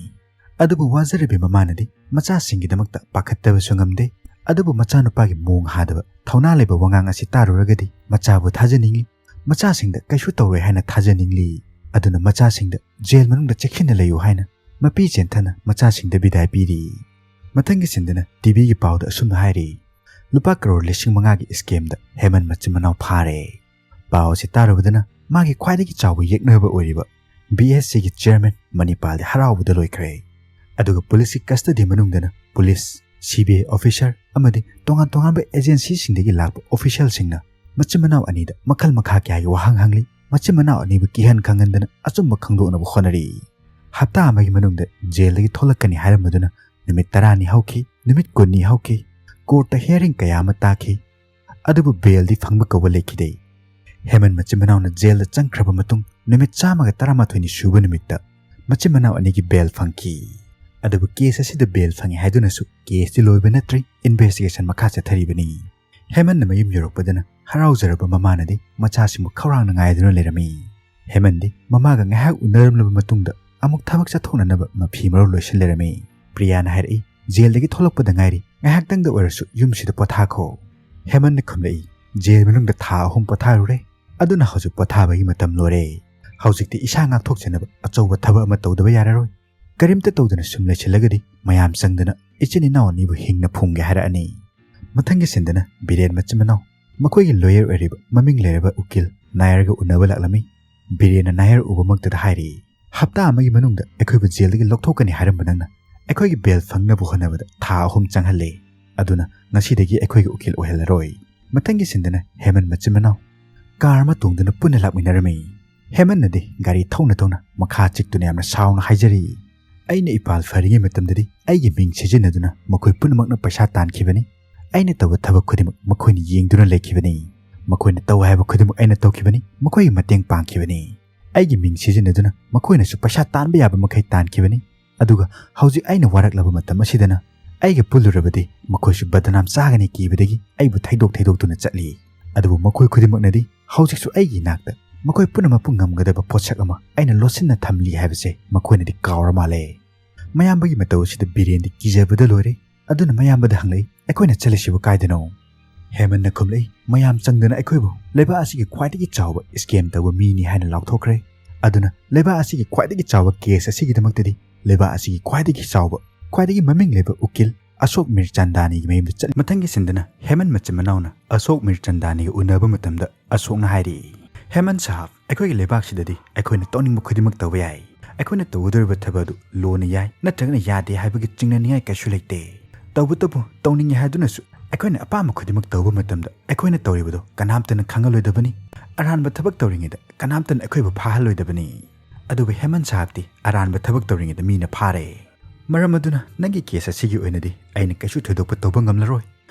ꯑꯗꯨꯕꯨ ꯋꯥꯖꯔꯕꯤ ꯃꯃꯥꯅꯗꯤ ꯃꯆꯥꯁꯤꯡꯒꯤꯗꯃꯛꯇ ꯄꯥꯈꯠꯇꯕꯁꯨ ꯉꯝꯗꯦ꯫ ꯑꯗꯨꯕꯨ ꯃꯆꯥꯅꯨꯄꯥꯒꯤ ꯃꯣꯡ ꯍꯥꯗꯕ ꯊꯧꯅꯥ ꯂꯩꯕ ꯋꯥꯉꯥꯡ ꯑꯁꯤ ꯇꯥꯔꯨꯔꯒꯗꯤ ꯃꯆꯥꯕꯨ ꯊꯥꯖꯅꯤꯡꯏ꯫ ꯃꯆꯥꯁꯤꯡꯗ ꯀꯩꯁꯨ ꯇꯧꯔꯣꯏ ꯍꯥꯏꯅ ꯊꯥꯖꯅꯤꯡꯂꯤ꯫ ꯑꯗꯨꯅ ꯃꯆꯥꯁꯤꯡꯗ ꯖꯦꯜ ꯃꯅꯨꯡꯗ ꯆꯦꯛꯁꯤꯟꯅ ꯂꯩꯌꯨ ꯍꯥꯏꯅ ꯃꯄꯤ ꯆꯦꯟꯊꯅ ꯃꯆꯥꯁꯤꯡꯗ ꯕꯤꯗꯥꯏ ꯄꯤꯔꯤ꯫ ꯃꯊꯪꯒꯤ ꯁꯤꯟꯗꯅ ꯇꯤꯚꯤꯒꯤ ꯄꯥꯎꯗ ꯑꯁꯨꯝꯅ ꯍꯥꯏꯔꯤ, "ꯂꯨꯄꯥ ꯀꯔꯣꯔ ꯂꯤꯁꯤꯡ ꯃꯉꯥꯒꯤ ꯁ꯭ꯀꯦꯝꯗ ꯍꯦꯃꯟ ꯃꯆꯤꯟ ꯃꯅꯥꯎ ꯐꯥꯔꯦ"꯫ ꯄꯥꯎ ꯑꯁꯤ ꯇꯥꯔꯨꯕꯗꯅ ꯃꯥꯒꯤ ꯈ꯭ꯋꯥꯏꯗꯒꯤ ꯆꯥꯎꯕ ꯌꯦꯛꯅꯕ ꯑꯣꯏꯔꯤꯕ ꯕꯤ ꯑꯦꯁ ꯁꯤꯒꯤ ꯆꯤꯌꯔꯃꯦꯟ ꯃꯅꯤꯄꯥꯜꯗꯤ ꯍꯔꯥꯎꯕꯗ ꯂꯣꯏꯈ꯭ꯔꯦ꯫ ꯑꯗꯨꯒ ꯄꯨꯂꯤꯁꯀꯤ ꯀꯁꯇꯗꯤ ꯃꯅꯨꯡꯗꯅ ꯄꯨꯂꯤꯁ, ꯁꯤ ꯕꯤ ꯑꯥꯏ ꯑꯣꯐꯤꯁꯥꯔ ꯑꯃꯗꯤ ꯇꯣꯉꯥꯟ ꯇꯣꯉꯥꯟꯕ ꯑꯦꯖꯦꯟꯁꯤꯁꯤꯡꯗꯒꯤ ꯂꯥꯛꯄ ꯑꯣꯐꯤꯁꯤꯌꯦꯜꯁꯤꯡꯅ ꯃꯆꯤꯟ ꯃꯅꯥꯎ ꯑꯅꯤꯗ ꯃꯈꯜ ꯃꯈꯥ ꯀꯌꯥꯒꯤ ꯋꯥꯍꯪ ꯍꯪꯂꯤ꯫ ꯃꯆꯤꯟ ꯃꯅꯥꯎ ꯑꯅꯤꯕꯨ ꯀꯤꯍꯟ ꯈꯪꯍꯟꯗꯅ ꯑꯆꯨꯝꯕ ꯈꯪꯗꯣꯛꯅꯕ ꯍꯣꯠꯅꯔꯤ꯫ ꯍꯞꯇꯥ ꯑꯃꯒꯤ ꯃꯅꯨꯡꯗ ꯖꯦꯜꯗꯒꯤ ꯊꯣꯛꯂꯛꯀꯅꯤ ꯍꯥꯏꯔꯝꯕꯗꯨꯅ ꯅꯨꯃꯤꯠ ꯇꯔꯥꯅꯤ ꯍꯧꯈꯤ, ꯅꯨꯃꯤꯠ ꯀꯨꯟꯅꯤ ꯍꯧꯈꯤ꯫ ꯀꯣꯔꯠꯇ ꯍꯤꯌꯥꯔꯤꯡ ꯀꯌꯥ ꯑꯃ ꯇꯥꯈꯤ꯫ ꯑꯗꯨꯕꯨ ꯕꯦꯜꯗꯤ ꯐꯪꯕ ꯀꯧꯕ ꯂꯩꯈꯤꯗꯦ꯫ ꯍꯦꯃꯟ ꯃꯆꯤꯟ ꯃꯅꯥꯎꯅ ꯖꯦꯜꯗ ꯆꯪꯈ꯭ꯔꯕ ꯃꯇꯨꯡ ꯅꯨꯃꯤꯠ ꯆꯥꯝꯃꯒ ꯇꯔꯥꯃꯥꯊꯣꯏꯅꯤ ꯁꯨꯕ ꯅꯨꯃꯤꯠꯇ ꯃꯆꯤꯟ ꯃꯅꯥꯎ ꯑꯅꯤꯒꯤ ꯕꯦꯜ ꯐꯪꯈꯤ꯫ ꯑꯗꯨꯕꯨ ꯀꯦꯁ ꯑꯁꯤꯗ ꯕꯦꯜ ꯐꯪꯉꯤ ꯍꯥꯏꯗꯨꯅꯁꯨ ꯀꯦꯁꯇꯤ ꯂꯣꯏꯕ ꯅꯠꯇ꯭ꯔꯤ, ꯏꯟꯚꯦꯁꯇꯤꯒꯦꯁꯟ ꯃꯈꯥ ꯆꯠꯊꯔꯤꯕꯅꯤ꯫ ꯍꯦꯃꯟꯅ ꯃꯌꯨꯝ ꯌꯧꯔꯛꯄꯗꯅ ꯍꯔꯥꯎꯖꯔꯕ ꯃꯃꯥꯅꯗꯤ ꯃꯆꯥꯁꯤꯡꯕꯨ ꯈꯧꯔꯥꯡꯅ ꯉꯥꯏꯗꯨꯅ ꯂꯩꯔꯝꯃꯤ꯫ ꯍꯦꯃꯟꯗꯤ ꯃꯃꯥꯒ ꯉꯥꯏꯍꯥꯛ ꯎꯅꯔꯝꯂꯕ ꯃꯇꯨꯡꯗ ꯑꯃꯨꯛ ꯊꯕꯛ ꯆꯠꯊꯣꯛꯅꯅꯕ ꯃꯐꯤ ꯃꯔꯣꯜ ꯂꯣꯏꯁꯤꯜ ꯂꯩꯔꯝꯃꯤ꯫ ꯄ꯭ꯔꯤꯌꯥꯅ ꯍꯥꯏꯔꯛꯏ, "ꯖꯦꯜꯗꯒꯤ ꯊꯣꯛꯂꯛꯄꯗ ꯉꯥꯏꯔꯤ, ꯉꯥꯏꯍꯥꯛꯇꯪꯗ ꯑꯣꯏꯔꯁꯨ ꯌꯨꯝꯁꯤꯗ ꯄꯣꯊꯥꯈꯣ"꯫ ꯍꯦꯃꯟꯅ ꯈꯨꯝꯂꯛꯏ, "ꯖꯦꯜ ꯃꯅꯨꯡꯗ ꯊꯥ ꯑꯍꯨꯝ ꯄꯣꯊꯥꯔꯨꯔꯦ, ꯑꯗꯨꯅ ꯍꯧꯖꯤꯛ ꯄꯣꯊꯥꯕꯒꯤ ꯃꯇꯝ ꯂꯣꯏꯔꯦ꯫ ꯍꯧꯖꯤꯛꯇꯤ ꯏꯁꯥ ꯉꯥꯛꯊꯣꯛꯆꯅꯕ ꯑꯆꯧꯕ ꯊꯕꯛ ꯑꯃ ꯇꯧꯗꯕ ꯌꯥꯔꯔꯣꯏ꯫ ꯀꯔꯤꯝꯇ ꯇꯧꯗꯅ ꯁꯨꯝ ꯂꯩꯁꯤꯜꯂꯒꯗꯤ ꯃꯌꯥꯝ ꯆꯪꯗꯅ ꯏꯆꯤꯟ ꯏꯅꯥꯎ ꯑꯅꯤꯕꯨ ꯍꯤꯡꯅ ꯐꯨꯝꯒꯦ ꯍꯥꯏꯔꯛꯑꯅꯤ"꯫ ꯃꯊꯪꯒꯤ ꯁꯤꯟꯗꯅ ꯕꯤꯔꯦꯟ ꯃꯆꯤꯟ ꯃꯅꯥꯎ, ꯃꯈꯣꯏꯒꯤ ꯂꯣꯌꯔ ꯑꯣꯏꯔꯤꯕ ꯃꯃꯤꯡ ꯂꯩꯔꯕ ꯎꯀꯤꯜ ꯅꯥꯌꯔꯒ ꯎꯅꯕ ꯂꯥꯛꯂꯝꯃꯤ꯫ ꯕꯤꯔꯦꯟꯅ ꯅꯥꯌꯔ ꯎꯕꯃꯛꯇꯗ ꯍꯥꯏꯔꯤ, "ꯍꯞꯇꯥ ꯑꯃꯒꯤ ꯃꯅꯨꯡꯗ ꯑꯩꯈꯣꯏꯕꯨ ꯖꯦꯜꯗꯒꯤ ꯂꯧꯊꯣꯛꯀꯅꯤ ꯍꯥꯏꯔꯝꯕ ꯅꯪꯅ ꯑꯩꯈꯣꯏꯒꯤ ꯕꯦꯜ ꯐꯪꯅꯕ ꯍꯣꯠꯅꯕꯗ ꯊꯥ ꯑꯍꯨꯝ ꯆꯪꯍꯜꯂꯦ꯫ ꯑꯗꯨꯅ ꯉꯁꯤꯗꯒꯤ ꯑꯩꯈꯣꯏꯒꯤ ꯎꯀꯤꯜ ꯑꯣꯏꯍꯜꯂꯔꯣꯏ"꯫ ꯃꯊꯪꯒꯤ ꯁꯤꯟꯗꯅ ꯍꯦꯃꯟ ꯃꯆꯤꯟ ꯃꯅꯥꯎ ꯀꯥꯔ ꯑꯃ ꯇꯣꯡꯗꯨꯅ ꯄꯨꯟꯅ ꯂꯥꯛꯃꯤꯟꯅꯔꯝꯃꯤ꯫ ꯍꯦꯃꯟꯅꯗꯤ ꯒꯥꯔꯤ ꯊꯧꯅ ꯊꯧꯅ ꯃꯈꯥ ꯆꯤꯛꯇꯨꯅ ꯌꯥꯝꯅ ꯁꯥꯎꯅ ꯍꯥꯏꯖꯔꯤ, "ꯑꯩꯅ ꯏꯄꯥꯜ ꯐꯔꯤꯉꯩ ꯃꯇꯝꯗꯗꯤ ꯑꯩꯒꯤ ꯃꯤꯡ ꯁꯤꯖꯤꯟꯅꯗꯨꯅ ꯃꯈꯣꯏ ꯄꯨꯝꯅꯃꯛꯅ ꯄꯩꯁꯥ ꯇꯥꯟꯈꯤꯕꯅꯤ꯫ ꯑꯩꯅ ꯇꯧꯕ ꯊꯕꯛ ꯈꯨꯗꯤꯡꯃꯛ ꯃꯈꯣꯏꯅ ꯌꯦꯡꯗꯨꯅ ꯂꯩꯈꯤꯕꯅꯤ꯫ ꯃꯈꯣꯏꯅ ꯇꯧ ꯍꯥꯏꯕ ꯈꯨꯗꯤꯡꯃꯛ ꯑꯩꯅ ꯇꯧꯈꯤꯕꯅꯤ, ꯃꯈꯣꯏꯒꯤ ꯃꯇꯦꯡ ꯄꯥꯡꯈꯤꯕꯅꯤ꯫ ꯑꯩꯒꯤ ꯃꯤꯡ ꯁꯤꯖꯤꯟꯅꯗꯨꯅ ꯃꯈꯣꯏꯅꯁꯨ ꯄꯩꯁꯥ ꯇꯥꯟꯕ ꯌꯥꯕ ꯃꯈꯩ ꯇꯥꯟꯈꯤꯕꯅꯤ꯫ ꯑꯗꯨꯒ ꯍꯧꯖꯤꯛ ꯑꯩꯅ ꯋꯥꯔꯛꯂꯕ ꯃꯇꯝ ꯑꯁꯤꯗꯅ ꯑꯩꯒ ꯄꯨꯜꯂꯨꯔꯕꯗꯤ ꯃꯈꯣꯏꯁꯨ ꯕꯗꯅꯥꯝ ꯆꯥꯒꯅꯤ ꯀꯤꯕꯗꯒꯤ ꯑꯩꯕꯨ ꯊꯩꯗꯣꯛ ꯊꯩꯗꯣꯛꯇꯨꯅ ꯆꯠꯂꯤ꯫ ꯑꯗꯨꯕꯨ ꯃꯈꯣꯏ ꯈꯨꯗꯤꯡꯃꯛꯅꯗꯤ ꯍꯧꯖꯤꯛꯁꯨ ꯑꯩꯒꯤ ꯏꯅꯥꯛꯇ ꯃꯈꯣꯏ ꯄꯨꯝꯅꯃꯛꯄꯨ ꯉꯝꯒꯗꯕ ꯄꯣꯠꯁꯛ ꯑꯃ ꯑꯩꯅ ꯂꯣꯠꯁꯤꯟꯅ ꯊꯝꯂꯤ ꯍꯥꯏꯕꯁꯦ ꯃꯈꯣꯏꯅꯗꯤ ꯀꯥꯎꯔ ꯃꯥꯜꯂꯦ"꯫ ꯃꯌꯥꯝꯕꯒꯤ ꯃꯇꯧ ꯑꯁꯤꯗ ꯕꯤꯔꯦꯟꯗꯤ ꯀꯤꯖꯕꯗ ꯂꯣꯏꯔꯦ꯫ ꯑꯗꯨꯅ ꯃꯌꯥꯝꯕꯗ ꯍꯪꯂꯛꯏ, "ꯑꯩꯈꯣꯏꯅ ꯆꯠꯂꯤꯁꯤꯕꯨ ꯀꯥꯏꯗꯅꯣ?" ꯍꯦꯃꯟꯅ ꯈꯨꯝꯂꯛꯏ, "ꯃꯌꯥꯝ ꯆꯪꯗꯅ ꯑꯩꯈꯣꯏꯕꯨ ꯂꯩꯕꯥꯛ ꯑꯁꯤꯒꯤ ꯈ꯭ꯋꯥꯏꯗꯒꯤ ꯆꯥꯎꯕ ꯁ꯭ꯀꯦꯝ ꯇꯧꯕ ꯃꯤꯅꯤ ꯍꯥꯏꯅ ꯂꯥꯎꯊꯣꯛꯈ꯭ꯔꯦ꯫ ꯑꯗꯨꯅ ꯂꯩꯕꯥꯛ ꯑꯁꯤꯒꯤ ꯈ꯭ꯋꯥꯏꯗꯒꯤ ꯆꯥꯎꯕ ꯀꯦꯁ ꯑꯁꯤꯒꯤꯗꯃꯛꯇꯗꯤ ꯂꯩꯕꯥꯛ ꯑꯁꯤꯒꯤ ꯈ꯭ꯋꯥꯏꯗꯒꯤ ꯆꯥꯎꯕ, ꯈ꯭ꯋꯥꯏꯗꯒꯤ ꯃꯃꯤꯡ ꯂꯩꯕ ꯎꯀꯤꯜ ꯑꯁꯣꯛ ꯃꯤꯔꯆꯥꯟꯗꯥꯅꯤꯒꯤ ꯃꯌꯨꯝꯗ ꯆꯠꯂꯤ"꯫ ꯃꯊꯪꯒꯤ ꯁꯤꯟꯗꯅ ꯍꯦꯃꯟ ꯃꯆꯤꯟ ꯃꯅꯥꯎꯅ ꯑꯁꯣꯛ ꯃꯤꯔꯆꯥꯟꯗꯥꯅꯤꯒ ꯎꯅꯕ ꯃꯇꯝꯗ ꯑꯁꯣꯛꯅ ꯍꯥꯏꯔꯤ, "ꯍꯦꯃꯟ ꯁꯥꯍꯕ, ꯑꯩꯈꯣꯏꯒꯤ ꯂꯩꯕꯥꯛꯁꯤꯗꯗꯤ ꯑꯩꯈꯣꯏꯅ ꯇꯧꯅꯤꯡꯕ ꯈꯨꯗꯤꯡꯃꯛ ꯇꯧꯕ ꯌꯥꯏ꯫ ꯑꯩꯈꯣꯏꯅ ꯇꯧꯒꯗꯧꯔꯤꯕ ꯊꯕꯛ ꯑꯗꯨ ꯂꯣꯅ ꯌꯥꯏ ꯅꯠꯇ꯭ꯔꯒꯅ ꯌꯥꯗꯦ ꯍꯥꯏꯕꯒꯤ ꯆꯤꯡꯅꯅꯤꯡꯉꯥꯏ ꯀꯩꯁꯨ ꯂꯩꯇꯦ꯫ ꯇꯧꯕꯇꯕꯨ ꯇꯧꯅꯤꯡꯉꯦ ꯍꯥꯏꯗꯨꯅꯁꯨ ꯑꯩꯈꯣꯏꯅ ꯑꯄꯥꯝꯕ ꯈꯨꯗꯤꯡꯃꯛ ꯇꯧꯕ ꯃꯇꯝꯗ ꯑꯩꯈꯣꯏꯅ ꯇꯧꯔꯤꯕꯗꯣ ꯀꯅꯥꯝꯇꯅ ꯈꯪꯍꯜꯂꯣꯏꯗꯕꯅꯤ꯫ ꯑꯔꯥꯟꯕ ꯊꯕꯛ ꯇꯧꯔꯤꯉꯩꯗ ꯀꯅꯥꯝꯇꯅ ꯑꯩꯈꯣꯏꯕꯨ ꯐꯥꯍꯜꯂꯣꯏꯗꯕꯅꯤ"꯫ ꯑꯗꯨꯕꯨ ꯍꯦꯃꯟ ꯁꯥꯍꯕꯇꯤ ꯑꯔꯥꯟꯕ ꯊꯕꯛ ꯇꯧꯔꯤꯉꯩꯗ ꯃꯤꯅ ꯐꯥꯔꯦ꯫ "ꯃꯔꯝ ꯑꯗꯨꯅ ꯅꯪꯒꯤ ꯀꯦꯁ ꯑꯁꯤꯒꯤ ꯑꯣꯏꯅꯗꯤ ꯑꯩꯅ ꯀꯩꯁꯨ ꯊꯣꯏꯗꯣꯛꯄ ꯇꯧꯕ ꯉꯝꯂꯔꯣꯏ꯫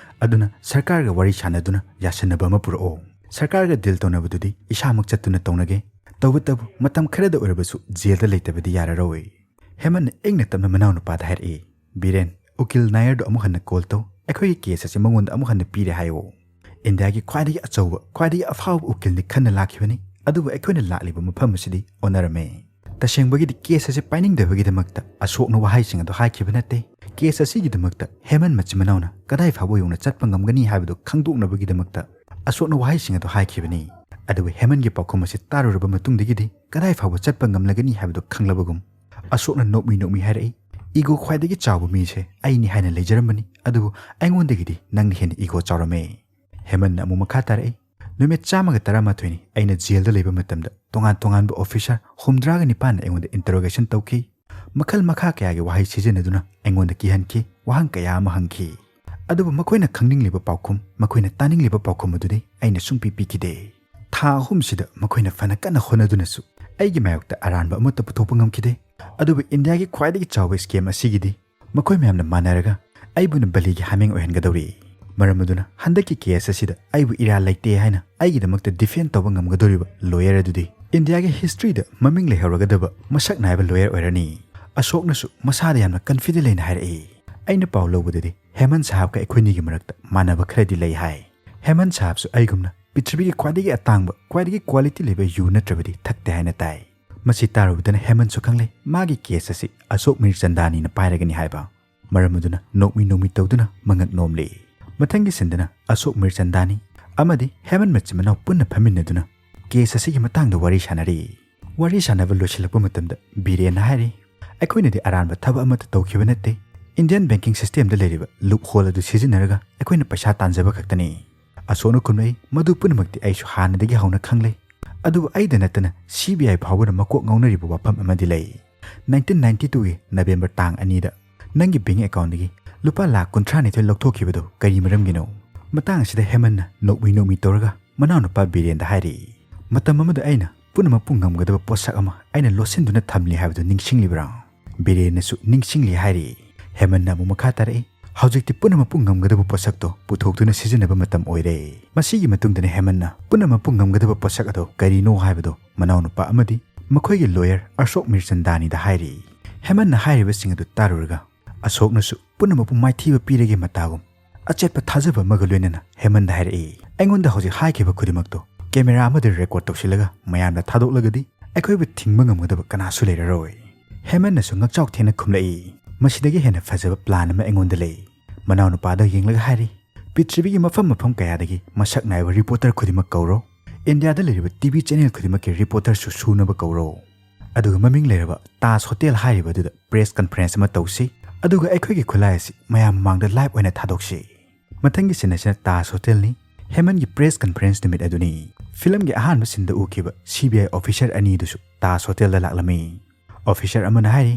ꯑꯗꯨꯅ ꯁꯔꯀꯥꯔꯒ ꯋꯥꯔꯤ ꯁꯥꯟꯅꯗꯨꯅ ꯌꯥꯁꯟꯅꯕ ꯑꯃ ꯄꯨꯔꯛꯑꯣ꯫ ꯁꯔꯀꯥꯔꯒ ꯗꯤꯜ ꯇꯧꯅꯕꯗꯨꯗꯤ ꯏꯁꯥꯃꯛ ꯆꯠꯇꯨꯅ ꯇꯧꯅꯒꯦ꯫ ꯇꯧꯕꯇꯕꯨ ꯃꯇꯝ ꯈꯔꯗ ꯑꯣꯏꯔꯕꯁꯨ ꯖꯦꯜꯗ ꯂꯩꯇꯕꯗꯤ ꯌꯥꯔꯔꯣꯏ"꯫ ꯍꯦꯃꯟꯅ ꯏꯪꯅ ꯇꯞꯅ ꯃꯅꯥꯎꯅꯨꯄꯥꯗ ꯍꯥꯏꯔꯛꯏ, "ꯕꯤꯔꯦꯟ, ꯎꯀꯤꯜ ꯅꯥꯌꯔꯗꯨ ꯑꯃꯨꯛ ꯍꯟꯅ ꯀꯣꯜ ꯇꯧ꯫ ꯑꯩꯈꯣꯏꯒꯤ ꯀꯦꯁ ꯑꯁꯤ ꯃꯉꯣꯟꯗ ꯑꯃꯨꯛ ꯍꯟꯅ ꯄꯤꯔꯦ ꯍꯥꯏꯌꯣ꯫ ꯏꯟꯗꯤꯌꯥꯒꯤ ꯈ꯭ꯋꯥꯏꯗꯒꯤ ꯑꯆꯧꯕ, ꯈ꯭ꯋꯥꯏꯗꯒꯤ ꯑꯐꯥꯎꯕ ꯎꯀꯤꯜꯅꯤ ꯈꯟꯅ ꯂꯥꯛꯈꯤꯕꯅꯤ, ꯑꯗꯨꯕꯨ ꯑꯩꯈꯣꯏꯅ ꯂꯥꯛꯂꯤꯕ ꯃꯐꯝ ꯑꯁꯤꯗꯤ ꯑꯣꯟꯅꯔꯝꯃꯦ"꯫ ꯇꯁꯦꯡꯕꯒꯤꯗꯤ ꯀꯦꯁ ꯑꯁꯤ ꯄꯥꯏꯅꯤꯡꯗꯕꯒꯤꯗꯃꯛꯇ ꯑꯁꯣꯛꯅ ꯋꯥꯍꯩꯁꯤꯡ ꯑꯗꯨ ꯍꯥꯏꯈꯤꯕ ꯅꯠꯇꯦ꯫ ꯀꯦꯁ ꯑꯁꯤꯒꯤꯗꯃꯛꯇ ꯍꯦꯃꯟ ꯃꯆꯤꯟ ꯃꯅꯥꯎꯅ ꯀꯗꯥꯏ ꯐꯥꯎꯕ ꯌꯧꯅ ꯆꯠꯄ ꯉꯝꯒꯅꯤ ꯍꯥꯏꯕꯗꯨ ꯈꯪꯗꯣꯛꯅꯕꯒꯤꯗꯃꯛꯇ ꯑꯁꯣꯛꯅ ꯋꯥꯍꯩꯁꯤꯡ ꯑꯗꯨ ꯍꯥꯏꯈꯤꯕꯅꯤ꯫ ꯑꯗꯨꯕꯨ ꯍꯦꯃꯟꯒꯤ ꯄꯥꯎꯈꯨꯝ ꯑꯁꯤ ꯇꯥꯔꯨꯔꯕ ꯃꯇꯨꯡꯗꯒꯤꯗꯤ ꯀꯗꯥꯏ ꯐꯥꯎꯕ ꯆꯠꯄ ꯉꯝꯂꯒꯅꯤ ꯍꯥꯏꯕꯗꯨ ꯈꯪꯂꯕꯒꯨꯝ ꯑꯁꯣꯛꯅ ꯅꯣꯛꯃꯤ ꯅꯣꯛꯃꯤ ꯍꯥꯏꯔꯛꯏ, "ꯏꯒꯣ ꯈ꯭ꯋꯥꯏꯗꯒꯤ ꯆꯥꯎꯕ ꯃꯤꯁꯦ ꯑꯩꯅꯤ ꯍꯥꯏꯅ ꯂꯩꯖꯔꯝꯕꯅꯤ, ꯑꯗꯨꯕꯨ ꯑꯩꯉꯣꯟꯗꯒꯤꯗꯤ ꯅꯪꯅ ꯍꯦꯟꯅ ꯏꯒꯣ ꯆꯥꯎꯔꯝꯃꯦ"꯫ ꯍꯦꯃꯟꯅ ꯑꯃꯨꯛ ꯃꯈꯥ ꯇꯥꯔꯛꯏ, "ꯅꯨꯃꯤꯠ ꯆꯥꯝꯃꯒ ꯇꯔꯥꯃꯥꯊꯣꯏꯅꯤ ꯑꯩꯅ ꯖꯦꯜꯗ ꯂꯩꯕ ꯃꯇꯝꯗ ꯇꯣꯉꯥꯟ ꯇꯣꯉꯥꯟꯕ ꯑꯣꯐꯤꯁꯥꯔ ꯍꯨꯝꯗ꯭ꯔꯥꯒ ꯅꯤꯄꯥꯟꯅ ꯑꯩꯉꯣꯟꯗ ꯏꯟꯇꯔꯣꯒꯦꯁꯟ ꯇꯧꯈꯤ꯫ ꯃꯈꯜ ꯃꯈꯥ ꯀꯌꯥꯒꯤ ꯋꯥꯍꯩ ꯁꯤꯖꯤꯟꯅꯗꯨꯅ ꯑꯩꯉꯣꯟꯗ ꯀꯤꯍꯟꯈꯤ, ꯋꯥꯍꯪ ꯀꯌꯥ ꯑꯃ ꯍꯪꯈꯤ꯫ ꯑꯗꯨꯕꯨ ꯃꯈꯣꯏꯅ ꯈꯪꯅꯤꯡꯂꯤꯕ ꯄꯥꯎꯈꯨꯝ, ꯃꯈꯣꯏꯅ ꯇꯥꯅꯤꯡꯂꯤꯕ ꯄꯥꯎꯈꯨꯝ ꯑꯗꯨꯗꯤ ꯑꯩꯅ ꯁꯨꯡꯄꯤ ꯄꯤꯈꯤꯗꯦ꯫ ꯊꯥ ꯑꯍꯨꯝꯁꯤꯗ ꯃꯈꯣꯏꯅ ꯐꯅ ꯀꯟꯅ ꯍꯣꯠꯅꯗꯨꯅꯁꯨ ꯑꯩꯒꯤ ꯃꯥꯌꯣꯛꯇ ꯑꯔꯥꯟꯕ ꯑꯃꯠꯇ ꯄꯨꯊꯣꯛꯄ ꯉꯝꯈꯤꯗꯦ꯫ ꯑꯗꯨꯕꯨ ꯏꯟꯗꯤꯌꯥꯒꯤ ꯈ꯭ꯋꯥꯏꯗꯒꯤ ꯆꯥꯎꯕ ꯁ꯭ꯀꯦꯝ ꯑꯁꯤꯒꯤꯗꯤ ꯃꯈꯣꯏ ꯃꯌꯥꯝꯅ ꯃꯥꯟꯅꯔꯒ ꯑꯩꯕꯨꯅ ꯕꯂꯤꯒꯤ ꯍꯥꯃꯦꯡ ꯑꯣꯏꯍꯟꯒꯗꯧꯔꯤ꯫ ꯃꯔꯝ ꯑꯗꯨꯅ ꯍꯟꯗꯛꯀꯤ ꯀꯦꯁ ꯑꯁꯤꯗ ꯑꯩꯕꯨ ꯏꯔꯥꯜ ꯂꯩꯇꯦ ꯍꯥꯏꯅ ꯑꯩꯒꯤꯗꯃꯛꯇ ꯗꯤꯐꯦꯟ ꯇꯧꯕ ꯉꯝꯒꯗꯧꯔꯤꯕ ꯂꯣꯌꯔ ꯑꯗꯨꯗꯤ ꯏꯟꯗꯤꯌꯥꯒꯤ ꯍꯤꯁꯇ꯭ꯔꯤꯗ ꯃꯃꯤꯡ ꯂꯩꯍꯧꯔꯒꯗꯕ ꯃꯁꯛ ꯅꯥꯏꯕ ꯂꯣꯌꯔ ꯑꯣꯏꯔꯅꯤ"꯫ ꯑꯁꯣꯛꯅꯁꯨ ꯃꯁꯥꯗ ꯌꯥꯝꯅ ꯀꯟꯐꯤꯗꯦꯟ ꯂꯩꯅ ꯍꯥꯏꯔꯛꯏ꯫ ꯑꯩꯅ ꯄꯥꯎ ꯂꯧꯕꯗꯗꯤ ꯍꯦꯃꯟ ꯁꯥꯍꯕꯀ ꯑꯩꯈꯣꯏꯅꯤꯒꯤ ꯃꯔꯛꯇ ꯃꯥꯟꯅꯕ ꯈꯔꯗꯤ ꯂꯩ ꯍꯥꯏ꯫ ꯍꯦꯃꯟ ꯁꯥꯍꯕꯁꯨ ꯑꯩꯒꯨꯝꯅ ꯄ꯭ꯔꯤꯊꯤꯕꯤꯒꯤ ꯈ꯭ꯋꯥꯏꯗꯒꯤ ꯑꯇꯥꯡꯕ, ꯈ꯭ꯋꯥꯏꯗꯒꯤ ꯀ꯭ꯋꯥꯂꯤꯇꯤ ꯂꯩꯕ ꯌꯨ ꯅꯠꯇ꯭ꯔꯕꯗꯤ ꯊꯛꯇꯦ ꯍꯥꯏꯅ ꯇꯥꯏ꯫ ꯃꯁꯤ ꯇꯥꯔꯨꯕꯗꯅ ꯍꯦꯃꯟꯁꯨ ꯈꯪꯂꯦ ꯃꯥꯒꯤ ꯀꯦꯁ ꯑꯁꯤ ꯑꯁꯣꯛ ꯃꯤꯔꯆꯟꯗꯥꯅꯤꯅ ꯄꯥꯏꯔꯒꯅꯤ ꯍꯥꯏꯕ꯫ ꯃꯔꯝ ꯑꯗꯨꯅ ꯅꯣꯛꯃꯤ ꯅꯣꯛꯃꯤ ꯇꯧꯗꯨꯅ ꯃꯉꯛ ꯅꯣꯝꯂꯤ꯫ ꯃꯊꯪꯒꯤ ꯁꯤꯟꯗꯅ ꯑꯁꯣꯛ ꯃꯤꯔꯆꯟꯗꯥꯅꯤ ꯑꯃꯗꯤ ꯍꯦꯃꯟ ꯃꯆꯤꯟ ꯃꯅꯥꯎ ꯄꯨꯟꯅ ꯐꯝꯃꯤꯟꯅꯗꯨꯅ ꯀꯦꯁ ꯑꯁꯤꯒꯤ ꯃꯇꯥꯡꯗ ꯋꯥꯔꯤ ꯁꯥꯟꯅꯔꯤ꯫ ꯋꯥꯔꯤ ꯁꯥꯟꯅꯕ ꯂꯣꯏꯁꯤꯜꯂꯛꯄ ꯃꯇꯝꯗ ꯕꯤꯔꯦꯟꯅ ꯍꯥꯏꯔꯤ, "ꯑꯩꯈꯣꯏꯅꯗꯤ ꯑꯔꯥꯟꯕ ꯊꯕꯛ ꯑꯃꯠꯇ ꯇꯧꯈꯤꯕ ꯅꯠꯇꯦ꯫ ꯏꯟꯗꯤꯌꯟ ꯕꯦꯡꯀꯤꯡ ꯁꯤꯁꯇꯦꯝꯗ ꯂꯩꯔꯤꯕ ꯂꯨꯞ ꯍꯣꯜ ꯑꯗꯨ ꯁꯤꯖꯤꯟꯅꯔꯒ ꯑꯩꯈꯣꯏꯅ ꯄꯩꯁꯥ ꯇꯥꯟꯖꯕ ꯈꯛꯇꯅꯤ"꯫ ꯑꯁꯣꯛꯅ ꯈꯨꯝꯂꯛꯏ, "ꯃꯗꯨ ꯄꯨꯝꯅꯃꯛꯇꯤ ꯑꯩꯁꯨ ꯍꯥꯟꯅꯗꯒꯤ ꯍꯧꯅ ꯈꯪꯂꯦ꯫ ꯑꯗꯨꯕꯨ ꯑꯩꯗ ꯅꯠꯇꯅ ꯁꯤ ꯕꯤ ꯑꯥꯏ ꯐꯥꯎꯕꯅ ꯃꯀꯣꯛ ꯉꯥꯎꯅꯔꯤꯕ ꯋꯥꯐꯝ ꯑꯃꯗꯤ ꯂꯩ꯫ ꯅꯥꯏꯟꯇꯤꯟ ꯅꯥꯏꯟꯇꯤ ꯇꯨꯒꯤ ꯅꯕꯦꯝꯕꯔ ꯇꯥꯡ ꯑꯅꯤꯗ ꯅꯪꯒꯤ ꯕꯦꯡꯛ ꯑꯦꯀꯥꯎꯟꯗꯒꯤ ꯂꯨꯄꯥ ꯂꯥꯈ ꯀꯨꯟꯊ꯭ꯔꯥꯅꯤꯊꯣꯏ ꯂꯧꯊꯣꯛꯈꯤꯕꯗꯨ ꯀꯔꯤ ꯃꯔꯝꯒꯤꯅꯣ?" ꯃꯇꯥꯡ ꯑꯁꯤꯗ ꯍꯦꯃꯟꯅ ꯅꯣꯛꯃꯤ ꯅꯣꯛꯃꯤ ꯇꯧꯔꯒ ꯃꯅꯥꯎꯅꯨꯄꯥ ꯕꯤꯔꯦꯟꯗ ꯍꯥꯏꯔꯤ, "ꯃꯇꯝ ꯑꯃꯗ ꯑꯩꯅ ꯄꯨꯝꯅꯃꯛꯄꯨ ꯉꯝꯒꯗꯕ ꯄꯣꯠꯁꯛ ꯑꯃ ꯑꯩꯅ ꯂꯣꯠꯁꯤꯟꯗꯨꯅ ꯊꯝꯂꯤ ꯍꯥꯏꯕꯗꯨ ꯅꯤꯡꯁꯤꯡꯂꯤꯕ꯭ꯔꯥ?" ꯕꯤꯔꯦꯟꯅꯁꯨ ꯅꯤꯡꯁꯤꯡꯂꯤ ꯍꯥꯏꯔꯤ꯫ ꯍꯦꯃꯟꯅ ꯑꯃꯨꯛ ꯃꯈꯥ ꯇꯥꯔꯛꯏ, "ꯍꯧꯖꯤꯛꯇꯤ ꯄꯨꯝꯅꯃꯛꯄꯨ ꯉꯝꯒꯗꯕ ꯄꯣꯠꯁꯛꯇꯣ ꯄꯨꯊꯣꯛꯇꯨꯅ ꯁꯤꯖꯤꯟꯅꯕ ꯃꯇꯝ ꯑꯣꯏꯔꯦ"꯫ ꯃꯁꯤꯒꯤ ꯃꯇꯨꯡꯗꯅ ꯍꯦꯃꯟꯅ ꯄꯨꯝꯅꯃꯛꯄꯨ ꯉꯝꯒꯗꯕ ꯄꯣꯠꯁꯛ ꯑꯗꯣ ꯀꯔꯤꯅꯣ ꯍꯥꯏꯕꯗꯣ ꯃꯅꯥꯎꯅꯨꯄꯥ ꯑꯃꯗꯤ ꯃꯈꯣꯏꯒꯤ ꯂꯣꯌꯔ ꯑꯁꯣꯛ ꯃꯤꯔꯆꯟꯗꯥꯅꯤꯗ ꯍꯥꯏꯔꯤ꯫ ꯍꯦꯃꯟꯅ ꯍꯥꯏꯔꯤꯕꯁꯤꯡ ꯑꯗꯨ ꯇꯥꯔꯨꯔꯒ ꯑꯁꯣꯛꯅꯁꯨ ꯄꯨꯝꯅꯃꯛꯄꯨ ꯃꯥꯏꯊꯤꯕ ꯄꯤꯔꯒꯦ ꯃꯇꯥꯒꯨꯝ ꯑꯆꯦꯠꯄ ꯊꯥꯖꯕ ꯑꯃꯒ ꯂꯣꯏꯅꯅ ꯍꯦꯃꯟꯗ ꯍꯥꯏꯔꯛꯏ, "ꯑꯩꯉꯣꯟꯗ ꯍꯧꯖꯤꯛ ꯍꯥꯏꯈꯤꯕ ꯈꯨꯗꯤꯡꯃꯛꯇꯣ ꯀꯦꯃꯦꯔꯥ ꯑꯃꯗ ꯔꯦꯀꯣꯔꯗ ꯇꯧꯁꯤꯜꯂꯒ ꯃꯌꯥꯝꯗ ꯊꯥꯗꯣꯛꯂꯒꯗꯤ ꯑꯩꯈꯣꯏꯕꯨ ꯊꯤꯡꯕ ꯉꯝꯒꯗꯕ ꯀꯅꯥꯁꯨ ꯂꯩꯔꯔꯣꯏ꯫ ꯍꯦꯃꯟꯅꯁꯨ ꯉꯛꯆꯥꯎ ꯊꯦꯡꯅ ꯈꯨꯝꯂꯛꯏ, "ꯃꯁꯤꯗꯒꯤ ꯍꯦꯟꯅ ꯐꯖꯕ ꯄ꯭ꯂꯥꯟ ꯑꯃ ꯑꯩꯉꯣꯟꯗ ꯂꯩ"꯫ ꯃꯅꯥꯎꯅꯨꯄꯥꯗ ꯌꯦꯡꯂꯒ ꯍꯥꯏꯔꯤ, "ꯄ꯭ꯔꯤꯊꯤꯕꯤꯒꯤ ꯃꯐꯝ ꯃꯐꯝ ꯀꯌꯥꯗꯒꯤ ꯃꯁꯛ ꯅꯥꯏꯕ ꯔꯤꯄꯣꯔꯇꯔ ꯈꯨꯗꯤꯡꯃꯛ ꯀꯧꯔꯣ꯫ ꯏꯟꯗꯤꯌꯥꯗ ꯂꯩꯔꯤꯕ ꯇꯤ ꯚꯤ ꯆꯦꯅꯦꯜ ꯈꯨꯗꯤꯡꯃꯛꯀꯤ ꯔꯤꯄꯣꯔꯇꯔꯁꯨ ꯁꯨꯅꯕ ꯀꯧꯔꯣ꯫ ꯑꯗꯨꯒ ꯃꯃꯤꯡ ꯂꯩꯔꯕ ꯇꯥꯖ ꯍꯣꯇꯦꯜ ꯍꯥꯏꯔꯤꯕ ꯑꯗꯨꯗ ꯄ꯭ꯔꯦꯁ ꯀꯟꯐꯔꯦꯟꯁ ꯑꯃ ꯇꯧꯁꯤ꯫ ꯑꯗꯨꯒ ꯑꯩꯈꯣꯏꯒꯤ ꯈꯨꯠꯂꯥꯏ ꯑꯁꯤ ꯃꯌꯥꯝ ꯃꯃꯥꯡꯗ ꯂꯥꯏꯚ ꯑꯣꯏꯅ ꯊꯥꯗꯣꯛꯁꯤ"꯫ ꯃꯊꯪꯒꯤ ꯁꯤꯟ ꯑꯁꯤꯅ ꯇꯥꯖ ꯍꯣꯇꯦꯜꯅꯤ꯫ ꯍꯦꯃꯟꯒꯤ ꯄ꯭ꯔꯦꯁ ꯀꯟꯐꯔꯦꯟꯁ ꯅꯨꯃꯤꯠ ꯑꯗꯨꯅꯤ꯫ ꯐꯤꯂꯝꯒꯤ ꯑꯍꯥꯟꯕ ꯁꯤꯟꯗ ꯎꯈꯤꯕ ꯁꯤ ꯕꯤ ꯑꯥꯏ ꯑꯣꯐꯤꯁꯔ ꯑꯅꯤꯗꯨꯁꯨ ꯇꯥꯖ ꯍꯣꯇꯦꯜꯗ ꯂꯥꯛꯂꯝꯃꯤ꯫ ꯑꯣꯐꯤꯁꯔ ꯑꯃꯅ ꯍꯥꯏꯔꯤ,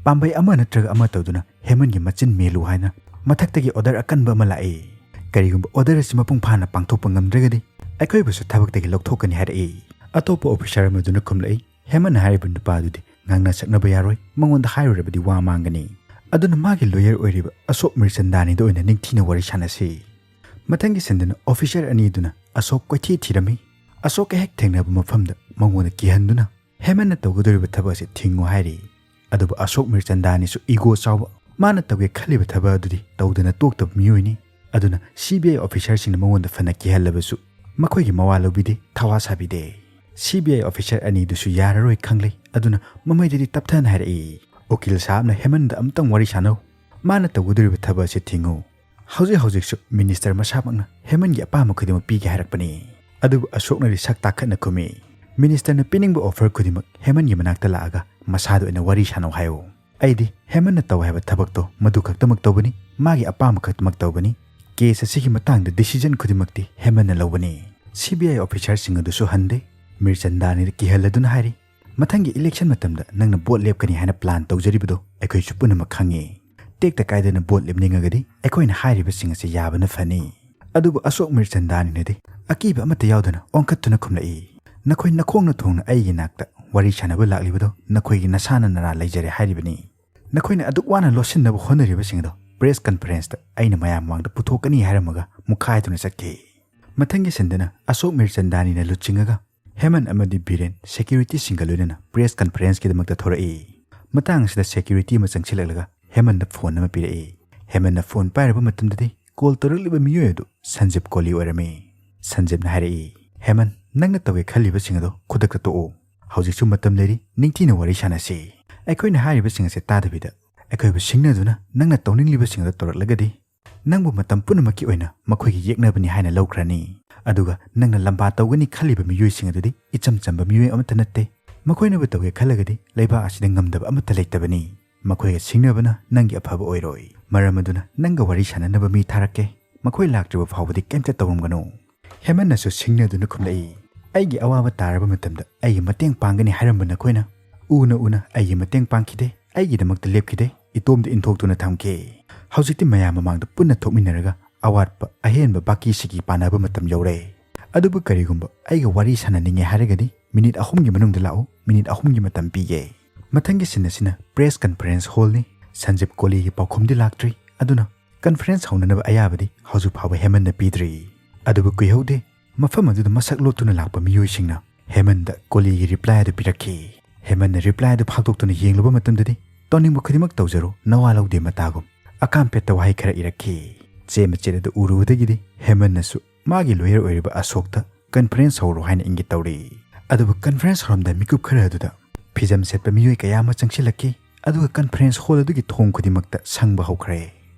"ꯄꯥꯝꯕꯩ ꯑꯃ ꯅꯠꯇ꯭ꯔꯒ ꯑꯃ ꯇꯧꯗꯨꯅ ꯍꯦꯃꯟꯒꯤ ꯃꯆꯤꯟ ꯃꯦꯜꯂꯨ ꯍꯥꯏꯅ ꯃꯊꯛꯇꯒꯤ ꯑꯣꯔꯗꯔ ꯑꯀꯟꯕ ꯑꯃ ꯂꯥꯛꯏ꯫ ꯀꯔꯤꯒꯨꯝꯕ ꯑꯣꯔꯗꯔ ꯑꯁꯤ ꯃꯄꯨꯡ ꯐꯥꯅ ꯄꯥꯡꯊꯣꯛꯄ ꯉꯝꯗ꯭ꯔꯒꯗꯤ ꯑꯩꯈꯣꯏꯕꯨꯁꯨ ꯊꯕꯛꯇꯒꯤ ꯂꯧꯊꯣꯛꯀꯅꯤ" ꯍꯥꯏꯔꯛꯏ꯫ ꯑꯇꯣꯞꯄ ꯑꯣꯐꯤꯁꯔ ꯑꯃꯗꯨꯅ ꯈꯨꯝꯂꯛꯏ, "ꯍꯦꯃꯟ ꯍꯥꯏꯔꯤꯕ ꯅꯨꯄꯥ ꯑꯗꯨꯗꯤ ꯉꯥꯡꯅ ꯁꯛꯅꯕ ꯌꯥꯔꯣꯏ, ꯃꯉꯣꯟꯗ ꯍꯥꯏꯔꯨꯔꯕꯗꯤ ꯋꯥ ꯃꯥꯡꯒꯅꯤ꯫ ꯑꯗꯨꯅ ꯃꯥꯒꯤ ꯂꯣꯌꯔ ꯑꯣꯏꯔꯤꯕ ꯑꯁꯣꯛ ꯃꯤꯔꯆꯟꯗꯥꯅꯤꯗ ꯑꯣꯏꯅ ꯅꯤꯡꯊꯤꯅ ꯋꯥꯔꯤ ꯁꯥꯟꯅꯁꯤ"꯫ ꯃꯊꯪꯒꯤ ꯁꯤꯟꯗꯅ ꯑꯣꯐꯤꯁꯔ ꯑꯅꯤꯗꯨꯅ ꯑꯁꯣꯛ ꯀꯣꯏꯊꯤ ꯊꯤꯔꯝꯃꯤ꯫ ꯑꯁꯣꯛꯀ ꯍꯦꯛ ꯊꯦꯡꯅꯕ ꯃꯐꯝꯗ ꯃꯉꯣꯟꯗ ꯀꯤꯍꯟꯗꯨꯅ ꯍꯦꯃꯟꯅ ꯇꯧꯒꯗꯧꯔꯤꯕ ꯊꯕꯛ ꯑꯁꯤ ꯊꯤꯡꯉꯨ ꯍꯥꯏꯔꯤ꯫ ꯑꯗꯨꯕꯨ ꯑꯁꯣꯛ ꯃꯤꯔꯆꯟꯗꯥꯅꯤꯁꯨ ꯏꯒꯣ ꯆꯥꯎꯕ, ꯃꯥꯅ ꯇꯧꯒꯦ ꯈꯜꯂꯤꯕ ꯊꯕꯛ ꯑꯗꯨꯗꯤ ꯇꯧꯗꯅ ꯇꯣꯛꯇꯕ ꯃꯤꯑꯣꯏꯅꯤ꯫ ꯑꯗꯨꯅ ꯁꯤ ꯕꯤ ꯑꯥꯏ ꯑꯣꯐꯤꯁꯔꯁꯤꯡꯅ ꯃꯉꯣꯟꯗ ꯐꯅ ꯀꯤꯍꯜꯂꯕꯁꯨ ꯃꯈꯣꯏꯒꯤ ꯃꯋꯥ ꯂꯧꯕꯤꯗꯦ, ꯊꯋꯥ ꯁꯥꯕꯤꯗꯦ꯫ ꯁꯤ ꯕꯤ ꯑꯥꯏ ꯑꯣꯐꯤꯁꯔ ꯑꯅꯤꯗꯨꯁꯨ ꯌꯥꯔꯔꯣꯏ ꯈꯪꯂꯦ꯫ ꯑꯗꯨꯅ ꯃꯃꯩꯗꯗꯤ ꯇꯞꯊꯅ ꯍꯥꯏꯔꯛꯏ, "ꯎꯀꯤꯜ ꯁꯥꯍꯕꯅ ꯍꯦꯃꯟꯗ ꯑꯝꯇꯪ ꯋꯥꯔꯤ ꯁꯥꯟꯅꯧ꯫ ꯃꯥꯅ ꯇꯧꯒꯗꯧꯔꯤꯕ ꯊꯕꯛ ꯑꯁꯤ ꯊꯤꯡꯉꯨ꯫ ꯍꯧꯖꯤꯛ ꯍꯧꯖꯤꯛꯁꯨ ꯃꯤꯅꯤꯁꯇꯔ ꯃꯁꯥꯃꯛꯅ ꯍꯦꯃꯟꯒꯤ ꯑꯄꯥꯝꯕ ꯈꯨꯗꯤꯡꯃꯛ ꯄꯤꯒꯦ ꯍꯥꯏꯔꯛꯄꯅꯤ"꯫ ꯑꯗꯨꯕꯨ ꯑꯁꯣꯛꯅꯗꯤ ꯁꯛ ꯇꯥꯈꯠꯅ ꯈꯨꯝꯃꯤ, "ꯃꯤꯅꯤꯁꯇꯔꯅ ꯄꯤꯅꯤꯡꯕ ꯑꯣꯐꯔ ꯈꯨꯗꯤꯡꯃꯛ ꯍꯦꯃꯟꯒꯤ ꯃꯅꯥꯛꯇ ꯂꯥꯛꯑꯒ ꯃꯁꯥꯗ ꯑꯣꯏꯅ ꯋꯥꯔꯤ ꯁꯥꯟꯅꯧ ꯍꯥꯏꯌꯨ꯫ ꯑꯩꯗꯤ ꯍꯦꯃꯟꯅ ꯇꯧ ꯍꯥꯏꯕ ꯊꯕꯛꯇꯣ ꯃꯗꯨ ꯈꯛꯇꯃꯛ ꯇꯧꯕꯅꯤ, ꯃꯥꯒꯤ ꯑꯄꯥꯝꯕ ꯈꯛꯇꯃꯛ ꯇꯧꯕꯅꯤ꯫ ꯀꯦꯁ ꯑꯁꯤꯒꯤ ꯃꯇꯥꯡꯗ ꯗꯤꯁꯤꯖꯟ ꯈꯨꯗꯤꯡꯃꯛꯇꯤ ꯍꯦꯃꯟꯅ ꯂꯧꯕꯅꯤ"꯫ ꯁꯤ ꯕꯤ ꯑꯥꯏ ꯑꯣꯐꯤꯁꯔꯁꯤꯡ ꯑꯗꯨꯁꯨ ꯍꯟꯗꯦ꯫ ꯃꯤꯔꯆꯟꯗꯥꯅꯤꯗ ꯀꯤꯍꯜꯂꯗꯨꯅ ꯍꯥꯏꯔꯤ, "ꯃꯊꯪꯒꯤ ꯏꯂꯦꯛꯁꯟ ꯃꯇꯝꯗ ꯅꯪꯅ ꯚꯣꯠ ꯂꯦꯞꯀꯅꯤ ꯍꯥꯏꯅ ꯄ꯭ꯂꯥꯟ ꯇꯧꯖꯔꯤꯕꯗꯣ ꯑꯩꯈꯣꯏꯁꯨ ꯄꯨꯝꯅꯃꯛ ꯈꯪꯉꯤ꯫ ꯇꯦꯛꯇ ꯀꯥꯏꯗꯅ ꯚꯣꯠ ꯂꯦꯞꯅꯤꯡꯉꯒꯗꯤ ꯑꯩꯈꯣꯏꯅ ꯍꯥꯏꯔꯤꯕꯁꯤꯡ ꯑꯁꯤ ꯌꯥꯕꯅ ꯐꯅꯤ"꯫ ꯑꯗꯨꯕꯨ ꯑꯁꯣꯛ ꯃꯤꯔꯆꯟꯗꯥꯅꯤꯅꯗꯤ ꯑꯀꯤꯕ ꯑꯃꯠꯇ ꯌꯥꯎꯗꯅ ꯑꯣꯟꯈꯠꯇꯨꯅ ꯈꯨꯝꯂꯛꯏ, "ꯅꯈꯣꯏ ꯅꯈꯣꯡꯅ ꯊꯣꯡꯅ ꯑꯩꯒꯤ ꯅꯥꯛꯇ ꯋꯥꯔꯤ ꯁꯥꯟꯅꯕ ꯂꯥꯛꯂꯤꯕꯗꯣ ꯅꯈꯣꯏꯒꯤ ꯅꯁꯥꯅ ꯅꯔꯥ ꯂꯩꯖꯔꯦ ꯍꯥꯏꯔꯤꯕꯅꯤ꯫ ꯅꯈꯣꯏꯅ ꯑꯗꯨꯛ ꯋꯥꯅ ꯂꯣꯠꯁꯤꯟꯅꯕ ꯍꯣꯠꯅꯔꯤꯕꯁꯤꯡꯗꯣ ꯄ꯭ꯔꯦꯁ ꯀꯟꯐꯔꯦꯟꯁꯇ ꯑꯩꯅ ꯃꯌꯥꯝ ꯃꯃꯥꯡꯗ ꯄꯨꯊꯣꯛꯀꯅꯤ" ꯍꯥꯏꯔꯝꯃꯒ ꯃꯨꯛꯈꯥꯏꯗꯨꯅ ꯆꯠꯈꯤ꯫ ꯃꯊꯪꯒꯤ ꯁꯤꯟꯗꯅ ꯑꯁꯣꯛ ꯃꯤꯔꯆꯟꯗꯥꯅꯤꯅ ꯂꯨꯆꯤꯡꯉꯒ ꯍꯦꯃꯟ ꯑꯃꯗꯤ ꯕꯤꯔꯦꯟ ꯁꯦꯀ꯭ꯌꯨꯔꯤꯇꯤꯁꯤꯡꯒ ꯂꯣꯏꯅꯅ ꯄ꯭ꯔꯦꯁ ꯀꯟꯐꯔꯦꯟꯁꯀꯤꯗꯃꯛꯇ ꯊꯣꯔꯛꯏ꯫ ꯃꯇꯥꯡ ꯑꯁꯤꯗ ꯁꯦꯀ꯭ꯌꯨꯔꯤꯇꯤ ꯑꯃ ꯆꯪꯁꯤꯜꯂꯛꯂꯒ ꯍꯦꯃꯟꯗ ꯐꯣꯟ ꯑꯃ ꯄꯤꯔꯛꯏ꯫ ꯍꯦꯃꯟꯅ ꯐꯣꯟ ꯄꯥꯏꯔꯕ ꯃꯇꯝꯗꯗꯤ ꯀꯣꯜ ꯇꯧꯔꯛꯂꯤꯕ ꯃꯤꯑꯣꯏ ꯑꯗꯨ ꯁꯟꯖꯤꯞ ꯀꯣꯂꯤ ꯑꯣꯏꯔꯝꯃꯤ꯫ ꯁꯟꯖꯤꯞꯅ ꯍꯥꯏꯔꯛꯏ, "ꯍꯦꯃꯟ, ꯅꯪꯅ ꯇꯧꯒꯦ ꯈꯜꯂꯤꯕꯁꯤꯡ ꯑꯗꯨ ꯈꯨꯗꯛꯇ ꯇꯣꯛꯎ꯫ ꯍꯧꯖꯤꯛꯁꯨ ꯃꯇꯝ ꯂꯩꯔꯤ, ꯅꯤꯡꯊꯤꯅ ꯋꯥꯔꯤ ꯁꯥꯟꯅꯁꯤ꯫ ꯑꯩꯈꯣꯏꯅ ꯍꯥꯏꯔꯤꯕꯁꯤꯡ ꯑꯁꯦ ꯇꯥꯗꯕꯤꯗ ꯑꯩꯈꯣꯏꯕꯨ ꯁꯤꯡꯅꯗꯨꯅ ꯅꯪꯅ ꯇꯧꯅꯤꯡꯂꯤꯕꯁꯤꯡ ꯑꯗꯨ ꯇꯧꯔꯛꯂꯒꯗꯤ, ꯅꯪꯕꯨ ꯃꯇꯝ ꯄꯨꯝꯅꯃꯛꯀꯤ ꯑꯣꯏꯅ ꯃꯈꯣꯏꯒꯤ ꯌꯦꯛꯅꯕꯅꯤ ꯍꯥꯏꯅ ꯂꯧꯈ꯭ꯔꯅꯤ꯫ ꯑꯗꯨꯒ ꯅꯪꯅ ꯂꯝꯕꯥ ꯇꯧꯒꯅꯤ ꯈꯜꯂꯤꯕ ꯃꯤꯑꯣꯏꯁꯤꯡ ꯑꯗꯨꯗꯤ ꯏꯆꯝ ꯆꯝꯕ ꯃꯤꯑꯣꯏ ꯑꯃꯠꯇ ꯅꯠꯇꯦ꯫ ꯃꯈꯣꯏꯅꯕꯨ ꯇꯧꯒꯦ ꯈꯜꯂꯒꯗꯤ ꯂꯩꯕꯥꯛ ꯑꯁꯤꯗ ꯉꯝꯗꯕ ꯑꯃꯠꯇ ꯂꯩꯇꯕꯅꯤ꯫ ꯃꯈꯣꯏꯒ ꯁꯤꯡꯅꯕꯅ ꯅꯪꯒꯤ ꯑꯐꯕ ꯑꯣꯏꯔꯣꯏ꯫ ꯃꯔꯝ ꯑꯗꯨꯅ ꯅꯪꯒ ꯋꯥꯔꯤ ꯁꯥꯟꯅꯅꯕ ꯃꯤ ꯊꯥꯔꯛꯀꯦ꯫ ꯃꯈꯣꯏ ꯂꯥꯛꯇ꯭ꯔꯤꯕ ꯐꯥꯎꯕꯗꯤ ꯀꯩꯝꯇ ꯇꯧꯔꯝꯒꯅꯨ꯫ ꯍꯦꯃꯟꯅꯁꯨ ꯁꯤꯡꯅꯗꯨꯅ ꯈꯨꯝꯂꯛꯏ, "ꯑꯩꯒꯤ ꯑꯋꯥꯕ ꯇꯥꯔꯕ ꯃꯇꯝꯗ ꯑꯩꯒꯤ ꯃꯇꯦꯡ ꯄꯥꯡꯒꯅꯤ ꯍꯥꯏꯔꯝꯕ ꯅꯈꯣꯏꯅ ꯎꯅ ꯎꯅ ꯑꯩꯒꯤ ꯃꯇꯦꯡ ꯄꯥꯡꯈꯤꯗꯦ, ꯑꯩꯒꯤꯗꯃꯛꯇ ꯂꯦꯞꯈꯤꯗꯦ, ꯏꯇꯣꯝꯗ ꯏꯟꯊꯣꯛꯇꯨꯅ ꯊꯝꯈꯤ꯫ ꯍꯧꯖꯤꯛꯇꯤ ꯃꯌꯥꯝ ꯃꯃꯥꯡꯗ ꯄꯨꯟꯅ ꯊꯣꯛꯃꯤꯟꯅꯔꯒ ꯑꯋꯥꯠꯄ ꯑꯍꯦꯟꯕ ꯕꯥꯀꯤꯁꯤꯒꯤ ꯄꯥꯅꯕ ꯃꯇꯝ ꯌꯧꯔꯦ꯫ ꯑꯗꯨꯕꯨ ꯀꯔꯤꯒꯨꯝꯕ ꯑꯩꯒ ꯋꯥꯔꯤ ꯁꯥꯟꯅꯅꯤꯡꯉꯦ ꯍꯥꯏꯔꯒꯗꯤ ꯃꯤꯅꯤꯠ ꯑꯍꯨꯝꯒꯤ ꯃꯅꯨꯡꯗ ꯂꯥꯛꯎ, ꯃꯤꯅꯤꯠ ꯑꯍꯨꯝꯒꯤ ꯃꯇꯝ ꯄꯤꯒꯦ꯫" ꯃꯊꯪꯒꯤ ꯁꯤꯟ ꯑꯁꯤꯅ ꯄ꯭ꯔꯦꯁ ꯀꯟꯐꯔꯦꯟꯁ ꯍꯣꯜꯅꯤ꯫ ꯁꯟꯖꯤꯞ ꯀꯣꯂꯤꯒꯤ ꯄꯥꯎꯈꯨꯝꯗꯤ ꯂꯥꯛꯇ꯭ꯔꯤ, ꯑꯗꯨꯅ ꯀꯟꯐꯔꯦꯟꯁ ꯍꯧꯅꯅꯕ ꯑꯌꯥꯕꯗꯤ ꯍꯧꯖꯤꯛ ꯐꯥꯎꯕ ꯍꯦꯃꯟꯅ ꯄꯤꯗ꯭ꯔꯤ꯫ ꯑꯗꯨꯕꯨ ꯀꯨꯏꯍꯧꯗꯦ, ꯃꯐꯝ ꯑꯗꯨꯗ ꯃꯁꯛ ꯂꯣꯠꯇꯨꯅ ꯂꯥꯛꯄ ꯃꯤꯑꯣꯏꯁꯤꯡꯅ ꯍꯦꯃꯟꯗ ꯀꯣꯂꯤꯒꯤ ꯔꯤꯄ꯭ꯂꯥꯏ ꯑꯗꯨ ꯄꯤꯔꯛꯈꯤ꯫ ꯍꯦꯃꯟꯅ ꯔꯤꯄ꯭ꯂꯥꯏ ꯑꯗꯨ ꯐꯥꯛꯇꯣꯛꯇꯨꯅ ꯌꯦꯡꯂꯨꯕ ꯃꯇꯝꯗꯗꯤ, "ꯇꯧꯅꯤꯡꯕ ꯈꯨꯗꯤꯡꯃꯛ ꯇꯧꯖꯔꯣ, ꯅꯋꯥ ꯂꯧꯗꯦ" ꯃꯇꯥꯒꯨꯝ ꯑꯀꯥꯝꯄꯦꯠꯇ ꯋꯥꯍꯩ ꯈꯔ ꯏꯔꯛꯈꯤ꯫ ꯆꯦ ꯃꯆꯦꯠ ꯑꯗꯨ ꯎꯔꯨꯕꯗꯒꯤꯗꯤ ꯍꯦꯃꯟꯅꯁꯨ ꯃꯥꯒꯤ ꯂꯣꯌꯔ ꯑꯣꯏꯔꯤꯕ ꯑꯁꯣꯛꯇ ꯀꯟꯐꯔꯦꯟꯁ ꯍꯧꯔꯣ ꯍꯥꯏꯅ ꯏꯪꯒꯤꯠ ꯇꯧꯔꯤ꯫ ꯑꯗꯨꯕꯨ ꯀꯟꯐꯔꯦꯟꯁ ꯍꯧꯔꯝꯗꯥꯏ ꯃꯤꯀꯨꯞ ꯈꯔ ꯑꯗꯨꯗ ꯐꯤꯖꯝ ꯁꯦꯠꯄ ꯃꯤꯑꯣꯏ ꯀꯌꯥ ꯑꯃ ꯆꯪꯁꯤꯜꯂꯛꯈꯤ꯫ ꯑꯗꯨꯒ ꯀꯟꯐꯔꯦꯟꯁ ꯍꯣꯜ ꯑꯗꯨꯒꯤ ꯊꯣꯡ ꯈꯨꯗꯤꯡꯃꯛꯇ ꯁꯪꯕ ꯍꯧꯈ꯭ꯔꯦ꯫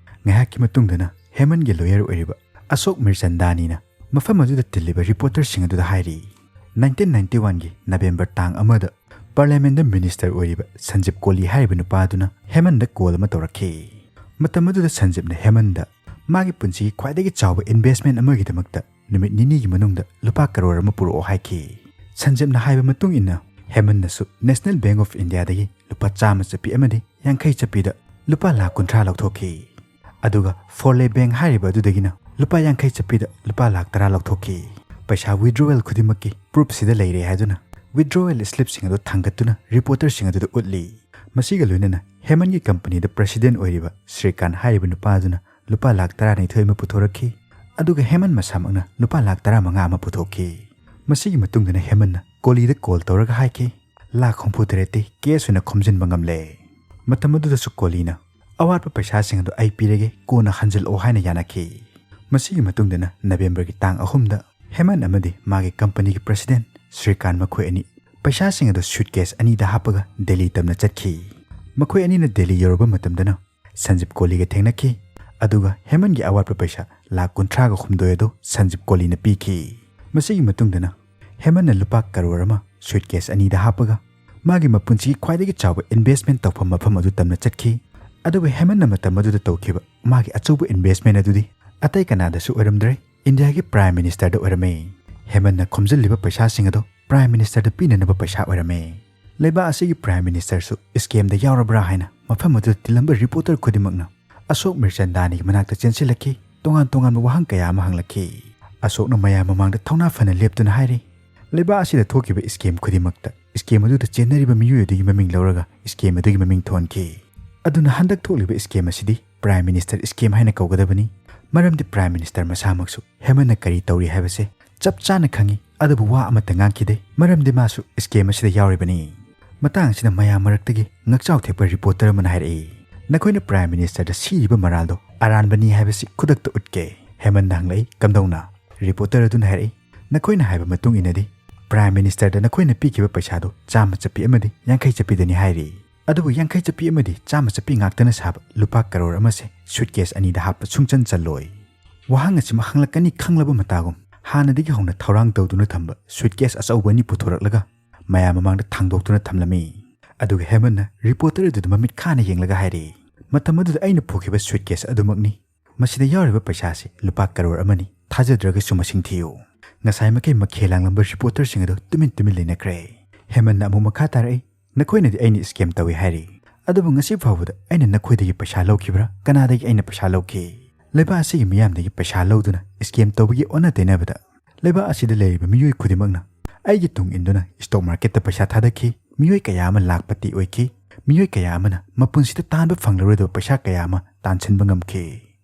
ꯉꯥꯏꯍꯥꯛꯀꯤ ꯃꯇꯨꯡꯗꯅ ꯍꯦꯃꯟꯒꯤ ꯂꯣꯌꯔ ꯑꯣꯏꯔꯤꯕ ꯑꯁꯣꯛ ꯃꯤꯔꯆꯟꯗꯥꯅꯤꯅ ꯃꯐꯝ ꯑꯗꯨꯗ ꯇꯤꯜꯂꯤꯕ ꯔꯤꯄꯣꯔꯇꯔꯁꯤꯡ ꯑꯗꯨꯗ ꯍꯥꯏꯔꯤ, "ꯅꯥꯏꯟꯇꯤꯟ ꯅꯥꯏꯟꯇꯤ ꯋꯥꯟꯒꯤ ꯅꯕꯦꯝꯕꯔ ꯇꯥꯡ ꯑꯃꯗ ꯄꯥꯔꯂꯤꯌꯥꯃꯦꯟꯗ ꯃꯤꯅꯤꯁꯇꯔ ꯑꯣꯏꯔꯤꯕ ꯁꯟꯖꯤꯞ ꯀꯣꯂꯤ ꯍꯥꯏꯔꯤꯕ ꯅꯨꯄꯥ ꯑꯗꯨꯅ ꯍꯦꯃꯟꯗ ꯀꯣꯜ ꯑꯃ ꯇꯧꯔꯛꯈꯤ꯫ ꯃꯇꯝ ꯑꯗꯨꯗ ꯁꯟꯖꯤꯞꯅ ꯍꯦꯃꯟꯗ ꯃꯥꯒꯤ ꯄꯨꯟꯁꯤꯒꯤ ꯈ꯭ꯋꯥꯏꯗꯒꯤ ꯆꯥꯎꯕ ꯏꯟꯚꯦꯁꯃꯦꯟ ꯑꯃꯒꯤꯗꯃꯛꯇ ꯅꯨꯃꯤꯠ ꯅꯤꯅꯤꯒꯤ ꯃꯅꯨꯡꯗ ꯂꯨꯄꯥ ꯀꯔꯣꯔ ꯑꯃ ꯄꯨꯔꯛꯑꯣ" ꯍꯥꯏꯈꯤ꯫ ꯁꯟꯖꯤꯞꯅ ꯍꯥꯏꯕ ꯃꯇꯨꯡ ꯏꯟꯅ ꯍꯦꯃꯟꯗꯁꯨ ꯅꯦꯁꯅꯦꯜ ꯕꯦꯡꯛ ꯑꯣꯐ ꯏꯟꯗꯤꯌꯥꯗꯒꯤ ꯂꯨꯄꯥ ꯆꯥꯝꯃ ꯆꯠꯄꯤ ꯑꯃꯗꯤ ꯌꯥꯡꯈꯩ ꯆꯠꯄꯤꯗ ꯂꯨꯄꯥ ꯂꯥꯈ ꯀꯨꯟꯊ꯭ꯔꯥ ꯂꯧꯊꯣꯛꯈꯤ꯫ ꯑꯗꯨꯒ ꯐꯣꯔꯂꯦ ꯕꯦꯡꯛ ꯍꯥꯏꯔꯤꯕ ꯑꯗꯨꯗꯒꯤꯅ ꯂꯨꯄꯥ ꯌꯥꯡꯈꯩ ꯆꯠꯄꯤꯗ ꯂꯨꯄꯥ ꯂꯥꯈ ꯇꯔꯥ ꯂꯧꯊꯣꯛꯈꯤ꯫ ꯄꯩꯁꯥ ꯋꯤꯗ꯭ꯔꯣꯋꯦꯜ ꯈꯨꯗꯤꯡꯃꯛꯀꯤ ꯄ꯭ꯔꯨꯐꯁꯤꯗ ꯂꯩꯔꯦ ꯍꯥꯏꯗꯨꯅ ꯋꯤꯗ꯭ꯔꯣꯋꯦꯜ ꯁ꯭ꯂꯤꯞꯁꯤꯡ ꯑꯗꯨ ꯊꯥꯡꯒꯠꯇꯨꯅ ꯔꯤꯄꯣꯔꯇꯔꯁꯤꯡ ꯑꯗꯨꯗ ꯎꯠꯂꯤ꯫ ꯃꯁꯤꯒ ꯂꯣꯏꯅꯅ ꯍꯦꯃꯟꯒꯤ ꯀꯝꯄꯅꯤꯗ ꯄ꯭ꯔꯦꯁꯤꯗꯦꯟꯠ ꯑꯣꯏꯔꯤꯕ ꯁ꯭ꯔꯤꯀꯥꯟ ꯍꯥꯏꯔꯤꯕ ꯅꯨꯄꯥ ꯑꯗꯨꯅ ꯂꯨꯄꯥ ꯂꯥꯈ ꯇꯔꯥꯅꯤꯊꯣꯏ ꯑꯃ ꯄꯨꯊꯣꯔꯛꯈꯤ꯫ ꯑꯗꯨꯒ ꯍꯦꯃꯟ ꯃꯁꯥꯃꯛꯅ ꯂꯨꯄꯥ ꯂꯥꯈ ꯇꯔꯥꯃꯉꯥ ꯑꯃ ꯄꯨꯊꯣꯛꯈꯤ꯫ ꯃꯁꯤꯒꯤ ꯃꯇꯨꯡꯗꯅ ꯍꯦꯃꯟꯅ ꯀꯣꯂꯤꯗ ꯀꯣꯜ ꯇꯧꯔꯒ ꯍꯥꯏꯈꯤ, "ꯂꯥꯈ ꯍꯨꯝꯐꯨ ꯇꯔꯦꯠꯇꯤ ꯀꯦꯁ ꯑꯣꯏꯅ ꯈꯣꯝꯖꯤꯟꯕ ꯉꯝꯂꯦ꯫" ꯃꯇꯝ ꯑꯗꯨꯗꯁꯨ ꯀꯣꯂꯤꯅ "ꯑꯋꯥꯠꯄ ꯄꯩꯁꯥꯁꯤꯡ ꯑꯗꯨ ꯑꯩ ꯄꯤꯔꯒꯦ, ꯀꯣꯟꯅ ꯍꯟꯖꯤꯜꯂꯛꯑꯣ" ꯍꯥꯏꯅ ꯌꯥꯅꯈꯤ꯫ ꯃꯁꯤꯒꯤ ꯃꯇꯨꯡꯗꯅ ꯅꯕꯦꯝꯕꯔꯒꯤ ꯇꯥꯡ ꯑꯍꯨꯝꯗ ꯍꯦꯃꯟ ꯑꯃꯗꯤ ꯃꯥꯒꯤ ꯀꯝꯄꯅꯤꯒꯤ ꯄ꯭ꯔꯦꯁꯤꯗꯦꯟꯠ ꯁ꯭ꯔꯤꯀꯥꯟ ꯃꯈꯣꯏ ꯑꯅꯤ ꯄꯩꯁꯥꯁꯤꯡ ꯑꯗꯨ ꯁꯨꯠꯀꯦꯁ ꯑꯅꯤꯗ ꯍꯥꯞꯄꯒ ꯗꯦꯜꯂꯤ ꯇꯝꯅ ꯆꯠꯈꯤ꯫ ꯃꯈꯣꯏ ꯑꯅꯤꯅ ꯗꯦꯜꯂꯤ ꯌꯧꯔꯕ ꯃꯇꯝꯗꯅ ꯁꯟꯖꯤꯞ ꯀꯣꯂꯤꯒ ꯊꯦꯡꯅꯈꯤ, ꯑꯗꯨꯒ ꯍꯦꯃꯟꯒꯤ ꯑꯋꯥꯠꯄ ꯄꯩꯁꯥ ꯂꯥꯈ ꯀꯨꯟꯊ꯭ꯔꯥꯒ ꯍꯨꯝꯗꯣꯏ ꯑꯗꯨ ꯁꯟꯖꯤꯞ ꯀꯣꯂꯤꯅ ꯄꯤꯈꯤ꯫ ꯃꯁꯤꯒꯤ ꯃꯇꯨꯡꯗꯅ ꯍꯦꯃꯟꯅ ꯂꯨꯄꯥ ꯀꯔꯣꯔ ꯑꯃ ꯁꯨꯠꯀꯦꯁ ꯑꯅꯤꯗ ꯍꯥꯞꯄꯒ ꯃꯥꯒꯤ ꯃꯄꯨꯟꯁꯤꯒꯤ ꯈ꯭ꯋꯥꯏꯗꯒꯤ ꯆꯥꯎꯕ ꯏꯟꯚꯦꯁ꯭ꯠꯃꯦꯟꯠ ꯇꯧꯐꯝ ꯃꯐꯝ ꯑꯗꯨ ꯇꯝꯅ ꯆꯠꯈꯤ꯫ ꯑꯗꯨꯕꯨ ꯍꯦꯃꯟꯅ ꯃꯇꯝ ꯑꯗꯨꯗ ꯇꯧꯈꯤꯕ ꯃꯥꯒꯤ ꯑꯆꯧꯕ ꯏꯟꯚꯦꯁ꯭ꯠꯃꯦꯟꯠ ꯑꯗꯨꯗꯤ ꯑꯇꯩ ꯀꯅꯥꯗꯁꯨ ꯑꯣꯏꯔꯝꯗ꯭ꯔꯦ, ꯏꯟꯗꯤꯌꯥꯒꯤ ꯄ꯭ꯔꯥꯏꯝ ꯃꯤꯅꯤꯁꯇꯔꯗ ꯑꯣꯏꯔꯝꯃꯤ꯫ ꯍꯦꯃꯟꯅ ꯈꯣꯝꯖꯤꯜꯂꯤꯕ ꯄꯩꯁꯥꯁꯤꯡ ꯑꯗꯨ ꯄ꯭ꯔꯥꯏꯝ ꯃꯤꯅꯤꯁꯇꯔꯗ ꯄꯤꯅꯅꯕ ꯄꯩꯁꯥ ꯑꯣꯏꯔꯝꯃꯤ꯫ ꯂꯩꯕꯥꯛ ꯑꯁꯤꯒꯤ ꯄ꯭ꯔꯥꯏꯝ ꯃꯤꯅꯤꯁꯇꯔꯁꯨ ꯁ꯭ꯀꯦꯝꯗ ꯌꯥꯎꯔꯕ꯭ꯔꯥ ꯍꯥꯏꯅ ꯃꯐꯝ ꯑꯗꯨꯗ ꯇꯤꯜꯂꯝꯕ ꯔꯤꯄꯣꯔꯇꯔ ꯈꯨꯗꯤꯡꯃꯛꯅ ꯑꯁꯣꯛ ꯃꯤꯔꯆꯟꯗꯥꯅꯤꯒꯤ ꯃꯅꯥꯛꯇ ꯆꯦꯟꯁꯤꯜꯂꯛꯈꯤ꯫ ꯇꯣꯉꯥꯟ ꯇꯣꯉꯥꯟꯕ ꯋꯥꯍꯪ ꯀꯌꯥ ꯑꯃ ꯍꯪꯂꯛꯈꯤ꯫ ꯑꯁꯣꯛꯅ ꯃꯌꯥꯝ ꯃꯃꯥꯡꯗ ꯊꯧꯅꯥ ꯐꯅ ꯂꯦꯞꯇꯨꯅ ꯍꯥꯏꯔꯤ, ꯂꯩꯕꯥꯛ ꯑꯁꯤꯗ ꯊꯣꯛꯈꯤꯕ ꯁ꯭ꯀꯦꯝ ꯈꯨꯗꯤꯡꯃꯛꯇ ꯁ꯭ꯀꯦꯝ ꯑꯗꯨꯗ ꯆꯦꯟꯅꯔꯤꯕ ꯃꯤꯑꯣꯏ ꯑꯗꯨꯒꯤ ꯃꯃꯤꯡ ꯂꯧꯔꯒ ꯁ꯭ꯀꯦꯝ ꯑꯗꯨꯒꯤ ꯃꯃꯤꯡ ꯊꯣꯟꯈꯤ꯫ ꯑꯗꯨꯅ ꯍꯟꯗꯛ ꯊꯣꯛꯂꯤꯕ ꯁ꯭ꯀꯦꯝ ꯑꯁꯤꯗꯤ ꯄ꯭ꯔꯥꯏꯝ ꯃꯤꯅꯤꯁꯇꯔ ꯁ꯭ꯀꯦꯝ ꯍꯥꯏꯅ ꯀꯧꯒꯗꯕꯅꯤ, ꯃꯔꯝꯗꯤ ꯄ꯭ꯔꯥꯏꯝ ꯃꯤꯅꯤꯁꯇꯔ ꯃꯁꯥꯃꯛꯁꯨ ꯍꯦꯃꯟꯅ ꯀꯔꯤ ꯇꯧꯔꯤ ꯍꯥꯏꯕꯁꯦ ꯆꯞ ꯆꯥꯅ ꯈꯪꯏ, ꯑꯗꯨꯕꯨ ꯋꯥ ꯑꯃꯠꯇ ꯉꯥꯡꯈꯤꯗꯦ, ꯃꯔꯝꯗꯤ ꯃꯥꯁꯨ ꯁ꯭ꯀꯦꯝ ꯑꯁꯤꯗ ꯌꯥꯎꯔꯤꯕꯅꯤ꯫ ꯃꯇꯥꯡ ꯑꯁꯤꯗ ꯃꯌꯥꯝ ꯃꯔꯛꯇꯒꯤ ꯉꯛꯆꯥꯎ ꯊꯦꯛꯄ ꯔꯤꯄꯣꯔꯇꯔ ꯑꯃꯅ ꯍꯥꯏꯔꯛꯏ, "ꯅꯈꯣꯏꯅ ꯄ꯭ꯔꯥꯏꯝ ꯃꯤꯅꯤꯁꯇꯔꯗ ꯁꯤꯔꯤꯕ ꯃꯔꯥꯜꯗꯣ ꯑꯔꯥꯟꯕꯅꯤ ꯍꯥꯏꯕꯁꯤ ꯈꯨꯗꯛꯇ ꯎꯠꯀꯦ?" ꯍꯦꯃꯟꯅ ꯍꯪꯂꯛꯏ꯫ "ꯀꯝꯗꯧꯅ?" ꯔꯤꯄꯣꯔꯇꯔ ꯑꯗꯨꯅ ꯍꯥꯏꯔꯛꯏ, "ꯅꯈꯣꯏꯅ ꯍꯥꯏꯕ ꯃꯇꯨꯡ ꯏꯟꯅꯗꯤ ꯄ꯭ꯔꯥꯏꯝ ꯃꯤꯅꯤꯁꯇꯔꯗ ꯅꯈꯣꯏꯅ ꯄꯤꯈꯤꯕ ꯄꯩꯁꯥꯗꯣ ꯆꯥꯝꯃ ꯆꯞꯄꯤ ꯑꯃꯗꯤ ꯌꯥꯡꯈꯩ ꯆꯞꯄꯤꯗꯅꯤ ꯍꯥꯏꯔꯤ꯫ ꯑꯗꯨꯕꯨ ꯌꯥꯡꯈꯩ ꯆꯞꯄꯤ ꯑꯃꯗꯤ ꯆꯥꯝꯃ ꯆꯞꯄꯤ ꯉꯥꯛꯇꯅ ꯁꯥꯕ ꯂꯨꯄꯥ ꯀꯔꯣꯔ ꯑꯃꯁꯦ ꯁꯨꯠꯀꯦꯁ ꯑꯅꯤꯗ ꯍꯥꯞꯄ ꯁꯨꯡꯆꯟ ꯆꯜꯂꯣꯏ꯫ ꯋꯥꯍꯪ ꯑꯁꯤꯃ ꯍꯪꯂꯛꯀꯅꯤ ꯈꯪꯂꯕ ꯃꯇꯥꯒꯨꯝ ꯍꯥꯟꯅꯗꯒꯤ ꯍꯧꯅ ꯊꯧꯔꯥꯡ ꯇꯧꯗꯨꯅ ꯊꯝꯕ ꯁꯨꯠꯀꯦꯁ ꯑꯆꯧꯕ ꯑꯅꯤ ꯄꯨꯊꯣꯔꯛꯂꯒ ꯃꯌꯥꯝ ꯃꯃꯥꯡꯗ ꯊꯥꯡꯗꯣꯛꯇꯨꯅ ꯊꯝꯂꯝꯃꯤ꯫ ꯑꯗꯨꯒ ꯍꯦꯃꯟꯅ ꯔꯤꯄꯣꯔꯇꯔ ꯑꯗꯨꯗ ꯃꯃꯤꯠ ꯈꯥꯅ ꯌꯦꯡꯂꯒ ꯍꯥꯏꯔꯛꯏ, "ꯃꯇꯝ ꯑꯗꯨꯗ ꯑꯩꯅ ꯄꯨꯈꯤꯕ ꯁꯨꯠꯀꯦꯁ ꯑꯗꯨꯃꯛꯅꯤ꯫ ꯃꯁꯤꯗ ꯌꯥꯎꯔꯤꯕ ꯄꯩꯁꯥꯁꯤ ꯂꯨꯄꯥ ꯀꯔꯣꯔ ꯑꯃꯅꯤ꯫ ꯊꯥꯖꯗ꯭ꯔꯒꯁꯨ ꯃꯁꯤꯡ ꯊꯤꯌꯨ꯫" ꯉꯁꯥꯏꯃꯛꯀꯤ ꯃꯈꯦꯜ ꯂꯥꯡꯂꯝꯕ ꯔꯤꯄꯣꯔꯇꯔꯁꯤꯡ ꯑꯗꯨ ꯇꯨꯃꯤꯟ ꯇꯨꯃꯤꯟ ꯂꯩꯅꯈ꯭ꯔꯦ꯫ ꯍꯦꯃꯟꯅ ꯑꯃꯨꯛ ꯃꯈꯥ ꯇꯥꯔꯛꯏ, "ꯅꯈꯣꯏꯅꯗꯤ ꯑꯩꯅ ꯁ꯭ꯀꯦꯝ ꯇꯧꯏ ꯍꯥꯏꯔꯤ, ꯑꯗꯨꯕꯨ ꯉꯁꯤ ꯐꯥꯎꯕꯗ ꯑꯩꯅ ꯅꯈꯣꯏꯗꯒꯤ ꯄꯩꯁꯥ ꯂꯧꯈꯤꯕ꯭ꯔꯥ? ꯀꯅꯥꯗꯒꯤ ꯑꯩꯅ ꯄꯩꯁꯥ ꯂꯧꯈꯤ?" ꯂꯩꯕꯥꯛ ꯑꯁꯤꯒꯤ ꯃꯤꯌꯥꯝꯗꯒꯤ ꯄꯩꯁꯥ ꯂꯧꯗꯨꯅ ꯁ꯭ꯀꯦꯝ ꯇꯧꯕꯒꯤ ꯑꯣꯟꯅ ꯇꯩꯅꯕꯗ ꯂꯩꯕꯥꯛ ꯑꯁꯤꯗ ꯂꯩꯔꯤꯕ ꯃꯤꯑꯣꯏ ꯈꯨꯗꯤꯡꯃꯛꯅ ꯑꯩꯒꯤ ꯇꯨꯡ ꯏꯟꯗꯨꯅ ꯁ꯭ꯇꯣꯛ ꯃꯥꯔꯀꯦꯠꯇ ꯄꯩꯁꯥ ꯊꯥꯗꯈꯤ꯫ ꯃꯤꯑꯣꯏ ꯀꯌꯥ ꯑꯃ ꯂꯥꯈꯄꯇꯤ ꯑꯣꯏꯈꯤ꯫ ꯃꯤꯑꯣꯏ ꯀꯌꯥ ꯑꯃꯅ ꯃꯄꯨꯟꯁꯤꯗ ꯇꯥꯟꯕ ꯐꯪꯂꯔꯣꯏꯗꯕ ꯄꯩꯁꯥ ꯀꯌꯥ ꯑꯃ ꯇꯥꯟꯁꯤꯟꯕ ꯉꯝꯈꯤ꯫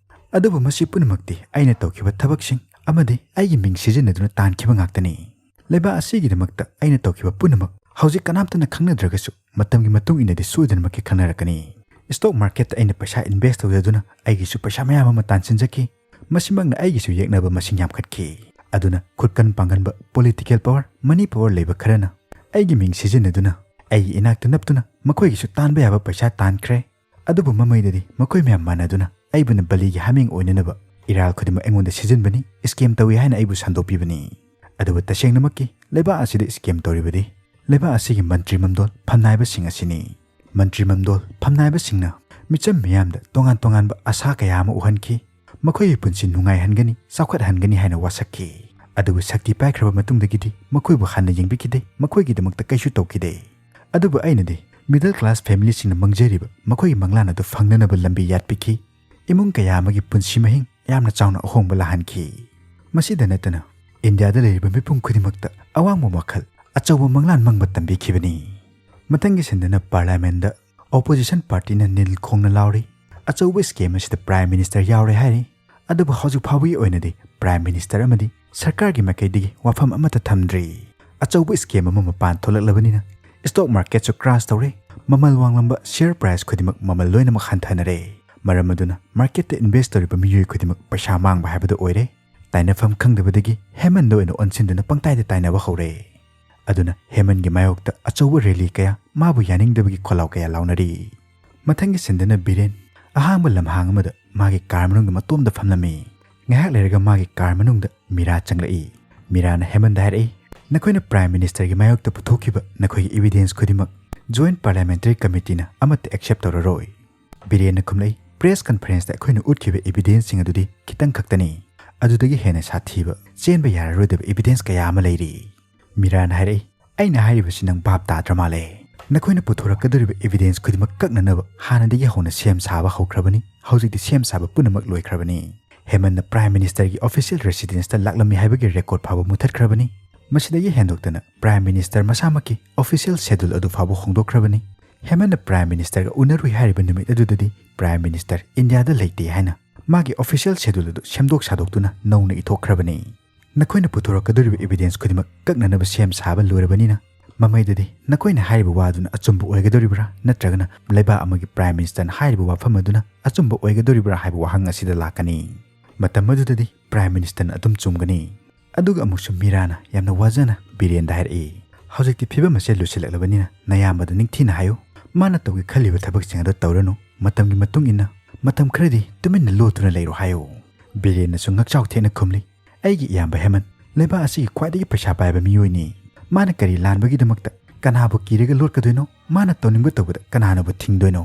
ꯑꯗꯨꯕꯨ ꯃꯁꯤ ꯄꯨꯝꯅꯃꯛꯇꯤ ꯑꯩꯅ ꯇꯧꯈꯤꯕ ꯊꯕꯛꯁꯤꯡ ꯑꯃꯗꯤ ꯑꯩꯒꯤ ꯃꯤꯡ ꯁꯤꯖꯤꯟꯅꯗꯨꯅ ꯇꯥꯟꯈꯤꯕ ꯉꯥꯛꯇꯅꯤ꯫ ꯂꯩꯕꯥꯛ ꯑꯁꯤꯒꯤꯗꯃꯛꯇ ꯑꯩꯅ ꯇꯧꯈꯤꯕ ꯄꯨꯝꯅꯃꯛ ꯍꯧꯖꯤꯛ ꯀꯅꯥꯝꯇꯅ ꯈꯪꯅꯗ꯭ꯔꯒꯁꯨ ꯃꯇꯝꯒꯤ ꯃꯇꯨꯡ ꯏꯟꯅꯗꯤ ꯁꯣꯏꯗꯅꯃꯛꯀꯤ ꯈꯪꯅꯔꯛꯀꯅꯤ꯫ ꯁ꯭ꯇꯣꯛ ꯃꯥꯔꯀꯦꯠꯇ ꯑꯩꯅ ꯄꯩꯁꯥ ꯏꯟꯚꯦꯁ꯭ꯠ ꯇꯧꯖꯗꯨꯅ ꯑꯩꯒꯤꯁꯨ ꯄꯩꯁꯥ ꯃꯌꯥꯝ ꯑꯃ ꯇꯥꯟꯁꯤꯟꯖꯈꯤ꯫ ꯃꯁꯤꯃꯛꯅ ꯑꯩꯒꯤꯁꯨ ꯌꯦꯛꯅꯕ ꯃꯁꯤꯡ ꯌꯥꯝꯈꯠꯈꯤ꯫ ꯑꯗꯨꯅ ꯈꯨꯠꯀꯟ ꯄꯥꯡꯒꯟꯕ, ꯄꯣꯂꯤꯇꯤꯀꯦꯜ ꯄꯥꯋꯔ, ꯃꯅꯤ ꯄꯥꯋꯔ ꯂꯩꯕ ꯈꯔꯅ ꯑꯩꯒꯤ ꯃꯤꯡ ꯁꯤꯖꯤꯟꯅꯗꯨꯅ ꯑꯩꯒꯤ ꯏꯅꯥꯛꯇ ꯅꯞꯇꯨꯅ ꯃꯈꯣꯏꯒꯤꯁꯨ ꯇꯥꯟꯕ ꯌꯥꯕ ꯄꯩꯁꯥ ꯇꯥꯟꯈ꯭ꯔꯦ꯫ ꯑꯗꯨꯕꯨ ꯃꯃꯩꯗꯗꯤ ꯃꯈꯣꯏ ꯃꯌꯥꯝ ꯃꯥꯟꯅꯗꯨꯅ ꯑꯩꯕꯨꯅ ꯕꯂꯤꯒꯤ ꯍꯥꯃꯦꯡ ꯑꯣꯏꯅꯅꯕ ꯏꯔꯥꯜ ꯈꯨꯗꯤꯡꯃꯛ ꯑꯩꯉꯣꯟꯗ ꯁꯤꯖꯤꯟꯕꯅꯤ, ꯁ꯭ꯀꯦꯝ ꯇꯧꯏ ꯍꯥꯏꯅ ꯑꯩꯕꯨ ꯁꯟꯗꯣꯛꯄꯤꯕꯅꯤ꯫ ꯑꯗꯨꯕꯨ ꯇꯁꯦꯡꯅꯃꯛꯀꯤ ꯂꯩꯕꯥꯛ ꯑꯁꯤꯗ ꯁ꯭ꯀꯦꯝ ꯇꯧꯔꯤꯕꯗꯤ ꯂꯩꯕꯥꯛ ꯑꯁꯤꯒꯤ ꯃꯟꯇ꯭ꯔꯤ ꯃꯝꯗꯣꯜ ꯐꯝꯅꯥꯏꯕꯁꯤꯡ ꯑꯁꯤꯅꯤ꯫ ꯃꯟꯇ꯭ꯔꯤ ꯃꯝꯗꯣꯜ ꯐꯝꯅꯥꯏꯕꯁꯤꯡꯅ ꯃꯤꯆꯝ ꯃꯤꯌꯥꯝꯗ ꯇꯣꯉꯥꯟ ꯇꯣꯉꯥꯟꯕ ꯑꯁꯥ ꯀꯌꯥ ꯑꯃ ꯎꯍꯟꯈꯤ꯫ ꯃꯈꯣꯏꯒꯤ ꯄꯨꯟꯁꯤ ꯅꯨꯡꯉꯥꯏꯍꯟꯒꯅꯤ, ꯆꯥꯎꯈꯠꯍꯟꯒꯅꯤ ꯍꯥꯏꯅ ꯋꯥꯁꯛꯈꯤ꯫ ꯑꯗꯨꯕꯨ ꯁꯛꯇꯤ ꯄꯥꯏꯈ꯭ꯔꯕ ꯃꯇꯨꯡꯗꯒꯤꯗꯤ ꯃꯈꯣꯏꯕꯨ ꯍꯟꯅ ꯌꯦꯡꯕꯤꯈꯤꯗꯦ, ꯃꯈꯣꯏꯒꯤꯗꯃꯛꯇ ꯀꯩꯁꯨ ꯇꯧꯈꯤꯗꯦ꯫ ꯑꯗꯨꯕꯨ ꯑꯩꯅꯗꯤ ꯃꯤꯗꯜ ꯀ꯭ꯂꯥꯁ ꯐꯦꯃꯤꯂꯤꯁꯤꯡꯅ ꯃꯪꯖꯔꯤꯕ ꯃꯈꯣꯏꯒꯤ ꯃꯪꯂꯥꯟ ꯑꯗꯨ ꯐꯪꯅꯅꯕ ꯂꯝꯕꯤ ꯌꯥꯠꯄꯤꯈꯤ꯫ ꯏꯃꯨꯡ ꯀꯌꯥ ꯑꯃꯒꯤ ꯄꯨꯟꯁꯤ ꯃꯍꯤꯡ ꯌꯥꯝꯅ ꯆꯥꯎꯅ ꯑꯍꯣꯡꯕ ꯂꯥꯛꯍꯟꯈꯤ꯫ ꯃꯁꯤꯗ ꯅꯠꯇꯅ ꯏꯟꯗꯤꯌꯥꯗ ꯂꯩꯔꯤꯕ ꯃꯤꯄꯨꯝ ꯈꯨꯗꯤꯡꯃꯛꯇ ꯑꯋꯥꯡꯕ ꯋꯥꯈꯜ, ꯑꯆꯧꯕ ꯃꯪꯂꯥꯟ ꯃꯪꯕ ꯇꯝꯕꯤꯈꯤꯕꯅꯤ꯫ ꯃꯊꯪꯒꯤ ꯁꯟꯗꯅ ꯄꯥꯔꯂꯤꯌꯥꯃꯦꯟꯗ ꯑꯣꯄꯣꯖꯤꯁꯟ ꯄꯥꯔꯇꯤꯅ ꯅꯤꯜ ꯈꯣꯡꯅ ꯂꯥꯎꯔꯤ꯫ ꯑꯆꯧꯕ ꯁ꯭ꯀꯦꯝ ꯑꯁꯤꯗ ꯄ꯭ꯔꯥꯏꯝ ꯃꯤꯅꯤꯁꯇꯔ ꯌꯥꯎꯔꯦ ꯍꯥꯏꯔꯤ꯫ ꯑꯗꯨꯕꯨ ꯍꯧꯖꯤꯛ ꯐꯥꯎꯕꯒꯤ ꯑꯣꯏꯅꯗꯤ ꯄ꯭ꯔꯥꯏꯝ ꯃꯤꯅꯤꯁꯇꯔ ꯑꯃꯗꯤ ꯁꯔꯀꯥꯔꯒꯤ ꯃꯥꯏꯀꯩꯗꯒꯤ ꯋꯥꯐꯝ ꯑꯃꯠꯇ ꯊꯝꯗ꯭ꯔꯤ꯫ ꯑꯆꯧꯕ ꯁ꯭ꯀꯦꯝ ꯑꯃ ꯃꯄꯥꯟ ꯊꯣꯛꯂꯛꯂꯕꯅꯤꯅ ꯁ꯭ꯇꯣꯛ ꯃꯥꯔꯀꯦꯠꯁꯨ ꯀ꯭ꯔꯥꯁ ꯇꯧꯔꯦ꯫ ꯃꯃꯜ ꯋꯥꯡꯂꯝꯕ ꯁꯤꯌꯔ ꯄ꯭ꯔꯥꯏꯁ ꯈꯨꯗꯤꯡꯃꯛ ꯃꯃꯜ ꯂꯣꯏꯅꯃꯛ ꯍꯟꯊꯅꯔꯦ꯫ ꯃꯔꯝ ꯑꯗꯨꯅ ꯃꯥꯔꯀꯦꯠꯇ ꯏꯟꯚꯦꯁ ꯇꯧꯔꯤꯕ ꯃꯤꯑꯣꯏ ꯈꯨꯗꯤꯡꯃꯛ ꯄꯩꯁꯥ ꯃꯥꯡꯕ ꯍꯥꯏꯕꯗꯨ ꯑꯣꯏꯔꯦ꯫ ꯇꯥꯏꯅꯐꯝ ꯈꯪꯗꯕꯗꯒꯤ ꯍꯦꯃꯟꯗ ꯑꯣꯏꯅ ꯑꯣꯟꯁꯤꯟꯗꯨꯅ ꯄꯪꯇꯥꯏꯗ ꯇꯥꯏꯅꯕ ꯍꯧꯔꯦ꯫ ꯑꯗꯨꯅ ꯍꯦꯃꯟꯒꯤ ꯃꯥꯌꯣꯛꯇ ꯑꯆꯧꯕ ꯔꯦꯂꯤ ꯀꯌꯥ, ꯃꯥꯕꯨ ꯌꯥꯅꯤꯡꯗꯕꯒꯤ ꯈꯣꯜꯂꯥꯎ ꯀꯌꯥ ꯂꯥꯎꯅꯔꯤ꯫ ꯃꯊꯪꯒꯤ ꯁꯤꯟꯗꯅ ꯕꯤꯔꯦꯟ ꯑꯍꯥꯡꯕ ꯂꯝꯍꯥꯡ ꯑꯃꯗ ꯃꯥꯒꯤ ꯀꯥꯔ ꯃꯅꯨꯡꯗ ꯃꯇꯣꯝꯗ ꯐꯝꯂꯝꯃꯤ꯫ ꯉꯥꯏꯍꯥꯛ ꯂꯩꯔꯒ ꯃꯥꯒꯤ ꯀꯥꯔ ꯃꯅꯨꯡꯗ ꯃꯤꯔꯥ ꯆꯪꯂꯛꯏ꯫ ꯃꯤꯔꯥꯅ ꯍꯦꯃꯟꯗ ꯍꯥꯏꯔꯛꯏ, "ꯅꯈꯣꯏꯅ ꯄ꯭ꯔꯥꯏꯝ ꯃꯤꯅꯤꯁꯇꯔꯒꯤ ꯃꯥꯌꯣꯛꯇ ꯄꯨꯊꯣꯛꯈꯤꯕ ꯅꯈꯣꯏꯒꯤ ꯏꯕꯤꯗꯦꯟꯁ ꯈꯨꯗꯤꯡꯃꯛ ꯖꯣꯏꯟꯠ ꯄꯥꯔꯂꯤꯌꯥꯃꯦꯟꯇꯔꯤ ꯀꯃꯤꯇꯤꯅ ꯑꯃꯠꯇ ꯑꯦꯛꯁꯦꯞ ꯇꯧꯔꯔꯣꯏ꯫" ꯕꯤꯔꯦꯟꯅ ꯈꯨꯝꯂꯛꯏ, "ꯄ꯭ꯔꯦꯁ ꯀꯟꯐꯔꯦꯟꯁꯇ ꯑꯩꯈꯣꯏꯅ ꯎꯠꯈꯤꯕ ꯏꯕꯤꯗꯦꯟꯁꯁꯤꯡ ꯑꯗꯨꯗꯤ ꯈꯤꯇꯪ ꯈꯛꯇꯅꯤ꯫ ꯑꯗꯨꯗꯒꯤ ꯍꯦꯟꯅ ꯁꯥꯊꯤꯕ, ꯆꯦꯟꯕ ꯌꯥꯔꯔꯣꯏꯗꯕ ꯏꯕꯤꯗꯦꯟꯁ ꯀꯌꯥ ꯑꯃ ꯂꯩꯔꯤ꯫" ꯃꯤꯔꯥꯅ ꯍꯥꯏꯔꯛꯏ, "ꯑꯩꯅ ꯍꯥꯏꯔꯤꯕꯁꯤ ꯅꯪ ꯚꯥꯞ ꯇꯥꯗ꯭ꯔ ꯃꯥꯜꯂꯦ꯫ ꯅꯈꯣꯏꯅ ꯄꯨꯊꯣꯔꯛꯀꯗꯧꯔꯤꯕ ꯏꯕꯤꯗꯦꯟꯁ ꯈꯨꯗꯤꯡꯃꯛ ꯀꯛꯅꯅꯕ ꯍꯥꯟꯅꯗꯒꯤ ꯍꯧꯅ ꯁꯦꯝ ꯁꯥꯕ ꯍꯧꯈ꯭ꯔꯕꯅꯤ꯫ ꯍꯧꯖꯤꯛꯇꯤ ꯁꯦꯝ ꯁꯥꯕ ꯄꯨꯝꯅꯃꯛ ꯂꯣꯏꯈ꯭ꯔꯕꯅꯤ꯫ ꯍꯦꯃꯟꯅ ꯄ꯭ꯔꯥꯏꯝ ꯃꯤꯅꯤꯁꯇꯔꯒꯤ ꯑꯣꯐꯤꯁꯤꯌꯦꯜ ꯔꯦꯁꯤꯗꯦꯟꯁꯇ ꯂꯥꯛꯂꯝꯃꯤ ꯍꯥꯏꯕꯒꯤ ꯔꯦꯀꯣꯔꯗ ꯐꯥꯎꯕ ꯃꯨꯊꯠꯈ꯭ꯔꯕꯅꯤ꯫ ꯃꯁꯤꯗꯒꯤ ꯍꯦꯟꯗꯣꯛꯇꯅ ꯄ꯭ꯔꯥꯏꯝ ꯃꯤꯅꯤꯁꯇꯔ ꯃꯁꯥꯃꯛꯀꯤ ꯑꯣꯐꯤꯁꯤꯌꯦꯜ ꯁꯦꯗꯨꯜ ꯑꯗꯨ ꯐꯥꯎꯕ ꯍꯣꯡꯗꯣꯛꯈ꯭ꯔꯕꯅꯤ꯫ ꯍꯦꯃꯟꯅ ꯄ꯭ꯔꯥꯏꯝ ꯃꯤꯅꯤꯁꯇꯔꯒ ꯎꯅꯔꯨꯏ ꯍꯥꯏꯔꯤꯕ ꯅꯨꯃꯤꯠ ꯑꯗꯨꯗꯗꯤ ꯄ꯭ꯔꯥꯏꯝ ꯃꯤꯅꯤꯁꯇꯔ ꯏꯟꯗꯤꯌꯥꯗ ꯂꯩꯇꯦ ꯍꯥꯏꯅ ꯃꯥꯒꯤ ꯑꯣꯐꯤꯁꯤꯌꯦꯜ ꯁꯦꯗꯨꯜ ꯑꯗꯨ ꯁꯦꯝꯗꯣꯛ ꯁꯥꯗꯣꯛꯇꯨꯅ ꯅꯧꯅ ꯏꯊꯣꯛꯈ꯭ꯔꯕꯅꯤ꯫ ꯅꯈꯣꯏꯅ ꯄꯨꯊꯣꯔꯛꯀꯗꯧꯔꯤꯕ ꯏꯕꯤꯗꯦꯟꯁ ꯈꯨꯗꯤꯡꯃꯛ ꯀꯛꯅꯅꯕ ꯁꯦꯝ ꯁꯥꯕ ꯂꯣꯏꯔꯕꯅꯤꯅ, ꯃꯃꯩꯗꯗꯤ ꯅꯈꯣꯏꯅ ꯍꯥꯏꯔꯤꯕ ꯋꯥꯗꯨꯅ ꯑꯆꯨꯝꯕ ꯑꯣꯏꯒꯗꯧꯔꯤꯕ꯭ꯔꯥ, ꯅꯠꯇ꯭ꯔꯒꯅ ꯂꯩꯕꯥꯛ ꯑꯃꯒꯤ ꯄ꯭ꯔꯥꯏꯝ ꯃꯤꯅꯤꯁꯇꯔꯅ ꯍꯥꯏꯔꯤꯕ ꯋꯥꯐꯝ ꯑꯗꯨꯅ ꯑꯆꯨꯝꯕ ꯑꯣꯏꯒꯗꯧꯔꯤꯕ꯭ꯔꯥ ꯍꯥꯏꯕ ꯋꯥꯍꯪ ꯑꯁꯤꯗ ꯂꯥꯛꯀꯅꯤ꯫ ꯃꯇꯝ ꯑꯗꯨꯗꯗꯤ ꯄ꯭ꯔꯥꯏꯝ ꯃꯤꯅꯤꯁꯇꯔꯅ ꯑꯗꯨꯝ ꯆꯨꯝꯒꯅꯤ꯫ ꯑꯗꯨꯒ ꯑꯃꯨꯛꯁꯨ ꯃꯤꯔꯥꯅ ꯌꯥꯝꯅ ꯋꯥꯖꯅ ꯕꯤꯔꯦꯟꯗ ꯍꯥꯏꯔꯛꯏ, ꯍꯧꯖꯤꯛꯇꯤ ꯐꯤꯕꯝ ꯑꯁꯦ ꯂꯨꯁꯤꯜꯂꯛꯂꯕꯅꯤꯅ ꯅꯌꯥꯝꯕꯗ ꯅꯤꯡꯊꯤꯅ ꯍꯥꯏꯌꯨ꯫ ꯃꯥꯅ ꯇꯧꯒꯦ ꯈꯜꯂꯤꯕ ꯊꯕꯛꯁꯤꯡ ꯑꯗꯨ ꯇꯧꯔꯅꯨ꯫ ꯃꯇꯝꯒꯤ ꯃꯇꯨꯡ ꯏꯟꯅ ꯃꯇꯝ ꯈꯔꯗꯤ ꯇꯨꯃꯤꯟꯅ ꯂꯣꯠꯇꯨꯅ ꯂꯩꯔꯣ ꯍꯥꯏꯌꯨ꯫" ꯕꯤꯔꯦꯟꯅꯁꯨ ꯉꯛꯆꯥꯎ ꯊꯦꯛꯅ ꯈꯨꯝꯂꯤ, "ꯑꯩꯒꯤ ꯏꯌꯥꯝꯕ ꯍꯦꯃꯟ ꯂꯩꯕꯥꯛ ꯑꯁꯤꯒꯤ ꯈ꯭ꯋꯥꯏꯗꯒꯤ ꯄꯩꯁꯥ ꯄꯥꯏꯕ ꯃꯤꯑꯣꯏꯅꯤ꯫ ꯃꯥꯅ ꯀꯔꯤ ꯂꯥꯟꯕꯒꯤꯗꯃꯛꯇ ꯀꯅꯥꯕꯨ ꯀꯤꯔꯒ ꯂꯣꯠꯀꯗꯣꯏꯅꯣ? ꯃꯥꯅ ꯇꯧꯅꯤꯡꯕ ꯇꯧꯕꯗ ꯀꯅꯥꯅꯕꯨ ꯊꯤꯡꯗꯣꯏꯅꯣ?"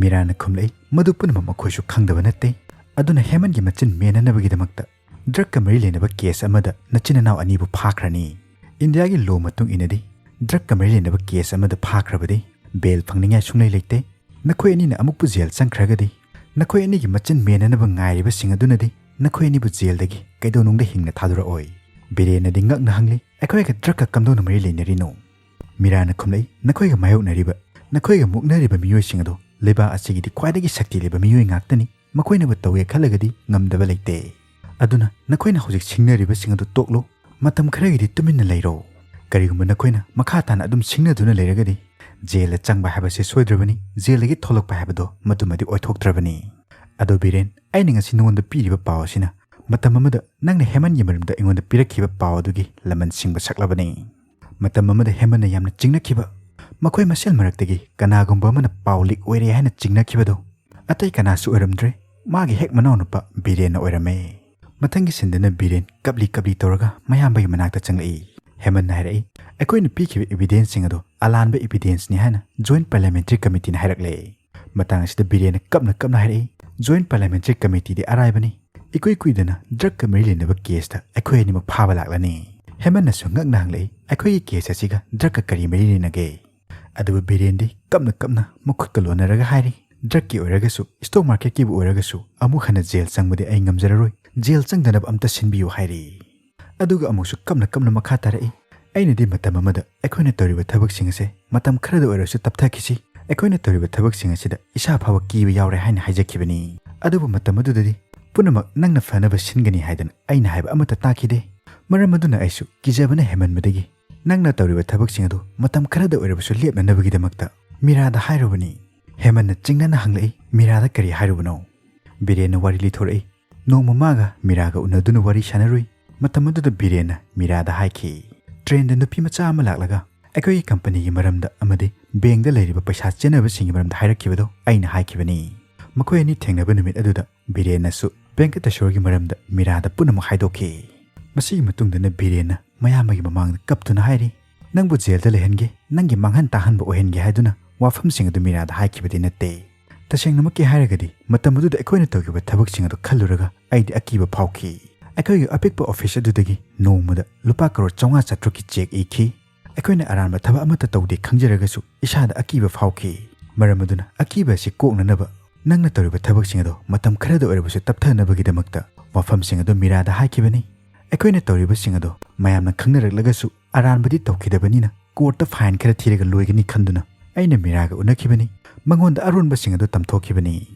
ꯃꯤꯔꯥꯅ ꯈꯨꯝꯂꯛꯏ, "ꯃꯗꯨ ꯄꯨꯝꯅꯃꯛ ꯃꯈꯣꯏꯁꯨ ꯈꯪꯗꯕ ꯅꯠꯇꯦ꯫ ꯑꯗꯨꯅ ꯍꯦꯃꯟꯒꯤ ꯃꯆꯤꯟ ꯃꯦꯟꯅꯅꯕꯒꯤꯗꯃꯛꯇ ꯗ꯭ꯔꯒꯀ ꯃꯔꯤ ꯂꯩꯅꯕ ꯀꯦꯁ ꯑꯃꯗ ꯅꯆꯤꯟ ꯏꯅꯥꯎ ꯑꯅꯤꯕꯨ ꯐꯥꯈ꯭ꯔꯅꯤ꯫ ꯏꯟꯗꯤꯌꯥꯒꯤ ꯂꯣ ꯃꯇꯨꯡ ꯏꯟꯅꯗꯤ ꯗ꯭ꯔꯒꯀ ꯃꯔꯤ ꯂꯩꯅꯕ ꯀꯦꯁ ꯑꯃꯗ ꯐꯥꯈ꯭ꯔꯕꯗꯤ ꯕꯦꯜ ꯐꯪꯅꯤꯡꯉꯥꯏ ꯁꯨꯡꯂꯩ ꯂꯩꯇꯦ꯫ ꯅꯈꯣꯏ ꯑꯅꯤꯅ ꯑꯃꯨꯛꯄꯨ ꯖꯦꯜ ꯆꯪꯈ꯭ꯔꯒꯗꯤ ꯅꯈꯣꯏ ꯑꯅꯤꯒꯤ ꯃꯆꯤꯟ ꯃꯦꯟꯅꯅꯕ ꯉꯥꯏꯔꯤꯕꯁꯤꯡ ꯑꯗꯨꯅꯗꯤ ꯅꯈꯣꯏ ꯑꯅꯤꯕꯨ ꯖꯦꯜꯗꯒꯤ ꯀꯩꯗꯧꯅꯨꯡꯗ ꯍꯤꯡꯅ ꯊꯥꯗꯣꯔꯛꯑꯣꯏ꯫" ꯕꯤꯔꯦꯟꯅꯗꯤ ꯉꯛꯅ ꯍꯪꯂꯤ, "ꯑꯩꯈꯣꯏꯒ ꯗ꯭ꯔꯒꯀ ꯀꯝꯗꯧꯅ ꯃꯔꯤ ꯂꯩꯅꯔꯤꯅꯣ?" ꯃꯤꯔꯥꯅ ꯈꯨꯝꯂꯛꯏ, "ꯅꯈꯣꯏꯒ ꯃꯥꯌꯣꯛꯅꯔꯤꯕ, ꯅꯈꯣꯏꯒ ꯃꯨꯛꯅꯔꯤꯕ ꯃꯤꯑꯣꯏꯁꯤꯡ ꯑꯗꯣ ꯂꯩꯕꯥꯛ ꯑꯁꯤꯒꯤꯗꯤ ꯈ꯭ꯋꯥꯏꯗꯒꯤ ꯁꯛꯇꯤ ꯂꯩꯕ ꯃꯤꯑꯣꯏ ꯉꯥꯛꯇꯅꯤ꯫ ꯃꯈꯣꯏꯅꯕꯨ ꯇꯧꯒꯦ ꯈꯜꯂꯒꯗꯤ ꯉꯝꯗꯕ ꯂꯩꯇꯦ꯫ ꯑꯗꯨꯅ ꯅꯈꯣꯏꯅ ꯍꯧꯖꯤꯛ ꯁꯤꯡꯅꯔꯤꯕꯁꯤꯡ ꯑꯗꯨ ꯇꯣꯛꯂꯣ꯫ ꯃꯇꯝ ꯈꯔꯒꯤꯗꯤ ꯇꯨꯃꯤꯟꯅ ꯂꯩꯔꯣ꯫ ꯀꯔꯤꯒꯨꯝꯕ ꯅꯈꯣꯏꯅ ꯃꯈꯥ ꯇꯥꯅ ꯑꯗꯨꯝ ꯁꯤꯡꯅꯗꯨꯅ ꯂꯩꯔꯒꯗꯤ ꯖꯦꯜꯗ ꯆꯪꯕ ꯍꯥꯏꯕꯁꯤ ꯁꯣꯏꯗ꯭ꯔꯕꯅꯤ, ꯖꯦꯜꯗꯒꯤ ꯊꯣꯛꯂꯛꯄ ꯍꯥꯏꯕꯗꯣ ꯃꯗꯨꯃꯗꯤ ꯑꯣꯏꯊꯣꯛꯇ꯭ꯔꯕꯅꯤ꯫ ꯑꯗꯣ ꯕꯤꯔꯦꯟ, ꯑꯩꯅ ꯉꯁꯤ ꯅꯉꯣꯟꯗ ꯄꯤꯔꯤꯕ ꯄꯥꯎ ꯑꯁꯤꯅ ꯃꯇꯝ ꯑꯃꯗ ꯅꯪꯅ ꯍꯦꯃꯟꯒꯤ ꯃꯔꯝꯗ ꯑꯩꯉꯣꯟꯗ ꯄꯤꯔꯛꯈꯤꯕ ꯄꯥꯎ ꯑꯗꯨꯒꯤ ꯂꯃꯟ ꯁꯤꯡꯕ ꯁꯛꯂꯕꯅꯤ꯫ ꯃꯇꯝ ꯑꯃꯗ ꯍꯦꯃꯟꯅ ꯌꯥꯝꯅ ꯆꯤꯡꯅꯈꯤꯕ, ꯃꯈꯣꯏ ꯃꯁꯦꯜ ꯃꯔꯛꯇꯒꯤ ꯀꯅꯥꯒꯨꯝꯕ ꯑꯃꯅ ꯄꯥꯎ ꯂꯤꯛ ꯑꯣꯏꯔꯦ ꯍꯥꯏꯅ ꯆꯤꯡꯅꯈꯤꯕꯗꯣ ꯑꯇꯩ ꯀꯅꯥꯁꯨ ꯑꯣꯏꯔꯝꯗ꯭ꯔꯦ, ꯃꯥꯒꯤ ꯍꯦꯛ ꯃꯅꯥꯎꯅꯨꯄꯥ ꯕꯤꯔꯦꯟꯅ ꯑꯣꯏꯔꯝꯃꯦ꯫ ꯃꯊꯪꯒꯤ ꯁꯤꯟꯗꯅ ꯕꯤꯔꯦꯟ ꯀꯞꯂꯤ ꯀꯞꯂꯤ ꯇꯧꯔꯒ ꯃꯌꯥꯝꯕꯒꯤ ꯃꯅꯥꯛꯇ ꯆꯪꯂꯛꯏ꯫ ꯍꯦꯃꯟꯅ ꯍꯥꯏꯔꯛꯏ, "ꯑꯩꯈꯣꯏꯅ ꯄꯤꯈꯤꯕ ꯏꯕꯤꯗꯦꯟꯁꯁꯤꯡ ꯑꯗꯣ ꯑꯂꯥꯟꯕ ꯏꯕꯤꯗꯦꯟꯁꯅꯤ ꯍꯥꯏꯅ ꯖꯣꯏꯟꯠ ꯄꯥꯔꯂꯤꯌꯥꯃꯦꯟꯇꯔꯤ ꯀꯃꯤꯇꯤꯅ ꯍꯥꯏꯔꯛꯂꯦ꯫" ꯃꯇꯥꯡ ꯑꯁꯤꯗ ꯕꯤꯔꯦꯟꯅ ꯀꯞꯅ ꯀꯞꯅ ꯍꯥꯏꯔꯛꯏ, "ꯖꯣꯏꯟꯠ ꯄꯥꯔꯂꯤꯌꯥꯃꯦꯟꯇꯔꯤ ꯀꯃꯤꯇꯤꯗꯤ ꯑꯔꯥꯏꯕꯅꯤ꯫ ꯏꯀꯨꯏ ꯀꯨꯏꯗꯅ ꯗ꯭ꯔꯒꯀ ꯃꯔꯤ ꯂꯩꯅꯕ ꯀꯦꯁꯇ ꯑꯩꯈꯣꯏ ꯑꯅꯤꯃꯛ ꯐꯥꯕ ꯂꯥꯛꯂꯅꯤ꯫" ꯍꯦꯃꯟꯅꯁꯨ ꯉꯛꯅ ꯍꯪꯂꯛꯏ, "ꯑꯩꯈꯣꯏꯒꯤ ꯀꯦꯁ ꯑꯁꯤꯒ ꯗ꯭ꯔꯒꯀ ꯀꯔꯤ ꯃꯔꯤ ꯂꯩꯅꯒꯦ?" ꯑꯗꯨꯕꯨ ꯕꯤꯔꯦꯟꯗꯤ ꯀꯞꯅ ꯀꯞꯅ ꯃꯈꯨꯠꯀ ꯂꯣꯟꯅꯔꯒ ꯍꯥꯏꯔꯤ, "ꯗ꯭ꯔꯒꯀꯤ ꯑꯣꯏꯔꯒꯁꯨ, ꯁ꯭ꯇꯣꯛ ꯃꯥꯔꯀꯦꯠꯀꯤꯕꯨ ꯑꯣꯏꯔꯒꯁꯨ ꯑꯃꯨꯛ ꯍꯟꯅ ꯖꯦꯜ ꯆꯪꯕꯗꯤ ꯑꯩ ꯉꯝꯖꯔꯔꯣꯏ꯫ ꯖꯦꯜ ꯆꯪꯗꯅꯕ ꯑꯝꯇ ꯁꯤꯟꯕꯤꯌꯨ" ꯍꯥꯏꯔꯤ꯫ ꯑꯗꯨꯒ ꯑꯃꯨꯛꯁꯨ ꯀꯞꯅ ꯀꯞꯅ ꯃꯈꯥ ꯇꯥꯔꯛꯏ, "ꯑꯩꯅꯗꯤ ꯃꯇꯝ ꯑꯃꯗ ꯑꯩꯈꯣꯏꯅ ꯇꯧꯔꯤꯕ ꯊꯕꯛꯁꯤꯡ ꯑꯁꯦ ꯃꯇꯝ ꯈꯔꯗ ꯑꯣꯏꯔꯁꯨ ꯇꯞꯊꯈꯤꯁꯤ, ꯑꯩꯈꯣꯏꯅ ꯇꯧꯔꯤꯕ ꯊꯕꯛꯁꯤꯡ ꯑꯁꯤꯗ ꯏꯁꯥ ꯐꯥꯎꯕ ꯀꯤꯕ ꯌꯥꯎꯔꯦ ꯍꯥꯏꯅ ꯍꯥꯏꯖꯈꯤꯕꯅꯤ꯫ ꯑꯗꯨꯕꯨ ꯃꯇꯝ ꯑꯗꯨꯗꯗꯤ ꯄꯨꯝꯅꯃꯛ ꯅꯪꯅ ꯐꯅꯕ ꯁꯤꯟꯒꯅꯤ ꯍꯥꯏꯗꯅ ꯑꯩꯅ ꯍꯥꯏꯕ ꯑꯃꯠꯇ ꯇꯥꯈꯤꯗꯦ꯫ ꯃꯔꯝ ꯑꯗꯨꯅ ꯑꯩꯁꯨ ꯀꯤꯖꯕꯅ ꯍꯦꯟꯃꯟꯕꯗꯒꯤ ꯅꯪꯅ ꯇꯧꯔꯤꯕ ꯊꯕꯛꯁꯤꯡ ꯑꯗꯨ ꯃꯇꯝ ꯈꯔꯗ ꯑꯣꯏꯔꯕꯁꯨ ꯂꯦꯞꯅꯅꯕꯒꯤꯗꯃꯛꯇ ꯃꯤꯔꯥꯗ ꯍꯥꯏꯔꯨꯕꯅꯤ꯫" ꯍꯦꯃꯟꯅ ꯆꯤꯡꯅꯅ ꯍꯪꯂꯛꯏ, "ꯃꯤꯔꯥꯗ ꯀꯔꯤ ꯍꯥꯏꯔꯨꯕꯅꯣ?" ꯕꯤꯔꯦꯟꯅ ꯋꯥꯔꯤ ꯂꯤꯊꯣꯔꯛꯏ, "ꯅꯣꯡꯃ ꯃꯥꯒ ꯃꯤꯔꯥꯒ ꯎꯅꯗꯨꯅ ꯋꯥꯔꯤ ꯁꯥꯟꯅꯔꯨꯏ꯫ ꯃꯇꯝ ꯑꯗꯨꯗ ꯕꯤꯔꯦꯟꯅ ꯃꯤꯔꯥꯗ ꯍꯥꯏꯈꯤ, ꯇ꯭ꯔꯦꯟꯗ ꯅꯨꯄꯤ ꯃꯆꯥ ꯑꯃ ꯂꯥꯛꯂꯒ ꯑꯩꯈꯣꯏꯒꯤ ꯀꯝꯄꯅꯤꯒꯤ ꯃꯔꯝꯗ ꯑꯃꯗꯤ ꯕꯦꯡꯗ ꯂꯩꯔꯤꯕ ꯄꯩꯁꯥ ꯆꯦꯟꯅꯕꯁꯤꯡꯒꯤ ꯃꯔꯝꯗ ꯍꯥꯏꯔꯛꯈꯤꯕꯗꯣ ꯑꯩꯅ ꯍꯥꯏꯈꯤꯕꯅꯤ꯫ ꯃꯈꯣꯏ ꯑꯅꯤ ꯊꯦꯡꯅꯕ ꯅꯨꯃꯤꯠ ꯑꯗꯨꯗ ꯕꯤꯔꯦꯟꯅꯁꯨ ꯚꯦꯡꯀꯇꯦꯁꯣꯔꯒꯤ ꯃꯔꯝꯗ ꯃꯤꯔꯥꯗ ꯄꯨꯝꯅꯃꯛ ꯍꯥꯏꯗꯣꯛꯈꯤ꯫ ꯃꯁꯤꯒꯤ ꯃꯇꯨꯡꯗꯅ ꯕꯤꯔꯦꯟꯅ ꯃꯌꯥꯝꯕꯒꯤ ꯃꯃꯥꯡꯗ ꯀꯞꯇꯨꯅ ꯍꯥꯏꯔꯤ, "ꯅꯪꯕꯨ ꯖꯦꯜꯗ ꯂꯩꯍꯟꯒꯦ, ꯅꯪꯒꯤ ꯃꯥꯡꯍꯟ ꯇꯥꯍꯟꯕ ꯑꯣꯏꯍꯟꯒꯦ" ꯍꯥꯏꯗꯨꯅ ꯋꯥꯐꯝꯁꯤꯡ ꯑꯗꯨ ꯃꯤꯔꯥꯗ ꯍꯥꯏꯈꯤꯕꯗꯤ ꯅꯠꯇꯦ꯫ ꯇꯁꯦꯡꯅꯃꯛꯀꯤ ꯍꯥꯏꯔꯒꯗꯤ ꯃꯇꯝ ꯑꯗꯨꯗ ꯑꯩꯈꯣꯏꯅ ꯇꯧꯈꯤꯕ ꯊꯕꯛꯁꯤꯡ ꯑꯗꯨ ꯈꯜꯂꯨꯔꯒ ꯑꯩꯗꯤ ꯑꯀꯤꯕ ꯐꯥꯎꯈꯤ꯫ ꯑꯩꯈꯣꯏꯒꯤ ꯑꯄꯤꯛꯄ ꯑꯣꯐꯤꯁ ꯑꯗꯨꯗꯒꯤ ꯅꯣꯡꯃꯗ ꯂꯨꯄꯥ ꯀꯔꯣꯔ ꯆꯥꯝꯃꯉꯥ ꯆꯥꯇ꯭ꯔꯨꯛꯀꯤ ꯆꯦꯛ ꯏꯈꯤ꯫ ꯑꯩꯈꯣꯏꯅ ꯑꯔꯥꯟꯕ ꯊꯕꯛ ꯑꯃꯠꯇ ꯇꯧꯗꯦ ꯈꯪꯖꯔꯒꯁꯨ ꯏꯁꯥꯗ ꯑꯀꯤꯕ ꯐꯥꯎꯈꯤ꯫ ꯃꯔꯝ ꯑꯗꯨꯅ ꯑꯀꯤꯕ ꯑꯁꯤ ꯀꯣꯛꯅꯅꯕ ꯅꯪꯅ ꯇꯧꯔꯤꯕ ꯊꯕꯛꯁꯤꯡ ꯑꯗꯣ ꯃꯇꯝ ꯈꯔꯗ ꯑꯣꯏꯔꯕꯁꯨ ꯇꯞꯊꯅꯕꯒꯤꯗꯃꯛꯇ ꯋꯥꯐꯝꯁꯤꯡ ꯑꯗꯨ ꯃꯤꯔꯥꯗ ꯍꯥꯏꯈꯤꯕꯅꯤ꯫ ꯑꯩꯈꯣꯏꯅ ꯇꯧꯔꯤꯕꯁꯤꯡ ꯑꯗꯣ ꯃꯌꯥꯝꯅ ꯈꯪꯅꯔꯛꯂꯒꯁꯨ ꯑꯔꯥꯟꯕꯗꯤ ꯇꯧꯈꯤꯗꯕꯅꯤꯅ ꯀꯣꯔꯠꯇ ꯐꯥꯏꯟ ꯈꯔ ꯊꯤꯔꯒ ꯂꯣꯏꯒꯅꯤ ꯈꯟꯗꯨꯅ ꯑꯩꯅ ꯃꯤꯔꯥꯒ ꯎꯅꯈꯤꯕꯅꯤ꯫ ꯃꯉꯣꯟꯗ ꯑꯔꯣꯟꯕꯁꯤꯡ ꯑꯗꯨ ꯇꯝꯊꯣꯛꯈꯤꯕꯅꯤ꯫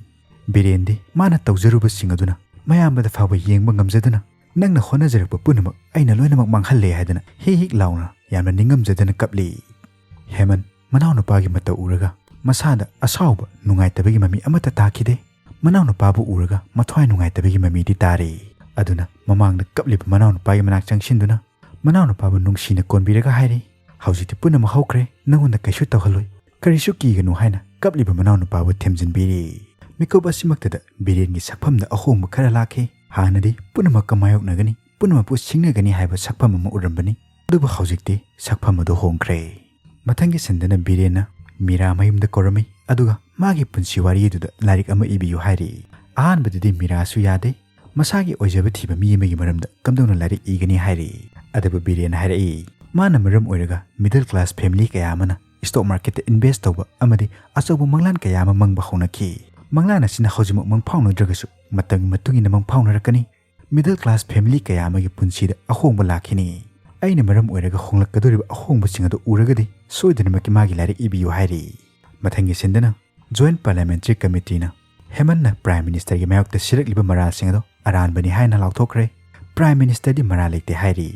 ꯕꯤꯔꯦꯟꯗꯤ ꯃꯥꯅ ꯇꯧꯖꯔꯨꯕꯁꯤꯡ ꯑꯗꯨꯅ ꯃꯌꯥꯝꯕꯗ ꯐꯥꯎꯕ ꯌꯦꯡꯕ ꯉꯝꯖꯗꯨꯅ, "ꯅꯪꯅ ꯍꯣꯠꯅꯖꯔꯛꯄ ꯄꯨꯝꯅꯃꯛ ꯑꯩꯅ ꯂꯣꯏꯅꯃꯛ ꯃꯥꯡꯍꯜꯂꯦ" ꯍꯥꯏꯗꯨꯅ ꯍꯤ ꯍꯤꯛ ꯂꯥꯎꯅ ꯌꯥꯝꯅ ꯅꯤꯡꯉꯝꯖꯗꯅ ꯀꯞꯂꯤ꯫ ꯍꯦꯃꯟ ꯃꯅꯥꯎꯅꯨꯄꯥꯒꯤ ꯃꯇꯧ ꯎꯔꯒ ꯃꯁꯥꯗ ꯑꯁꯥꯎꯕ, ꯅꯨꯡꯉꯥꯏꯇꯕꯒꯤ ꯃꯃꯤ ꯑꯃꯠꯇ ꯇꯥꯈꯤꯗꯦ꯫ ꯃꯅꯥꯎꯅꯨꯄꯥꯕꯨ ꯎꯔꯒ ꯃꯊ꯭ꯋꯥꯏ ꯅꯨꯡꯉꯥꯏꯇꯕꯒꯤ ꯃꯃꯤꯗꯤ ꯇꯥꯔꯦ꯫ ꯑꯗꯨꯅ ꯃꯃꯥꯡꯗ ꯀꯞꯂꯤꯕ ꯃꯅꯥꯎꯅꯨꯄꯥꯒꯤ ꯃꯅꯥꯛ ꯆꯪꯁꯤꯟꯗꯨꯅ ꯃꯅꯥꯎꯅꯨꯄꯥꯕꯨ ꯅꯨꯡꯁꯤꯅ ꯀꯣꯟꯕꯤꯔꯒ ꯍꯥꯏꯔꯤ, "ꯍꯧꯖꯤꯛꯇꯤ ꯄꯨꯝꯅꯃꯛ ꯍꯧꯈ꯭ꯔꯦ, ꯅꯉꯣꯟꯗ ꯀꯩꯁꯨ ꯇꯧꯍꯜꯂꯣꯏ, ꯀꯔꯤꯁꯨ ꯀꯤꯒꯅꯨ" ꯍꯥꯏꯅ ꯀꯞꯂꯤꯕ ꯃꯅꯥꯎꯅꯨꯄꯥꯕꯨ ꯊꯦꯝꯖꯤꯟꯕꯤꯔꯤ꯫ ꯃꯤꯀꯨꯞ ꯑꯁꯤꯃꯛꯇꯗ ꯕꯤꯔꯦꯟꯒꯤ ꯁꯛꯐꯝꯗ ꯑꯍꯣꯡꯕ ꯈꯔ ꯂꯥꯛꯈꯤ꯫ ꯍꯥꯟꯅꯗꯤ ꯄꯨꯝꯅꯃꯛꯀ ꯃꯥꯌꯣꯛꯅꯒꯅꯤ, ꯄꯨꯝꯅꯃꯛꯄꯨ ꯁꯤꯡꯅꯒꯅꯤ ꯍꯥꯏꯕ ꯁꯛꯐꯝ ꯑꯃ ꯎꯔꯝꯕꯅꯤ꯫ ꯑꯗꯨꯕꯨ ꯍꯧꯖꯤꯛꯇꯤ ꯁꯛꯐꯝ ꯑꯗꯨ ꯍꯣꯡꯈ꯭ꯔꯦ꯫ ꯃꯊꯪꯒꯤ ꯁꯤꯟꯗꯅ ꯕꯤꯔꯦꯟꯅ ꯃꯤꯔꯥ ꯃꯌꯨꯝꯗ ꯀꯧꯔꯝꯃꯤ, ꯑꯗꯨꯒ ꯃꯥꯒꯤ ꯄꯨꯟꯁꯤ ꯋꯥꯔꯤ ꯑꯗꯨꯗ ꯂꯥꯏꯔꯤꯛ ꯑꯃ ꯏꯕꯤꯌꯨ ꯍꯥꯏꯔꯤ꯫ ꯑꯍꯥꯟꯕꯗꯗꯤ ꯃꯤꯔꯥꯁꯨ ꯌꯥꯗꯦ꯫ ꯃꯁꯥꯒꯤ ꯑꯣꯏꯖꯕ ꯊꯤꯕ ꯃꯤ ꯑꯃꯒꯤ ꯃꯔꯝꯗ ꯀꯝꯗꯧꯅ ꯂꯥꯏꯔꯤꯛ ꯏꯒꯅꯤ ꯍꯥꯏꯔꯤ꯫ ꯑꯗꯨꯕꯨ ꯕꯤꯔꯦꯟꯅ ꯍꯥꯏꯔꯛꯏ, ꯃꯥꯅ ꯃꯔꯝ ꯑꯣꯏꯔꯒ ꯃꯤꯗꯜ ꯀ꯭ꯂꯥꯁ ꯐꯦꯃꯤꯂꯤ ꯀꯌꯥ ꯑꯃꯅ ꯁ꯭ꯇꯣꯛ ꯃꯥꯔꯀꯦꯠꯇ ꯏꯟꯚꯦꯁ꯭ꯠ ꯇꯧꯕ ꯑꯃꯗꯤ ꯑꯆꯧꯕ ꯃꯪꯂꯥꯟ ꯀꯌꯥ ꯑꯃ ꯃꯪꯕ ꯍꯧꯅꯈꯤ꯫ ꯃꯪꯂꯥꯟ ꯑꯁꯤꯅ ꯍꯧꯖꯤꯛꯃꯛ ꯃꯪꯐꯥꯎꯅꯗ꯭ꯔꯒꯁꯨ ꯃꯇꯝꯒꯤ ꯃꯇꯨꯡ ꯏꯟꯅ ꯃꯪꯐꯥꯎꯅꯔꯛꯀꯅꯤ꯫ ꯃꯤꯗꯜ ꯀ꯭ꯂꯥꯁ ꯐꯦꯃꯤꯂꯤ ꯀꯌꯥ ꯑꯃꯒꯤ ꯄꯨꯟꯁꯤꯗ ꯑꯍꯣꯡꯕ ꯂꯥꯛꯈꯤꯅꯤ꯫ ꯑꯩꯅ ꯃꯔꯝ ꯑꯣꯏꯔꯒ ꯍꯣꯡꯂꯛꯀꯗꯧꯔꯤꯕ ꯑꯍꯣꯡꯕꯁꯤꯡ ꯑꯗꯨ ꯎꯔꯒꯗꯤ ꯁꯣꯏꯗꯅꯃꯛꯀꯤ ꯃꯥꯒꯤ ꯂꯥꯏꯔꯤꯛ ꯏꯕꯤꯌꯨ ꯍꯥꯏꯔꯤ꯫ ꯃꯊꯪꯒꯤ ꯁꯤꯟꯗꯅ ꯖꯣꯏꯟꯠ ꯄꯥꯔꯂꯤꯌꯥꯃꯦꯟꯇꯔꯤ ꯀꯃꯤꯇꯤꯅ ꯍꯦꯃꯟꯅ ꯄ꯭ꯔꯥꯏꯝ ꯃꯤꯅꯤꯁꯇꯔꯒꯤ ꯃꯥꯌꯣꯛꯇ ꯁꯤꯔꯛꯂꯤꯕ ꯃꯔꯥꯜꯁꯤꯡ ꯑꯗꯨ ꯑꯔꯥꯟꯕꯅꯤ ꯍꯥꯏꯅ ꯂꯥꯎꯊꯣꯛꯈ꯭ꯔꯦ꯫ ꯄ꯭ꯔꯥꯏꯝ ꯃꯤꯅꯤꯁꯇꯔꯗꯤ ꯃꯔꯥꯜ ꯂꯩꯇꯦ ꯍꯥꯏꯔꯤ꯫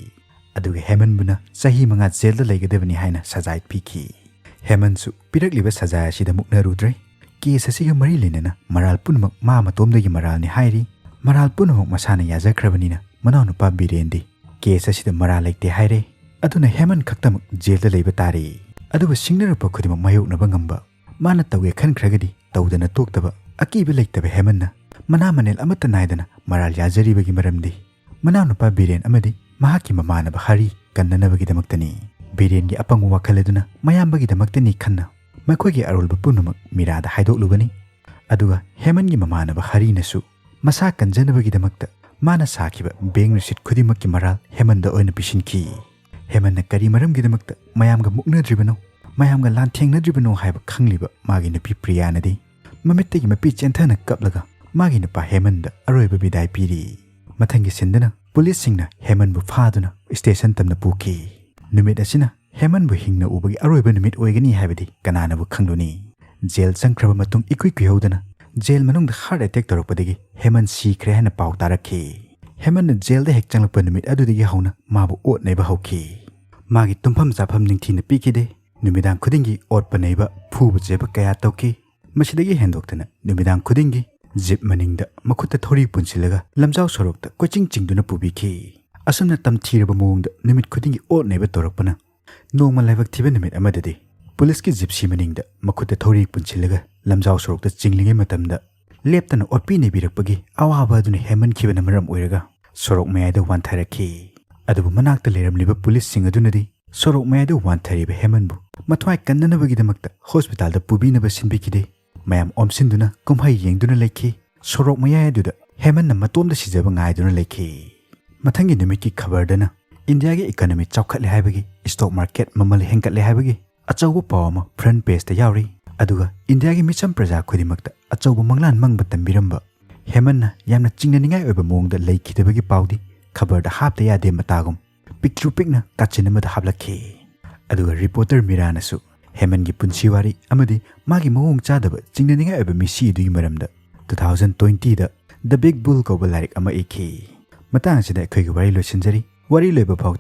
ꯑꯗꯨꯒ ꯍꯦꯃꯟꯕꯨꯅ ꯆꯍꯤ ꯃꯉꯥ ꯖꯦꯜꯗ ꯂꯩꯒꯗꯕꯅꯤ ꯍꯥꯏꯅ ꯁꯖꯥꯏ ꯄꯤꯈꯤ꯫ ꯍꯦꯃꯟꯁꯨ ꯄꯤꯔꯛꯂꯤꯕ ꯁꯖꯥꯏ ꯑꯁꯤꯗ ꯃꯨꯛꯅꯔꯨꯗ꯭ꯔꯦ꯫ ꯀꯦꯁ ꯑꯁꯤꯒ ꯃꯔꯤ ꯂꯩꯅꯅ ꯃꯔꯥꯜ ꯄꯨꯝꯅꯃꯛ ꯃꯥ ꯃꯇꯣꯝꯗꯒꯤ ꯃꯔꯥꯜꯅꯤ ꯍꯥꯏꯔꯤ꯫ ꯃꯔꯥꯜ ꯄꯨꯝꯅꯃꯛ ꯃꯁꯥꯅ ꯌꯥꯖꯈ꯭ꯔꯕꯅꯤꯅ ꯃꯅꯥꯎꯅꯨꯄꯥ ꯕꯤꯔꯦꯟꯗꯤ ꯀꯦꯁ ꯑꯁꯤꯗ ꯃꯔꯥꯜ ꯂꯩꯇꯦ ꯍꯥꯏꯔꯦ꯫ ꯑꯗꯨꯅ ꯍꯦꯃꯟ ꯈꯛꯇꯃꯛ ꯖꯦꯜꯗ ꯂꯩꯕ ꯇꯥꯔꯦ꯫ ꯑꯗꯨꯕꯨ ꯁꯤꯡꯅꯔꯛꯄ ꯈꯨꯗꯤꯡꯃꯛ ꯃꯥꯌꯣꯛꯅꯕ ꯉꯝꯕ, ꯃꯥꯅ ꯇꯧꯒꯦ ꯈꯟꯈ꯭ꯔꯒꯗꯤ ꯇꯧꯗꯅ ꯇꯣꯛꯇꯕ ꯑꯀꯤꯕ ꯂꯩꯇꯕ ꯍꯦꯃꯟꯅ ꯃꯅꯥ ꯃꯅꯦꯜ ꯑꯃꯠꯇ ꯅꯥꯏꯗꯅ ꯃꯔꯥꯜ ꯌꯥꯖꯔꯤꯕꯒꯤ ꯃꯔꯝꯗꯤ ꯃꯅꯥꯎꯅꯨꯄꯥ ꯕꯤꯔꯦꯟ ꯑꯃꯗꯤ ꯃꯍꯥꯛꯀꯤ ꯃꯃꯥꯟꯅꯕ ꯍꯔꯤ ꯀꯟꯅꯅꯕꯒꯤꯗꯃꯛꯇꯅꯤ꯫ ꯕꯤꯔꯦꯟꯒꯤ ꯑꯄꯪꯕ ꯋꯥꯈꯜ ꯑꯗꯨꯅ ꯃꯌꯥꯝꯕꯒꯤꯗꯃꯛꯇꯅꯤ ꯈꯟꯅ ꯃꯈꯣꯏꯒꯤ ꯑꯔꯣꯜꯕ ꯄꯨꯝꯅꯃꯛ ꯃꯤꯔꯥꯗ ꯍꯥꯏꯗꯣꯛꯂꯨꯕꯅꯤ꯫ ꯑꯗꯨꯒ ꯍꯦꯃꯟꯒꯤ ꯃꯃꯥꯟꯅꯕ ꯍꯔꯤꯅꯁꯨ ꯃꯁꯥ ꯀꯟꯖꯅꯕꯒꯤꯗꯃꯛꯇ ꯃꯥꯅ ꯁꯥꯈꯤꯕ ꯕꯦꯡꯛ ꯔꯤꯁꯤꯠ ꯈꯨꯗꯤꯡꯃꯛꯀꯤ ꯃꯔꯥꯜ ꯍꯦꯃꯟꯗ ꯑꯣꯏꯅ ꯄꯤꯁꯤꯟꯈꯤ꯫ ꯍꯦꯃꯟꯅ ꯀꯔꯤ ꯃꯔꯝꯒꯤꯗꯃꯛꯇ ꯃꯌꯥꯝꯒ ꯃꯨꯛꯅꯗ꯭ꯔꯤꯕꯅꯣ, ꯃꯌꯥꯝꯒ ꯂꯥꯟꯊꯦꯡꯅꯗ꯭ꯔꯤꯕꯅꯣ ꯍꯥꯏꯕ ꯈꯪꯂꯤꯕ ꯃꯥꯒꯤ ꯅꯨꯄꯤ ꯄ꯭ꯔꯤꯌꯥꯅꯗꯤ ꯃꯃꯤꯠꯇꯒꯤ ꯃꯄꯤ ꯆꯦꯟꯊꯅ ꯀꯞꯂꯒ ꯃꯥꯒꯤ ꯅꯨꯄꯥ ꯍꯦꯃꯟꯗ ꯑꯔꯣꯏꯕ ꯕꯤꯗꯥꯏ ꯄꯤꯔꯤ꯫ ꯃꯊꯪꯒꯤ ꯁꯤꯟꯗꯅ ꯄꯨꯂꯤꯁꯁꯤꯡꯅ ꯍꯦꯃꯟꯕꯨ ꯐꯥꯗꯨꯅ ꯁ꯭ꯇꯦꯁꯟ ꯇꯝꯅ ꯄꯨꯈꯤ꯫ ꯅꯨꯃꯤꯠ ꯑꯁꯤꯅ ꯍꯦꯃꯟꯕꯨ ꯍꯤꯡꯅ ꯎꯕꯒꯤ ꯑꯔꯣꯏꯕ ꯅꯨꯃꯤꯠ ꯑꯣꯏꯒꯅꯤ ꯍꯥꯏꯕꯗꯤ ꯀꯅꯥꯅꯕꯨ ꯈꯪꯂꯨꯅꯤ? ꯖꯦꯜ ꯆꯪꯈ꯭ꯔꯕ ꯃꯇꯨꯡ ꯏꯀꯨꯏ ꯀꯨꯏꯍꯧꯗꯅ ꯖꯦꯜ ꯃꯅꯨꯡꯗ ꯍꯥꯔꯠ ꯑꯦꯇꯦꯛ ꯇꯧꯔꯛꯄꯗꯒꯤ ꯍꯦꯃꯟ ꯁꯤꯈ꯭ꯔꯦ ꯍꯥꯏꯅ ꯄꯥꯎ ꯇꯥꯔꯛꯈꯤ꯫ ꯍꯦꯃꯟꯅ ꯖꯦꯜꯗ ꯍꯦꯛ ꯆꯪꯂꯛꯄ ꯅꯨꯃꯤꯠ ꯑꯗꯨꯗꯒꯤ ꯍꯧꯅ ꯃꯥꯕꯨ ꯑꯣꯠ ꯅꯩꯕ ꯍꯧꯈꯤ꯫ ꯃꯥꯒꯤ ꯇꯨꯝꯐꯝ ꯆꯥꯐꯝ ꯅꯤꯡꯊꯤꯅ ꯄꯤꯈꯤꯗꯦ꯫ ꯅꯨꯃꯤꯗꯥꯡ ꯈꯨꯗꯤꯡꯒꯤ ꯑꯣꯠꯄ ꯅꯩꯕ, ꯐꯨꯕ ꯆꯩꯕ ꯀꯌꯥ ꯇꯧꯈꯤ꯫ ꯃꯁꯤꯗꯒꯤ ꯍꯦꯟꯗꯣꯛꯇꯅ ꯅꯨꯃꯤꯗꯥꯡ ꯈꯨꯗꯤꯡꯒꯤ ꯖꯤꯞ ꯃꯅꯤꯡꯗ ꯃꯈꯨꯠꯇ ꯊꯧꯔꯤ ꯄꯨꯟꯁꯤꯜꯂꯒ ꯂꯝꯖꯥꯎ ꯁꯣꯔꯣꯛꯇ ꯀꯣꯏꯆꯤꯡ ꯆꯤꯡꯗꯨꯅ ꯄꯨꯕꯤꯈꯤ꯫ ꯑꯁꯨꯝꯅ ꯇꯝꯊꯤꯔꯕ ꯃꯑꯣꯡꯗ ꯅꯨꯃꯤꯠ ꯈꯨꯗꯤꯡꯒꯤ ꯑꯣꯠ ꯅꯩꯕ ꯇꯧꯔꯛꯄꯅ ꯅꯣꯡꯃ ꯂꯥꯏꯕꯛ ꯊꯤꯕ ꯅꯨꯃꯤꯠ ꯑꯃꯗꯗꯤ ꯄꯨꯂꯤꯁꯀꯤ ꯖꯤꯞꯁꯤ ꯃꯅꯤꯡꯗ ꯃꯈꯨꯠꯇ ꯊꯧꯔꯤ ꯄꯨꯟꯁꯤꯜꯂꯒ ꯂꯝꯖꯥꯎ ꯁꯣꯔꯣꯛꯇ ꯆꯤꯡꯂꯤꯉꯩ ꯃꯇꯝꯗ ꯂꯦꯞꯇꯅ ꯑꯣꯠꯄꯤ ꯅꯩꯕꯤꯔꯛꯄꯒꯤ ꯑꯋꯥꯕ ꯑꯗꯨꯅ ꯍꯦꯟꯃꯟꯈꯤꯕꯅ ꯃꯔꯝ ꯑꯣꯏꯔꯒ ꯁꯣꯔꯣꯛ ꯃꯌꯥꯏꯗ ꯋꯥꯟꯊꯔꯛꯈꯤ꯫ ꯑꯗꯨꯕꯨ ꯃꯅꯥꯛꯇ ꯂꯩꯔꯝꯂꯤꯕ ꯄꯨꯂꯤꯁꯁꯤꯡ ꯑꯗꯨꯅꯗꯤ ꯁꯣꯔꯣꯛ ꯃꯌꯥꯏꯗ ꯋꯥꯟꯊꯔꯤꯕ ꯍꯦꯃꯟꯕꯨ ꯃꯊ꯭ꯋꯥꯏ ꯀꯟꯅꯅꯕꯒꯤꯗꯃꯛꯇ ꯍꯣꯁꯄꯤꯇꯥꯜꯗ ꯄꯨꯕꯤꯅꯕ ꯁꯤꯟꯕꯤꯈꯤꯗꯦ꯫ ꯃꯌꯥꯝ ꯑꯣꯝꯁꯤꯟꯗꯨꯅ ꯀꯨꯝꯍꯩ ꯌꯦꯡꯗꯨꯅ ꯂꯩꯈꯤ꯫ ꯁꯣꯔꯣꯛ ꯃꯌꯥꯏ ꯑꯗꯨꯗ ꯍꯦꯃꯟꯅ ꯃꯇꯣꯝꯗ ꯁꯤꯖꯕ ꯉꯥꯏꯗꯨꯅ ꯂꯩꯈꯤ꯫ ꯃꯊꯪꯒꯤ ꯅꯨꯃꯤꯠꯀꯤ ꯈꯕꯔꯗꯅ ꯏꯟꯗꯤꯌꯥꯒꯤ ꯏꯀꯣꯅꯣꯃꯤ ꯆꯥꯎꯈꯠꯂꯦ ꯍꯥꯏꯕꯒꯤ, ꯁ꯭ꯇꯣꯛ ꯃꯥꯔꯀꯦꯠ ꯃꯃꯜ ꯍꯦꯟꯒꯠꯂꯦ ꯍꯥꯏꯕꯒꯤ ꯑꯆꯧꯕ ꯄꯥꯎ ꯑꯃ ꯐ꯭ꯔꯟꯠ ꯄꯦꯖꯇ ꯌꯥꯎꯔꯤ꯫ ꯑꯗꯨꯒ ꯏꯟꯗꯤꯌꯥꯒꯤ ꯃꯤꯆꯝ ꯄ꯭ꯔꯖꯥ ꯈꯨꯗꯤꯡꯃꯛꯇ ꯑꯆꯧꯕ ꯃꯪꯂꯥꯟ ꯃꯪꯕ ꯇꯝꯕꯤꯔꯝꯕ ꯍꯦꯃꯟꯅ ꯌꯥꯝꯅ ꯆꯤꯡꯅꯅꯤꯡꯉꯥꯏ ꯑꯣꯏꯕ ꯃꯑꯣꯡꯗ ꯂꯩꯈꯤꯗꯕꯒꯤ ꯄꯥꯎꯗꯤ ꯈꯕꯔꯗ ꯍꯥꯞꯇ ꯌꯥꯗꯦ ꯃꯇꯥꯒꯨꯝ ꯄꯤꯛꯇ꯭ꯔꯨ ꯄꯤꯛꯅ ꯀꯥꯆꯤꯟ ꯑꯃꯗ ꯍꯥꯞꯂꯛꯈꯤ꯫ ꯑꯗꯨꯒ ꯔꯤꯄꯣꯔꯇꯔ ꯃꯤꯔꯥꯅꯁꯨ ꯍꯦꯃꯟꯒꯤ ꯄꯨꯟꯁꯤ ꯋꯥꯔꯤ ꯑꯃꯗꯤ ꯃꯥꯒꯤ ꯃꯑꯣꯡ ꯆꯥꯗꯕ ꯆꯤꯡꯅꯅꯤꯡꯉꯥꯏ ꯑꯣꯏꯕ ꯃꯤꯁꯤ ꯑꯗꯨꯒꯤ ꯃꯔꯝꯗ two thousand twenty the The Big Bull ꯀꯧꯕ ꯂꯥꯏꯔꯤꯛ ꯑꯃ ꯏꯈꯤ꯫ ꯃꯇꯥꯡ ꯑꯁꯤꯗ ꯑꯩꯈꯣꯏꯒꯤ ꯋꯥꯔꯤ ꯂꯣꯏꯁꯤꯟꯖꯔꯤ꯫ ꯋꯥꯔꯤ ꯂꯣꯏꯕ ꯐꯥꯎ